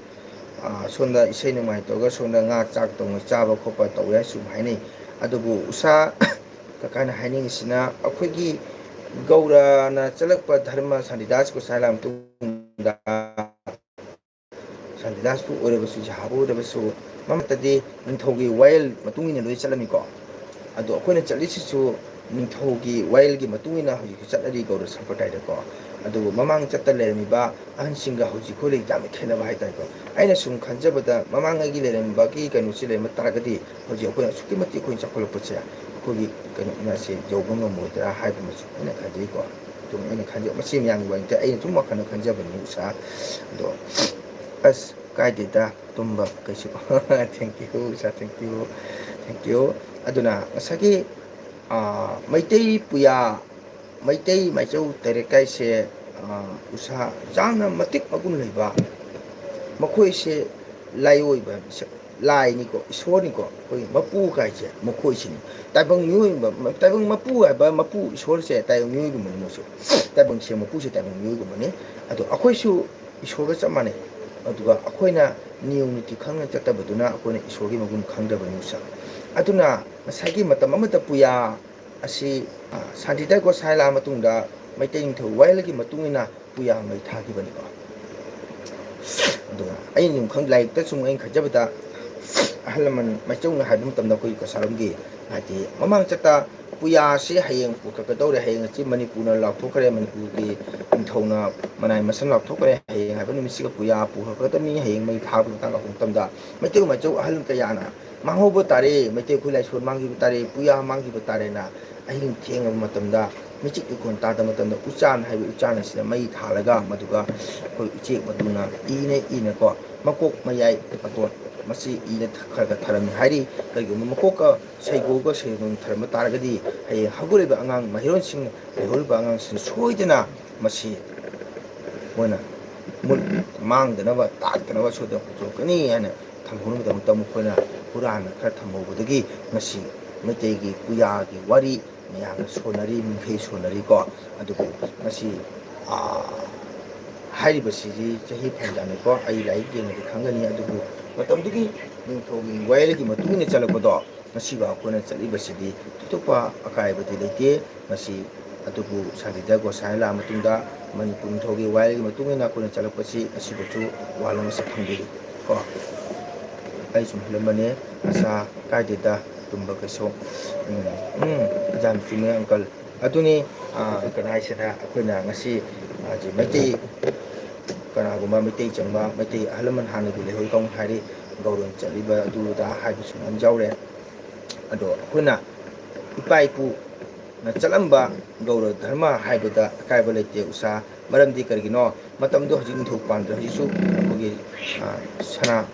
ꯑꯥ, ꯁꯣꯝꯗ ꯏꯁꯩ ꯅꯣꯡꯃꯥꯏ ꯇꯧꯔꯒ ꯁꯣꯝꯗ ꯉꯥ ꯆꯥꯛ ꯇꯧꯅ ꯆꯥꯕ ꯈꯣꯠꯄ ꯇꯧꯋꯦ ꯍꯥꯏꯅ ꯁꯨꯝ ꯍꯥꯏꯅꯩ꯫ ꯑꯗꯨꯕꯨ ꯎꯁꯥ ꯀꯀꯥꯅ ꯍꯥꯏꯅꯤꯡꯉꯤꯁꯤꯅ ꯑꯩꯈꯣꯏꯒꯤ ꯒꯧꯔꯅ ꯆꯠꯂꯛꯄ ꯙꯔꯃ ꯁꯥꯟꯇꯤꯗꯥꯁ ꯒꯣꯁꯥꯏ ꯂꯥꯛꯑ ꯃꯇꯨꯡꯗ ꯁꯥꯟꯇꯤꯗꯥꯁꯄꯨ ꯑꯣꯏꯔꯕꯁꯨ, ꯖꯍꯥꯕꯨ ꯑꯣꯏꯔꯕꯁꯨ, ꯃꯃꯛꯇꯗꯤ ꯅꯤꯡꯊꯧꯒꯤ ꯋꯥꯌꯦꯜ ꯃꯇꯨꯡ ꯏꯟꯅ ꯂꯣꯏ ꯆꯠꯂꯝꯃꯤꯀꯣ꯫ ꯑꯗꯣ ꯑꯩꯈꯣꯏꯅ ꯆꯠꯂꯤꯁꯤꯁꯨ ꯅꯤꯡꯊꯧꯒꯤ ꯋꯥꯌꯦꯜꯒꯤ ꯃꯇꯨꯡ ꯏꯟꯅ ꯍꯧꯖꯤꯛꯁꯨ ꯆꯠꯅꯔꯤ ꯒꯧꯔ ꯁꯝꯄ꯭ꯔꯗꯥꯌꯗꯀꯣ꯫ ꯑꯗꯨꯕꯨ ꯃꯃꯥꯡ ꯆꯠꯇ ꯂꯩꯔꯝꯃꯤꯕ ꯑꯍꯟꯁꯤꯡꯒ ꯍꯧꯖꯤꯛ ꯑꯩꯈꯣꯏ ꯂꯩ ꯌꯥꯝꯅ ꯈꯦꯠꯅꯕ ꯍꯥꯏꯇꯥꯔꯦꯀꯣ꯫ ꯑꯩꯅ ꯁꯨꯝ ꯈꯟꯖꯕꯗ ꯃꯃꯥꯡꯉꯩꯒꯤ ꯂꯩꯔꯝꯕꯒꯤ ꯀꯩꯅꯣꯁꯤ ꯂꯩꯔꯝꯕ ꯇꯥꯔꯒꯗꯤ ꯍꯧꯖꯤꯛ ꯑꯩꯈꯣꯏꯅ ꯑꯁꯨꯛꯀꯤ ꯃꯇꯤꯛ ꯑꯩꯈꯣꯏꯅ ꯆꯥꯎꯈꯠꯂꯛꯄꯁꯦ ꯑꯩꯈꯣꯏꯒꯤ ꯀꯩꯅꯣ ꯁꯦ ꯌꯧꯕ ꯉꯝꯃꯣꯏꯗ꯭ꯔꯥ ꯍꯥꯏꯕ ꯑꯃꯁꯨ ꯑꯩꯅ ꯈꯟꯖꯩꯀꯣ꯫ ꯑꯗꯨꯝ ꯑꯩꯅ ꯈꯟꯖ-, ꯃꯁꯤ ꯃꯌꯥꯝꯒꯤ ꯋꯥꯔꯤꯗ ꯑꯩꯅ ꯁꯨꯝ ꯋꯥꯈꯜꯅ ꯈꯟꯖꯕꯅꯤ ꯎꯁꯥ꯫ ꯑꯗꯣ ꯑꯁ ꯀꯥꯏꯗꯦꯗ, ꯇꯨꯝꯕ ꯀꯩꯁꯨ thank you Usha, thank you꯫ ꯇꯤꯌꯣ꯫ ꯑꯗꯨꯅ ꯉꯁꯥꯏꯒꯤ, ꯑ, ꯃꯩꯇꯩ ꯄꯨꯌꯥ, ꯃꯩꯇꯩ ꯃꯥꯏꯆꯧ ꯇꯔꯦꯠ ꯀꯥꯏꯁꯦ, ꯑ, ꯎꯁꯥ ꯌꯥꯝꯅ ꯃꯇꯤꯛ ꯃꯒꯨꯟ ꯂꯩꯕ, ꯃꯈꯣꯏꯁꯦ ꯂꯥꯏꯑꯣꯏꯕ ꯂꯥꯏꯅꯤꯀꯣ, ꯏꯁꯣꯔꯅꯤꯀꯣ꯫ ꯑꯩꯈꯣꯏ ꯃꯄꯨ ꯀꯥꯏꯁꯦ ꯃꯈꯣꯏꯁꯤꯅꯤ꯫ ꯇꯥꯏꯕꯪ ꯃꯤꯑꯣꯏꯕ, ꯇꯥꯏꯕꯪ ꯃꯄꯨ ꯍꯥꯏꯕ ꯃꯄꯨ ꯏꯁꯣꯔꯁꯦ ꯇꯥꯏꯕꯪ ꯃꯤꯑꯣꯏꯒꯨꯝꯕꯅꯤ ꯃꯣꯏꯁꯨ꯫ ꯇꯥꯏꯕꯪꯁꯦ ꯃꯄꯨꯁꯦ ꯇꯥꯏꯕꯪ ꯃꯤꯑꯣꯏꯒꯨꯝꯕꯅꯤ꯫ ꯑꯗꯣ ꯑꯩꯈꯣꯏꯁꯨ ꯏꯁꯣꯔꯒ ꯆꯞ ꯃꯥꯟꯅꯩ꯫ ꯑꯗꯨꯒ ꯑꯩꯈꯣꯏꯅ ꯅꯤꯌꯣꯝ ꯅꯤꯇꯤ ꯈꯪꯅ ꯆꯠꯇꯕꯗꯨꯅ ꯑꯩꯈꯣꯏꯅ ꯏꯁꯣꯔꯒꯤ ꯃꯒꯨꯟ ꯈꯪꯗꯕꯅꯤ ꯎꯁꯥ꯫ ꯑꯗꯨꯅ ꯉꯁꯥꯏꯒꯤ ꯃꯇꯝ ꯑꯃꯗ ꯄꯨꯌꯥ ꯑꯁꯤ, ꯑ, ꯁꯥꯟꯇꯤꯗꯥꯏ ꯒꯣꯁꯥꯏ ꯂꯥꯛꯑ ꯃꯇꯨꯡꯗ ꯃꯩꯇꯩ ꯅꯤꯡꯊꯧ ꯋꯥꯌꯦꯜꯒꯤ ꯃꯇꯨꯡ ꯏꯟꯅ ꯄꯨꯌꯥ ꯃꯩ ꯊꯥꯈꯤꯕꯅꯤꯀꯣ꯫ ꯑꯗꯨꯒ ꯑꯩꯅ ꯁꯨꯝ ꯈꯪ-, ꯂꯥꯏꯔꯤꯛꯇ ꯁꯨꯝ ꯑꯩꯅ ꯈꯟꯖꯕꯗ, ꯑꯍꯜ ꯂꯃꯟ ꯃꯥꯏꯆꯧꯅ ꯍꯥꯏꯕ ꯃꯇꯝꯗ ꯑꯩꯈꯣꯏ ꯀꯁꯥꯔꯣꯝꯒꯤ, ꯍꯥꯏꯗꯤ, ꯃꯃꯥꯡ ꯆꯠꯇ ꯄꯨꯌꯥꯁꯤ ꯍꯌꯦꯡ ꯄꯨꯈꯠꯀꯗꯧꯔꯦ, ꯍꯌꯦꯡ ꯑꯁꯤ ꯃꯅꯤꯄꯨꯔꯅ ꯂꯥꯎꯊꯣꯛꯈ꯭ꯔꯦ, ꯃꯅꯤꯄꯨꯔꯒꯤ ꯅꯤꯡꯊꯧꯅ ꯃꯅꯥꯏ ꯃꯁꯟ ꯂꯥꯎꯊꯣꯛꯈ꯭ꯔꯦ, ꯍꯌꯦꯡ ꯍꯥꯏꯕ ꯅꯨꯃꯤꯠꯁꯤꯒ ꯄꯨꯌꯥ ꯄꯨꯈꯠꯀꯗꯕꯅꯤ, ꯍꯌꯦꯡ ꯃꯩ ꯊꯥꯕꯒꯤ ꯃꯇꯥꯡ ꯂꯥꯛꯄ ꯃꯇꯝꯗ ꯃꯩꯇꯩ ꯃꯥꯏꯆꯧ ꯑꯍꯜ ꯀꯌꯥꯅ ꯃꯥꯡꯍꯧꯕ ꯇꯥꯔꯦ, ꯃꯩꯇꯩ ꯑꯩꯈꯣꯏ ꯂꯥꯏꯁꯣꯟ ꯃꯥꯡꯈꯤꯕ ꯇꯥꯔꯦ, ꯄꯨꯌꯥ ꯃꯥꯡꯈꯤꯕ ꯇꯥꯔꯦꯅ ꯑꯍꯤꯡ ꯊꯦꯡꯉꯕ ꯃꯇꯝꯗ, ꯃꯤꯆꯤꯛ ꯃꯈꯣꯟ ꯇꯥꯗꯕ ꯃꯇꯝꯗ ꯎꯆꯥꯟ ꯍꯥꯏꯕ ꯎꯆꯥꯟ ꯑꯁꯤꯗ ꯃꯩ ꯊꯥꯜꯂꯒ, ꯃꯗꯨꯒ ꯑꯩꯈꯣꯏ ꯎꯆꯦꯛ ꯃꯇꯨꯅ ꯏꯅ ꯏꯅꯀꯣ, ꯃꯀꯣꯛ ꯃꯌꯥꯏ ꯃꯇꯣꯟ ꯃꯁꯤ ꯏꯅ ꯈꯔ ꯈꯔ ꯊꯥꯔꯝꯃꯤ ꯍꯥꯏꯔꯤ꯫ ꯀꯔꯤꯒꯨꯝꯕ ꯃꯀꯣꯛꯀ ꯁꯩꯒꯣꯒ ꯁꯩꯒꯣꯟ ꯊꯥꯔꯝꯕ ꯇꯥꯔꯒꯗꯤ, ꯍꯌꯦꯡ ꯍꯧꯒꯠꯂꯤꯕ ꯑꯉꯥꯡ ꯃꯍꯩꯔꯣꯟꯁꯤꯡ, ꯂꯩꯍꯧꯔꯤꯕ ꯑꯉꯥꯡꯁꯤꯡ ꯁꯣꯏꯗꯅ ꯃꯁꯤ ꯃꯣꯏꯅ ꯃꯨꯠ ꯃꯥꯡꯗꯅꯕ, ꯇꯥꯛꯇꯅꯕ ꯁꯣꯏꯗꯅ ꯄꯨꯊꯣꯛꯀꯅꯤ ꯍꯥꯏꯅ ꯊꯝꯍꯧꯅꯕꯒꯤꯗꯃꯛꯇ ꯃꯈꯣꯏꯅ ꯍꯨꯔꯥꯟꯅ ꯈꯔ ꯊꯝꯍꯧꯕꯗꯒꯤ ꯉꯁꯤ ꯃꯩꯇꯩꯒꯤ ꯄꯨꯌꯥꯒꯤ ꯋꯥꯔꯤ ꯃꯌꯥꯝꯅ ꯁꯣꯟꯅꯔꯤ, ꯃꯤꯡꯈꯩ ꯁꯣꯟꯅꯔꯤꯀꯣ꯫ ꯑꯗꯨꯕꯨ ꯉꯁꯤ, ꯑꯥ, ꯍꯥꯏꯔꯤꯕꯁꯤꯗꯤ ꯆꯍꯤ ꯐꯅꯌꯥꯝꯅꯤꯀꯣ, ꯑꯩ ꯂꯥꯏꯔꯤꯛ ꯌꯦꯡꯉꯗꯤ ꯈꯪꯒꯅꯤ꯫ ꯑꯗꯨꯕꯨ ꯃꯇꯝꯗꯨꯒꯤ ꯅꯤꯡꯊꯧꯒꯤ ꯋꯥꯌꯦꯜꯒꯤ ꯃꯇꯨꯡ ꯏꯟꯅ ꯆꯠꯂꯛꯄꯗꯣ, ꯉꯁꯤꯐꯥꯎ ꯑꯩꯈꯣꯏꯅ ꯆꯠꯂꯤꯕꯁꯤꯗꯤ ꯊꯣꯏꯗꯣꯛꯄ ꯑꯀꯥꯏꯕꯗꯤ ꯂꯩꯇꯦ꯫ ꯉꯁꯤ ꯑꯗꯨꯕꯨ ꯁꯥꯟꯇꯤꯗ ꯒꯣꯁꯥꯏ ꯂꯥꯛꯑ ꯃꯇꯨꯡꯗ ꯃꯅꯤꯄꯨꯔ ꯅꯤꯡꯊꯧꯒꯤ ꯋꯥꯌꯦꯜꯒꯤ ꯃꯇꯨꯡ ꯏꯟꯅ ꯑꯩꯈꯣꯏꯅ ꯆꯠꯂꯛꯄꯁꯤ ꯉꯁꯤꯐꯥꯎꯁꯨ ꯋꯥꯍꯜꯂꯣꯟ ꯑꯁꯤ ꯊꯝꯕꯤꯔꯤ ꯀꯣ꯫ ꯑꯩ ꯁꯨꯝ ꯍꯤꯜꯂꯝꯕꯅꯦ, ꯑꯁꯥ ꯀꯥꯏꯗꯦꯗ, ꯇꯨꯝꯕ ꯀꯩꯁꯨ꯫ ꯎꯝ, ꯎꯝ, ꯌꯥꯝ ꯆꯨꯝꯃꯦ, ꯑꯪꯀꯜ꯫ ꯑꯗꯨꯅꯤ, ꯑ, ꯀꯅꯥ ꯍꯥꯏꯁꯤꯅ ꯑꯩꯈꯣꯏꯅ ꯉꯁꯤ, ꯑ, ꯍꯧꯖꯤꯛ ꯃꯩꯇꯩ, ꯀꯅꯥꯒꯨꯝꯕ ꯃꯩꯇꯩ ꯆꯪꯕ, ꯃꯩꯇꯩ ꯑꯍꯜ ꯂꯃꯟ ꯍꯥꯟꯅꯒꯤ ꯂꯩꯍꯧꯔꯤꯕ ꯍꯥꯏꯔꯤ, ꯒꯧꯔ ꯆꯠꯂꯤꯕ ꯑꯗꯨ ꯑꯗꯥ ꯍꯥꯏꯕꯁꯨ ꯃꯌꯥꯝ ꯌꯥꯎꯔꯦ꯫ ꯑꯗꯣ ꯑꯩꯈꯣꯏꯅ ꯏꯄꯥ ꯏꯄꯨꯅ ꯆꯠꯂꯝꯕ ꯒꯧꯔ ꯙꯔꯃ ꯍꯥꯏꯕꯗ ꯑꯀꯥꯏꯕ ꯂꯩꯇꯦ ꯎꯁꯥ꯫ ꯃꯔꯝꯗꯤ ꯀꯔꯤꯒꯤꯅꯣ? ꯃꯇꯝꯗꯨ ꯍꯧꯖꯤꯛ ꯅꯤꯡꯊꯧ ꯄꯥꯟꯗ꯭ꯔꯦ꯫ ꯍꯧꯖꯤꯛꯁꯨ ꯑꯩꯈꯣꯏꯒꯤ, ꯑ, ꯁꯅꯥ,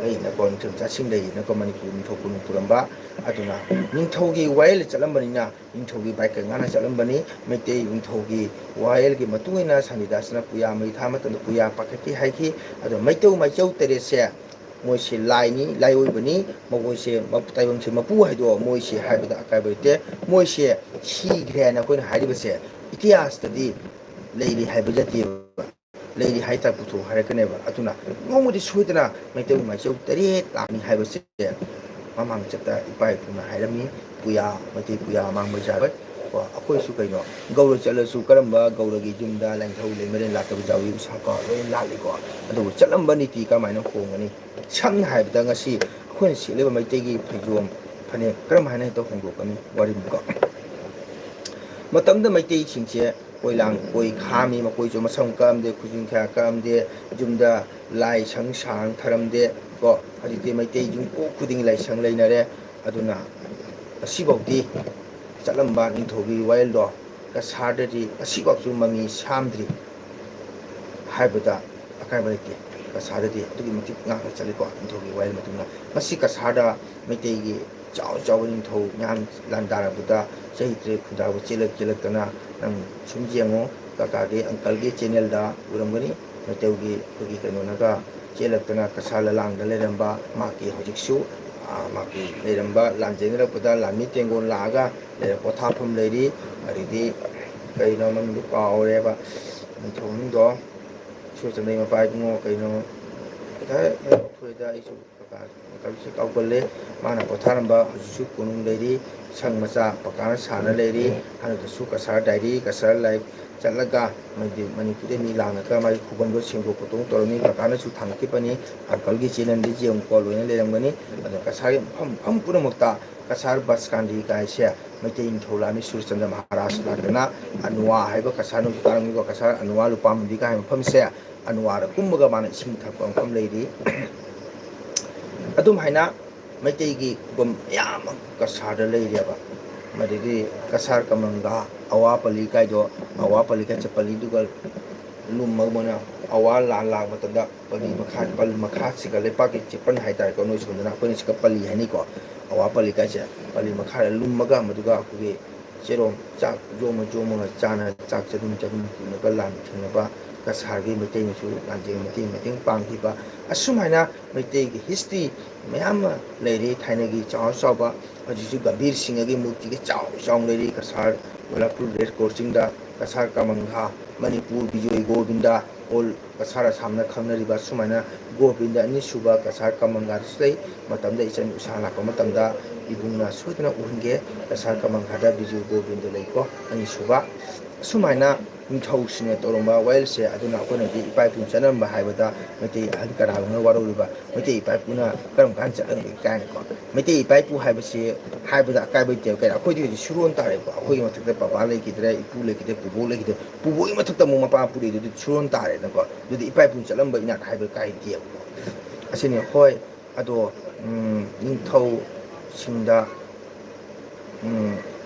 ꯂꯩꯅꯀꯣ, ꯅꯤꯡꯊꯝ ꯆꯥꯁꯤꯡ ꯂꯩꯅꯀꯣ, ꯃꯅꯤꯄꯨꯔ ꯅꯤꯡꯊꯧ ꯀꯣꯅꯨꯡ ꯄꯨꯔꯝꯕ꯫ ꯑꯗꯨꯅ ꯅꯤꯡꯊꯧꯒꯤ ꯋꯥꯌꯦꯜ ꯆꯠꯂꯝꯕꯅꯤꯅ ꯅꯤꯡꯊꯧꯒꯤ ꯕꯥꯏꯀꯩ ꯉꯥꯅ ꯆꯠꯂꯝꯕꯅꯤ꯫ ꯃꯩꯇꯩ ꯅꯤꯡꯊꯧꯒꯤ ꯋꯥꯌꯦꯜꯒꯤ ꯃꯇꯨꯡ ꯏꯟꯅ ꯁꯅꯤꯗꯥꯁꯅ ꯄꯨꯌꯥ ꯃꯩ ꯊꯥ ꯃꯇꯝꯗ ꯄꯨꯌꯥ ꯄꯥꯈꯠꯈꯤ ꯍꯥꯏꯈꯤ꯫ ꯑꯗꯣ ꯃꯩꯇꯧ ꯃꯥꯏꯆꯧ ꯇꯔꯦꯠꯁꯦ ꯃꯣꯏꯁꯦ ꯂꯥꯏꯅꯤ, ꯂꯥꯏꯑꯣꯏꯕꯅꯤ, ꯃꯈꯣꯏꯁꯦ ꯃꯄꯨ, ꯇꯥꯏꯕꯪꯁꯦ ꯃꯄꯨ ꯍꯥꯏꯗꯣ ꯃꯣꯏꯁꯦ ꯍꯥꯏꯕꯗ ꯑꯀꯥꯏꯕ ꯂꯩꯇꯦ꯫ ꯃꯣꯏꯁꯦ ꯁꯤꯈ꯭ꯔꯦ ꯍꯥꯏꯅ ꯑꯩꯈꯣꯏꯅ ꯍꯥꯏꯔꯤꯕꯁꯦ ꯏꯇꯤꯍꯥꯁꯇꯗꯤ ꯂꯩꯔꯤ ꯍꯥꯏꯕ ꯅꯠꯇꯦꯕ꯫ ꯂꯩꯔꯤ ꯍꯥꯏꯇꯥꯔꯦ ꯄꯨꯊꯣꯛ ꯍꯥꯏꯔꯛꯀꯅꯦꯕ꯫ ꯑꯗꯨꯅ ꯅꯣꯡꯃꯗꯤ ꯁꯣꯏꯗꯅ ꯃꯩꯇꯩ ꯃꯥꯏꯆꯧ ꯇꯔꯦꯠ ꯂꯥꯛꯅꯤ ꯍꯥꯏꯕꯁꯦ ꯃꯃꯥꯡ ꯆꯠꯇ ꯏꯄꯥ ꯏꯄꯨꯅ ꯍꯥꯏꯔꯝꯃꯤ꯫ ꯄꯨꯌꯥ, ꯃꯩꯇꯩ ꯄꯨꯌꯥ ꯃꯥꯡꯕ ꯌꯥꯔꯣꯏ꯫ ꯀꯣ, ꯑꯩꯈꯣꯏꯁꯨ ꯀꯩꯅꯣ, ꯒꯧꯔ ꯆꯠꯂꯁꯨ ꯀꯔꯝꯕ ꯒꯧꯔꯒꯤ ꯌꯨꯝꯗ ꯂꯥꯏꯅꯤꯡꯊꯧ ꯂꯩꯃꯔꯦꯟ ꯂꯥꯛꯇꯕ ꯌꯥꯎꯏ? ꯎꯁꯥꯀꯥ ꯂꯣꯏ ꯂꯥꯠꯂꯤꯀꯣ꯫ ꯑꯗꯨꯕꯨ ꯆꯠꯂꯝꯕ ꯅꯤꯇꯤ ꯀꯔꯝꯍꯥꯏꯅ ꯍꯣꯡꯒꯅꯤ? ꯁꯝꯅ ꯍꯥꯏꯔꯕꯗ ꯉꯁꯤ ꯑꯩꯈꯣꯏꯅ ꯁꯦꯠꯂꯤꯕ ꯃꯩꯇꯩꯒꯤ ꯐꯩꯖꯣꯝ, ꯐꯅꯦꯛ ꯀꯔꯝ ꯍꯥꯏꯅ ꯍꯦꯛꯇ ꯍꯣꯡꯗꯣꯛꯀꯅꯤ? ꯋꯥꯔꯤꯅꯤꯀꯣ꯫ ꯃꯇꯝꯗ ꯃꯩꯇꯩꯁꯤꯡꯁꯦ ꯀꯣꯏꯂꯥꯡ ꯀꯣꯏ ꯈꯥꯝꯃꯤ, ꯃꯈꯣꯏꯁꯨ ꯃꯁꯝ ꯀꯛꯑꯝꯗꯦ, ꯈꯨꯖꯤꯟ ꯈꯌꯥ ꯀꯛꯑꯝꯗꯦ, ꯌꯨꯝꯗ ꯂꯥꯏ ꯁꯪ ꯁꯥꯡ ꯊꯔꯝꯗꯦ꯫ ꯀꯣ, ꯍꯧꯖꯤꯛꯇꯤ ꯃꯩꯇꯩ ꯌꯨꯝ ꯀꯣꯛ ꯈꯨꯗꯤꯡꯒꯤ ꯂꯥꯏꯁꯪ ꯂꯩꯅꯔꯦ꯫ ꯑꯗꯨꯅ ꯉꯁꯤꯐꯥꯎꯗꯤ ꯆꯠꯂꯝꯕ ꯅꯤꯡꯊꯧꯒꯤ ꯋꯥꯌꯦꯜꯗꯣ ꯀꯁꯥꯔꯗꯗꯤ ꯉꯁꯤꯐꯥꯎꯁꯨ ꯃꯃꯤ ꯁꯥꯝꯗ꯭ꯔꯤ ꯍꯥꯏꯕꯗ ꯑꯀꯥꯏꯕ ꯂꯩꯇꯦ꯫ ꯀꯁꯥꯔꯗꯗꯤ ꯑꯗꯨꯛꯀꯤ ꯃꯇꯤꯛ ꯉꯥꯛꯅ ꯆꯠꯂꯤꯀꯣ ꯅꯤꯡꯊꯧꯒꯤ ꯋꯥꯌꯦꯜ ꯃꯇꯨꯡꯗ꯫ ꯉꯁꯤ ꯀꯁꯥꯔꯗ ꯃꯩꯇꯩꯒꯤ ꯆꯥꯎ ꯆꯥꯎꯕ ꯅꯤꯡꯊꯧ ꯃꯌꯥꯝ ꯂꯥꯟꯗꯥꯔꯛꯄꯗ ꯆꯍꯤ ꯇꯔꯦꯠ ꯈꯨꯟꯗꯥꯕ ꯆꯦꯜꯂꯛ ꯆꯦꯜꯂꯛꯇꯅ ꯅꯪ ꯁꯨꯝ ꯌꯦꯡꯉꯣ, ꯀꯀꯥꯒꯤ, ꯑꯪꯀꯜꯒꯤ ꯆꯦꯅꯦꯜꯗ ꯎꯔꯝꯒꯅꯤ꯫ ꯃꯩꯇꯩꯒꯤ ꯑꯩꯈꯣꯏꯒꯤ ꯀꯩꯅꯣꯅꯒ ꯆꯦꯜꯂꯛꯇꯅ ꯀꯁꯥꯔ ꯂꯂꯥꯡꯗ ꯂꯩꯔꯝꯕ ꯃꯍꯥꯛꯀꯤ ꯍꯧꯖꯤꯛꯁꯨ, ꯑ, ꯃꯍꯥꯛꯀꯤ ꯂꯩꯔꯝꯕ ꯂꯥꯟꯖꯦꯟꯅꯔꯛꯄꯗ ꯂꯥꯟꯃꯤ ꯇꯦꯡꯒꯣꯜ ꯂꯥꯛꯑꯒ ꯂꯩꯔ ꯄꯣꯊꯥꯐꯝ ꯂꯩꯔꯤ꯫ ꯑꯗꯩꯗꯤ ꯀꯩꯅꯣ ꯃꯃꯤꯡꯗꯨ ꯀꯥꯎꯔꯦꯕ, ꯅꯤꯡꯊꯧ ꯃꯃꯤꯡꯗꯣ꯫ ꯁꯨꯔꯆꯟꯗ꯭ꯔꯒꯤ ꯃꯄꯥ ꯏꯕꯨꯡꯉꯣ ꯀꯩꯅꯣ, ꯈꯤꯇꯪ ꯊꯣꯏꯗ ꯑꯩꯁꯨ ꯀꯀꯥ ꯑꯪꯀꯜꯁꯦ ꯀꯥꯎꯒꯜꯂꯦ꯫ ꯃꯥꯅ ꯄꯣꯊꯥꯔꯝꯕ ꯍꯧꯖꯤꯛꯁꯨ ꯀꯣꯅꯨꯡ ꯂꯩꯔꯤ꯫ ꯁꯪ ꯃꯆꯥ ꯄꯀꯥꯅ ꯁꯥꯅ ꯂꯩꯔꯤ꯫ ꯍꯟꯗꯛꯇꯁꯨ ꯀꯁꯥꯔ ꯗꯥꯏꯔꯤ, ꯀꯁꯥꯔ ꯂꯥꯏꯐ ꯆꯠꯂꯒ ꯃꯗꯤ ꯃꯅꯤꯄꯨꯔꯗ ꯃꯤ ꯂꯥꯡꯉꯒ ꯃꯥꯒꯤ ꯈꯨꯕꯝꯗꯣ ꯁꯦꯡꯗꯣꯛ ꯈꯣꯠꯇꯣꯛ ꯇꯧꯔꯝꯃꯤ꯫ ꯀꯀꯥꯅꯁꯨ ꯊꯥꯡꯒꯠꯈꯤꯕꯅꯤ꯫ ꯑꯪꯀꯜꯒꯤ ꯆꯦꯅꯦꯜꯗ ꯌꯦꯡꯉꯨꯀꯣ, ꯂꯣꯏꯅ ꯂꯩꯔꯝꯒꯅꯤ꯫ ꯑꯗꯣ ꯀꯁꯥꯔꯒꯤ ꯃꯐꯝ, ꯃꯐꯝ ꯄꯨꯝꯅꯃꯛꯇ ꯀꯁꯥꯔ ꯕꯁꯀꯥꯟꯗꯤ ꯀꯥꯏꯁꯦ ꯃꯩꯇꯩ ꯅꯤꯡꯊꯧ ꯂꯥꯛꯑꯝꯃꯤ ꯁꯨꯔꯆꯟꯗ꯭ꯔ ꯃꯍꯥꯔꯥꯖ ꯂꯥꯛꯇꯅ꯫ ꯑꯅꯨꯋꯥ ꯍꯥꯏꯕ ꯀꯁꯥꯔ, ꯅꯣꯏꯁꯨ ꯇꯥꯔꯝꯒꯅꯤꯀꯣ, ꯀꯁꯥꯔ ꯑꯅꯨꯋꯥ ꯂꯨꯄꯥ ꯃꯨꯟꯗꯤ ꯀꯥꯏ ꯃꯐꯝꯁꯦ ꯑꯅꯨꯋꯥꯗ ꯀꯨꯝꯃꯒ ꯃꯥꯅ ꯏꯁꯤꯡ ꯊꯛꯄ ꯃꯐꯝ ꯂꯩꯔꯤ꯫ ꯑꯗꯨꯝ ꯍꯥꯏꯅ ꯃꯩꯇꯩꯒꯤ ꯈꯨꯕꯝ ꯃꯌꯥꯝ ꯑꯃ ꯀꯁꯥꯔꯗ ꯂꯩꯔꯦꯕ꯫ ꯃꯗꯒꯤ ꯀꯁꯥꯔ ꯀꯃꯪꯒ, ꯑꯋꯥ ꯄꯜꯂꯤ ꯀꯥꯏꯗꯣ, ꯑꯋꯥ ꯄꯜꯂꯤ ꯀꯥꯏꯁꯦ ꯄꯜꯂꯤꯗꯨꯒ ꯂꯨꯝꯃꯒ ꯃꯣꯏꯅ ꯑꯋꯥ ꯂꯥꯟ ꯂꯥꯛꯄ ꯃꯇꯝꯗ ꯄꯂꯤ ꯃꯈꯥ, ꯄꯂꯤ ꯃꯈꯥꯁꯤꯒ ꯂꯩꯄꯥꯛꯀꯤ ꯆꯦꯄꯟ ꯍꯥꯏꯇꯥꯔꯦꯀꯣ, ꯅꯣꯏ ꯁꯣꯝꯗꯅ, ꯑꯩꯈꯣꯏꯅ ꯁꯤꯒ ꯄꯂꯤ ꯍꯥꯏꯅꯩꯀꯣ, ꯑꯋꯥ ꯄꯂꯤ ꯀꯥꯏꯁꯦ, ꯄꯂꯤ ꯃꯈꯥꯗ ꯂꯨꯝꯃꯒ ꯃꯗꯨꯒ ꯑꯩꯈꯣꯏꯒꯤ ꯆꯦꯔꯣꯡ ꯆꯥꯛ ꯌꯣꯝꯃ ꯌꯣꯝꯃꯒ ꯆꯥꯅ ꯆꯥꯛ ꯆꯗꯨꯝ ꯆꯗꯨꯝ ꯄꯨꯅꯕ ꯂꯥꯟ ꯊꯦꯡꯅꯕ, ꯀꯁꯥꯔꯒꯤ ꯃꯩꯇꯩꯅꯁꯨ ꯂꯥꯟꯖꯦꯟ ꯃꯇꯦꯡ ꯃꯇꯦꯡ ꯄꯥꯡꯈꯤꯕ, ꯑꯁꯨꯃꯥꯏꯅ ꯃꯩꯇꯩꯒꯤ ꯍꯤꯁꯇ꯭ꯔꯤ ꯃꯌꯥꯝ ꯑꯃ ꯂꯩꯔꯤ꯫ ꯊꯥꯏꯅꯒꯤ ꯆꯥꯎꯔ ꯆꯥꯎꯕ ꯍꯧꯖꯤꯛꯁꯨ ꯒꯝꯚꯤꯔ ꯁꯤꯡꯍꯒꯤ ꯃꯨꯔꯇꯤꯒ ꯆꯥꯎ ꯆꯥꯎꯅ ꯂꯩꯔꯤ꯫ ꯀꯁꯥꯔ ꯀꯣꯂꯥꯄꯨꯔ ꯔꯦꯁ ꯀꯣꯔꯁ ꯆꯤꯡꯗ ꯀꯁꯥꯔ ꯀꯃꯪꯒꯥ, ꯃꯅꯤꯄꯨꯔ ꯕꯤꯖꯣꯏ ꯒꯣꯕꯤꯟꯗ, ꯑꯣꯜ ꯀꯁꯥꯔ ꯑꯁꯥꯝꯅ ꯈꯪꯅꯔꯤꯕ ꯁꯨꯃꯥꯏꯅ ꯒꯣꯕꯤꯟꯗ ꯑꯅꯤꯁꯨꯕ ꯀꯁꯥꯔ ꯀꯃꯪꯒꯥꯗꯁꯨ ꯂꯩ꯫ ꯃꯇꯝꯗ ꯏꯆꯟ ꯏꯁꯥ ꯂꯥꯛꯄ ꯃꯇꯝꯗ ꯏꯕꯨꯡꯅ ꯁꯣꯏꯗꯅ ꯎꯍꯟꯒꯦ꯫ ꯀꯁꯥꯔ ꯀꯃꯪꯒꯥꯗ ꯕꯤꯖꯣꯏ ꯒꯣꯕꯤꯟꯗ ꯂꯩꯀꯣ, ꯑꯅꯤꯁꯨꯕ꯫ ꯑꯁꯨꯃꯥꯏꯅ ꯅꯤꯡꯊꯧꯁꯤꯡꯅ ꯇꯧꯔꯝꯕ ꯋꯥꯌꯦꯜꯁꯦ, ꯑꯗꯨꯅ ꯑꯩꯈꯣꯏꯅꯗꯤ ꯏꯄꯥ ꯏꯄꯨ ꯆꯠꯅꯔꯝꯕ ꯍꯥꯏꯕꯗ ꯃꯩꯇꯩ ꯑꯍꯜ ꯀꯅꯥꯒꯨꯝꯕꯅ ꯋꯥꯔꯧꯔꯤꯕ, ꯃꯩꯇꯩ ꯏꯄꯥ ꯏꯄꯨꯅ ꯀꯔꯝ ꯀꯥꯟꯗ ꯆꯠꯂꯝꯒꯦ ꯀꯥꯏꯅꯀꯣ꯫ ꯃꯩꯇꯩ ꯏꯄꯥ ꯏꯄꯨ ꯍꯥꯏꯕꯁꯤ ꯍꯥꯏꯕꯗ ꯑꯀꯥꯏꯕ ꯂꯩꯇꯦꯕ꯫ ꯀꯩꯅꯣ, ꯑꯩꯈꯣꯏꯗꯤ ꯍꯧꯖꯤꯛ ꯁꯨꯔꯣꯟ ꯇꯥꯔꯦꯀꯣ꯫ ꯑꯩꯈꯣꯏꯒꯤ ꯃꯊꯛꯇ ꯕꯕꯥ ꯂꯩꯈꯤꯗ꯭ꯔꯦ, ꯏꯄꯨ ꯂꯩꯈꯤꯗ꯭ꯔꯦ, ꯄꯨꯕꯣꯛ ꯂꯩꯈꯤꯗ꯭ꯔꯦ, ꯄꯨꯕꯣꯛꯀꯤ ꯃꯊꯛꯇ ꯑꯃꯨꯛ ꯃꯄꯥ ꯄꯨꯔꯛꯏꯗꯨꯗꯤ ꯁꯨꯔꯣꯟ ꯇꯥꯔꯦꯅꯀꯣ꯫ ꯑꯗꯨꯗꯤ ꯏꯄꯥ ꯏꯄꯨ ꯆꯠꯂꯝꯕ ꯏꯅꯥꯠ ꯍꯥꯏꯕ ꯀꯥꯏꯗꯦꯕꯀꯣ꯫ ꯑꯁꯤꯅꯤ꯫ ꯍꯣꯏ, ꯑꯗꯣ, ꯎꯝ, ꯅꯤꯡꯊꯧꯁꯤꯡꯗ, ꯎꯝ,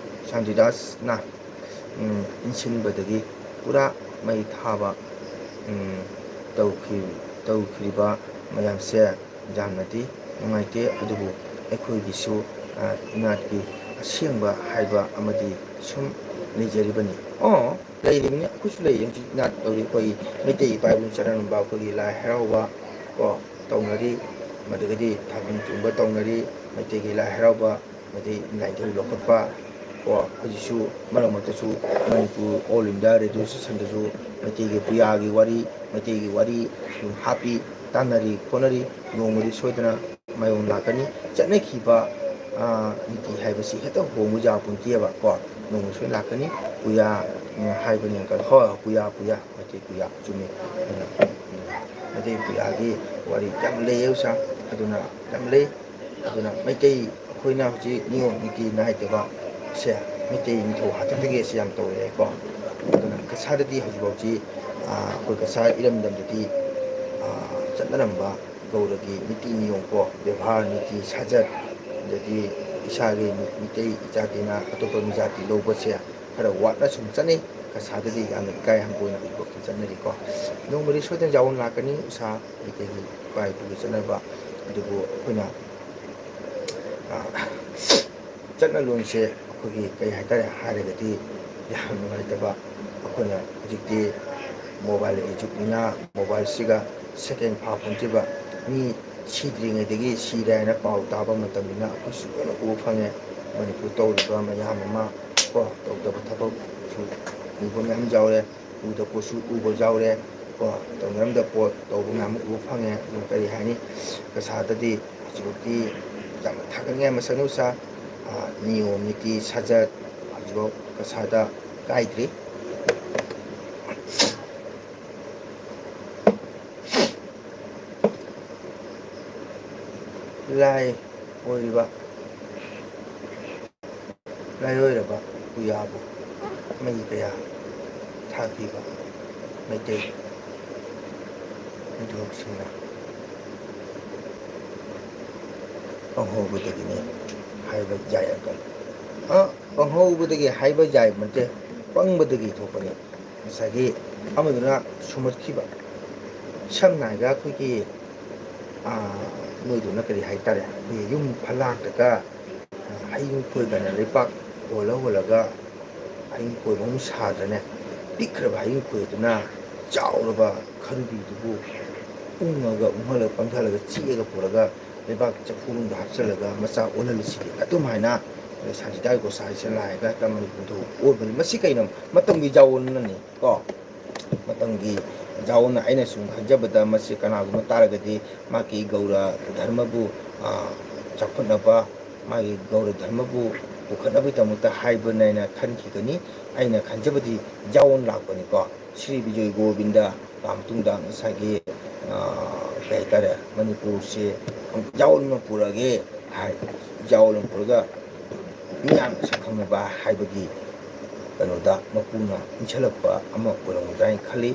ꯁꯥꯟꯇꯤꯗꯥꯁꯅ, ꯎꯝ, ꯏꯟꯁꯤꯟꯕꯗꯒꯤ ꯄꯨꯔꯥ ꯃꯩ ꯊꯥꯕ, ꯎꯝ, ꯇꯧꯈꯤ-, ꯇꯧꯈꯤꯕ ꯃꯌꯥꯝꯁꯦ ꯌꯥꯝꯅꯗꯤ ꯅꯨꯡꯉꯥꯏꯇꯦ, ꯑꯗꯨꯕꯨ ꯑꯩꯈꯣꯏꯒꯤꯁꯨ, ꯑ, ꯏꯅꯥꯠꯀꯤ ꯑꯁꯦꯡꯕ ꯍꯥꯏꯕ ꯑꯃꯗꯤ ꯁꯨꯝ ꯂꯩꯖꯔꯤꯕꯅꯤ꯫ ꯑꯣ, ꯂꯩꯔꯤꯕꯅꯤ, ꯑꯩꯈꯣꯏꯁꯨ ꯂꯩꯔꯤ꯫ ꯍꯧꯖꯤꯛ ꯏꯅꯥꯠ ꯇꯧꯔꯤ, ꯑꯩꯈꯣꯏꯒꯤ ꯃꯩꯇꯩ ꯏꯄꯥ ꯏꯄꯨ ꯆꯠꯅꯔꯝꯕ ꯑꯩꯈꯣꯏꯒꯤ ꯂꯥꯏ ꯍꯔꯥꯎꯕ ꯀꯣ ꯇꯧꯅꯔꯤ, ꯃꯗꯨꯗꯒꯤꯗꯤ ꯊꯥꯕꯜ ꯆꯣꯡꯕ ꯇꯧꯅꯔꯤ, ꯃꯩꯇꯩꯒꯤ ꯂꯥꯏ ꯍꯔꯥꯎꯕ, ꯃꯩꯇꯩ ꯂꯥꯏꯙꯧ ꯂꯧꯈꯠꯄ ꯀꯣ꯫ ꯍꯧꯖꯤꯛꯁꯨ ꯃꯔꯛ ꯃꯔꯛꯇꯁꯨ ꯃꯅꯤꯄꯨꯔ All India Radio Stationꯗꯁꯨ ꯃꯩꯇꯩꯒꯤ ꯄꯨꯌꯥꯒꯤ ꯋꯥꯔꯤ, ꯃꯩꯇꯩꯒꯤ ꯋꯥꯔꯤ ꯑꯗꯨꯝ ꯍꯥꯞꯄꯤ, ꯇꯥꯟꯅꯔꯤ ꯈꯣꯠꯅꯔꯤ꯫ ꯅꯣꯡꯃꯗꯤ ꯁꯣꯏꯗꯅ ꯃꯥꯏꯑꯣꯟ ꯂꯥꯛꯀꯅꯤ꯫ ꯆꯠꯅꯈꯤꯕ, ꯑ, ꯅꯤꯇꯤ ꯍꯥꯏꯕꯁꯤ ꯍꯦꯛꯇ ꯍꯣꯡꯕ ꯌꯥꯄꯣꯟꯇꯦꯕ ꯀꯣ꯫ ꯅꯣꯡꯃ ꯁꯣꯏ ꯂꯥꯛꯀꯅꯤ꯫ ꯄꯨꯌꯥ, ꯎꯝ, ꯍꯥꯏꯕꯅꯤ uncle꯫ ꯍꯣꯏ, ꯄꯨꯌꯥ, ꯄꯨꯌꯥ, ꯃꯩꯇꯩ ꯄꯨꯌꯥ, ꯆꯨꯝꯃꯤ꯫ ꯑꯗꯨꯅ, ꯎꯝ, ꯃꯩꯇꯩ ꯄꯨꯌꯥꯒꯤ ꯋꯥꯔꯤ ꯌꯥꯝ ꯂꯩꯌꯦ ꯑꯣꯖꯥ꯫ ꯑꯗꯨꯅ ꯌꯥꯝ ꯂꯩ꯫ ꯑꯗꯨꯅ ꯃꯩꯇꯩ ꯑꯩꯈꯣꯏꯅ ꯍꯧꯖꯤꯛ ꯅꯤꯌꯣꯝ ꯅꯤꯇꯤ ꯅꯥꯏꯗꯕ ꯁꯦ ꯃꯩꯇꯩ ꯅꯤꯡꯊꯧ ꯍꯥꯛꯇꯛꯇꯒꯤ ꯑꯁꯤ ꯌꯥꯝ ꯇꯧꯔꯛꯑꯦꯀꯣ꯫ ꯑꯗꯨꯅ ꯀꯁꯥꯔꯗꯗꯤ ꯍꯧꯖꯤꯛꯐꯥꯎꯁꯤ, ꯑ, ꯑꯩꯈꯣꯏ ꯀꯁꯥꯔ ꯏꯔꯝꯗꯝꯗꯗꯤ, ꯑ, ꯆꯠꯅꯔꯝꯕ ꯒꯧꯔꯒꯤ ꯅꯤꯇꯤ ꯅꯤꯌꯣꯝ ꯀꯣ, ꯕꯦꯕꯥꯔ, ꯅꯤꯇꯤ ꯁꯥꯖꯠ, ꯑꯗꯒꯤ ꯏꯁꯥꯒꯤ ꯃꯤꯇꯩ ꯏꯖꯥꯇꯤꯅ ꯑꯇꯣꯞꯄ ꯃꯤꯖꯥꯇꯤ ꯂꯧꯕꯁꯦ ꯈꯔ ꯋꯥꯠꯅ ꯁꯨꯝ ꯆꯠꯅꯩ꯫ ꯀꯁꯥꯗꯗꯤ ꯌꯥꯝꯅ ꯏꯀꯥꯏ ꯍꯪꯒꯣꯏꯅ ꯍꯧꯖꯤꯛꯐꯥꯎꯗꯤ ꯆꯠꯅꯔꯤꯀꯣ꯫ ꯅꯣꯡꯃꯗꯤ ꯁꯣꯏꯗꯅ ꯖꯥꯋꯣꯟ ꯂꯥꯛꯀꯅꯤ, ꯎꯁꯥ ꯃꯩꯇꯩꯒꯤ ꯏꯄꯥ ꯏꯄꯨꯒꯤ ꯆꯠꯅꯕ꯫ ꯑꯗꯨꯕꯨ ꯑꯩꯈꯣꯏꯅ, ꯑ, ꯆꯠꯅꯂꯣꯟꯁꯦ ꯑꯩꯈꯣꯏꯒꯤ ꯀꯩ ꯍꯥꯏꯇꯥꯔꯦ ꯍꯥꯏꯔꯒꯗꯤ ꯌꯥꯝ ꯅꯨꯡꯉꯥꯏꯇꯕ꯫ ꯑꯩꯈꯣꯏꯅ ꯍꯧꯖꯤꯛꯇꯤ mobileꯒꯤ ꯖꯨꯒꯅꯤꯅ mobileꯁꯤꯒ second ꯐꯥ ꯄꯣꯟꯇꯦꯕ꯫ ꯃꯤ ꯁꯤꯗ꯭ꯔꯤꯉꯩꯗꯒꯤ ꯁꯤꯔꯦ ꯍꯥꯏꯅ ꯄꯥꯎ ꯇꯥꯕ ꯃꯇꯝꯅꯤꯅ ꯑꯩꯈꯣꯏꯁꯨ ꯂꯣꯏꯅ ꯎꯕ ꯐꯪꯉꯦ꯫ ꯃꯅꯤꯄꯨꯔ ꯇꯧꯔꯤꯕ ꯃꯌꯥꯝ ꯑꯃ ꯀꯣ, ꯇꯧꯗꯕ ꯊꯕꯛꯁꯨ ꯎꯕ ꯃꯌꯥꯝ ꯌꯥꯎꯔꯦ꯫ ꯎꯗꯕ ꯄꯣꯠꯁꯨ ꯎꯕ ꯌꯥꯎꯔꯦ ꯀꯣ, ꯇꯧꯅꯔꯝꯗꯕ ꯄꯣꯠ ꯇꯧꯕ ꯃꯌꯥꯝ ꯑꯃ ꯎꯕ ꯐꯪꯉꯦ꯫ ꯑꯗꯨꯅ ꯀꯔꯤ ꯍꯥꯏꯅꯤ, ꯀꯁꯥꯗꯗꯤ ꯍꯧꯖꯤꯛꯐꯥꯎꯗꯤ ꯌꯥꯝꯅ ꯊꯥꯒꯠꯅꯤꯡꯉꯥꯏ ꯃꯁꯛꯅꯤ ꯎꯁꯥ꯫ ꯑ, ꯅꯤꯌꯣꯝ ꯅꯤꯇꯤ ꯁꯥꯖꯠ ꯍꯧꯖꯤꯛꯐꯥꯎ ꯀꯁꯥꯗ ꯀꯥꯏꯗ꯭ꯔꯤ꯫ ꯂꯥꯏ ꯑꯣꯏꯔꯤꯕ ꯂꯥꯏꯑꯣꯏꯔꯕ ꯎꯌꯥꯕꯨ ꯃꯩ ꯀꯌꯥ ꯊꯥꯈꯤꯕ ꯃꯩꯇꯩ ꯅꯤꯡꯊꯧꯁꯤꯡꯅ ꯄꯪꯍꯧꯕꯗꯒꯤꯅꯤ ꯍꯥꯏꯕ ꯌꯥꯏ ꯑꯪꯀꯜ꯫ ꯑ, ꯄꯪꯍꯧꯕꯗꯒꯤ ꯍꯥꯏꯕ ꯌꯥꯏꯕ ꯅꯠꯇꯦ, ꯄꯪꯕꯗꯒꯤ ꯊꯣꯛꯄꯅꯤ꯫ ꯉꯁꯥꯏꯒꯤ ꯑꯃꯗꯨꯅ ꯁꯨꯝꯍꯠꯈꯤꯕ, ꯁꯝꯅ ꯍꯥꯏꯔꯒ ꯑꯩꯈꯣꯏꯒꯤ, ꯑ, ꯅꯣꯏꯗꯨꯅ ꯀꯔꯤ ꯍꯥꯏꯇꯥꯔꯦ, ꯑꯩꯈꯣꯏꯒꯤ ꯌꯨꯝ ꯐꯂꯥꯡꯗꯒ, ꯑ, ꯍꯩꯅꯨ ꯈꯣꯏꯗꯅ ꯂꯩꯕꯥꯛ ꯍꯣꯜꯂ ꯍꯣꯜꯂꯒ ꯍꯩꯅꯨ ꯈꯣꯏꯕ ꯑꯃ ꯁꯥꯗ꯭ꯔꯅꯦ꯫ ꯄꯤꯛꯈ꯭ꯔꯕ ꯍꯩꯅꯨ ꯈꯣꯏꯗꯨꯅ ꯆꯥꯎꯔꯕ ꯈꯔꯨꯕꯤꯗꯨꯕꯨ ꯎꯪꯉꯒ, ꯎꯪꯍꯜꯂꯒ, ꯄꯪꯊꯍꯜꯂꯒ, ꯆꯤꯛꯑꯒ ꯄꯨꯔꯒ ꯂꯩꯕꯥꯛ ꯆꯐꯨ ꯃꯅꯨꯡꯗ ꯍꯥꯞꯆꯤꯜꯂꯒ ꯃꯆꯥ ꯑꯣꯜꯍꯜꯂꯤꯁꯤꯗꯤ꯫ ꯑꯗꯨꯝ ꯍꯥꯏꯅ ꯁꯥꯟꯇꯤꯗꯥꯏ ꯒꯣꯁꯥꯏꯁꯦ ꯂꯥꯏꯒ ꯇꯝꯕ ꯅꯤꯡꯊꯧ ꯑꯣꯟꯕꯅꯤ꯫ ꯃꯁꯤ ꯀꯩꯅꯣ? ꯃꯇꯝꯒꯤ ꯖꯥꯋꯣꯟꯅꯅꯤ ꯀꯣ꯫ ꯃꯇꯝꯒꯤ ꯖꯥꯋꯣꯟꯅ꯫ ꯑꯩꯅ ꯁꯨꯝ ꯈꯟꯖꯕꯗ ꯃꯁꯤ ꯀꯅꯥꯒꯨꯝꯕ ꯇꯥꯔꯒꯗꯤ ꯃꯥꯒꯤ ꯒꯧꯔ ꯙꯔꯃꯕꯨ, ꯑ, ꯆꯥꯎꯈꯠꯅꯕ, ꯃꯥꯒꯤ ꯒꯧꯔ ꯙꯔꯃꯕꯨ ꯄꯨꯈꯠꯅꯕꯒꯤꯗꯃꯛꯇ ꯍꯥꯏꯕꯅꯦꯅ ꯈꯟꯈꯤꯒꯅꯤ꯫ ꯑꯩꯅ ꯈꯟꯖꯕꯗꯤ ꯖꯥꯋꯣꯟ ꯂꯥꯛꯄꯅꯤꯀꯣ꯫ ꯁ꯭ꯔꯤ ꯕꯤꯖꯣꯏ ꯒꯣꯕꯤꯟꯗ ꯂꯥꯛꯑ ꯃꯇꯨꯡꯗ ꯉꯁꯥꯏꯒꯤ, ꯑ, ꯀꯩ ꯍꯥꯏꯇꯥꯔꯦ, ꯃꯅꯤꯄꯨꯔꯁꯦ ꯖꯥꯋꯣꯟ ꯑꯃ ꯄꯨꯔꯛꯑꯒꯦ ꯍꯥꯏ꯫ ꯖꯥꯋꯣꯟ ꯑꯃ ꯄꯨꯔꯒ ꯃꯤꯌꯥꯝꯅ ꯁꯛ ꯈꯪꯅꯕ ꯍꯥꯏꯕꯒꯤ ꯀꯩꯅꯣꯗ ꯃꯄꯨꯅ ꯏꯟꯁꯤꯜꯂꯛꯄ ꯑꯃ ꯑꯣꯏꯔꯝꯒꯗ꯭ꯔꯥ ꯍꯥꯏꯅ ꯈꯜꯂꯤ꯫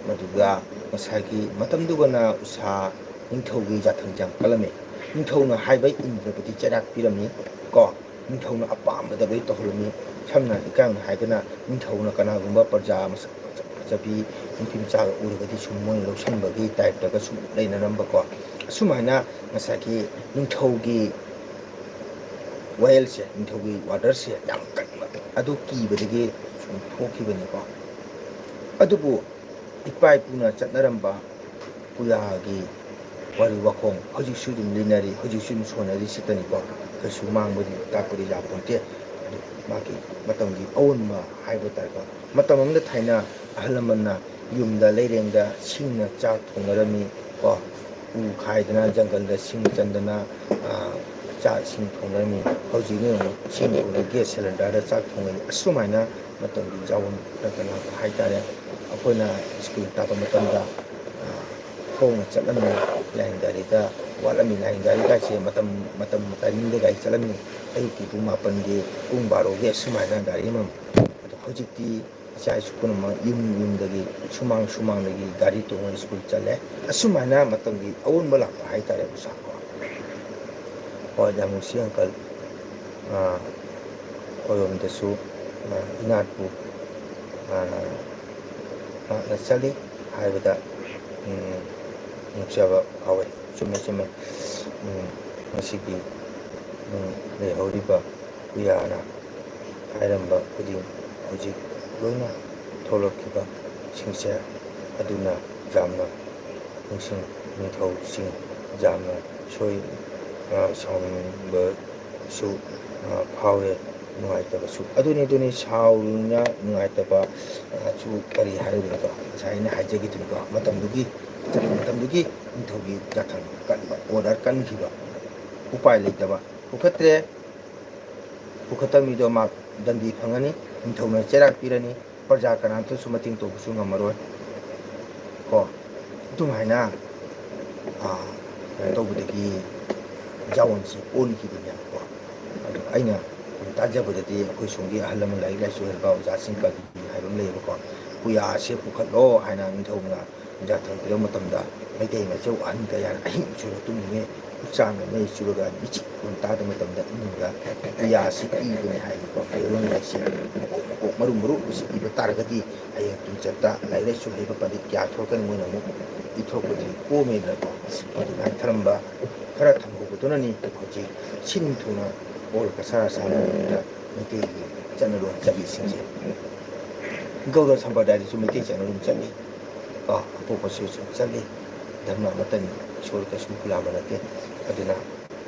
ꯃꯗꯨꯗ ꯉꯁꯥꯏꯒꯤ ꯃꯇꯝꯗꯨꯒꯅ ꯎꯁꯥ ꯅꯤꯡꯊꯧꯒꯤ ꯌꯥꯊꯪꯁꯦ ꯌꯥꯝ ꯀꯜꯂꯝꯃꯤ꯫ ꯅꯤꯡꯊꯧꯅ ꯍꯥꯏꯕ ꯏꯟꯗ꯭ꯔꯕꯗꯤ ꯆꯩꯔꯥꯛ ꯄꯤꯔꯝꯃꯤ ꯀꯣ꯫ ꯅꯤꯡꯊꯧꯅ ꯑꯄꯥꯝꯕꯗ ꯂꯣꯏ ꯇꯧꯍꯜꯂꯝꯃꯤ꯫ ꯁꯝꯅ ꯏꯀꯥꯏꯅ ꯍꯥꯏꯗꯅ ꯅꯤꯡꯊꯧꯅ ꯀꯅꯥꯒꯨꯝꯕ ꯄ꯭ꯔꯖꯥ ꯃꯁꯛ ꯐꯖ ꯐꯖꯕꯤ ꯅꯨꯄꯤ ꯃꯆꯥꯒ ꯎꯔꯒꯗꯤ ꯁꯨꯝ ꯃꯣꯏꯅ ꯂꯧꯁꯤꯟꯕꯒꯤ ꯇꯥꯏꯞꯇꯒ ꯁꯨꯝ ꯂꯩꯅꯔꯝꯕꯀꯣ꯫ ꯑꯁꯨꯃꯥꯏꯅ ꯉꯁꯥꯏꯒꯤ ꯅꯤꯡꯊꯧꯒꯤ ꯋꯥꯌꯦꯜꯁꯦ, ꯅꯤꯡꯊꯧꯒꯤ ꯑꯣꯔꯗꯔꯁꯦ ꯌꯥꯝ ꯀꯟꯕ ꯑꯗꯨ ꯀꯤꯕꯗꯒꯤ ꯁꯨꯝ ꯊꯣꯛꯈꯤꯕꯅꯤꯀꯣ꯫ ꯑꯗꯨꯕꯨ ꯏꯄꯥ ꯏꯄꯨꯅ ꯆꯠꯅꯔꯝꯕ ꯄꯨꯌꯥꯒꯤ ꯋꯥꯔꯤ ꯋꯥꯈꯣꯡ ꯍꯧꯖꯤꯛꯁꯨ ꯑꯗꯨꯝ ꯂꯤꯅꯔꯤ, ꯍꯧꯖꯤꯛꯁꯨ ꯑꯗꯨꯝ ꯁꯣꯟꯅꯔꯤ ꯁꯤꯇꯅꯤꯀꯣ꯫ ꯀꯩꯁꯨ ꯃꯥꯡꯕꯗꯤ ꯇꯥꯛꯄꯗꯤ ꯌꯥꯄꯣꯟꯇꯦ꯫ ꯑꯗꯨ ꯃꯥꯒꯤ ꯃꯇꯝꯒꯤ ꯑꯑꯣꯟꯕ ꯍꯥꯏꯕ ꯇꯥꯔꯦꯀꯣ꯫ ꯃꯇꯝ ꯑꯃꯗ ꯊꯥꯏꯅ ꯑꯍꯜ ꯂꯃꯟꯅ ꯌꯨꯝꯗ ꯂꯩꯔꯦꯡꯗ ꯁꯤꯡꯅ ꯆꯥꯛ ꯊꯣꯡꯅꯔꯝꯃꯤ ꯀꯣ꯫ ꯎ ꯈꯥꯏꯗꯅ, ꯖꯪꯒꯜꯗ ꯁꯤꯡ ꯆꯟꯗꯅ, ꯑ, ꯆꯥꯛ ꯏꯁꯤꯡ ꯊꯣꯡꯅꯔꯝꯃꯤ꯫ ꯍꯧꯖꯤꯛꯅ ꯑꯃꯨꯛ ꯁꯤꯡ ꯊꯣꯡꯅ gas cylinder ꯗ ꯆꯥꯛ ꯊꯣꯡꯅꯩ꯫ ꯑꯁꯨꯃꯥꯏꯅ ꯃꯇꯝꯒꯤ ꯖꯥꯎꯟ ꯅꯠꯇꯅ ꯍꯥꯏꯇꯥꯔꯦ, ꯑꯩꯈꯣꯏꯅ ꯁ꯭ꯀꯨꯜ ꯇꯥꯛꯄ ꯃꯇꯝꯗ, ꯑ, ꯈꯣꯡꯅ ꯆꯠꯂꯝꯃꯤ, line ꯒꯥꯔꯤꯗ ꯋꯥꯠꯂꯝꯃꯤ꯫ Line ꯒꯥꯔꯤꯒꯥꯏꯁꯦ ꯃꯇꯝ, ꯃꯇꯝ timing ꯗ ꯒꯥꯔꯤ ꯆꯠꯂꯝꯃꯤ꯫ ꯑꯌꯨꯛꯀꯤ ꯄꯨꯡ ꯃꯥꯄꯟꯒꯤ, ꯄꯨꯡ ꯕꯥꯔꯣꯒꯤ ꯑꯁꯨꯃꯥꯏꯅ ꯒꯥꯔꯤ ꯑꯃꯃꯝ꯫ ꯑꯗꯣ ꯍꯧꯖꯤꯛꯇꯤ ꯏꯆꯥ ꯏꯁꯨ ꯄꯨꯝꯅꯃꯛ ꯌꯨꯝ ꯌꯨꯝꯗꯒꯤ ꯁꯨꯃꯥꯡ ꯁꯨꯃꯥꯡꯗꯒꯤ ꯒꯥꯔꯤ ꯇꯣꯡꯉꯒ ꯁ꯭ꯀꯨꯜ ꯆꯠꯂꯦ꯫ ꯑꯁꯨꯃꯥꯏꯅ ꯃꯇꯝꯒꯤ ꯑꯑꯣꯟꯕ ꯂꯥꯛꯄ ꯍꯥꯏꯇꯥꯔꯦ, ꯑꯣꯖꯥ ꯀꯣ꯫ ꯍꯣꯏ, ꯌꯥꯝ ꯅꯨꯡꯁꯤ ꯑꯪꯀꯜ꯫ ꯑꯥ, ꯑꯩꯈꯣꯏꯔꯣꯝꯗꯁꯨ, ꯑꯥ, ꯏꯅꯥꯠꯄꯨ, ꯑꯥ, ꯉꯥꯛꯅ ꯆꯠꯂꯤ ꯍꯥꯏꯕꯗ, ꯎꯝ, ꯅꯨꯡꯁꯤꯕ ꯐꯥꯎꯋꯦ꯫ ꯆꯨꯝꯃꯦ, ꯆꯨꯝꯃꯦ꯫ ꯎꯝ, ꯉꯁꯤꯒꯤ, ꯎꯝ, ꯂꯩꯍꯧꯔꯤꯕ ꯄꯨꯌꯥꯅ ꯍꯥꯏꯔꯝꯕ ꯈꯨꯗꯤꯡ ꯍꯧꯖꯤꯛ ꯂꯣꯏꯅ ꯊꯣꯛꯂꯛꯈꯤꯕꯁꯤꯡꯁꯦ ꯑꯗꯨꯅ ꯌꯥꯝꯅ ꯅꯤꯡꯁꯤꯡ ꯅꯤꯡꯊꯧꯁꯤꯡ ꯌꯥꯝꯅ ꯁꯣꯏ-, ꯑ, ꯁꯥꯎꯅꯤꯡꯕꯁꯨ, ꯑ, ꯐꯥꯎꯔꯦ, ꯅꯨꯡꯉꯥꯏꯇꯕꯁꯨ꯫ ꯑꯗꯨꯅꯤ, ꯑꯗꯨꯅꯤ, ꯁꯥꯎꯅ ꯅꯨꯡꯉꯥꯏꯇꯕ, ꯑ, ꯁꯨ ꯀꯔꯤ ꯍꯥꯏꯔꯨꯗꯣꯏꯅꯣ? ꯉꯁꯥꯏ ꯑꯩꯅ ꯍꯥꯏꯖꯈꯤꯗꯨꯅꯤꯀꯣ, ꯃꯇꯝꯗꯨꯒꯤ, ꯃꯇꯝꯗꯨꯒꯤ ꯅꯤꯡꯊꯧꯒꯤ ꯌꯥꯊꯪ ꯀꯟꯕ, order ꯀꯟꯈꯤꯕ, ꯎꯄꯥꯏ ꯂꯩꯇꯕ, ꯄꯨꯈꯠꯇ꯭ꯔꯦ꯫ ꯄꯨꯈꯠꯇꯕ ꯃꯤꯗꯣ ꯃꯥ ꯗꯟꯗꯤ ꯐꯪꯉꯅꯤ, ꯅꯤꯡꯊꯧꯅ ꯆꯩꯔꯥꯛ ꯄꯤꯔꯅꯤ, ꯄ꯭ꯔꯖꯥ ꯀꯅꯥꯝꯇꯁꯨ ꯃꯇꯦꯡ ꯇꯧꯕꯁꯨ ꯉꯝꯃꯔꯣꯏ ꯀꯣ꯫ ꯑꯗꯨꯃꯥꯏꯅ, ꯑꯥ, ꯀꯩꯅꯣ ꯇꯧꯕꯗꯒꯤ ꯖꯥꯋꯣꯟꯁꯤ ꯑꯣꯟꯈꯤꯕꯅꯦꯕꯀꯣ꯫ ꯑꯗꯣ ꯑꯩꯅ ꯁꯨꯝ ꯇꯥꯖꯕꯗꯗꯤ ꯑꯩꯈꯣꯏ ꯁꯣꯝꯒꯤ ꯑꯍꯜ ꯂꯃꯟ ꯂꯥꯏꯔꯤꯛ ꯂꯥꯏꯁꯨ ꯍꯩꯔꯕ ꯑꯣꯖꯥꯁꯤꯡ ꯀꯕꯤ ꯍꯥꯏꯕ ꯑꯃ ꯂꯩꯌꯦꯕꯀꯣ, ꯄꯨꯌꯥꯁꯦ ꯄꯨꯈꯠꯂꯣ ꯍꯥꯏꯅ ꯅꯤꯡꯊꯧꯅ ꯌꯥꯊꯪ ꯄꯤꯔꯛꯄ ꯃꯇꯝꯗ ꯃꯩꯇꯩ ꯃꯆꯧ ꯑꯍꯟ ꯀꯌꯥꯅ ꯑꯍꯤꯡ ꯁꯣꯏꯅ ꯇꯨꯝꯗ꯭ꯔꯤꯉꯩ ꯍꯛꯆꯥꯡꯗ ꯃꯩ ꯆꯨꯔꯒ ꯃꯤꯆꯤꯛ ꯈꯣꯟ ꯇꯥꯗꯕ ꯃꯇꯝꯗ ꯏꯃꯨꯡꯗ ꯎꯌꯥꯁꯤ ꯏꯕꯅꯤ ꯍꯥꯏꯔꯤꯕ ꯃꯌꯣꯟ ꯍꯥꯏꯁꯦ ꯃꯀꯣꯛ ꯃꯀꯣꯛ ꯃꯔꯨ ꯃꯔꯨ ꯑꯁꯤ ꯏꯕ ꯇꯥꯔꯒꯗꯤ ꯍꯌꯦꯡ ꯇꯨꯡꯆꯠꯇ ꯂꯥꯏꯔꯤꯛ ꯂꯥꯏꯁꯨ ꯍꯩꯕ ꯄꯟꯗꯤꯠ ꯀꯌꯥ ꯊꯣꯛꯂꯛꯀꯅꯤ, ꯃꯣꯏꯅ ꯑꯃꯨꯛ ꯏꯊꯣꯔꯛꯄꯗꯤ ꯀꯣꯝꯃꯦꯗꯅꯀꯣ꯫ ꯑꯗꯨꯃꯥꯏꯅ ꯊꯔꯝꯕ ꯈꯔ ꯊꯝꯍꯧꯕꯗꯨꯅꯅꯤ ꯍꯧꯖꯤꯛ ꯁꯤꯟ ꯊꯨꯡꯅ ꯑꯣꯜ ꯀꯁꯥꯔ ꯁꯥꯟꯅꯕꯗ ꯃꯩꯇꯩꯒꯤ ꯆꯠꯅꯔꯣꯟ ꯆꯠꯂꯤꯁꯤꯡꯁꯦ꯫ ꯒꯧꯔ ꯁꯝꯄ꯭ꯔꯗꯥꯌꯗꯁꯨ ꯃꯩꯇꯩ ꯆꯠꯅꯔꯣꯟ ꯆꯠꯂꯤ, ꯀꯣ, ꯑꯇꯣꯞꯄꯁꯨ ꯁꯨꯝ ꯆꯠꯂꯤ꯫ ꯙꯔꯃ ꯑꯃꯠꯇꯅꯤ, ꯏꯁꯣꯔ ꯀꯩꯁꯨ ꯈꯨꯂꯥꯝꯕ ꯅꯠꯇꯦ꯫ ꯑꯗꯨꯅ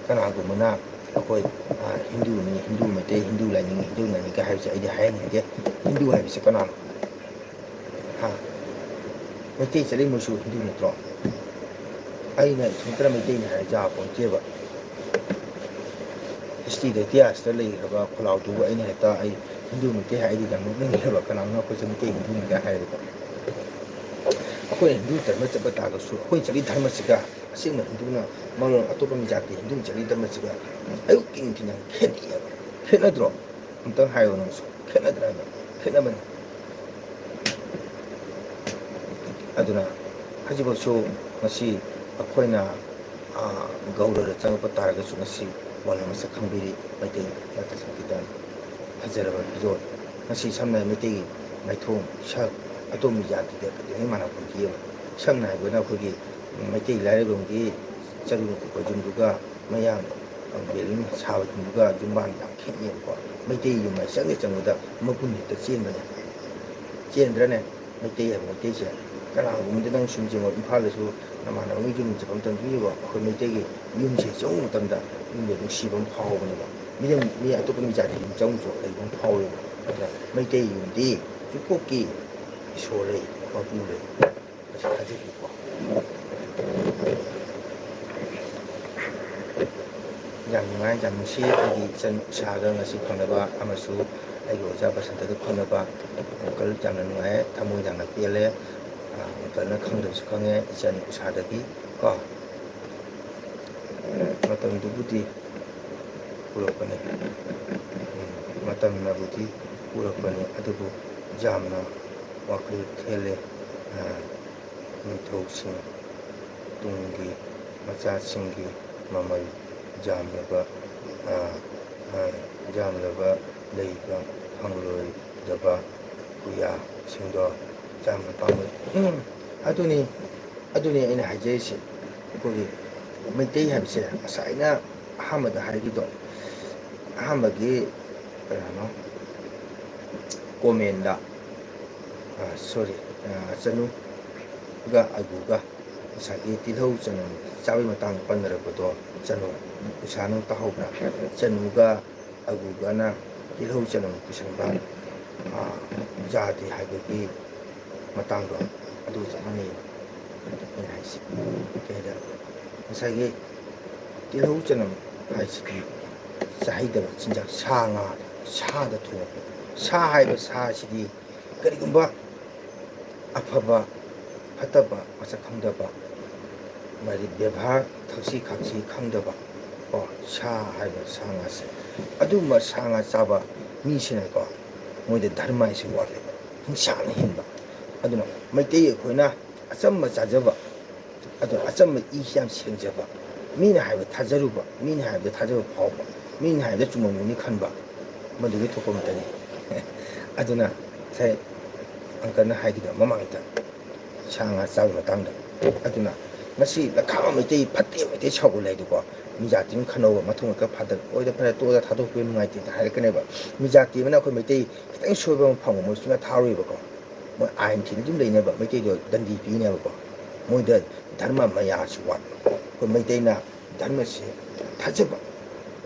ꯀꯅꯥꯒꯨꯝꯕꯅ ꯑꯩꯈꯣꯏ, ꯑ, ꯍꯤꯟꯗꯨꯅꯤ, ꯍꯤꯟꯗꯨ ꯃꯩꯇꯩ, ꯍꯤꯟꯗꯨ ꯂꯥꯏꯅꯤꯡꯉꯤ, ꯍꯤꯟꯗꯨ ꯂꯥꯏꯅꯤꯡꯉꯤ ꯍꯥꯏꯕꯁꯦ ꯑꯩꯗꯤ ꯍꯥꯏꯍꯟꯅꯤꯡꯗꯦ꯫ ꯍꯤꯟꯗꯨ ꯍꯥꯏꯕꯁꯤ ꯀꯅꯥꯅꯣ? ꯍꯥ? ꯃꯩꯇꯩ ꯆꯠꯂꯤ ꯃꯣꯏꯁꯨ ꯍꯤꯟꯗꯨ ꯅꯠꯇ꯭ꯔꯣ? ꯑꯩꯅ ꯏꯊꯟꯇꯅ ꯃꯩꯇꯩꯅꯤ ꯍꯥꯏꯔ ꯌꯥꯄꯣꯟꯇꯦꯕ꯫ ꯍꯤꯁꯇ꯭ꯔꯤꯗ, ꯏꯇꯤꯍꯥꯁꯇ ꯂꯩꯈ꯭ꯔꯕ ꯈꯣꯜꯂꯥꯎꯗꯨꯕꯨ ꯑꯩꯅ ꯍꯦꯛꯇ ꯑꯩ ꯍꯤꯟꯗꯨ ꯃꯩꯇꯩ ꯍꯥꯏꯔꯗꯤ ꯌꯥꯝ ꯅꯣꯛꯅꯤꯡꯉꯦꯕ꯫ ꯀꯅꯥꯒꯨꯝꯕ ꯑꯩꯈꯣꯏꯁꯦ ꯃꯩꯇꯩ ꯍꯤꯟꯗꯨꯅꯤ ꯀꯥꯏ ꯍꯥꯏꯔꯦꯕ꯫ ꯑꯩꯈꯣꯏꯅ ꯍꯤꯟꯗꯨ ꯙꯔꯃ ꯆꯠꯄ ꯇꯥꯔꯒꯁꯨ ꯑꯩꯈꯣꯏꯅ ꯆꯠꯂꯤ ꯙꯔꯃꯁꯤꯒ ꯑꯁꯦꯡꯕ ꯍꯤꯟꯗꯨꯅ ꯃꯔꯣꯟ ꯑꯇꯣꯞꯄ ꯃꯤ ꯖꯥꯇꯤ ꯍꯤꯟꯗꯨꯅ ꯆꯠꯂꯤ ꯙꯔꯃꯁꯤꯒ ꯑꯌꯨꯛꯀꯤ ꯅꯨꯡꯊꯤꯜ ꯌꯥꯝ ꯈꯦꯠꯅꯩꯌꯦꯕ꯫ ꯈꯦꯠꯅꯗ꯭ꯔꯣ? ꯑꯝꯇꯪ ꯍꯥꯏꯌꯣ ꯅꯪꯁꯨ꯫ ꯈꯦꯠꯅꯗ꯭ꯔꯥ ꯍꯥꯏꯕ? ꯈꯦꯠꯅꯕꯅꯤ꯫ ꯑꯗꯨꯅ ꯍꯧꯖꯤꯛꯐꯥꯎꯁꯨ ꯉꯁꯤ ꯑꯩꯈꯣꯏꯅ, ꯑ, ꯒꯧꯔꯗ ꯆꯪꯉꯛꯄ ꯇꯥꯔꯒꯁꯨ ꯉꯁꯤ ꯋꯥꯔꯜ ꯃꯁꯛ ꯈꯪꯕꯤꯔꯤ ꯃꯩꯇꯩ ꯅꯥꯠꯇ ꯁꯪꯀꯤꯔꯇꯟ꯫ ꯐꯖꯔꯕ ꯐꯤꯖꯣꯜ꯫ ꯉꯁꯤ ꯁꯝꯅ ꯍꯥꯏꯔꯕꯗ ꯃꯩꯇꯩꯒꯤ ꯃꯥꯏꯊꯣꯡ, ꯁꯛ, ꯑꯇꯣꯞꯄ ꯖꯥꯇꯤꯗ ꯀꯩꯗꯧꯉꯩ ꯃꯥꯟꯅ ꯄꯣꯟꯊꯤꯑꯕ꯫ ꯁꯝꯅ ꯍꯥꯏꯔꯕꯗ ꯑꯩꯈꯣꯏꯒꯤ ꯃꯩꯇꯩ ꯂꯥꯏꯔꯦꯝꯕꯝꯒꯤ ꯆꯔꯨꯅ ꯀꯨꯞꯄ ꯌꯨꯝꯗꯨꯒ ꯃꯌꯥꯡ building ꯁꯥꯕ ꯌꯨꯝꯗꯨꯒ ꯌꯨꯝꯕꯥꯟ ꯌꯥꯝ ꯈꯦꯠꯅꯩꯕꯀꯣ꯫ ꯃꯩꯇꯩ ꯌꯨꯝ ꯍꯥꯏ ꯆꯪꯉꯦ ꯆꯪꯕꯗ ꯃꯒꯨꯟ ꯍꯦꯛꯇ ꯆꯦꯟꯕꯅꯦ꯫ ꯆꯦꯟꯗ꯭ꯔꯅꯦ? ꯃꯩꯇꯩ ꯍꯥꯏꯕ ꯃꯩꯇꯩꯁꯦ ꯀꯅꯥꯒꯨꯝꯕꯗ ꯅꯪ ꯁꯨꯝ ꯌꯦꯡꯉꯣ, ꯏꯝꯐꯥꯜꯗꯁꯨ ꯅꯃꯥꯟꯅꯕꯒꯤ ꯌꯨꯝ ꯆꯠꯄ ꯃꯇꯝꯗ ꯌꯦꯡꯉꯣ, ꯑꯩꯈꯣꯏ ꯃꯩꯇꯩꯒꯤ ꯌꯨꯝꯁꯦ ꯆꯪꯉꯨ ꯃꯇꯝꯗ ꯌꯨꯝꯗ ꯅꯨꯡꯁꯤꯕ ꯑꯃ ꯐꯥꯎꯕꯅꯦꯕ꯫ ꯃꯤꯅ, ꯃꯤ ꯑꯇꯣꯞꯄ ꯃꯤ ꯖꯥꯇꯤꯒꯤ ꯌꯨꯝ ꯆꯪꯉꯨꯁꯨ ꯂꯩꯕ ꯑꯃ ꯐꯥꯎꯋꯦꯕ꯫ ꯑꯗꯨꯅ ꯃꯩꯇꯩ ꯌꯨꯝꯗꯤ ꯆꯨꯞꯄꯣꯛꯀꯤ ꯏꯁꯣꯔ ꯂꯩ, ꯃꯄꯨ ꯂꯩ꯫ ꯃꯁꯤ ꯊꯥꯖꯕꯤꯌꯨꯀꯣ꯫ ꯌꯥꯝ ꯅꯨꯡꯉꯥꯏ, ꯌꯥꯝ ꯅꯨꯡꯁꯤ꯫ ꯑꯩꯒꯤ ꯏꯆꯟ ꯎꯁꯥꯒ ꯉꯁꯤ ꯐꯪꯅꯕ ꯑꯃꯁꯨ ꯑꯩꯒꯤ ꯑꯣꯖꯥ ꯕꯁꯟꯇꯒ ꯐꯪꯅꯕ꯫ ꯑꯪꯀꯜ, ꯌꯥꯝꯅ ꯅꯨꯡꯉꯥꯏ, ꯊꯃꯣꯏ ꯌꯥꯝꯅ ꯄꯦꯜꯂꯦ꯫ ꯑ, ꯑꯪꯀꯜꯅ ꯈꯪꯗꯕꯁꯨ ꯈꯪꯉꯦ ꯏꯆꯟ ꯎꯁꯥꯗꯒꯤ ꯀꯣ꯫ ꯃꯇꯝꯗꯨꯕꯨꯗꯤ ꯄꯨꯔꯛꯄꯅꯤ꯫ ꯎꯝ, ꯃꯇꯝꯅꯕꯨꯗꯤ ꯄꯨꯔꯛꯄꯅꯤ, ꯑꯗꯨꯕꯨ ꯌꯥꯝꯅ ꯋꯥꯈꯜ ꯊꯦꯜꯂꯦ꯫ ꯑ, ꯅꯤꯡꯊꯧꯁꯤꯡ ꯇꯨꯡꯒꯤ ꯃꯆꯥꯁꯤꯡꯒꯤ ꯃꯃꯜ ꯌꯥꯝꯂꯕ, ꯑ, ꯑ, ꯌꯥꯝꯂꯕ ꯂꯩꯕ ꯐꯪꯂꯣꯏꯗꯕ ꯄꯨꯌꯥꯁꯤꯡꯗꯣ ꯆꯥꯝꯃ ꯄꯥꯝꯃꯣꯏ꯫ ꯎꯝ, ꯑꯗꯨꯅꯤ, ꯑꯗꯨꯅꯤ ꯑꯩꯅ ꯍꯥꯏꯖꯔꯤꯁꯦ꯫ ꯑꯩꯈꯣꯏꯒꯤ ꯃꯩꯇꯩ ꯍꯥꯏꯕꯁꯦ ꯉꯁꯥꯏꯅ ꯑꯍꯥꯟꯕꯗ ꯍꯥꯏꯈꯤꯗꯣ, ꯑꯍꯥꯟꯕꯒꯤ ꯀꯩꯅꯣ, ꯀꯣꯃꯦꯟꯗ, ꯑ, ꯁꯣꯔꯤ, ꯑ, ꯆꯅꯨꯒ ꯑꯒꯨꯒ ꯉꯁꯥꯏꯒꯤ ꯇꯤꯜꯍꯧ ꯆꯅꯝ ꯆꯥꯕꯒꯤ ꯃꯇꯥꯡꯗ ꯄꯟꯅꯔꯛꯄꯗꯣ, ꯆꯅꯨ, ꯎꯁꯥ ꯅꯪ ꯇꯥꯍꯧꯕ꯭ꯔꯥ? ꯆꯅꯨꯒ ꯑꯒꯨꯒꯅ ꯇꯤꯜꯍꯧ ꯆꯅꯝ ꯄꯨꯁꯟꯕ, ꯑ, ꯌꯥꯗꯦ ꯍꯥꯏꯕꯒꯤ ꯃꯇꯥꯡꯗꯣ, ꯑꯗꯨ ꯆꯞ ꯃꯥꯟꯅꯩꯌꯦꯕ ꯑꯩꯅ ꯍꯥꯏꯁꯦ꯫ ꯀꯩꯗ ꯉꯁꯥꯏꯒꯤ ꯇꯤꯜꯍꯧ ꯆꯅꯝ ꯍꯥꯏꯁꯤꯗꯤ ꯆꯥꯍꯩꯗꯕ ꯆꯤꯟꯖꯥꯛ, ꯁꯥ ꯉꯥ, ꯁꯥꯗ ꯊꯣꯡꯉꯛꯄ꯫ ꯁꯥ ꯍꯥꯏꯕ ꯁꯥ ꯑꯁꯤꯗꯤ ꯀꯔꯤꯒꯨꯝꯕ ꯑꯐꯕ ꯐꯠꯇꯕ ꯃꯁꯛ ꯈꯪꯗꯕ, ꯃꯥꯒꯤ ꯕꯦꯕꯥꯔ, ꯊꯛꯁꯤ ꯈꯥꯁꯤ ꯈꯪꯗꯕ ꯀꯣ, ꯁꯥ ꯍꯥꯏꯕ ꯁꯥ ꯉꯥꯁꯦ, ꯑꯗꯨꯒꯨꯝꯕ ꯁꯥ ꯉꯥ ꯆꯥꯕ ꯃꯤꯁꯤꯅꯀꯣ, ꯃꯣꯏꯗ ꯙꯔꯃ ꯍꯥꯏꯁꯤ ꯋꯥꯠꯂꯦꯕ, ꯍꯤꯡꯁꯥꯅ ꯍꯦꯟꯕ꯫ ꯑꯗꯨꯅ ꯃꯩꯇꯩ ꯑꯩꯈꯣꯏꯅ ꯑꯆꯝꯕ ꯆꯥꯖꯕ, ꯑꯗꯣ ꯑꯆꯝꯕ ꯏꯁꯤ ꯌꯥꯝ ꯁꯦꯡꯖꯕ, ꯃꯤꯅ ꯍꯥꯏꯕ ꯊꯥꯖꯔꯨꯕ, ꯃꯤꯅ ꯍꯥꯏꯕꯗ ꯊꯥꯖꯕ ꯐꯥꯎꯕ, ꯃꯤꯅ ꯍꯥꯏꯕꯗ ꯆꯨꯝꯃꯝꯒꯅꯤ ꯈꯟꯕ, ꯃꯗꯨꯒꯤ ꯊꯣꯛꯄ ꯉꯥꯛꯇꯅꯤ꯫ ꯑꯗꯨꯅ ꯉꯁꯥꯏ ꯑꯪꯀꯜꯅ ꯍꯥꯏꯈꯤꯕ ꯃꯃꯥꯡꯗ ꯁꯥ ꯉꯥ ꯆꯥꯕꯒꯤ ꯃꯇꯥꯡꯗ, ꯑꯗꯨꯅ ꯉꯁꯤ ꯂꯈꯥ ꯃꯩꯇꯩ ꯐꯠꯇꯦ, ꯃꯩꯇꯩ ꯁꯥꯎꯒꯠꯂꯦ ꯍꯥꯏꯗꯤꯀꯣ, ꯃꯤ ꯖꯥꯇꯤ ꯑꯃ ꯈꯟꯅꯧꯕ, ꯃꯊꯪ ꯑꯃꯨꯛꯀ ꯐꯥꯗꯔ ꯑꯣꯏꯗ ꯐꯔꯦ, ꯇꯣꯛꯑꯗ ꯊꯥꯗꯣꯛꯄꯤꯕ ꯅꯨꯡꯉꯥꯏꯇꯦꯅ ꯍꯥꯏꯔꯛꯀꯅꯦꯕ꯫ ꯃꯤ ꯖꯥꯇꯤ ꯑꯃꯅ ꯑꯩꯈꯣꯏ ꯃꯩꯇꯩ ꯈꯤꯇꯪ ꯁꯣꯏꯕ ꯑꯃ ꯐꯪꯕ ꯃꯣꯏ ꯁꯨꯡꯊꯥ ꯊꯥꯔꯣꯏꯕꯀꯣ꯫ ꯃꯣꯏ ꯑꯥꯏꯟ ꯊꯤꯅ ꯑꯗꯨꯝ ꯂꯩꯅꯕ, ꯃꯩꯇꯩꯗꯣ ꯗꯟꯗꯤ ꯄꯤꯅꯦꯕꯀꯣ꯫ ꯃꯣꯏꯗ ꯙꯔꯃ ꯃꯌꯥꯁꯤ ꯋꯥꯠꯄ꯫ ꯑꯩꯈꯣꯏ ꯃꯩꯇꯩꯅ ꯙꯔꯃꯁꯤ ꯊꯥꯖꯕ,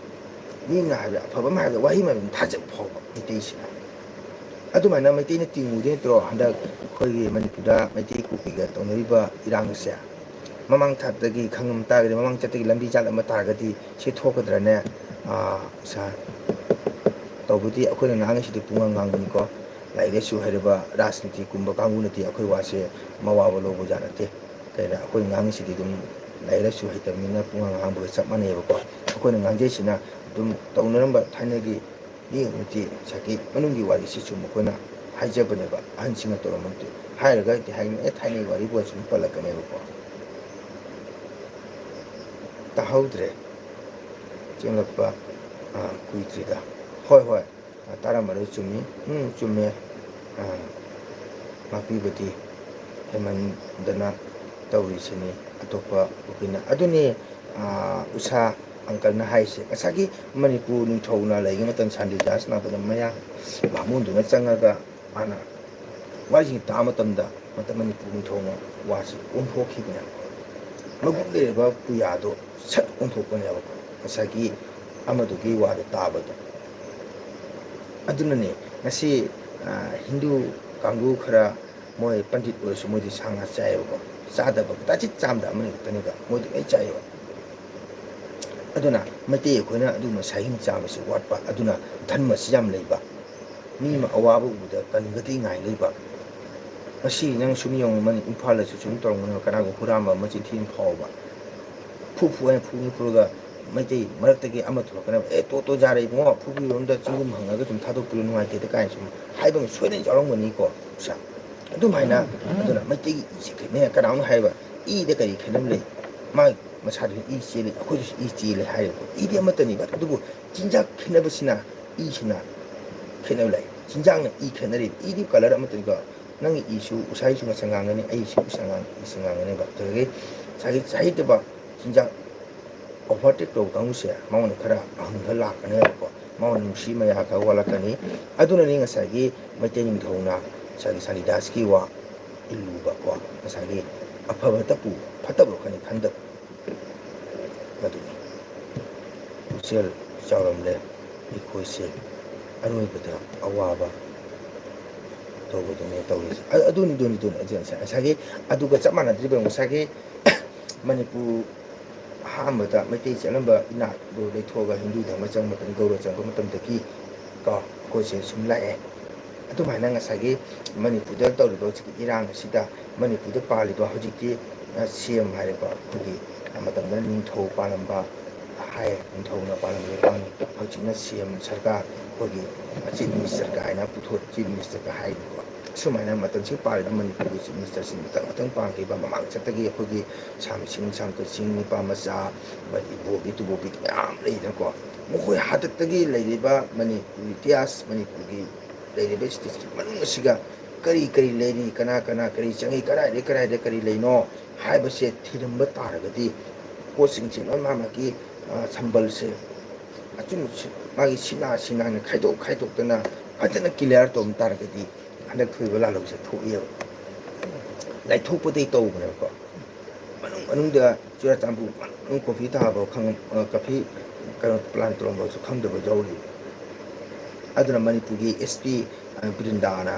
ꯃꯤꯅ ꯍꯥꯏꯕꯗ ꯑꯐꯕ ꯑꯃ ꯍꯥꯏꯕꯗ ꯋꯥꯍꯩ ꯑꯃ ꯑꯗꯨꯝ ꯊꯥꯖꯕ ꯐꯥꯎꯕ ꯃꯩꯇꯩꯁꯤꯅ꯫ ꯑꯗꯨꯃꯥꯏꯅ ꯃꯩꯇꯩꯅ ꯇꯤꯡꯉꯨꯗꯦ ꯅꯠꯇ꯭ꯔꯣ ꯍꯟꯗꯛ ꯑꯩꯈꯣꯏꯒꯤ ꯃꯅꯤꯄꯨꯔꯗ ꯃꯩꯇꯩ ꯀꯨꯀꯤꯒ ꯇꯧꯅꯔꯤꯕ ꯏꯔꯥꯡꯁꯦ? ꯃꯃꯥꯡ ꯊꯥꯛꯇꯒꯤ ꯈꯪꯉꯝ ꯇꯥꯔꯒꯗꯤ, ꯃꯃꯥꯡ ꯆꯠꯇꯒꯤ ꯂꯝꯕꯤ ꯆꯠꯂꯝꯕ ꯇꯥꯔꯒꯗꯤ ꯁꯤ ꯊꯣꯛꯀꯗ꯭ꯔꯅꯦ? ꯑꯥ, ꯁꯥꯔ, ꯇꯧꯕꯗꯤ ꯑꯩꯈꯣꯏꯅ ꯉꯥꯡꯉꯤꯁꯤꯗꯤ ꯄꯨꯡꯉꯥꯡ ꯉꯥꯡꯕꯅꯤꯀꯣ꯫ ꯂꯥꯏꯔꯤꯛ ꯂꯥꯏꯁꯨ ꯍꯩꯔꯕ ꯔꯥꯖꯅꯤꯇꯤꯒꯨꯝꯕ ꯀꯥꯡꯕꯨꯅꯗꯤ ꯑꯩꯈꯣꯏ ꯋꯥꯁꯦ ꯃꯋꯥꯕ ꯂꯧꯕ ꯖꯥꯠ ꯅꯠꯇꯦ꯫ ꯀꯩꯅꯣ, ꯑꯩꯈꯣꯏ ꯉꯥꯡꯉꯤꯁꯤꯗꯤ ꯑꯗꯨꯝ ꯂꯥꯏꯔꯤꯛ ꯂꯥꯏꯁꯨ ꯍꯩꯇꯕꯅꯤꯅ ꯄꯨꯡꯉꯥꯡ ꯉꯥꯡꯕꯒ ꯆꯞ ꯃꯥꯟꯅꯩꯑꯕꯀꯣ꯫ ꯑꯩꯈꯣꯏꯅ ꯉꯥꯡꯖꯩꯁꯤꯅ ꯑꯗꯨꯝ ꯇꯧꯅꯔꯝꯕ ꯊꯥꯏꯅꯒꯤ ꯃꯤ ꯍꯧꯖꯤꯛꯇꯤ ꯉꯁꯥꯏꯒꯤ ꯃꯅꯨꯡꯒꯤ ꯋꯥꯔꯤꯁꯤꯁꯨ ꯃꯈꯣꯏꯅ ꯍꯥꯏꯖꯕꯅꯦꯕ, ꯑꯍꯟꯁꯤꯡꯅ ꯇꯧꯔꯝꯕꯗꯨ ꯍꯥꯏꯔꯒꯗꯤ ꯍꯥꯏꯅꯤ, ꯑꯦ, ꯊꯥꯏꯅꯒꯤ ꯋꯥꯔꯤꯕꯨ ꯁꯨꯝ ꯄꯜꯂꯛꯀꯅꯦꯕꯀꯣ꯫ ꯇꯥꯍꯧꯗ꯭ꯔꯦ꯫ ꯆꯦꯜꯂꯛꯄ, ꯑ, ꯀꯨꯏꯗ꯭ꯔꯤꯗ꯫ ꯍꯣꯏ, ꯍꯣꯏ꯫ ꯑ, ꯇꯥꯔꯝꯃꯔꯣꯏ꯫ ꯆꯨꯝꯃꯤ꯫ ꯎꯝ, ꯆꯨꯝꯃꯦ꯫ ꯑ, ꯉꯥꯛꯄꯤꯕꯗꯤ ꯍꯦꯟꯃꯟꯗꯅ ꯇꯧꯔꯤꯁꯤꯅꯤ꯫ ꯑꯇꯣꯞꯄ ꯎꯀꯤꯜꯅ꯫ ꯑꯗꯨꯅꯤ, ꯑ, ꯎꯁꯥ ꯑꯪꯀꯜꯅ ꯍꯥꯏꯁꯦ꯫ ꯉꯁꯥꯏꯒꯤ ꯃꯅꯤꯄꯨꯔ ꯅꯤꯡꯊꯧꯅ ꯂꯩꯔꯤꯉꯩ ꯃꯇꯝ ꯁꯥꯟꯇꯤꯗꯥꯁ ꯅꯥꯕꯗ ꯃꯌꯥ ꯕꯥꯃꯣꯟꯗꯨꯅ ꯆꯪꯉꯒ ꯃꯥꯅ ꯋꯥꯔꯤꯁꯤꯡ ꯇꯥꯕ ꯃꯇꯝꯗ ꯃꯇꯝ ꯃꯅꯤꯄꯨꯔ ꯅꯤꯡꯊꯧꯅ ꯋꯥꯁꯤ ꯑꯣꯟꯊꯣꯛꯈꯤꯕꯅꯦ꯫ ꯃꯒꯨꯟ ꯂꯩꯔꯕ ꯄꯨꯌꯥꯗꯣ ꯁꯠ ꯑꯣꯟꯊꯣꯛꯄꯅꯦꯕ ꯉꯁꯥꯏꯒꯤ ꯑꯃꯗꯨꯒꯤ ꯋꯥꯗꯣ ꯇꯥꯕꯗ꯫ ꯑꯗꯨꯅꯅꯦ ꯉꯁꯤ, ꯑ, ꯍꯤꯟꯗꯨ ꯀꯥꯡꯕꯨ ꯈꯔ, ꯃꯣꯏ ꯄꯟꯗꯤꯠ ꯑꯣꯏꯔꯁꯨ ꯃꯣꯏꯗꯤ ꯁꯥ ꯉꯥ ꯆꯥꯏꯌꯦꯕꯀꯣ꯫ ꯆꯥꯗꯕ ꯇꯥꯆꯤꯠ ꯆꯥꯝꯗ ꯑꯃꯅꯤ ꯈꯛꯇꯅꯦꯕ ꯃꯣꯏꯗꯤ ꯂꯣꯏ ꯆꯥꯏꯌꯦꯕ꯫ ꯑꯗꯨꯅ ꯃꯩꯇꯩ ꯑꯩꯈꯣꯏꯅ ꯑꯗꯨꯒꯨꯝꯕ ꯁꯥꯍꯤꯡ ꯆꯥꯕꯁꯤ ꯋꯥꯠꯄ꯫ ꯑꯗꯨꯅ ꯙꯔꯃꯁꯤ ꯌꯥꯝ ꯂꯩꯕ꯫ ꯃꯤ ꯑꯃ ꯑꯋꯥꯕ ꯎꯕꯗ ꯀꯟꯒꯗꯤ ꯉꯥꯏ ꯂꯩꯕ꯫ ꯉꯁꯤ ꯅꯪ ꯁꯨꯝ ꯌꯦꯡꯉꯨ, ꯃꯅꯤ-, ꯏꯝꯐꯥꯜꯗꯁꯨ ꯁꯨꯝ ꯇꯧꯔꯝꯒꯅꯤ, ꯀꯅꯥꯒꯨꯝꯕ ꯍꯨꯔꯥꯟꯕ ꯑꯃ ꯆꯤꯟꯊꯤ ꯑꯃ ꯐꯥꯎꯕ꯫ ꯐꯨ ꯐꯨ ꯍꯥꯏꯅ ꯐꯨ ꯐꯨꯔꯒ ꯃꯩꯇꯩ ꯃꯔꯛꯇꯒꯤ ꯑꯃ ꯊꯣꯛꯂꯛꯀꯅꯦꯕ, "ꯑꯦ, ꯇꯣ, ꯇꯣ, ꯌꯥꯔꯦ ꯏꯕꯨꯡꯉꯣ, ꯐꯨꯕꯤꯕ ꯑꯝꯗ ꯆꯤꯡꯒꯨꯝ ꯍꯪꯉꯒ ꯁꯨꯝ ꯊꯥꯗꯣꯛꯄꯤꯔꯣ, ꯅꯨꯡꯉꯥꯏꯇꯦꯗ" ꯀꯥꯏꯅ ꯁꯨꯝ ꯍꯥꯏꯕ ꯑꯃ ꯁꯣꯏꯗꯅ ꯌꯥꯎꯔꯝꯒꯅꯤꯀꯣ꯫ ꯁꯥ-, ꯑꯗꯨꯃꯥꯏꯅ, ꯑꯗꯨꯅ ꯃꯩꯇꯩꯒꯤ ꯏꯁꯦ ꯈꯦꯠꯅꯩ꯫ ꯀꯅꯥꯒꯨꯝꯕ ꯍꯥꯏꯕ, "ꯏꯗ ꯀꯔꯤ ꯈꯦꯠꯅꯕ ꯂꯩ? ꯃꯥ ꯃꯁꯥꯗꯨꯁꯨ ꯏ ꯆꯦꯜꯂꯤ, ꯑꯩꯈꯣꯏꯗꯁꯨ ꯏ ꯆꯦꯜꯂꯤ" ꯍꯥꯏꯔꯦꯀꯣ꯫ ꯏꯗꯤ ꯑꯃꯠꯇꯅꯤꯕ, ꯑꯗꯨꯕꯨ ꯆꯤꯟꯖꯥꯛ ꯈꯦꯠꯅꯕꯁꯤꯅ ꯏꯁꯤꯅ ꯈꯦꯠꯅꯕ ꯂꯩ꯫ ꯆꯤꯟꯖꯥꯛꯅ ꯏ ꯈꯦꯠꯅꯔꯤꯕ꯫ ꯏꯗꯤ colour ꯑꯃꯠꯇꯅꯤꯀꯣ꯫ ꯅꯪꯒꯤ ꯏꯁꯨ ꯎꯁꯥ ꯏꯁꯨ ꯉꯁꯥꯏ ꯉꯥꯡꯒꯅꯤ, ꯑꯩ ꯏꯁꯨ ꯎꯁꯥ ꯉꯥꯡ-, ꯏꯁꯨ ꯉꯥꯡꯒꯅꯦꯕ꯫ ꯑꯗꯨꯗꯒꯤ ꯉꯁꯥꯏꯒꯤ ꯆꯥꯍꯩꯗꯕ ꯆꯤꯟꯖꯥꯛ overtake ꯇꯧꯕ ꯀꯥꯡꯕꯨꯁꯦ ꯃꯉꯣꯟꯗ ꯈꯔ ꯑꯍꯪꯕ ꯂꯥꯛꯀꯅꯦꯕꯀꯣ꯫ ꯃꯉꯣꯟꯗ ꯅꯨꯡꯁꯤ ꯃꯌꯥ ꯈꯔ ꯋꯥꯠꯂꯛꯀꯅꯤ꯫ ꯑꯗꯨꯅꯅꯤ ꯉꯁꯥꯏꯒꯤ ꯃꯩꯇꯩ ꯅꯤꯡꯊꯧꯅ ꯉꯁꯥꯏꯒꯤ ꯁꯥꯅꯤꯗꯥꯁꯀꯤ ꯋꯥ ꯏꯜꯂꯨꯕꯀꯣ꯫ ꯉꯁꯥꯏꯒꯤ ꯑꯐꯕꯇ ꯄꯨꯕ, ꯐꯠꯇꯕ ꯋꯥꯈꯜꯗꯤ ꯈꯟꯗꯕ꯫ ꯃꯗꯨꯅꯤ꯫ ꯄꯨꯛꯆꯦꯜ ꯆꯥꯎꯔꯝꯂꯦ ꯑꯩꯈꯣꯏꯁꯦ꯫ ꯑꯔꯣꯏꯕꯗ ꯑꯋꯥꯕ ꯇꯧꯕꯗꯨꯅꯦ ꯇꯧꯔꯤꯁꯦ꯫ ꯑ-, ꯑꯗꯨꯅꯤ, ꯑꯗꯨꯅꯤ, ꯑꯗꯨꯅꯤ꯫ ꯑꯗꯨ ꯉꯁꯥꯏ, ꯉꯁꯥꯏꯒꯤ ꯑꯗꯨꯒ ꯆꯞ ꯃꯥꯟꯅꯗ꯭ꯔꯤꯕ ꯉꯁꯥꯏꯒꯤ ꯃꯅꯤꯄꯨꯔ ꯑꯍꯥꯟꯕꯗ ꯃꯩꯇꯩ ꯆꯠꯂꯝꯕ ꯏꯅꯥꯠꯇꯨ ꯂꯩꯊꯣꯛꯑꯒ ꯍꯤꯟꯗꯨ ꯙꯔꯃ ꯆꯪꯕ ꯃꯇꯝ, ꯒꯧꯔ ꯆꯪꯕ ꯃꯇꯝꯗꯒꯤ ꯀꯣ, ꯑꯩꯈꯣꯏꯁꯦ ꯁꯨꯝ ꯂꯥꯛꯑꯦ꯫ ꯑꯗꯨꯃꯥꯏꯅ ꯉꯁꯥꯏꯒꯤ ꯃꯅꯤꯄꯨꯔꯗ ꯇꯧꯔꯤꯕ ꯍꯧꯖꯤꯛꯀꯤ ꯏꯔꯥꯡ ꯑꯁꯤꯗ ꯃꯅꯤꯄꯨꯔꯗ ꯄꯥꯜꯂꯤꯕ ꯍꯧꯖꯤꯛꯇꯤ, ꯑ, ꯁꯤ ꯑꯦꯝ ꯍꯥꯏꯔꯦꯀꯣ, ꯑꯩꯈꯣꯏꯒꯤ ꯃꯇꯝꯗ ꯅꯤꯡꯊꯧ ꯄꯥꯜꯂꯝꯕ ꯍꯥꯏ, ꯅꯤꯡꯊꯧꯅ ꯄꯥꯜꯂꯝꯕ ꯂꯩꯕꯥꯛꯅꯤ꯫ ꯍꯧꯖꯤꯛꯅ ꯁꯤ ꯑꯦꯝ ꯁꯔꯀꯥꯔ, ꯑꯩꯈꯣꯏꯒꯤ ꯆꯤꯐ ꯃꯤꯅꯤꯁꯇꯔꯒ ꯍꯥꯏꯅ ꯄꯨꯊꯣꯛ-, ꯆꯤꯐ ꯃꯤꯅꯤꯁꯇꯔꯒ ꯍꯥꯏꯔꯤꯕꯀꯣ꯫ ꯑꯁꯨꯃꯥꯏꯅ ꯃꯇꯝꯁꯤꯒꯤ ꯄꯥꯜꯂꯤꯕ ꯃꯅꯤꯄꯨꯔꯒꯤ ꯆꯤꯐ ꯃꯤꯅꯤꯁꯇꯔꯁꯤꯡ ꯃꯊꯪ ꯃꯊꯪ ꯄꯥꯟꯈꯤꯕ, ꯃꯃꯥꯡ ꯆꯠꯇꯒꯤ ꯑꯩꯈꯣꯏꯒꯤ ꯁꯥꯝꯁꯤꯡ, ꯁꯥꯝꯇꯣꯏꯁꯤꯡ, ꯅꯤꯄꯥ ꯃꯆꯥ, ꯏꯕꯣꯕꯤ ꯇꯨꯕꯣꯕꯤ ꯃꯌꯥꯝ ꯂꯩꯗꯅꯀꯣ, ꯃꯈꯣꯏ ꯍꯥꯛꯇꯛꯇꯒꯤ ꯂꯩꯔꯤꯕ ꯃꯅꯤꯄꯨꯔ ꯏꯇꯤꯍꯥꯁ, ꯃꯅꯤꯄꯨꯔꯒꯤ ꯂꯩꯔꯤꯕ ꯁ꯭ꯇꯦꯠꯁꯤꯒꯤ ꯃꯅꯨꯡ ꯑꯁꯤꯒ ꯀꯔꯤ ꯀꯔꯤ ꯂꯩꯔꯤ, ꯀꯅꯥ ꯀꯅꯥ ꯀꯔꯤ ꯆꯪꯉꯤ, ꯀꯗꯥꯏꯗꯒꯤ ꯀꯗꯥꯏꯗ ꯀꯔꯤ ꯂꯩꯅꯣ ꯍꯥꯏꯕꯁꯦ ꯊꯤꯔꯝꯕ ꯇꯥꯔꯒꯗꯤ, ꯄꯣꯠꯁꯤꯡꯁꯦ ꯂꯣꯏ ꯃꯥ ꯃꯥꯒꯤ, ꯑ, ꯁꯝꯕꯜꯁꯦ ꯑꯆꯨꯝ ꯃꯥꯒꯤ ꯁꯤꯅꯥ ꯁꯤꯅꯥꯅ ꯈꯥꯏꯗꯣꯛ ꯈꯥꯏꯗꯣꯛꯇꯅ ꯐꯖꯅ ꯀ꯭ꯂꯤꯌꯥꯔ ꯇꯧꯔꯝ ꯇꯥꯔꯒꯗꯤ, ꯍꯟꯗꯛ ꯊꯣꯛꯏꯕ ꯂꯥꯜꯍꯧꯁꯦ ꯊꯣꯛꯏꯑꯕ꯫ ꯂꯥꯏꯊꯣꯛꯄꯗꯒꯤ ꯇꯧꯕꯅꯦꯕꯀꯣ꯫ ꯃꯅꯨꯡ ꯃꯅꯨꯡꯗ ꯆꯨꯔꯥꯆꯥꯟꯄꯨꯔ ꯃꯅꯨꯡ ꯀꯣꯐꯤ ꯊꯥꯕ ꯈꯪ-, ꯑ, ꯀꯣꯐꯤ ꯀꯩꯅꯣ ꯄ꯭ꯂꯥꯟ ꯇꯧꯔꯝꯕꯁꯨ ꯈꯪꯗꯕ ꯌꯥꯎꯔꯤ꯫ ꯑꯗꯨꯅ ꯃꯅꯤꯄꯨꯔꯒꯤ ꯑꯦꯁ ꯄꯤ, ꯑ, ꯕ꯭ꯔꯤꯟꯗꯥꯅ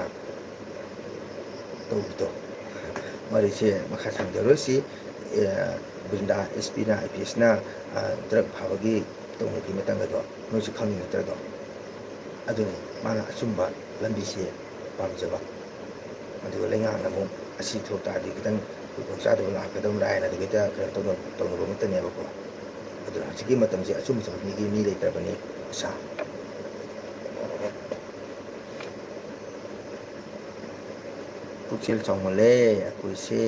ꯇꯧꯕꯗꯣ, ꯋꯥꯔꯤꯁꯦ ꯃꯈꯥ ꯁꯥꯡꯊꯔꯣꯏꯁꯤ꯫ ꯑ, ꯕ꯭ꯔꯤꯟꯗꯥ ꯑꯦꯁ ꯄꯤꯅ, ꯑꯥꯏ ꯄꯤ ꯑꯦꯁꯅ, ꯑ, ꯗ꯭ꯔꯒ ꯐꯥꯕꯒꯤ ꯇꯧꯅꯈꯤ ꯃꯇꯥꯡ ꯑꯗꯣ ꯅꯣꯏꯁꯨ ꯈꯪꯉꯤ ꯅꯠꯇ꯭ꯔꯗꯣ? ꯑꯗꯨꯅꯤ ꯃꯥꯅ ꯑꯆꯨꯝꯕ ꯂꯝꯕꯤꯁꯦ ꯄꯥꯝꯖꯕ꯫ ꯑꯗꯨꯒ ꯂꯩꯉꯥꯛꯅ ꯑꯃꯨꯛ ꯑꯁꯤ ꯊꯣꯛ ꯇꯥꯔꯗꯤ ꯈꯤꯇꯪ ꯈꯨꯗꯣꯡꯆꯥꯗꯕ ꯂꯥꯛꯀꯗꯕ꯭ꯔꯥ ꯍꯥꯏꯅ ꯑꯗꯨ ꯍꯦꯛꯇ ꯀꯩꯅꯣ ꯇꯧꯅ-, ꯇꯧꯅꯕ ꯑꯃꯠꯇꯅꯦꯕꯀꯣ꯫ ꯑꯗꯨꯅ ꯍꯧꯖꯤꯛꯀꯤ ꯃꯇꯝꯁꯦ ꯑꯆꯨꯝꯕ ꯆꯨꯝꯕ ꯃꯤꯒꯤ ꯃꯤ ꯂꯩꯇ꯭ꯔꯕꯅꯤ꯫ ꯑꯁꯥ꯫ ꯄꯨꯛꯆꯦꯜ ꯆꯥꯎꯃꯜꯂꯦ ꯑꯩꯈꯣꯏꯁꯦ,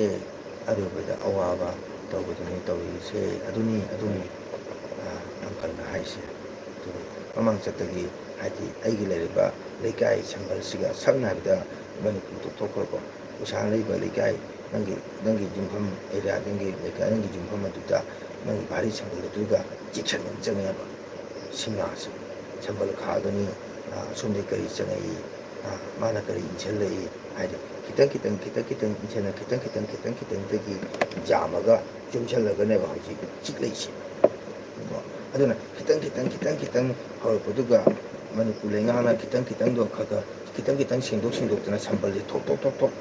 ꯑꯔꯣꯏꯕꯗ ꯑꯋꯥꯕ ꯇꯧꯕꯗꯨꯅꯤ ꯇꯧꯔꯤꯁꯦ꯫ ꯑꯗꯨꯅꯤ, ꯑꯗꯨꯅꯤ, ꯑ, ꯑꯪꯀꯜꯅ ꯍꯥꯏꯁꯦ꯫ ꯑꯗꯨꯅꯤ, ꯃꯃꯥꯡ ꯆꯠꯇꯒꯤ, ꯍꯥꯏꯗꯤ, ꯑꯩꯒꯤ ꯂꯩꯔꯤꯕ ꯂꯩꯀꯥꯏ ꯁꯝꯕꯜꯁꯤꯒ, ꯁꯝꯅ ꯍꯥꯏꯔꯕꯗ, ꯃꯅꯤꯄꯨꯔꯗ ꯊꯣꯛꯈ꯭ꯔꯣꯀꯣ, ꯎꯁꯥ ꯂꯩꯕ ꯂꯩꯀꯥꯏ, ꯅꯪꯒꯤ, ꯅꯪꯒꯤ ꯌꯨꯝꯐꯝ ꯑꯦꯔꯤꯌꯥ, ꯅꯪꯒꯤ ꯂꯩꯀꯥꯏ, ꯅꯪꯒꯤ ꯌꯨꯝꯐꯝ ꯑꯗꯨꯗ ꯅꯪꯒꯤ ꯚꯥꯔꯤ ꯁꯝꯕꯜ ꯑꯗꯨꯒ ꯆꯦꯛꯁꯤꯟꯕ ꯑꯃ ꯆꯪꯉꯦꯕ꯫ ꯁꯤꯝꯂꯥꯁꯦ ꯁꯝꯕꯜ ꯈꯥꯛꯑꯒꯅꯤ, ꯑ, ꯑꯁꯣꯝꯗꯒꯤ ꯀꯔꯤ ꯆꯪꯉꯛꯏ, ꯑ, ꯃꯥꯅ ꯀꯔꯤ ꯏꯟꯁꯤꯜꯂꯛꯏ ꯍꯥꯏꯗꯤ, ꯈꯤꯇꯪ ꯈꯤꯇꯪ, ꯈꯤꯇꯪ ꯈꯤꯇꯪ ꯏꯟꯁꯤꯟꯅ, ꯈꯤꯇꯪ ꯈꯤꯇꯪ, ꯈꯤꯇꯪ ꯈꯤꯇꯪꯗꯒꯤ ꯌꯥꯝꯃꯒ ꯆꯨꯡꯁꯤꯜꯂꯒꯅꯦꯕ ꯍꯧꯖꯤꯛ ꯆꯤꯛꯂꯛꯏꯁꯦ꯫ ꯑꯗꯨꯅ ꯈꯤꯇꯪ ꯈꯤꯇꯪ, ꯈꯤꯇꯪ ꯈꯤꯇꯪ ꯍꯧꯔꯛꯄꯗꯨꯒ ꯃꯅꯤꯄꯨꯔ ꯂꯩꯉꯥꯛꯅ ꯈꯤꯇꯪ ꯈꯤꯇꯪꯗꯣ ꯈꯔ ꯈꯔ, ꯈꯤꯇꯪ ꯈꯤꯇꯪ ꯁꯦꯡꯗꯣꯛ ꯁꯦꯡꯗꯣꯛꯇꯅ ꯁꯝꯕꯜꯁꯦ ꯊꯣꯛ ꯊꯣꯛ ꯊꯣꯛ ꯊꯣꯛ,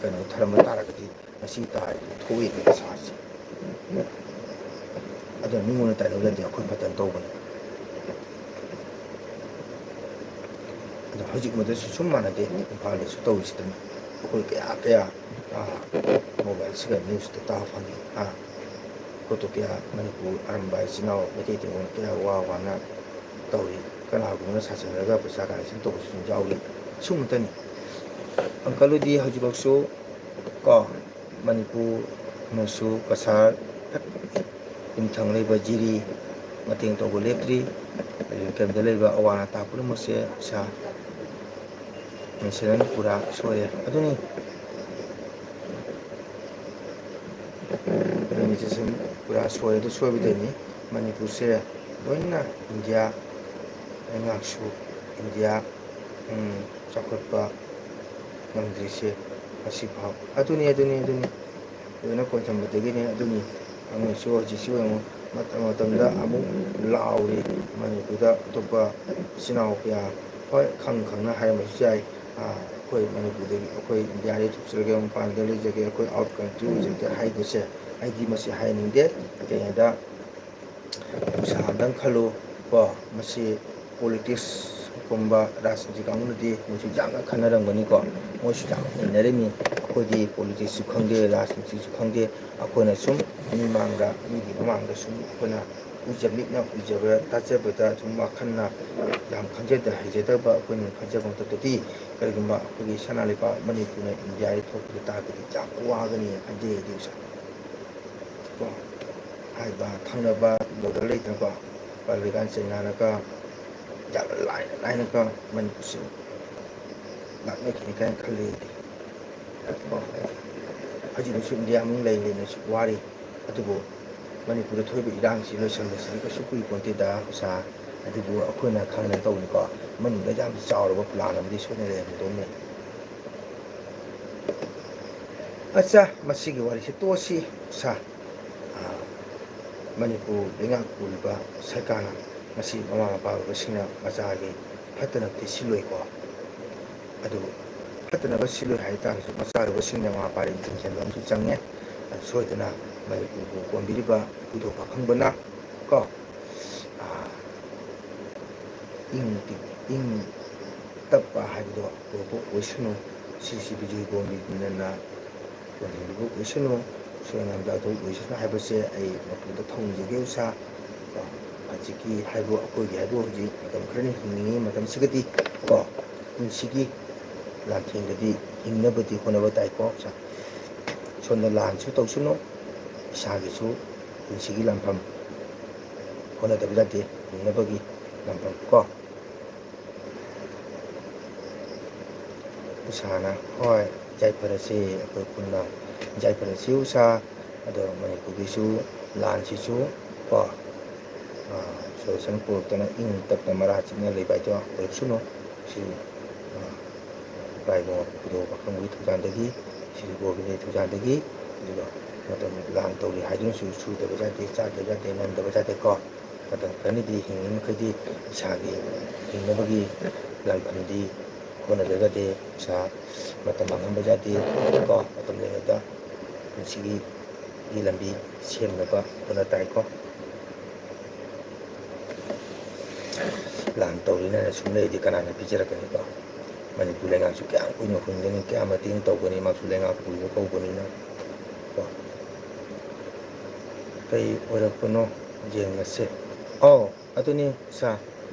ꯀꯩꯅꯣ, ꯊꯔꯝꯕ ꯇꯥꯔꯒꯗꯤ ꯉꯁꯤ ꯇꯥꯔꯤꯕ ꯊꯣꯛꯏꯕ ꯗꯁꯥꯁꯦ꯫ ꯑꯗꯨꯅ ꯃꯤꯉꯣꯟꯗ ꯇꯥꯏꯅꯕ ꯅꯠꯇꯦ, ꯑꯩꯈꯣꯏ ꯐꯠꯇꯅ ꯇꯧꯕꯅꯦ꯫ ꯑꯗꯣ ꯍꯧꯖꯤꯛ ꯃꯗꯁꯨ ꯁꯨꯝ ꯃꯥꯟꯅꯗꯦ, ꯏꯝꯐꯥꯜꯗꯁꯨ ꯇꯧꯔꯤꯁꯤꯗꯅ ꯑꯩꯈꯣꯏ ꯀꯌꯥ ꯀꯌꯥ, ꯑꯥ, ꯃꯣꯕꯥꯏꯜꯁꯤꯗ ꯅ꯭ꯌꯨꯁꯇ ꯇꯥ ꯐꯪꯉꯤ꯫ ꯑꯥ, ꯈꯨꯠꯇꯣ ꯀꯌꯥ ꯃꯅꯤꯄꯨꯔ ꯑꯔꯝꯕ ꯏꯆꯤꯟ ꯏꯅꯥꯎ ꯃꯩꯇꯩ ꯇꯦꯡꯒꯣꯜ ꯀꯌꯥ ꯋꯥ ꯋꯥꯅ ꯇꯧꯔꯤ꯫ ꯀꯅꯥꯒꯨꯝꯕꯅ ꯁꯥꯁꯤꯟꯅꯔꯒ ꯄꯩꯁꯥ ꯀꯂꯦꯛꯁꯟ ꯇꯧꯕꯁꯨ ꯑꯗꯨꯝ ꯌꯥꯎꯔꯤ꯫ ꯁꯨꯝꯕꯇꯅꯤ꯫ ꯑꯪꯀꯜ ꯍꯣꯏꯗꯤ ꯍꯧꯖꯤꯛꯐꯥꯎꯁꯨ ꯀꯣ ꯃꯅꯤꯄꯨꯔ ꯑꯃꯁꯨꯡ ꯀꯁꯥꯔ ꯌꯨꯝꯊꯪ ꯂꯩꯕ ꯖꯤꯔꯤ ꯃꯇꯦꯡ ꯇꯧꯕ ꯂꯦꯞꯇ꯭ꯔꯤ꯫ ꯀꯩꯔꯣꯝꯗ ꯂꯩꯕ ꯑꯋꯥ ꯑꯅꯥ ꯄꯨꯝꯅꯃꯛꯁꯦ ꯏꯁꯥ ꯃꯦꯟꯁꯤꯟꯅꯅ ꯄꯨꯔꯥ ꯁꯣꯏꯔꯦ꯫ ꯑꯗꯨꯅꯤ ꯄꯨꯔꯥ ꯁꯣꯏꯔꯦ꯫ ꯑꯗꯨ ꯁꯣꯏꯕꯗꯩꯅꯤ ꯃꯅꯤꯄꯨꯔꯁꯦ ꯂꯣꯏꯅ ꯏꯟꯗꯤꯌꯥ ꯂꯩꯉꯥꯛꯁꯨ ꯏꯟꯗꯤꯌꯥ ꯆꯥꯎꯈꯠꯄ ꯉꯝꯗ꯭ꯔꯤꯁꯦ ꯉꯁꯤꯐꯥꯎ꯫ ꯑꯗꯨꯅꯤ ꯑꯗꯨꯅꯤ ꯑꯗꯨꯅꯤ ꯂꯣꯏꯅ ꯀꯣꯟꯁꯤꯟꯕꯗꯒꯤꯅꯤ꯫ ꯑꯗꯨꯅꯤ ꯑꯃꯁꯨ ꯍꯧꯖꯤꯛꯁꯨ ꯌꯦꯡꯉꯨ ꯃꯇꯝ ꯃꯇꯝꯗ ꯑꯃꯨꯛ ꯂꯥꯎꯔꯤ꯫ ꯃꯅꯤꯄꯨꯔꯗ ꯑꯇꯣꯞꯄ ꯏꯆꯤꯟ ꯏꯅꯥꯎ ꯀꯌꯥ ꯍꯣꯏ ꯈꯪ ꯈꯪꯅ ꯍꯥꯏꯔꯝꯕꯁꯨ ꯌꯥꯏ꯫ ꯑꯩꯈꯣꯏ ꯃꯅꯤꯄꯨꯔꯗꯒꯤ ꯑꯩꯈꯣꯏ ꯏꯟꯗꯤꯌꯥꯗꯒꯤ ꯊꯣꯛꯆꯔꯒꯦ ꯃꯄꯥꯟꯗ ꯂꯩꯖꯒꯦ ꯑꯩꯈꯣꯏ ꯑꯥꯎꯠ ꯀꯟꯇ꯭ꯔꯤ ꯑꯣꯏꯖꯒꯦ ꯍꯥꯏꯕꯁꯦ ꯑꯩꯗꯤ ꯃꯁꯤ ꯍꯥꯏꯅꯤꯡꯗꯦ꯫ ꯀꯩꯒꯤꯅꯣꯗ ꯎꯁꯥ ꯑꯝꯇꯪ ꯈꯜꯂꯨ ꯀꯣ ꯃꯁꯤ ꯄꯣꯂꯤꯇꯤꯛꯁꯀꯨꯝꯕ ꯔꯥꯖꯅꯤꯇꯤ ꯀꯥꯡꯕꯨꯅꯗꯤ ꯃꯣꯏꯁꯨ ꯌꯥꯝꯅ ꯈꯟꯅꯔꯝꯒꯅꯤꯀꯣ꯫ ꯃꯣꯏꯁꯨ ꯌꯥꯝ ꯅꯩꯅꯔꯤꯃꯤ꯫ ꯑꯩꯈꯣꯏꯗꯤ ꯄꯣꯂꯤꯇꯤꯛꯁꯁꯨ ꯈꯪꯗꯦ ꯔꯥꯖꯅꯤꯇꯤꯁꯨ ꯈꯪꯗꯦ꯫ ꯑꯩꯈꯣꯏꯅ ꯁꯨꯝ ꯃꯤ ꯃꯥꯡꯗ ꯃꯤꯒꯤ ꯃꯃꯥꯡꯗ ꯁꯨꯝ ꯑꯩꯈꯣꯏꯅ ꯎꯖ ꯃꯤꯠꯅ ꯎꯖꯕ ꯇꯥꯖꯕꯗ ꯁꯨꯝ ꯋꯥꯈꯜꯅ ꯌꯥꯝ ꯈꯪꯖꯗ ꯍꯩꯖꯗꯕ ꯑꯩꯈꯣꯏꯅ ꯈꯟꯖꯕ ꯃꯇꯝꯗꯗꯤ ꯀꯔꯤꯒꯨꯝꯕ ꯑꯩꯈꯣꯏꯒꯤ ꯁꯅꯥ ꯂꯩꯕꯥꯛ ꯃꯅꯤꯄꯨꯔꯅ ꯏꯟꯗꯤꯌꯥꯒꯤ ꯊꯣꯛꯈꯤꯕ ꯇꯥꯔꯒꯗꯤ ꯌꯥꯝ ꯋꯥꯒꯅꯤ ꯈꯟꯖꯩ ꯑꯩꯗꯤ ꯏꯁꯥ ꯀꯣ ꯍꯥꯏꯕ ꯊꯪꯅꯕ ꯕꯣꯔꯗꯔ ꯂꯩꯇꯅꯀꯣ ꯄꯥꯜꯂꯤꯀꯥꯟ ꯆꯩꯅꯥꯅꯒ ꯌꯥꯝꯅ ꯂꯥꯏꯅ ꯂꯥꯏꯅꯒ ꯃꯅꯤꯄꯨꯔꯁꯦ ꯂꯥꯛꯅꯈꯤꯅꯤ ꯀꯥꯏꯅ ꯈꯜꯂꯤ ꯑꯩꯗꯤ ꯀꯣ ꯍꯧꯖꯤꯛ ꯍꯧꯖꯤꯛꯁꯨ ꯏꯟꯗꯤꯌꯥ ꯃꯅꯨꯡ ꯂꯩ ꯂꯩꯅꯁꯨ ꯋꯥꯔꯤ꯫ ꯑꯗꯨꯕꯨ ꯃꯅꯤꯄꯨꯔꯗ ꯊꯣꯛꯏꯕ ꯏꯔꯥꯡꯁꯤ ꯂꯣꯏꯁꯤꯟꯕꯁꯤꯗꯤ ꯀꯩꯁꯨ ꯀꯨꯏ ꯄꯣꯟꯇꯦꯗ ꯎꯁꯥ꯫ ꯑꯗꯨꯕꯨ ꯑꯩꯈꯣꯏꯅ ꯈꯪꯅ ꯇꯧꯕꯅꯤꯀꯣ ꯃꯅꯨꯡꯗ ꯌꯥꯝ ꯆꯥꯎꯔꯕ ꯄ꯭ꯂꯥꯟ ꯑꯃꯗꯤ ꯁꯣꯏꯅ ꯂꯩꯔꯝꯒꯗꯧꯅꯤ꯫ ꯑꯠꯆꯥ ꯃꯁꯤꯒꯤ ꯋꯥꯔꯤꯁꯤ ꯇꯣꯛꯑꯁꯤ ꯎꯁꯥ꯫ ꯃꯅꯤꯄꯨꯔ ꯂꯩꯉꯥꯛ ꯄꯨꯔꯤꯕ ꯁꯔꯀꯥꯔꯅ ꯉꯁꯤ ꯃꯃꯥ ꯃꯄꯥ ꯑꯣꯏꯕꯁꯤꯡꯅ ꯃꯆꯥꯒꯤ ꯐꯠꯇꯅꯕꯗꯤ ꯁꯤꯜꯂꯣꯏꯀꯣ꯫ ꯑꯗꯨ ꯐꯠꯇꯅꯕ ꯁꯤꯜꯂꯣꯏ ꯍꯥꯏ ꯇꯥꯔꯒꯁꯨ ꯃꯆꯥ ꯑꯣꯏꯕꯁꯤꯡꯅ ꯃꯃꯥ ꯃꯄꯥꯗ ꯌꯦꯡꯁꯤꯟꯕ ꯑꯃꯁꯨ ꯆꯪꯉꯦ꯫ ꯑꯗꯨ ꯁꯣꯏꯗꯅ ꯃꯅꯤꯄꯨꯔꯕꯨ ꯀꯣꯟꯕꯤꯔꯤꯕ ꯏꯄꯨꯗꯧ ꯄꯥꯈꯪꯕꯅ ꯀꯣ ꯏꯪ ꯏꯪ ꯇꯞꯄ ꯍꯥꯏꯕꯗꯣ ꯑꯣꯏꯕ ꯑꯣꯏꯁꯅꯨ꯫ ꯁꯤꯁꯤ ꯕꯤꯖꯣꯏ ꯒꯣꯟꯕꯤꯅ ꯀꯣꯟꯕꯤꯕ ꯑꯣꯏꯁꯅꯨ꯫ ꯁꯣꯏ ꯉꯥꯝꯖꯥ ꯊꯧ ꯑꯣꯏꯁꯅꯨ ꯍꯥꯏꯕꯁꯦ ꯑꯩ ꯃꯄꯨꯗ ꯊꯧꯅꯤꯖꯒꯦ ꯎꯁꯥ꯫ ꯀꯣ ꯍꯧꯖꯤꯛꯀꯤ ꯍꯥꯏꯕꯨ ꯑꯩꯈꯣꯏꯒꯤ ꯍꯥꯏꯕꯨ ꯍꯧꯖꯤꯛ ꯃꯇꯝ ꯈꯔꯅꯤ ꯍꯤꯡꯅꯤꯡꯉꯤ ꯃꯇꯝꯁꯤꯒꯗꯤ ꯀꯣ ꯄꯨꯟꯁꯤꯒꯤ ꯂꯥꯟꯊꯦꯡꯗꯗꯤ ꯍꯤꯡꯅꯕꯗꯤ ꯍꯣꯠꯅꯕ ꯇꯥꯏꯀꯣ꯫ ꯁꯣꯝꯗ ꯂꯥꯟꯁꯨ ꯇꯧꯁꯅꯨ, ꯏꯁꯥꯒꯤꯁꯨ ꯄꯨꯟꯁꯤꯒꯤ ꯂꯥꯟꯐꯝ ꯍꯣꯠꯅꯗꯕ ꯌꯥꯗꯦ꯫ ꯍꯤꯡꯅꯕꯒꯤ ꯂꯥꯟꯐꯝ ꯀꯣ꯫ ꯎꯁꯥꯅ, ꯍꯣꯏ, ꯌꯥꯏꯐꯔꯁꯤ, ꯑꯩꯈꯣꯏ ꯄꯨꯟꯅ ꯌꯥꯏꯐꯔꯁꯤ ꯎꯁꯥ꯫ ꯑꯗꯣ ꯃꯅꯤꯄꯨꯔꯒꯤꯁꯨ ꯂꯥꯟꯁꯤꯁꯨ ꯀꯣ, ꯁꯣꯂꯨꯁꯟ ꯄꯨꯔꯛꯇꯅ ꯏꯪ ꯇꯞꯅ ꯃꯔꯥ ꯆꯤꯛꯅ ꯂꯩꯕ ꯍꯥꯏꯗꯣ ꯑꯣꯏꯔꯁꯅꯨ꯫ ꯁꯤ ꯏꯄꯥ ꯏꯕꯨꯡꯉꯣ ꯈꯨꯗꯣ ꯄꯥꯈꯪꯕꯒꯤ ꯊꯧꯖꯥꯜꯗꯒꯤ, ꯁꯤꯕ ꯒꯣꯕꯤꯟꯗꯒꯤ ꯊꯧꯖꯥꯜꯗꯒꯤ, ꯑꯗꯨꯒ ꯃꯇꯝ ꯂꯥꯟ ꯇꯧꯔꯤ ꯍꯥꯏꯗꯨꯅꯁꯨ ꯁꯨꯗꯕ ꯌꯥꯗꯦ, ꯆꯥꯗꯕ ꯌꯥꯗꯦ, ꯅꯣꯝꯗꯕ ꯌꯥꯗꯦꯀꯣ꯫ ꯃꯇꯝ ꯈꯔꯅꯤꯗꯤ ꯍꯤꯡꯂꯤ ꯃꯈꯩꯗꯤ ꯏꯁꯥꯒꯤ ꯍꯤꯡꯅꯕꯒꯤ ꯂꯥꯟꯐꯝꯗꯤ ꯍꯣꯠꯅꯗ꯭ꯔꯒꯗꯤ ꯏꯁꯥ ꯃꯇꯝ ꯃꯥꯡꯍꯟꯕ ꯌꯥꯗꯦ ꯀꯣ꯫ ꯃꯇꯝ ꯂꯩꯔꯤꯉꯩꯗ ꯄꯨꯟꯁꯤꯒꯤ ꯂꯝꯕꯤ ꯁꯦꯝꯅꯕ ꯍꯣꯠꯅ ꯇꯥꯏꯀꯣ꯫ ꯂꯥꯟ ꯇꯧꯔꯤꯅ ꯁꯨꯝ ꯂꯩꯔꯗꯤ ꯀꯅꯥꯅ ꯄꯤꯖꯔꯛꯀꯅꯤꯀꯣ? ꯃꯅꯤꯄꯨꯔ ꯂꯩꯉꯥꯛꯁꯨ ꯀꯌꯥꯝ ꯀꯨꯏꯅ ꯍꯨꯟꯒꯅꯤ, ꯀꯌꯥꯝ ꯃꯇꯦꯡ ꯇꯧꯒꯅꯤ, ꯃꯥꯁꯨ ꯂꯩꯉꯥꯛ ꯄꯨꯔꯤꯕ ꯀꯧꯕꯅꯤꯅ ꯀꯣ꯫ ꯀꯩ ꯑꯣꯏꯔꯛꯄꯅꯣ ꯌꯦꯡꯉꯁꯦ꯫ ꯑꯧ, ꯑꯗꯨꯅꯤ ꯁꯥ,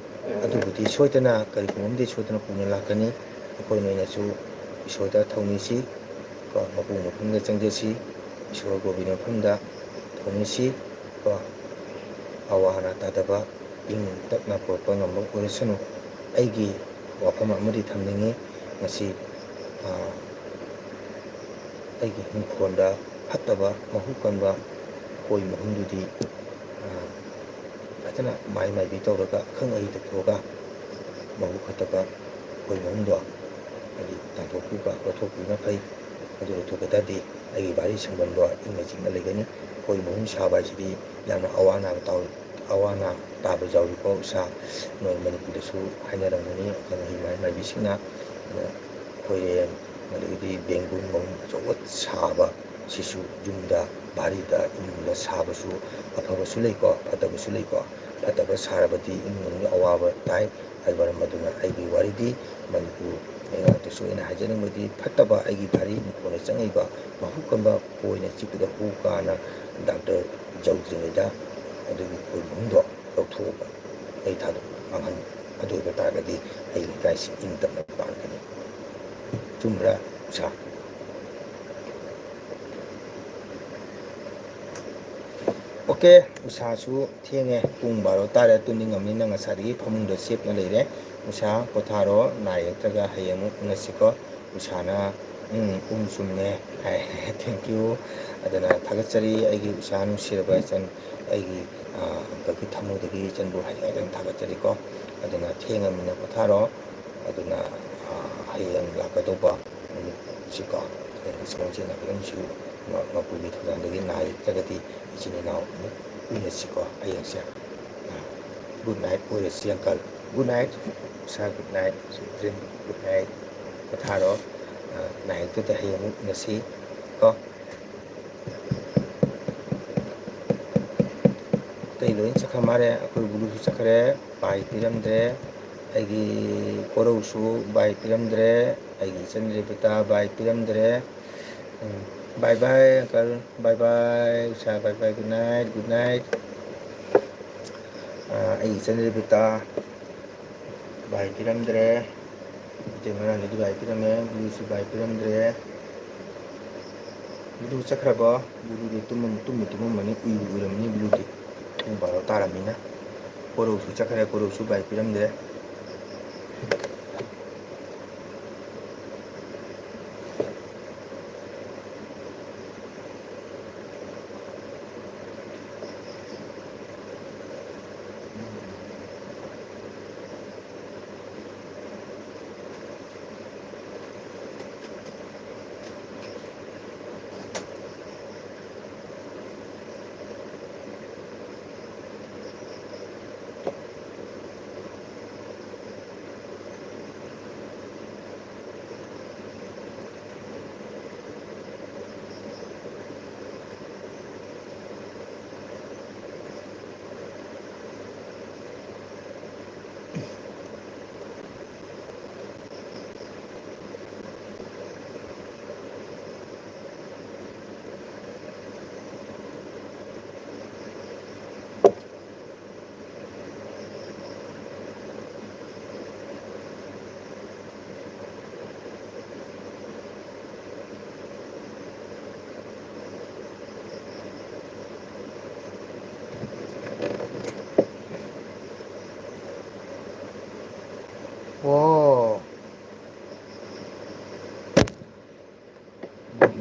ꯑꯗꯨꯕꯨꯗꯤ ꯁꯣꯏꯗꯅ ꯀꯔꯤꯒꯨꯝꯕ ꯑꯃꯗꯤ ꯁꯣꯏꯗꯅ ꯄꯨꯅ ꯂꯥꯛꯀꯅꯤ꯫ ꯑꯩꯈꯣꯏ ꯅꯣꯏꯅꯁꯨ ꯏꯁꯣꯔꯗ ꯊꯧꯅꯤꯁꯤ ꯀꯣ, ꯃꯄꯨ ꯃꯐꯝꯗ ꯆꯪꯖꯁꯤ, ꯏꯁꯣꯔ ꯒꯣꯕꯤꯟ ꯃꯐꯝꯗ ꯊꯧꯅꯤꯁꯤ ꯀꯣ꯫ ꯑꯋꯥ ꯑꯅꯥ ꯇꯥꯗꯕ, ꯏꯪ ꯇꯞꯅ ꯄꯨꯔꯛꯄ ꯉꯝꯕ ꯑꯣꯏꯔꯁꯅꯨ꯫ ꯑꯩꯒꯤ ꯋꯥꯐꯝ ꯑꯃꯗꯤ ꯊꯝꯅꯤꯡꯉꯤ꯫ ꯉꯁꯤ, ꯑꯥ, ꯑꯩꯒꯤ ꯏꯪꯈꯣꯜꯗ ꯐꯠꯇꯕ ꯃꯍꯨ ꯀꯟꯕ ꯈꯣꯏ ꯃꯍꯨꯝꯗꯨꯗꯤ, ꯑꯥ, ꯐꯖꯅ ꯃꯥꯏ ꯃꯥꯏꯕꯤ ꯇꯧꯔꯒ ꯑꯈꯪ ꯑꯍꯩ ꯇꯧꯊꯣꯛꯑꯒ ꯃꯍꯨ ꯐꯠꯇꯕ ꯈꯣꯏ ꯃꯍꯨꯝꯗꯣ ꯍꯥꯏꯗꯤ ꯇꯥꯟꯊꯣꯛꯄꯤꯕ, ꯂꯧꯊꯣꯛꯄꯤꯕꯅ ꯐꯩ꯫ ꯑꯗꯨ ꯂꯧꯊꯣꯛꯄ ꯇꯥꯔꯗꯤ ꯑꯩꯒꯤ ꯚꯥꯔꯤ ꯁꯪꯒꯣꯝꯗꯣ ꯏꯪꯅ ꯆꯤꯛꯅ ꯂꯩꯒꯅꯤ꯫ ꯈꯣꯏ ꯃꯍꯨꯝ ꯁꯥꯕ ꯍꯥꯏꯁꯤꯗꯤ ꯌꯥꯝꯅ ꯑꯋꯥ ꯑꯅꯥꯕ ꯇꯥꯎ-, ꯑꯋꯥ ꯑꯅꯥ ꯇꯥꯕ ꯌꯥꯎꯔꯤꯀꯣ ꯏꯁꯥ꯫ ꯅꯣꯏ ꯃꯅꯤꯄꯨꯔꯗꯁꯨ ꯍꯥꯏꯅꯔꯝꯒꯅꯤ ꯑꯈꯪ ꯑꯍꯩ ꯃꯥꯏ ꯃꯥꯏꯕꯤꯁꯤꯡꯅ꯫ ꯑꯗ ꯈꯣꯏꯔꯦꯟ, ꯑꯗꯒꯤꯗꯤ ꯕꯦꯡꯒꯨꯜ ꯃꯍꯨꯝ ꯑꯆꯧꯕ ꯁꯥꯕ, ꯁꯤꯁꯨ ꯌꯨꯝꯗ, ꯚꯥꯔꯤꯗ, ꯏꯃꯨꯡꯗ ꯁꯥꯕꯁꯨ ꯑꯐꯕꯁꯨ ꯂꯩꯀꯣ, ꯐꯠꯇꯕꯁꯨ ꯂꯩꯀꯣ꯫ ꯐꯠꯇꯕ ꯁꯥꯔꯕꯗꯤ ꯏꯃꯨꯡ ꯃꯅꯨꯡꯒꯤ ꯑꯋꯥꯕ ꯇꯥꯏ꯫ ꯑꯗꯨ ꯃꯔꯝ ꯑꯗꯨꯅ ꯑꯩꯒꯤ ꯋꯥꯔꯤꯗꯤ ꯃꯅꯤꯄꯨꯔ ꯂꯩꯉꯥꯛꯇꯁꯨ ꯑꯩꯅ ꯍꯥꯏꯖꯅꯤꯡꯕꯗꯤ ꯐꯠꯇꯕ ꯑꯩꯒꯤ ꯚꯥꯔꯤ ꯏꯪꯈꯣꯜꯗ ꯆꯪꯉꯛꯏꯕ ꯃꯍꯨ ꯀꯟꯕ ꯈꯣꯏꯅ ꯆꯤꯛꯄꯗ ꯍꯨ ꯀꯥꯅ ꯗꯥꯛꯇꯔ ꯌꯧꯗ꯭ꯔꯤꯉꯩꯗ ꯑꯗꯨꯒꯤ ꯈꯣꯏ ꯃꯍꯨꯝꯗꯣ ꯂꯧꯊꯣꯛꯑꯒ ꯃꯩ ꯊꯥꯗꯣꯛꯄ ꯃꯥꯡꯍꯟꯕ꯫ ꯑꯗꯨ ꯑꯣꯏꯕ ꯇꯥꯔꯒꯗꯤ ꯑꯩ ꯂꯩꯀꯥꯏꯁꯤ ꯏꯪ ꯇꯞꯅ ꯄꯥꯟꯒꯅꯤ꯫ ꯇꯨꯝꯕ꯭ꯔꯥ ꯎꯁꯥ? ꯑꯣꯀꯦ, ꯎꯁꯥꯁꯨ ꯊꯦꯡꯉꯦ, ꯄꯨꯡ ꯕꯥꯔꯣ ꯇꯥꯔꯦ, ꯇꯨꯝꯅꯤꯡꯉꯝꯅꯤꯅ ꯉꯁꯥꯏꯗꯒꯤ ꯐꯃꯨꯡꯗ ꯆꯦꯞꯅ ꯂꯩꯔꯦ꯫ ꯎꯁꯥ ꯄꯣꯊꯥꯔꯣ, ꯅꯥ ꯌꯦꯛꯇ꯭ꯔꯒ ꯍꯌꯦꯡ ꯑꯃꯨꯛ ꯎꯅꯁꯤꯀꯣ꯫ ꯎꯁꯥꯅ, "ꯎꯝ, ꯄꯨꯡ ꯆꯨꯝꯃꯦ" ꯍꯥꯏ꯫ Thank you꯫ ꯑꯗꯨꯅ ꯊꯥꯒꯠꯆꯔꯤ ꯑꯩꯒꯤ ꯎꯁꯥ ꯅꯨꯡꯁꯤꯔꯕ ꯏꯆꯟ, ꯑꯩꯒꯤ, ꯑ, ꯑꯪꯀꯜꯒꯤ ꯊꯃꯣꯏꯗꯒꯤ ꯏꯆꯟꯕꯨ ꯍꯥꯏꯅ ꯑꯗꯨꯝ ꯊꯥꯒꯠꯆꯔꯤꯀꯣ꯫ ꯑꯗꯨꯅ ꯊꯦꯡꯉꯃꯤꯅ ꯄꯣꯊꯥꯔꯣ꯫ ꯑꯗꯨꯅ, ꯑ, ꯍꯌꯦꯡ ꯂꯥꯛꯀꯗꯧꯕ ꯅꯨꯃꯤꯠꯁꯤꯀꯣ, ꯍꯌꯦꯡ ꯁꯒꯣꯜꯁꯦꯟ ꯂꯥꯛꯀꯗꯧꯕꯁꯨ ꯃ-, ꯃꯄꯨꯒꯤ ꯊꯧꯖꯥꯜꯗꯒꯤ ꯅꯥ ꯌꯦꯛꯇ꯭ꯔꯒꯗꯤ ꯏꯆꯤꯟ ꯏꯅꯥꯎ ꯑꯃꯨꯛ ꯎꯅꯁꯤꯀꯣ ꯍꯌꯦꯡꯁꯦ꯫ ꯑ, good night ꯑꯣꯏꯔꯁꯤ uncle꯫ Good night꯫ ꯎꯁꯥ good night꯫ Dream good night꯫ ꯄꯣꯊꯥꯔꯣ꯫ ꯑ, ꯅꯥ ꯌꯦꯛꯇꯗ ꯍꯌꯦꯡ ꯑꯃꯨꯛ ꯎꯅꯁꯤ ꯀꯣ꯫ ꯑꯇꯩ ꯂꯣꯏ ꯆꯠꯈ꯭ꯔ ꯃꯥꯜꯂꯦ꯫ ꯑꯩꯈꯣꯏ ꯕꯨꯂꯨꯁꯨ ꯆꯠꯈ꯭ꯔꯦ, ꯕꯥꯏ ꯄꯤꯔꯝꯗ꯭ꯔꯦ꯫ ꯑꯩꯒꯤ ꯀꯣꯔꯧꯁꯨ ꯕꯥꯏ ꯄꯤꯔꯝꯗ꯭ꯔꯦ꯫ ꯑꯩꯒꯤ ꯏꯆꯟ ꯔꯦꯕꯤꯇꯥ ꯕꯥꯏ ꯄꯤꯔꯝꯗ꯭ꯔꯦ꯫ ꯎꯝ, bye bye uncle, bye bye ꯎꯁꯥ, bye bye, good night, good night꯫ ꯑ, ꯑꯩꯒꯤ ꯏꯆꯟ ꯔꯦꯕꯤꯇꯥ ꯕꯥꯏ ꯄꯤꯔꯝꯗ꯭ꯔꯦ꯫ ꯏꯇꯩ ꯃꯔꯥꯟꯗꯤ ꯕꯥꯏ ꯄꯤꯔꯝꯃꯦ, ꯕꯨꯂꯨꯁꯨ ꯕꯥꯏ ꯄꯤꯔꯝꯗ꯭ꯔꯦ꯫ ꯕꯨꯂꯨ ꯆꯠꯈ꯭ꯔꯕꯣ? ꯕꯨꯂꯨꯗꯤ ꯇꯨꯝꯃꯝ-, ꯇꯨꯝꯕꯨ ꯇꯨꯝꯃꯝꯃꯅꯤ, ꯎꯏꯕꯨ ꯎꯏꯔꯝꯃꯅꯤ ꯕꯨꯂꯨꯗꯤ꯫ ꯄꯨꯡ ꯕꯥꯔꯣ ꯇꯥꯔꯝꯅꯤꯅ꯫ ꯀꯣꯔꯧꯁꯨ ꯆꯠꯈ꯭ꯔꯦ, ꯀꯣꯔꯧꯁꯨ ꯕꯥꯏ ꯄꯤꯔꯝꯗ꯭ꯔꯦ꯫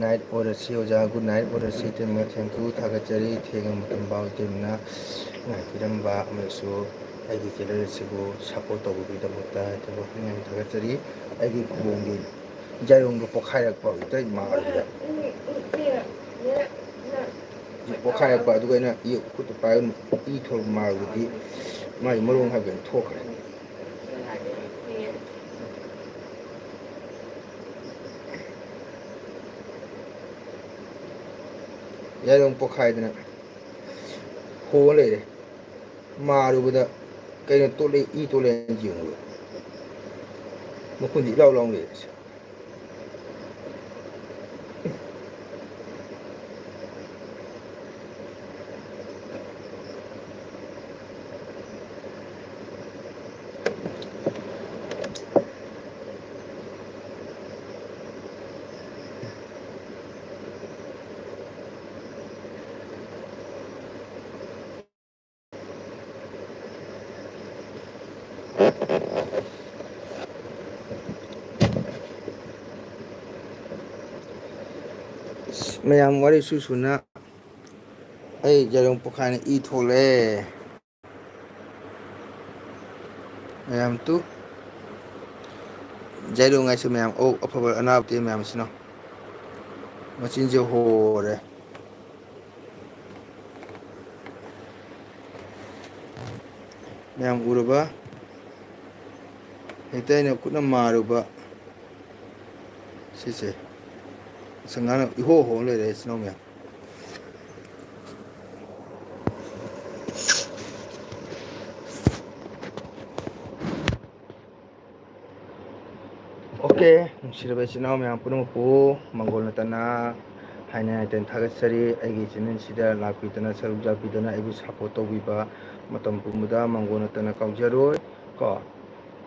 ꯅꯥꯏꯠ ꯑꯣꯏꯔꯁꯤ ꯑꯣꯖꯥ, ꯒꯨꯗ ꯅꯥꯏꯠ ꯑꯣꯏꯔꯁꯤ꯫ ꯏꯇꯩꯃ, ꯊꯦꯡꯀ꯭ꯌꯨ, ꯊꯥꯒꯠꯆꯔꯤ꯫ ꯊꯦꯡꯉ ꯃꯇꯝ ꯐꯥꯎ ꯏꯇꯩꯃꯅ ꯉꯥꯏꯕꯤꯔꯝꯕ ꯑꯃꯁꯨ ꯑꯩꯒꯤ ꯆꯦꯅꯦꯜ ꯑꯁꯤꯕꯨ ꯁꯞꯄꯣꯔꯠ ꯇꯧꯕꯤꯕꯒꯤꯗꯃꯛꯇ ꯏꯇꯩꯃ ꯌꯥꯝ ꯊꯥꯒꯠꯆꯔꯤ꯫ ꯑꯩꯒꯤ ꯈꯨꯕꯣꯝꯒꯤ ꯌꯥꯏꯔꯣꯡꯗꯣ ꯄꯣꯛꯈꯥꯏꯔꯛꯄ ꯏꯇꯩ ꯃꯥꯜꯂꯤꯗ꯫ ꯄꯣꯛꯈꯥꯏꯔꯛꯄ ꯑꯗꯨꯒ ꯑꯩꯅ ꯏ ꯈꯨꯠꯇ ꯄꯥꯏꯕ ꯏ ꯊꯣꯛꯂꯛꯄ ꯃꯥꯜꯂꯨꯕꯗꯤ ꯃꯥꯒꯤ ꯃꯔꯣꯡ ꯍꯥꯏꯕꯗꯨ ꯊꯣꯛꯈ꯭ꯔꯦ꯫ ꯌꯥꯏꯔꯣꯡ ꯄꯣꯛꯈꯥꯏꯗꯅ ꯍꯣ ꯂꯩꯔꯦ꯫ ꯃꯥꯔꯨꯕꯗ ꯀꯩꯅꯣ ꯇꯣꯠꯂꯦ, ꯏ ꯇꯣꯠꯂꯦ ꯍꯥꯏꯅ ꯌꯦꯡꯉꯨꯕ꯫ ꯃꯈꯨꯟꯁꯤ ꯏꯂꯥꯎ ꯂꯥꯎ ꯂꯩꯔꯦ꯫ ꯃꯌꯥꯝ ꯋꯥꯔꯤ ꯁꯨ ꯁꯨꯅ ꯑꯩ ꯌꯥꯏꯔꯣꯡ ꯄꯣꯛꯈꯥꯏꯅ ꯏ ꯊꯣꯛꯂꯛꯑꯦ꯫ ꯃꯌꯥꯝ ꯇꯨ ꯌꯥꯏꯔꯣꯡ ꯍꯥꯏꯁꯦ ꯃꯌꯥꯝ ꯑꯣꯛ ꯑꯐꯕ ꯑꯅꯥꯕ ꯇꯦ ꯃꯌꯥꯝꯁꯤꯅ ꯃꯆꯤꯟꯁꯦ ꯍꯣꯔꯦ꯫ ꯃꯌꯥꯝ ꯎꯔꯕ? ꯍꯦꯛꯇ ꯑꯩꯅ ꯈꯨꯠꯅ ꯃꯥꯔꯨꯕ ꯁꯤꯁꯦ꯫ ꯑꯁ, ꯉꯥꯅ ꯏꯍꯣ ꯍꯣ ꯂꯩꯔꯦ, ꯏꯆꯤꯟ ꯏꯅꯥꯎ ꯃꯌꯥꯝ꯫ ꯑꯣꯀꯦ, ꯅꯨꯡꯁꯤꯔꯕ ꯏꯆꯤꯟ ꯏꯅꯥꯎ ꯃꯌꯥꯝ ꯄꯨꯝꯅꯃꯛꯄꯨ ꯃꯪꯒꯣꯜ ꯅꯠꯇꯅ ꯍꯥꯏꯅ ꯍꯥꯏꯇꯅ ꯊꯥꯒꯠꯆꯔꯤ꯫ ꯑꯩꯒꯤ ꯆꯦꯅꯦꯜꯁꯤꯗ ꯂꯥꯛꯄꯤꯗꯅ, ꯁꯔꯨꯛ ꯌꯥꯕꯤꯗꯅ ꯑꯩꯕꯨ ꯁꯞꯄꯣꯔꯠ ꯇꯧꯕꯤꯕ ꯃꯇꯝ ꯄꯨꯝꯕꯗ ꯃꯪꯒꯣꯜ ꯅꯠꯇꯅ ꯀꯥꯎꯖꯔꯣꯏ ꯀꯣ꯫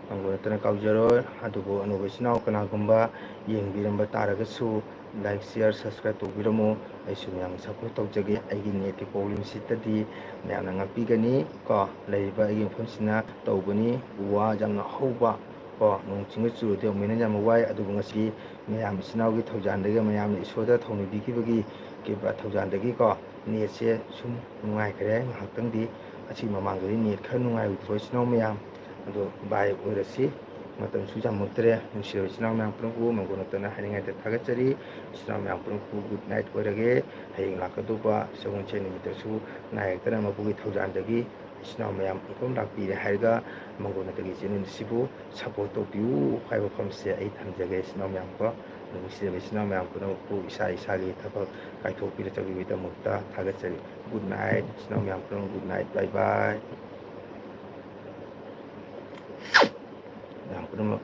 ꯃꯪꯒꯣꯜ ꯅꯠꯇꯅ ꯀꯥꯎꯖꯔꯣꯏ꯫ ꯑꯗꯨꯕꯨ ꯑꯅꯧꯕ ꯏꯆꯤꯟ ꯏꯅꯥꯎ ꯀꯅꯥꯒꯨꯝꯕ ꯌꯦꯡꯕꯤꯔꯝꯕ ꯇꯥꯔꯒꯁꯨ, ꯂꯥꯏꯛ, ꯁꯤꯌꯥꯔ, ꯁꯕꯁꯀ꯭ꯔꯥꯏꯕ ꯇꯧꯕꯤꯔꯝꯃꯨ꯫ ꯑꯩꯁꯨ ꯃꯌꯥꯝꯒꯤ ꯁꯞꯄꯣꯔꯠ ꯇꯧꯖꯒꯦ꯫ ꯑꯩꯒꯤ ꯅꯦꯠꯀꯤ ꯄ꯭ꯔꯣꯕ꯭ꯂꯦꯝꯁꯤꯗꯗꯤ ꯃꯌꯥꯝꯅ ꯉꯥꯛꯄꯤꯒꯅꯤ ꯀꯣ꯫ ꯂꯩꯔꯤꯕ ꯑꯩꯒꯤ ꯃꯐꯝꯁꯤꯅ ꯇꯧꯕꯅꯤ꯫ ꯎ ꯋꯥ ꯌꯥꯝꯅ ꯍꯧꯕ ꯀꯣ, ꯅꯣꯡ ꯆꯤꯡꯒ ꯆꯨꯔꯗꯤ ꯑꯃꯨꯛ ꯍꯦꯟꯅ ꯌꯥꯝꯅ ꯋꯥꯏ꯫ ꯑꯗꯨꯕꯨ ꯉꯁꯤ ꯃꯌꯥꯝ ꯏꯆꯤꯟ ꯏꯅꯥꯎꯒꯤ ꯊꯧꯖꯥꯜꯗꯒꯤ, ꯃꯌꯥꯝꯅ ꯏꯁꯣꯔꯗ ꯊꯧꯅꯤꯕꯤꯈꯤꯕꯒꯤ ꯀꯩꯕ ꯊꯧꯖꯥꯜꯗꯒꯤꯀꯣ, ꯅꯦꯠꯁꯦ ꯁꯨꯝ ꯅꯨꯡꯉꯥꯏꯈ꯭ꯔꯦ ꯉꯥꯏꯍꯥꯛꯇꯪꯗꯤ꯫ ꯑꯁꯤ ꯃꯃꯥꯡꯗꯗꯤ ꯅꯦꯠ ꯈꯔ ꯅꯨꯡꯉꯥꯏꯔꯨꯗ꯭ꯔꯣ ꯏꯆꯤꯟ ꯏꯅꯥꯎ ꯃꯌꯥꯝ? ꯑꯗꯣ ꯚꯥꯏ ꯑꯣꯏꯔꯁꯤ, ꯃꯇꯝꯁꯨ ꯌꯥꯝꯃꯛꯇ꯭ꯔꯦ꯫ ꯅꯨꯡꯁꯤꯔꯕ ꯏꯆꯤꯟ ꯏꯅꯥꯎ ꯃꯌꯥꯝ ꯄꯨꯝꯅꯃꯛꯄꯨ ꯃꯪꯒꯣꯜ ꯅꯠꯇꯅ ꯍꯥꯏꯅꯤꯡꯉꯥꯏꯗ ꯊꯥꯒꯠꯆꯔꯤ꯫ ꯏꯆꯤꯟ ꯏꯅꯥꯎ ꯃꯌꯥꯝ ꯄꯨꯝꯅꯃꯛꯄꯨ ꯒꯨꯗ ꯅꯥꯏꯠ ꯑꯣꯏꯔꯒꯦ꯫ ꯍꯌꯦꯡ ꯂꯥꯛꯀꯗꯧꯕ ꯁꯒꯣꯜꯁꯦꯟ ꯅꯨꯃꯤꯠꯇꯁꯨ ꯅꯥꯏꯔꯛꯇꯅ ꯃꯄꯨꯒꯤ ꯊꯧꯖꯥꯜꯗꯒꯤ ꯏꯆꯤꯟ ꯏꯅꯥꯎ ꯃꯌꯥꯝ ꯄꯨꯝꯅꯃꯛ ꯂꯥꯛꯄꯤꯔꯦ ꯍꯥꯏꯔꯒ ꯃꯪꯒꯣꯜ ꯅꯠꯇꯒꯤ ꯆꯦꯅꯦꯜ ꯑꯁꯤꯕꯨ ꯁꯞꯄꯣꯔꯠ ꯇꯧꯕꯤꯌꯨ ꯍꯥꯏꯕ ꯋꯥꯐꯝꯁꯦ ꯑꯩ ꯊꯝꯖꯒꯦ ꯏꯆꯤꯟ ꯏꯅꯥꯎ ꯃꯌꯥꯝ ꯀꯣ꯫ ꯑꯗꯨ ꯅꯨꯡꯁꯤꯔꯕ ꯏꯆꯤꯟ ꯏꯅꯥꯎ ꯃꯌꯥꯝ ꯄꯨꯝꯅꯃꯛꯄꯨ ꯏꯁꯥ ꯏꯁꯥꯒꯤ ꯊꯕꯛ ꯀꯥꯏꯊꯣꯛꯄꯤꯔ ꯆꯠꯄꯤꯕꯒꯤꯗꯃꯛꯇ ꯊꯥꯒꯠꯆꯔꯤ꯫ ꯒꯨꯗ ꯅꯥꯏꯠ ꯏꯆꯤꯟ ꯏꯅꯥꯎ ꯃꯌꯥꯝ ꯄꯨꯝꯅꯃꯛ, ꯒꯨꯗ ꯅꯥꯏꯠ, ꯕꯥꯏ ꯕꯥꯏ꯫ ꯃꯌꯥꯝ ꯄꯨꯝꯅꯃꯛ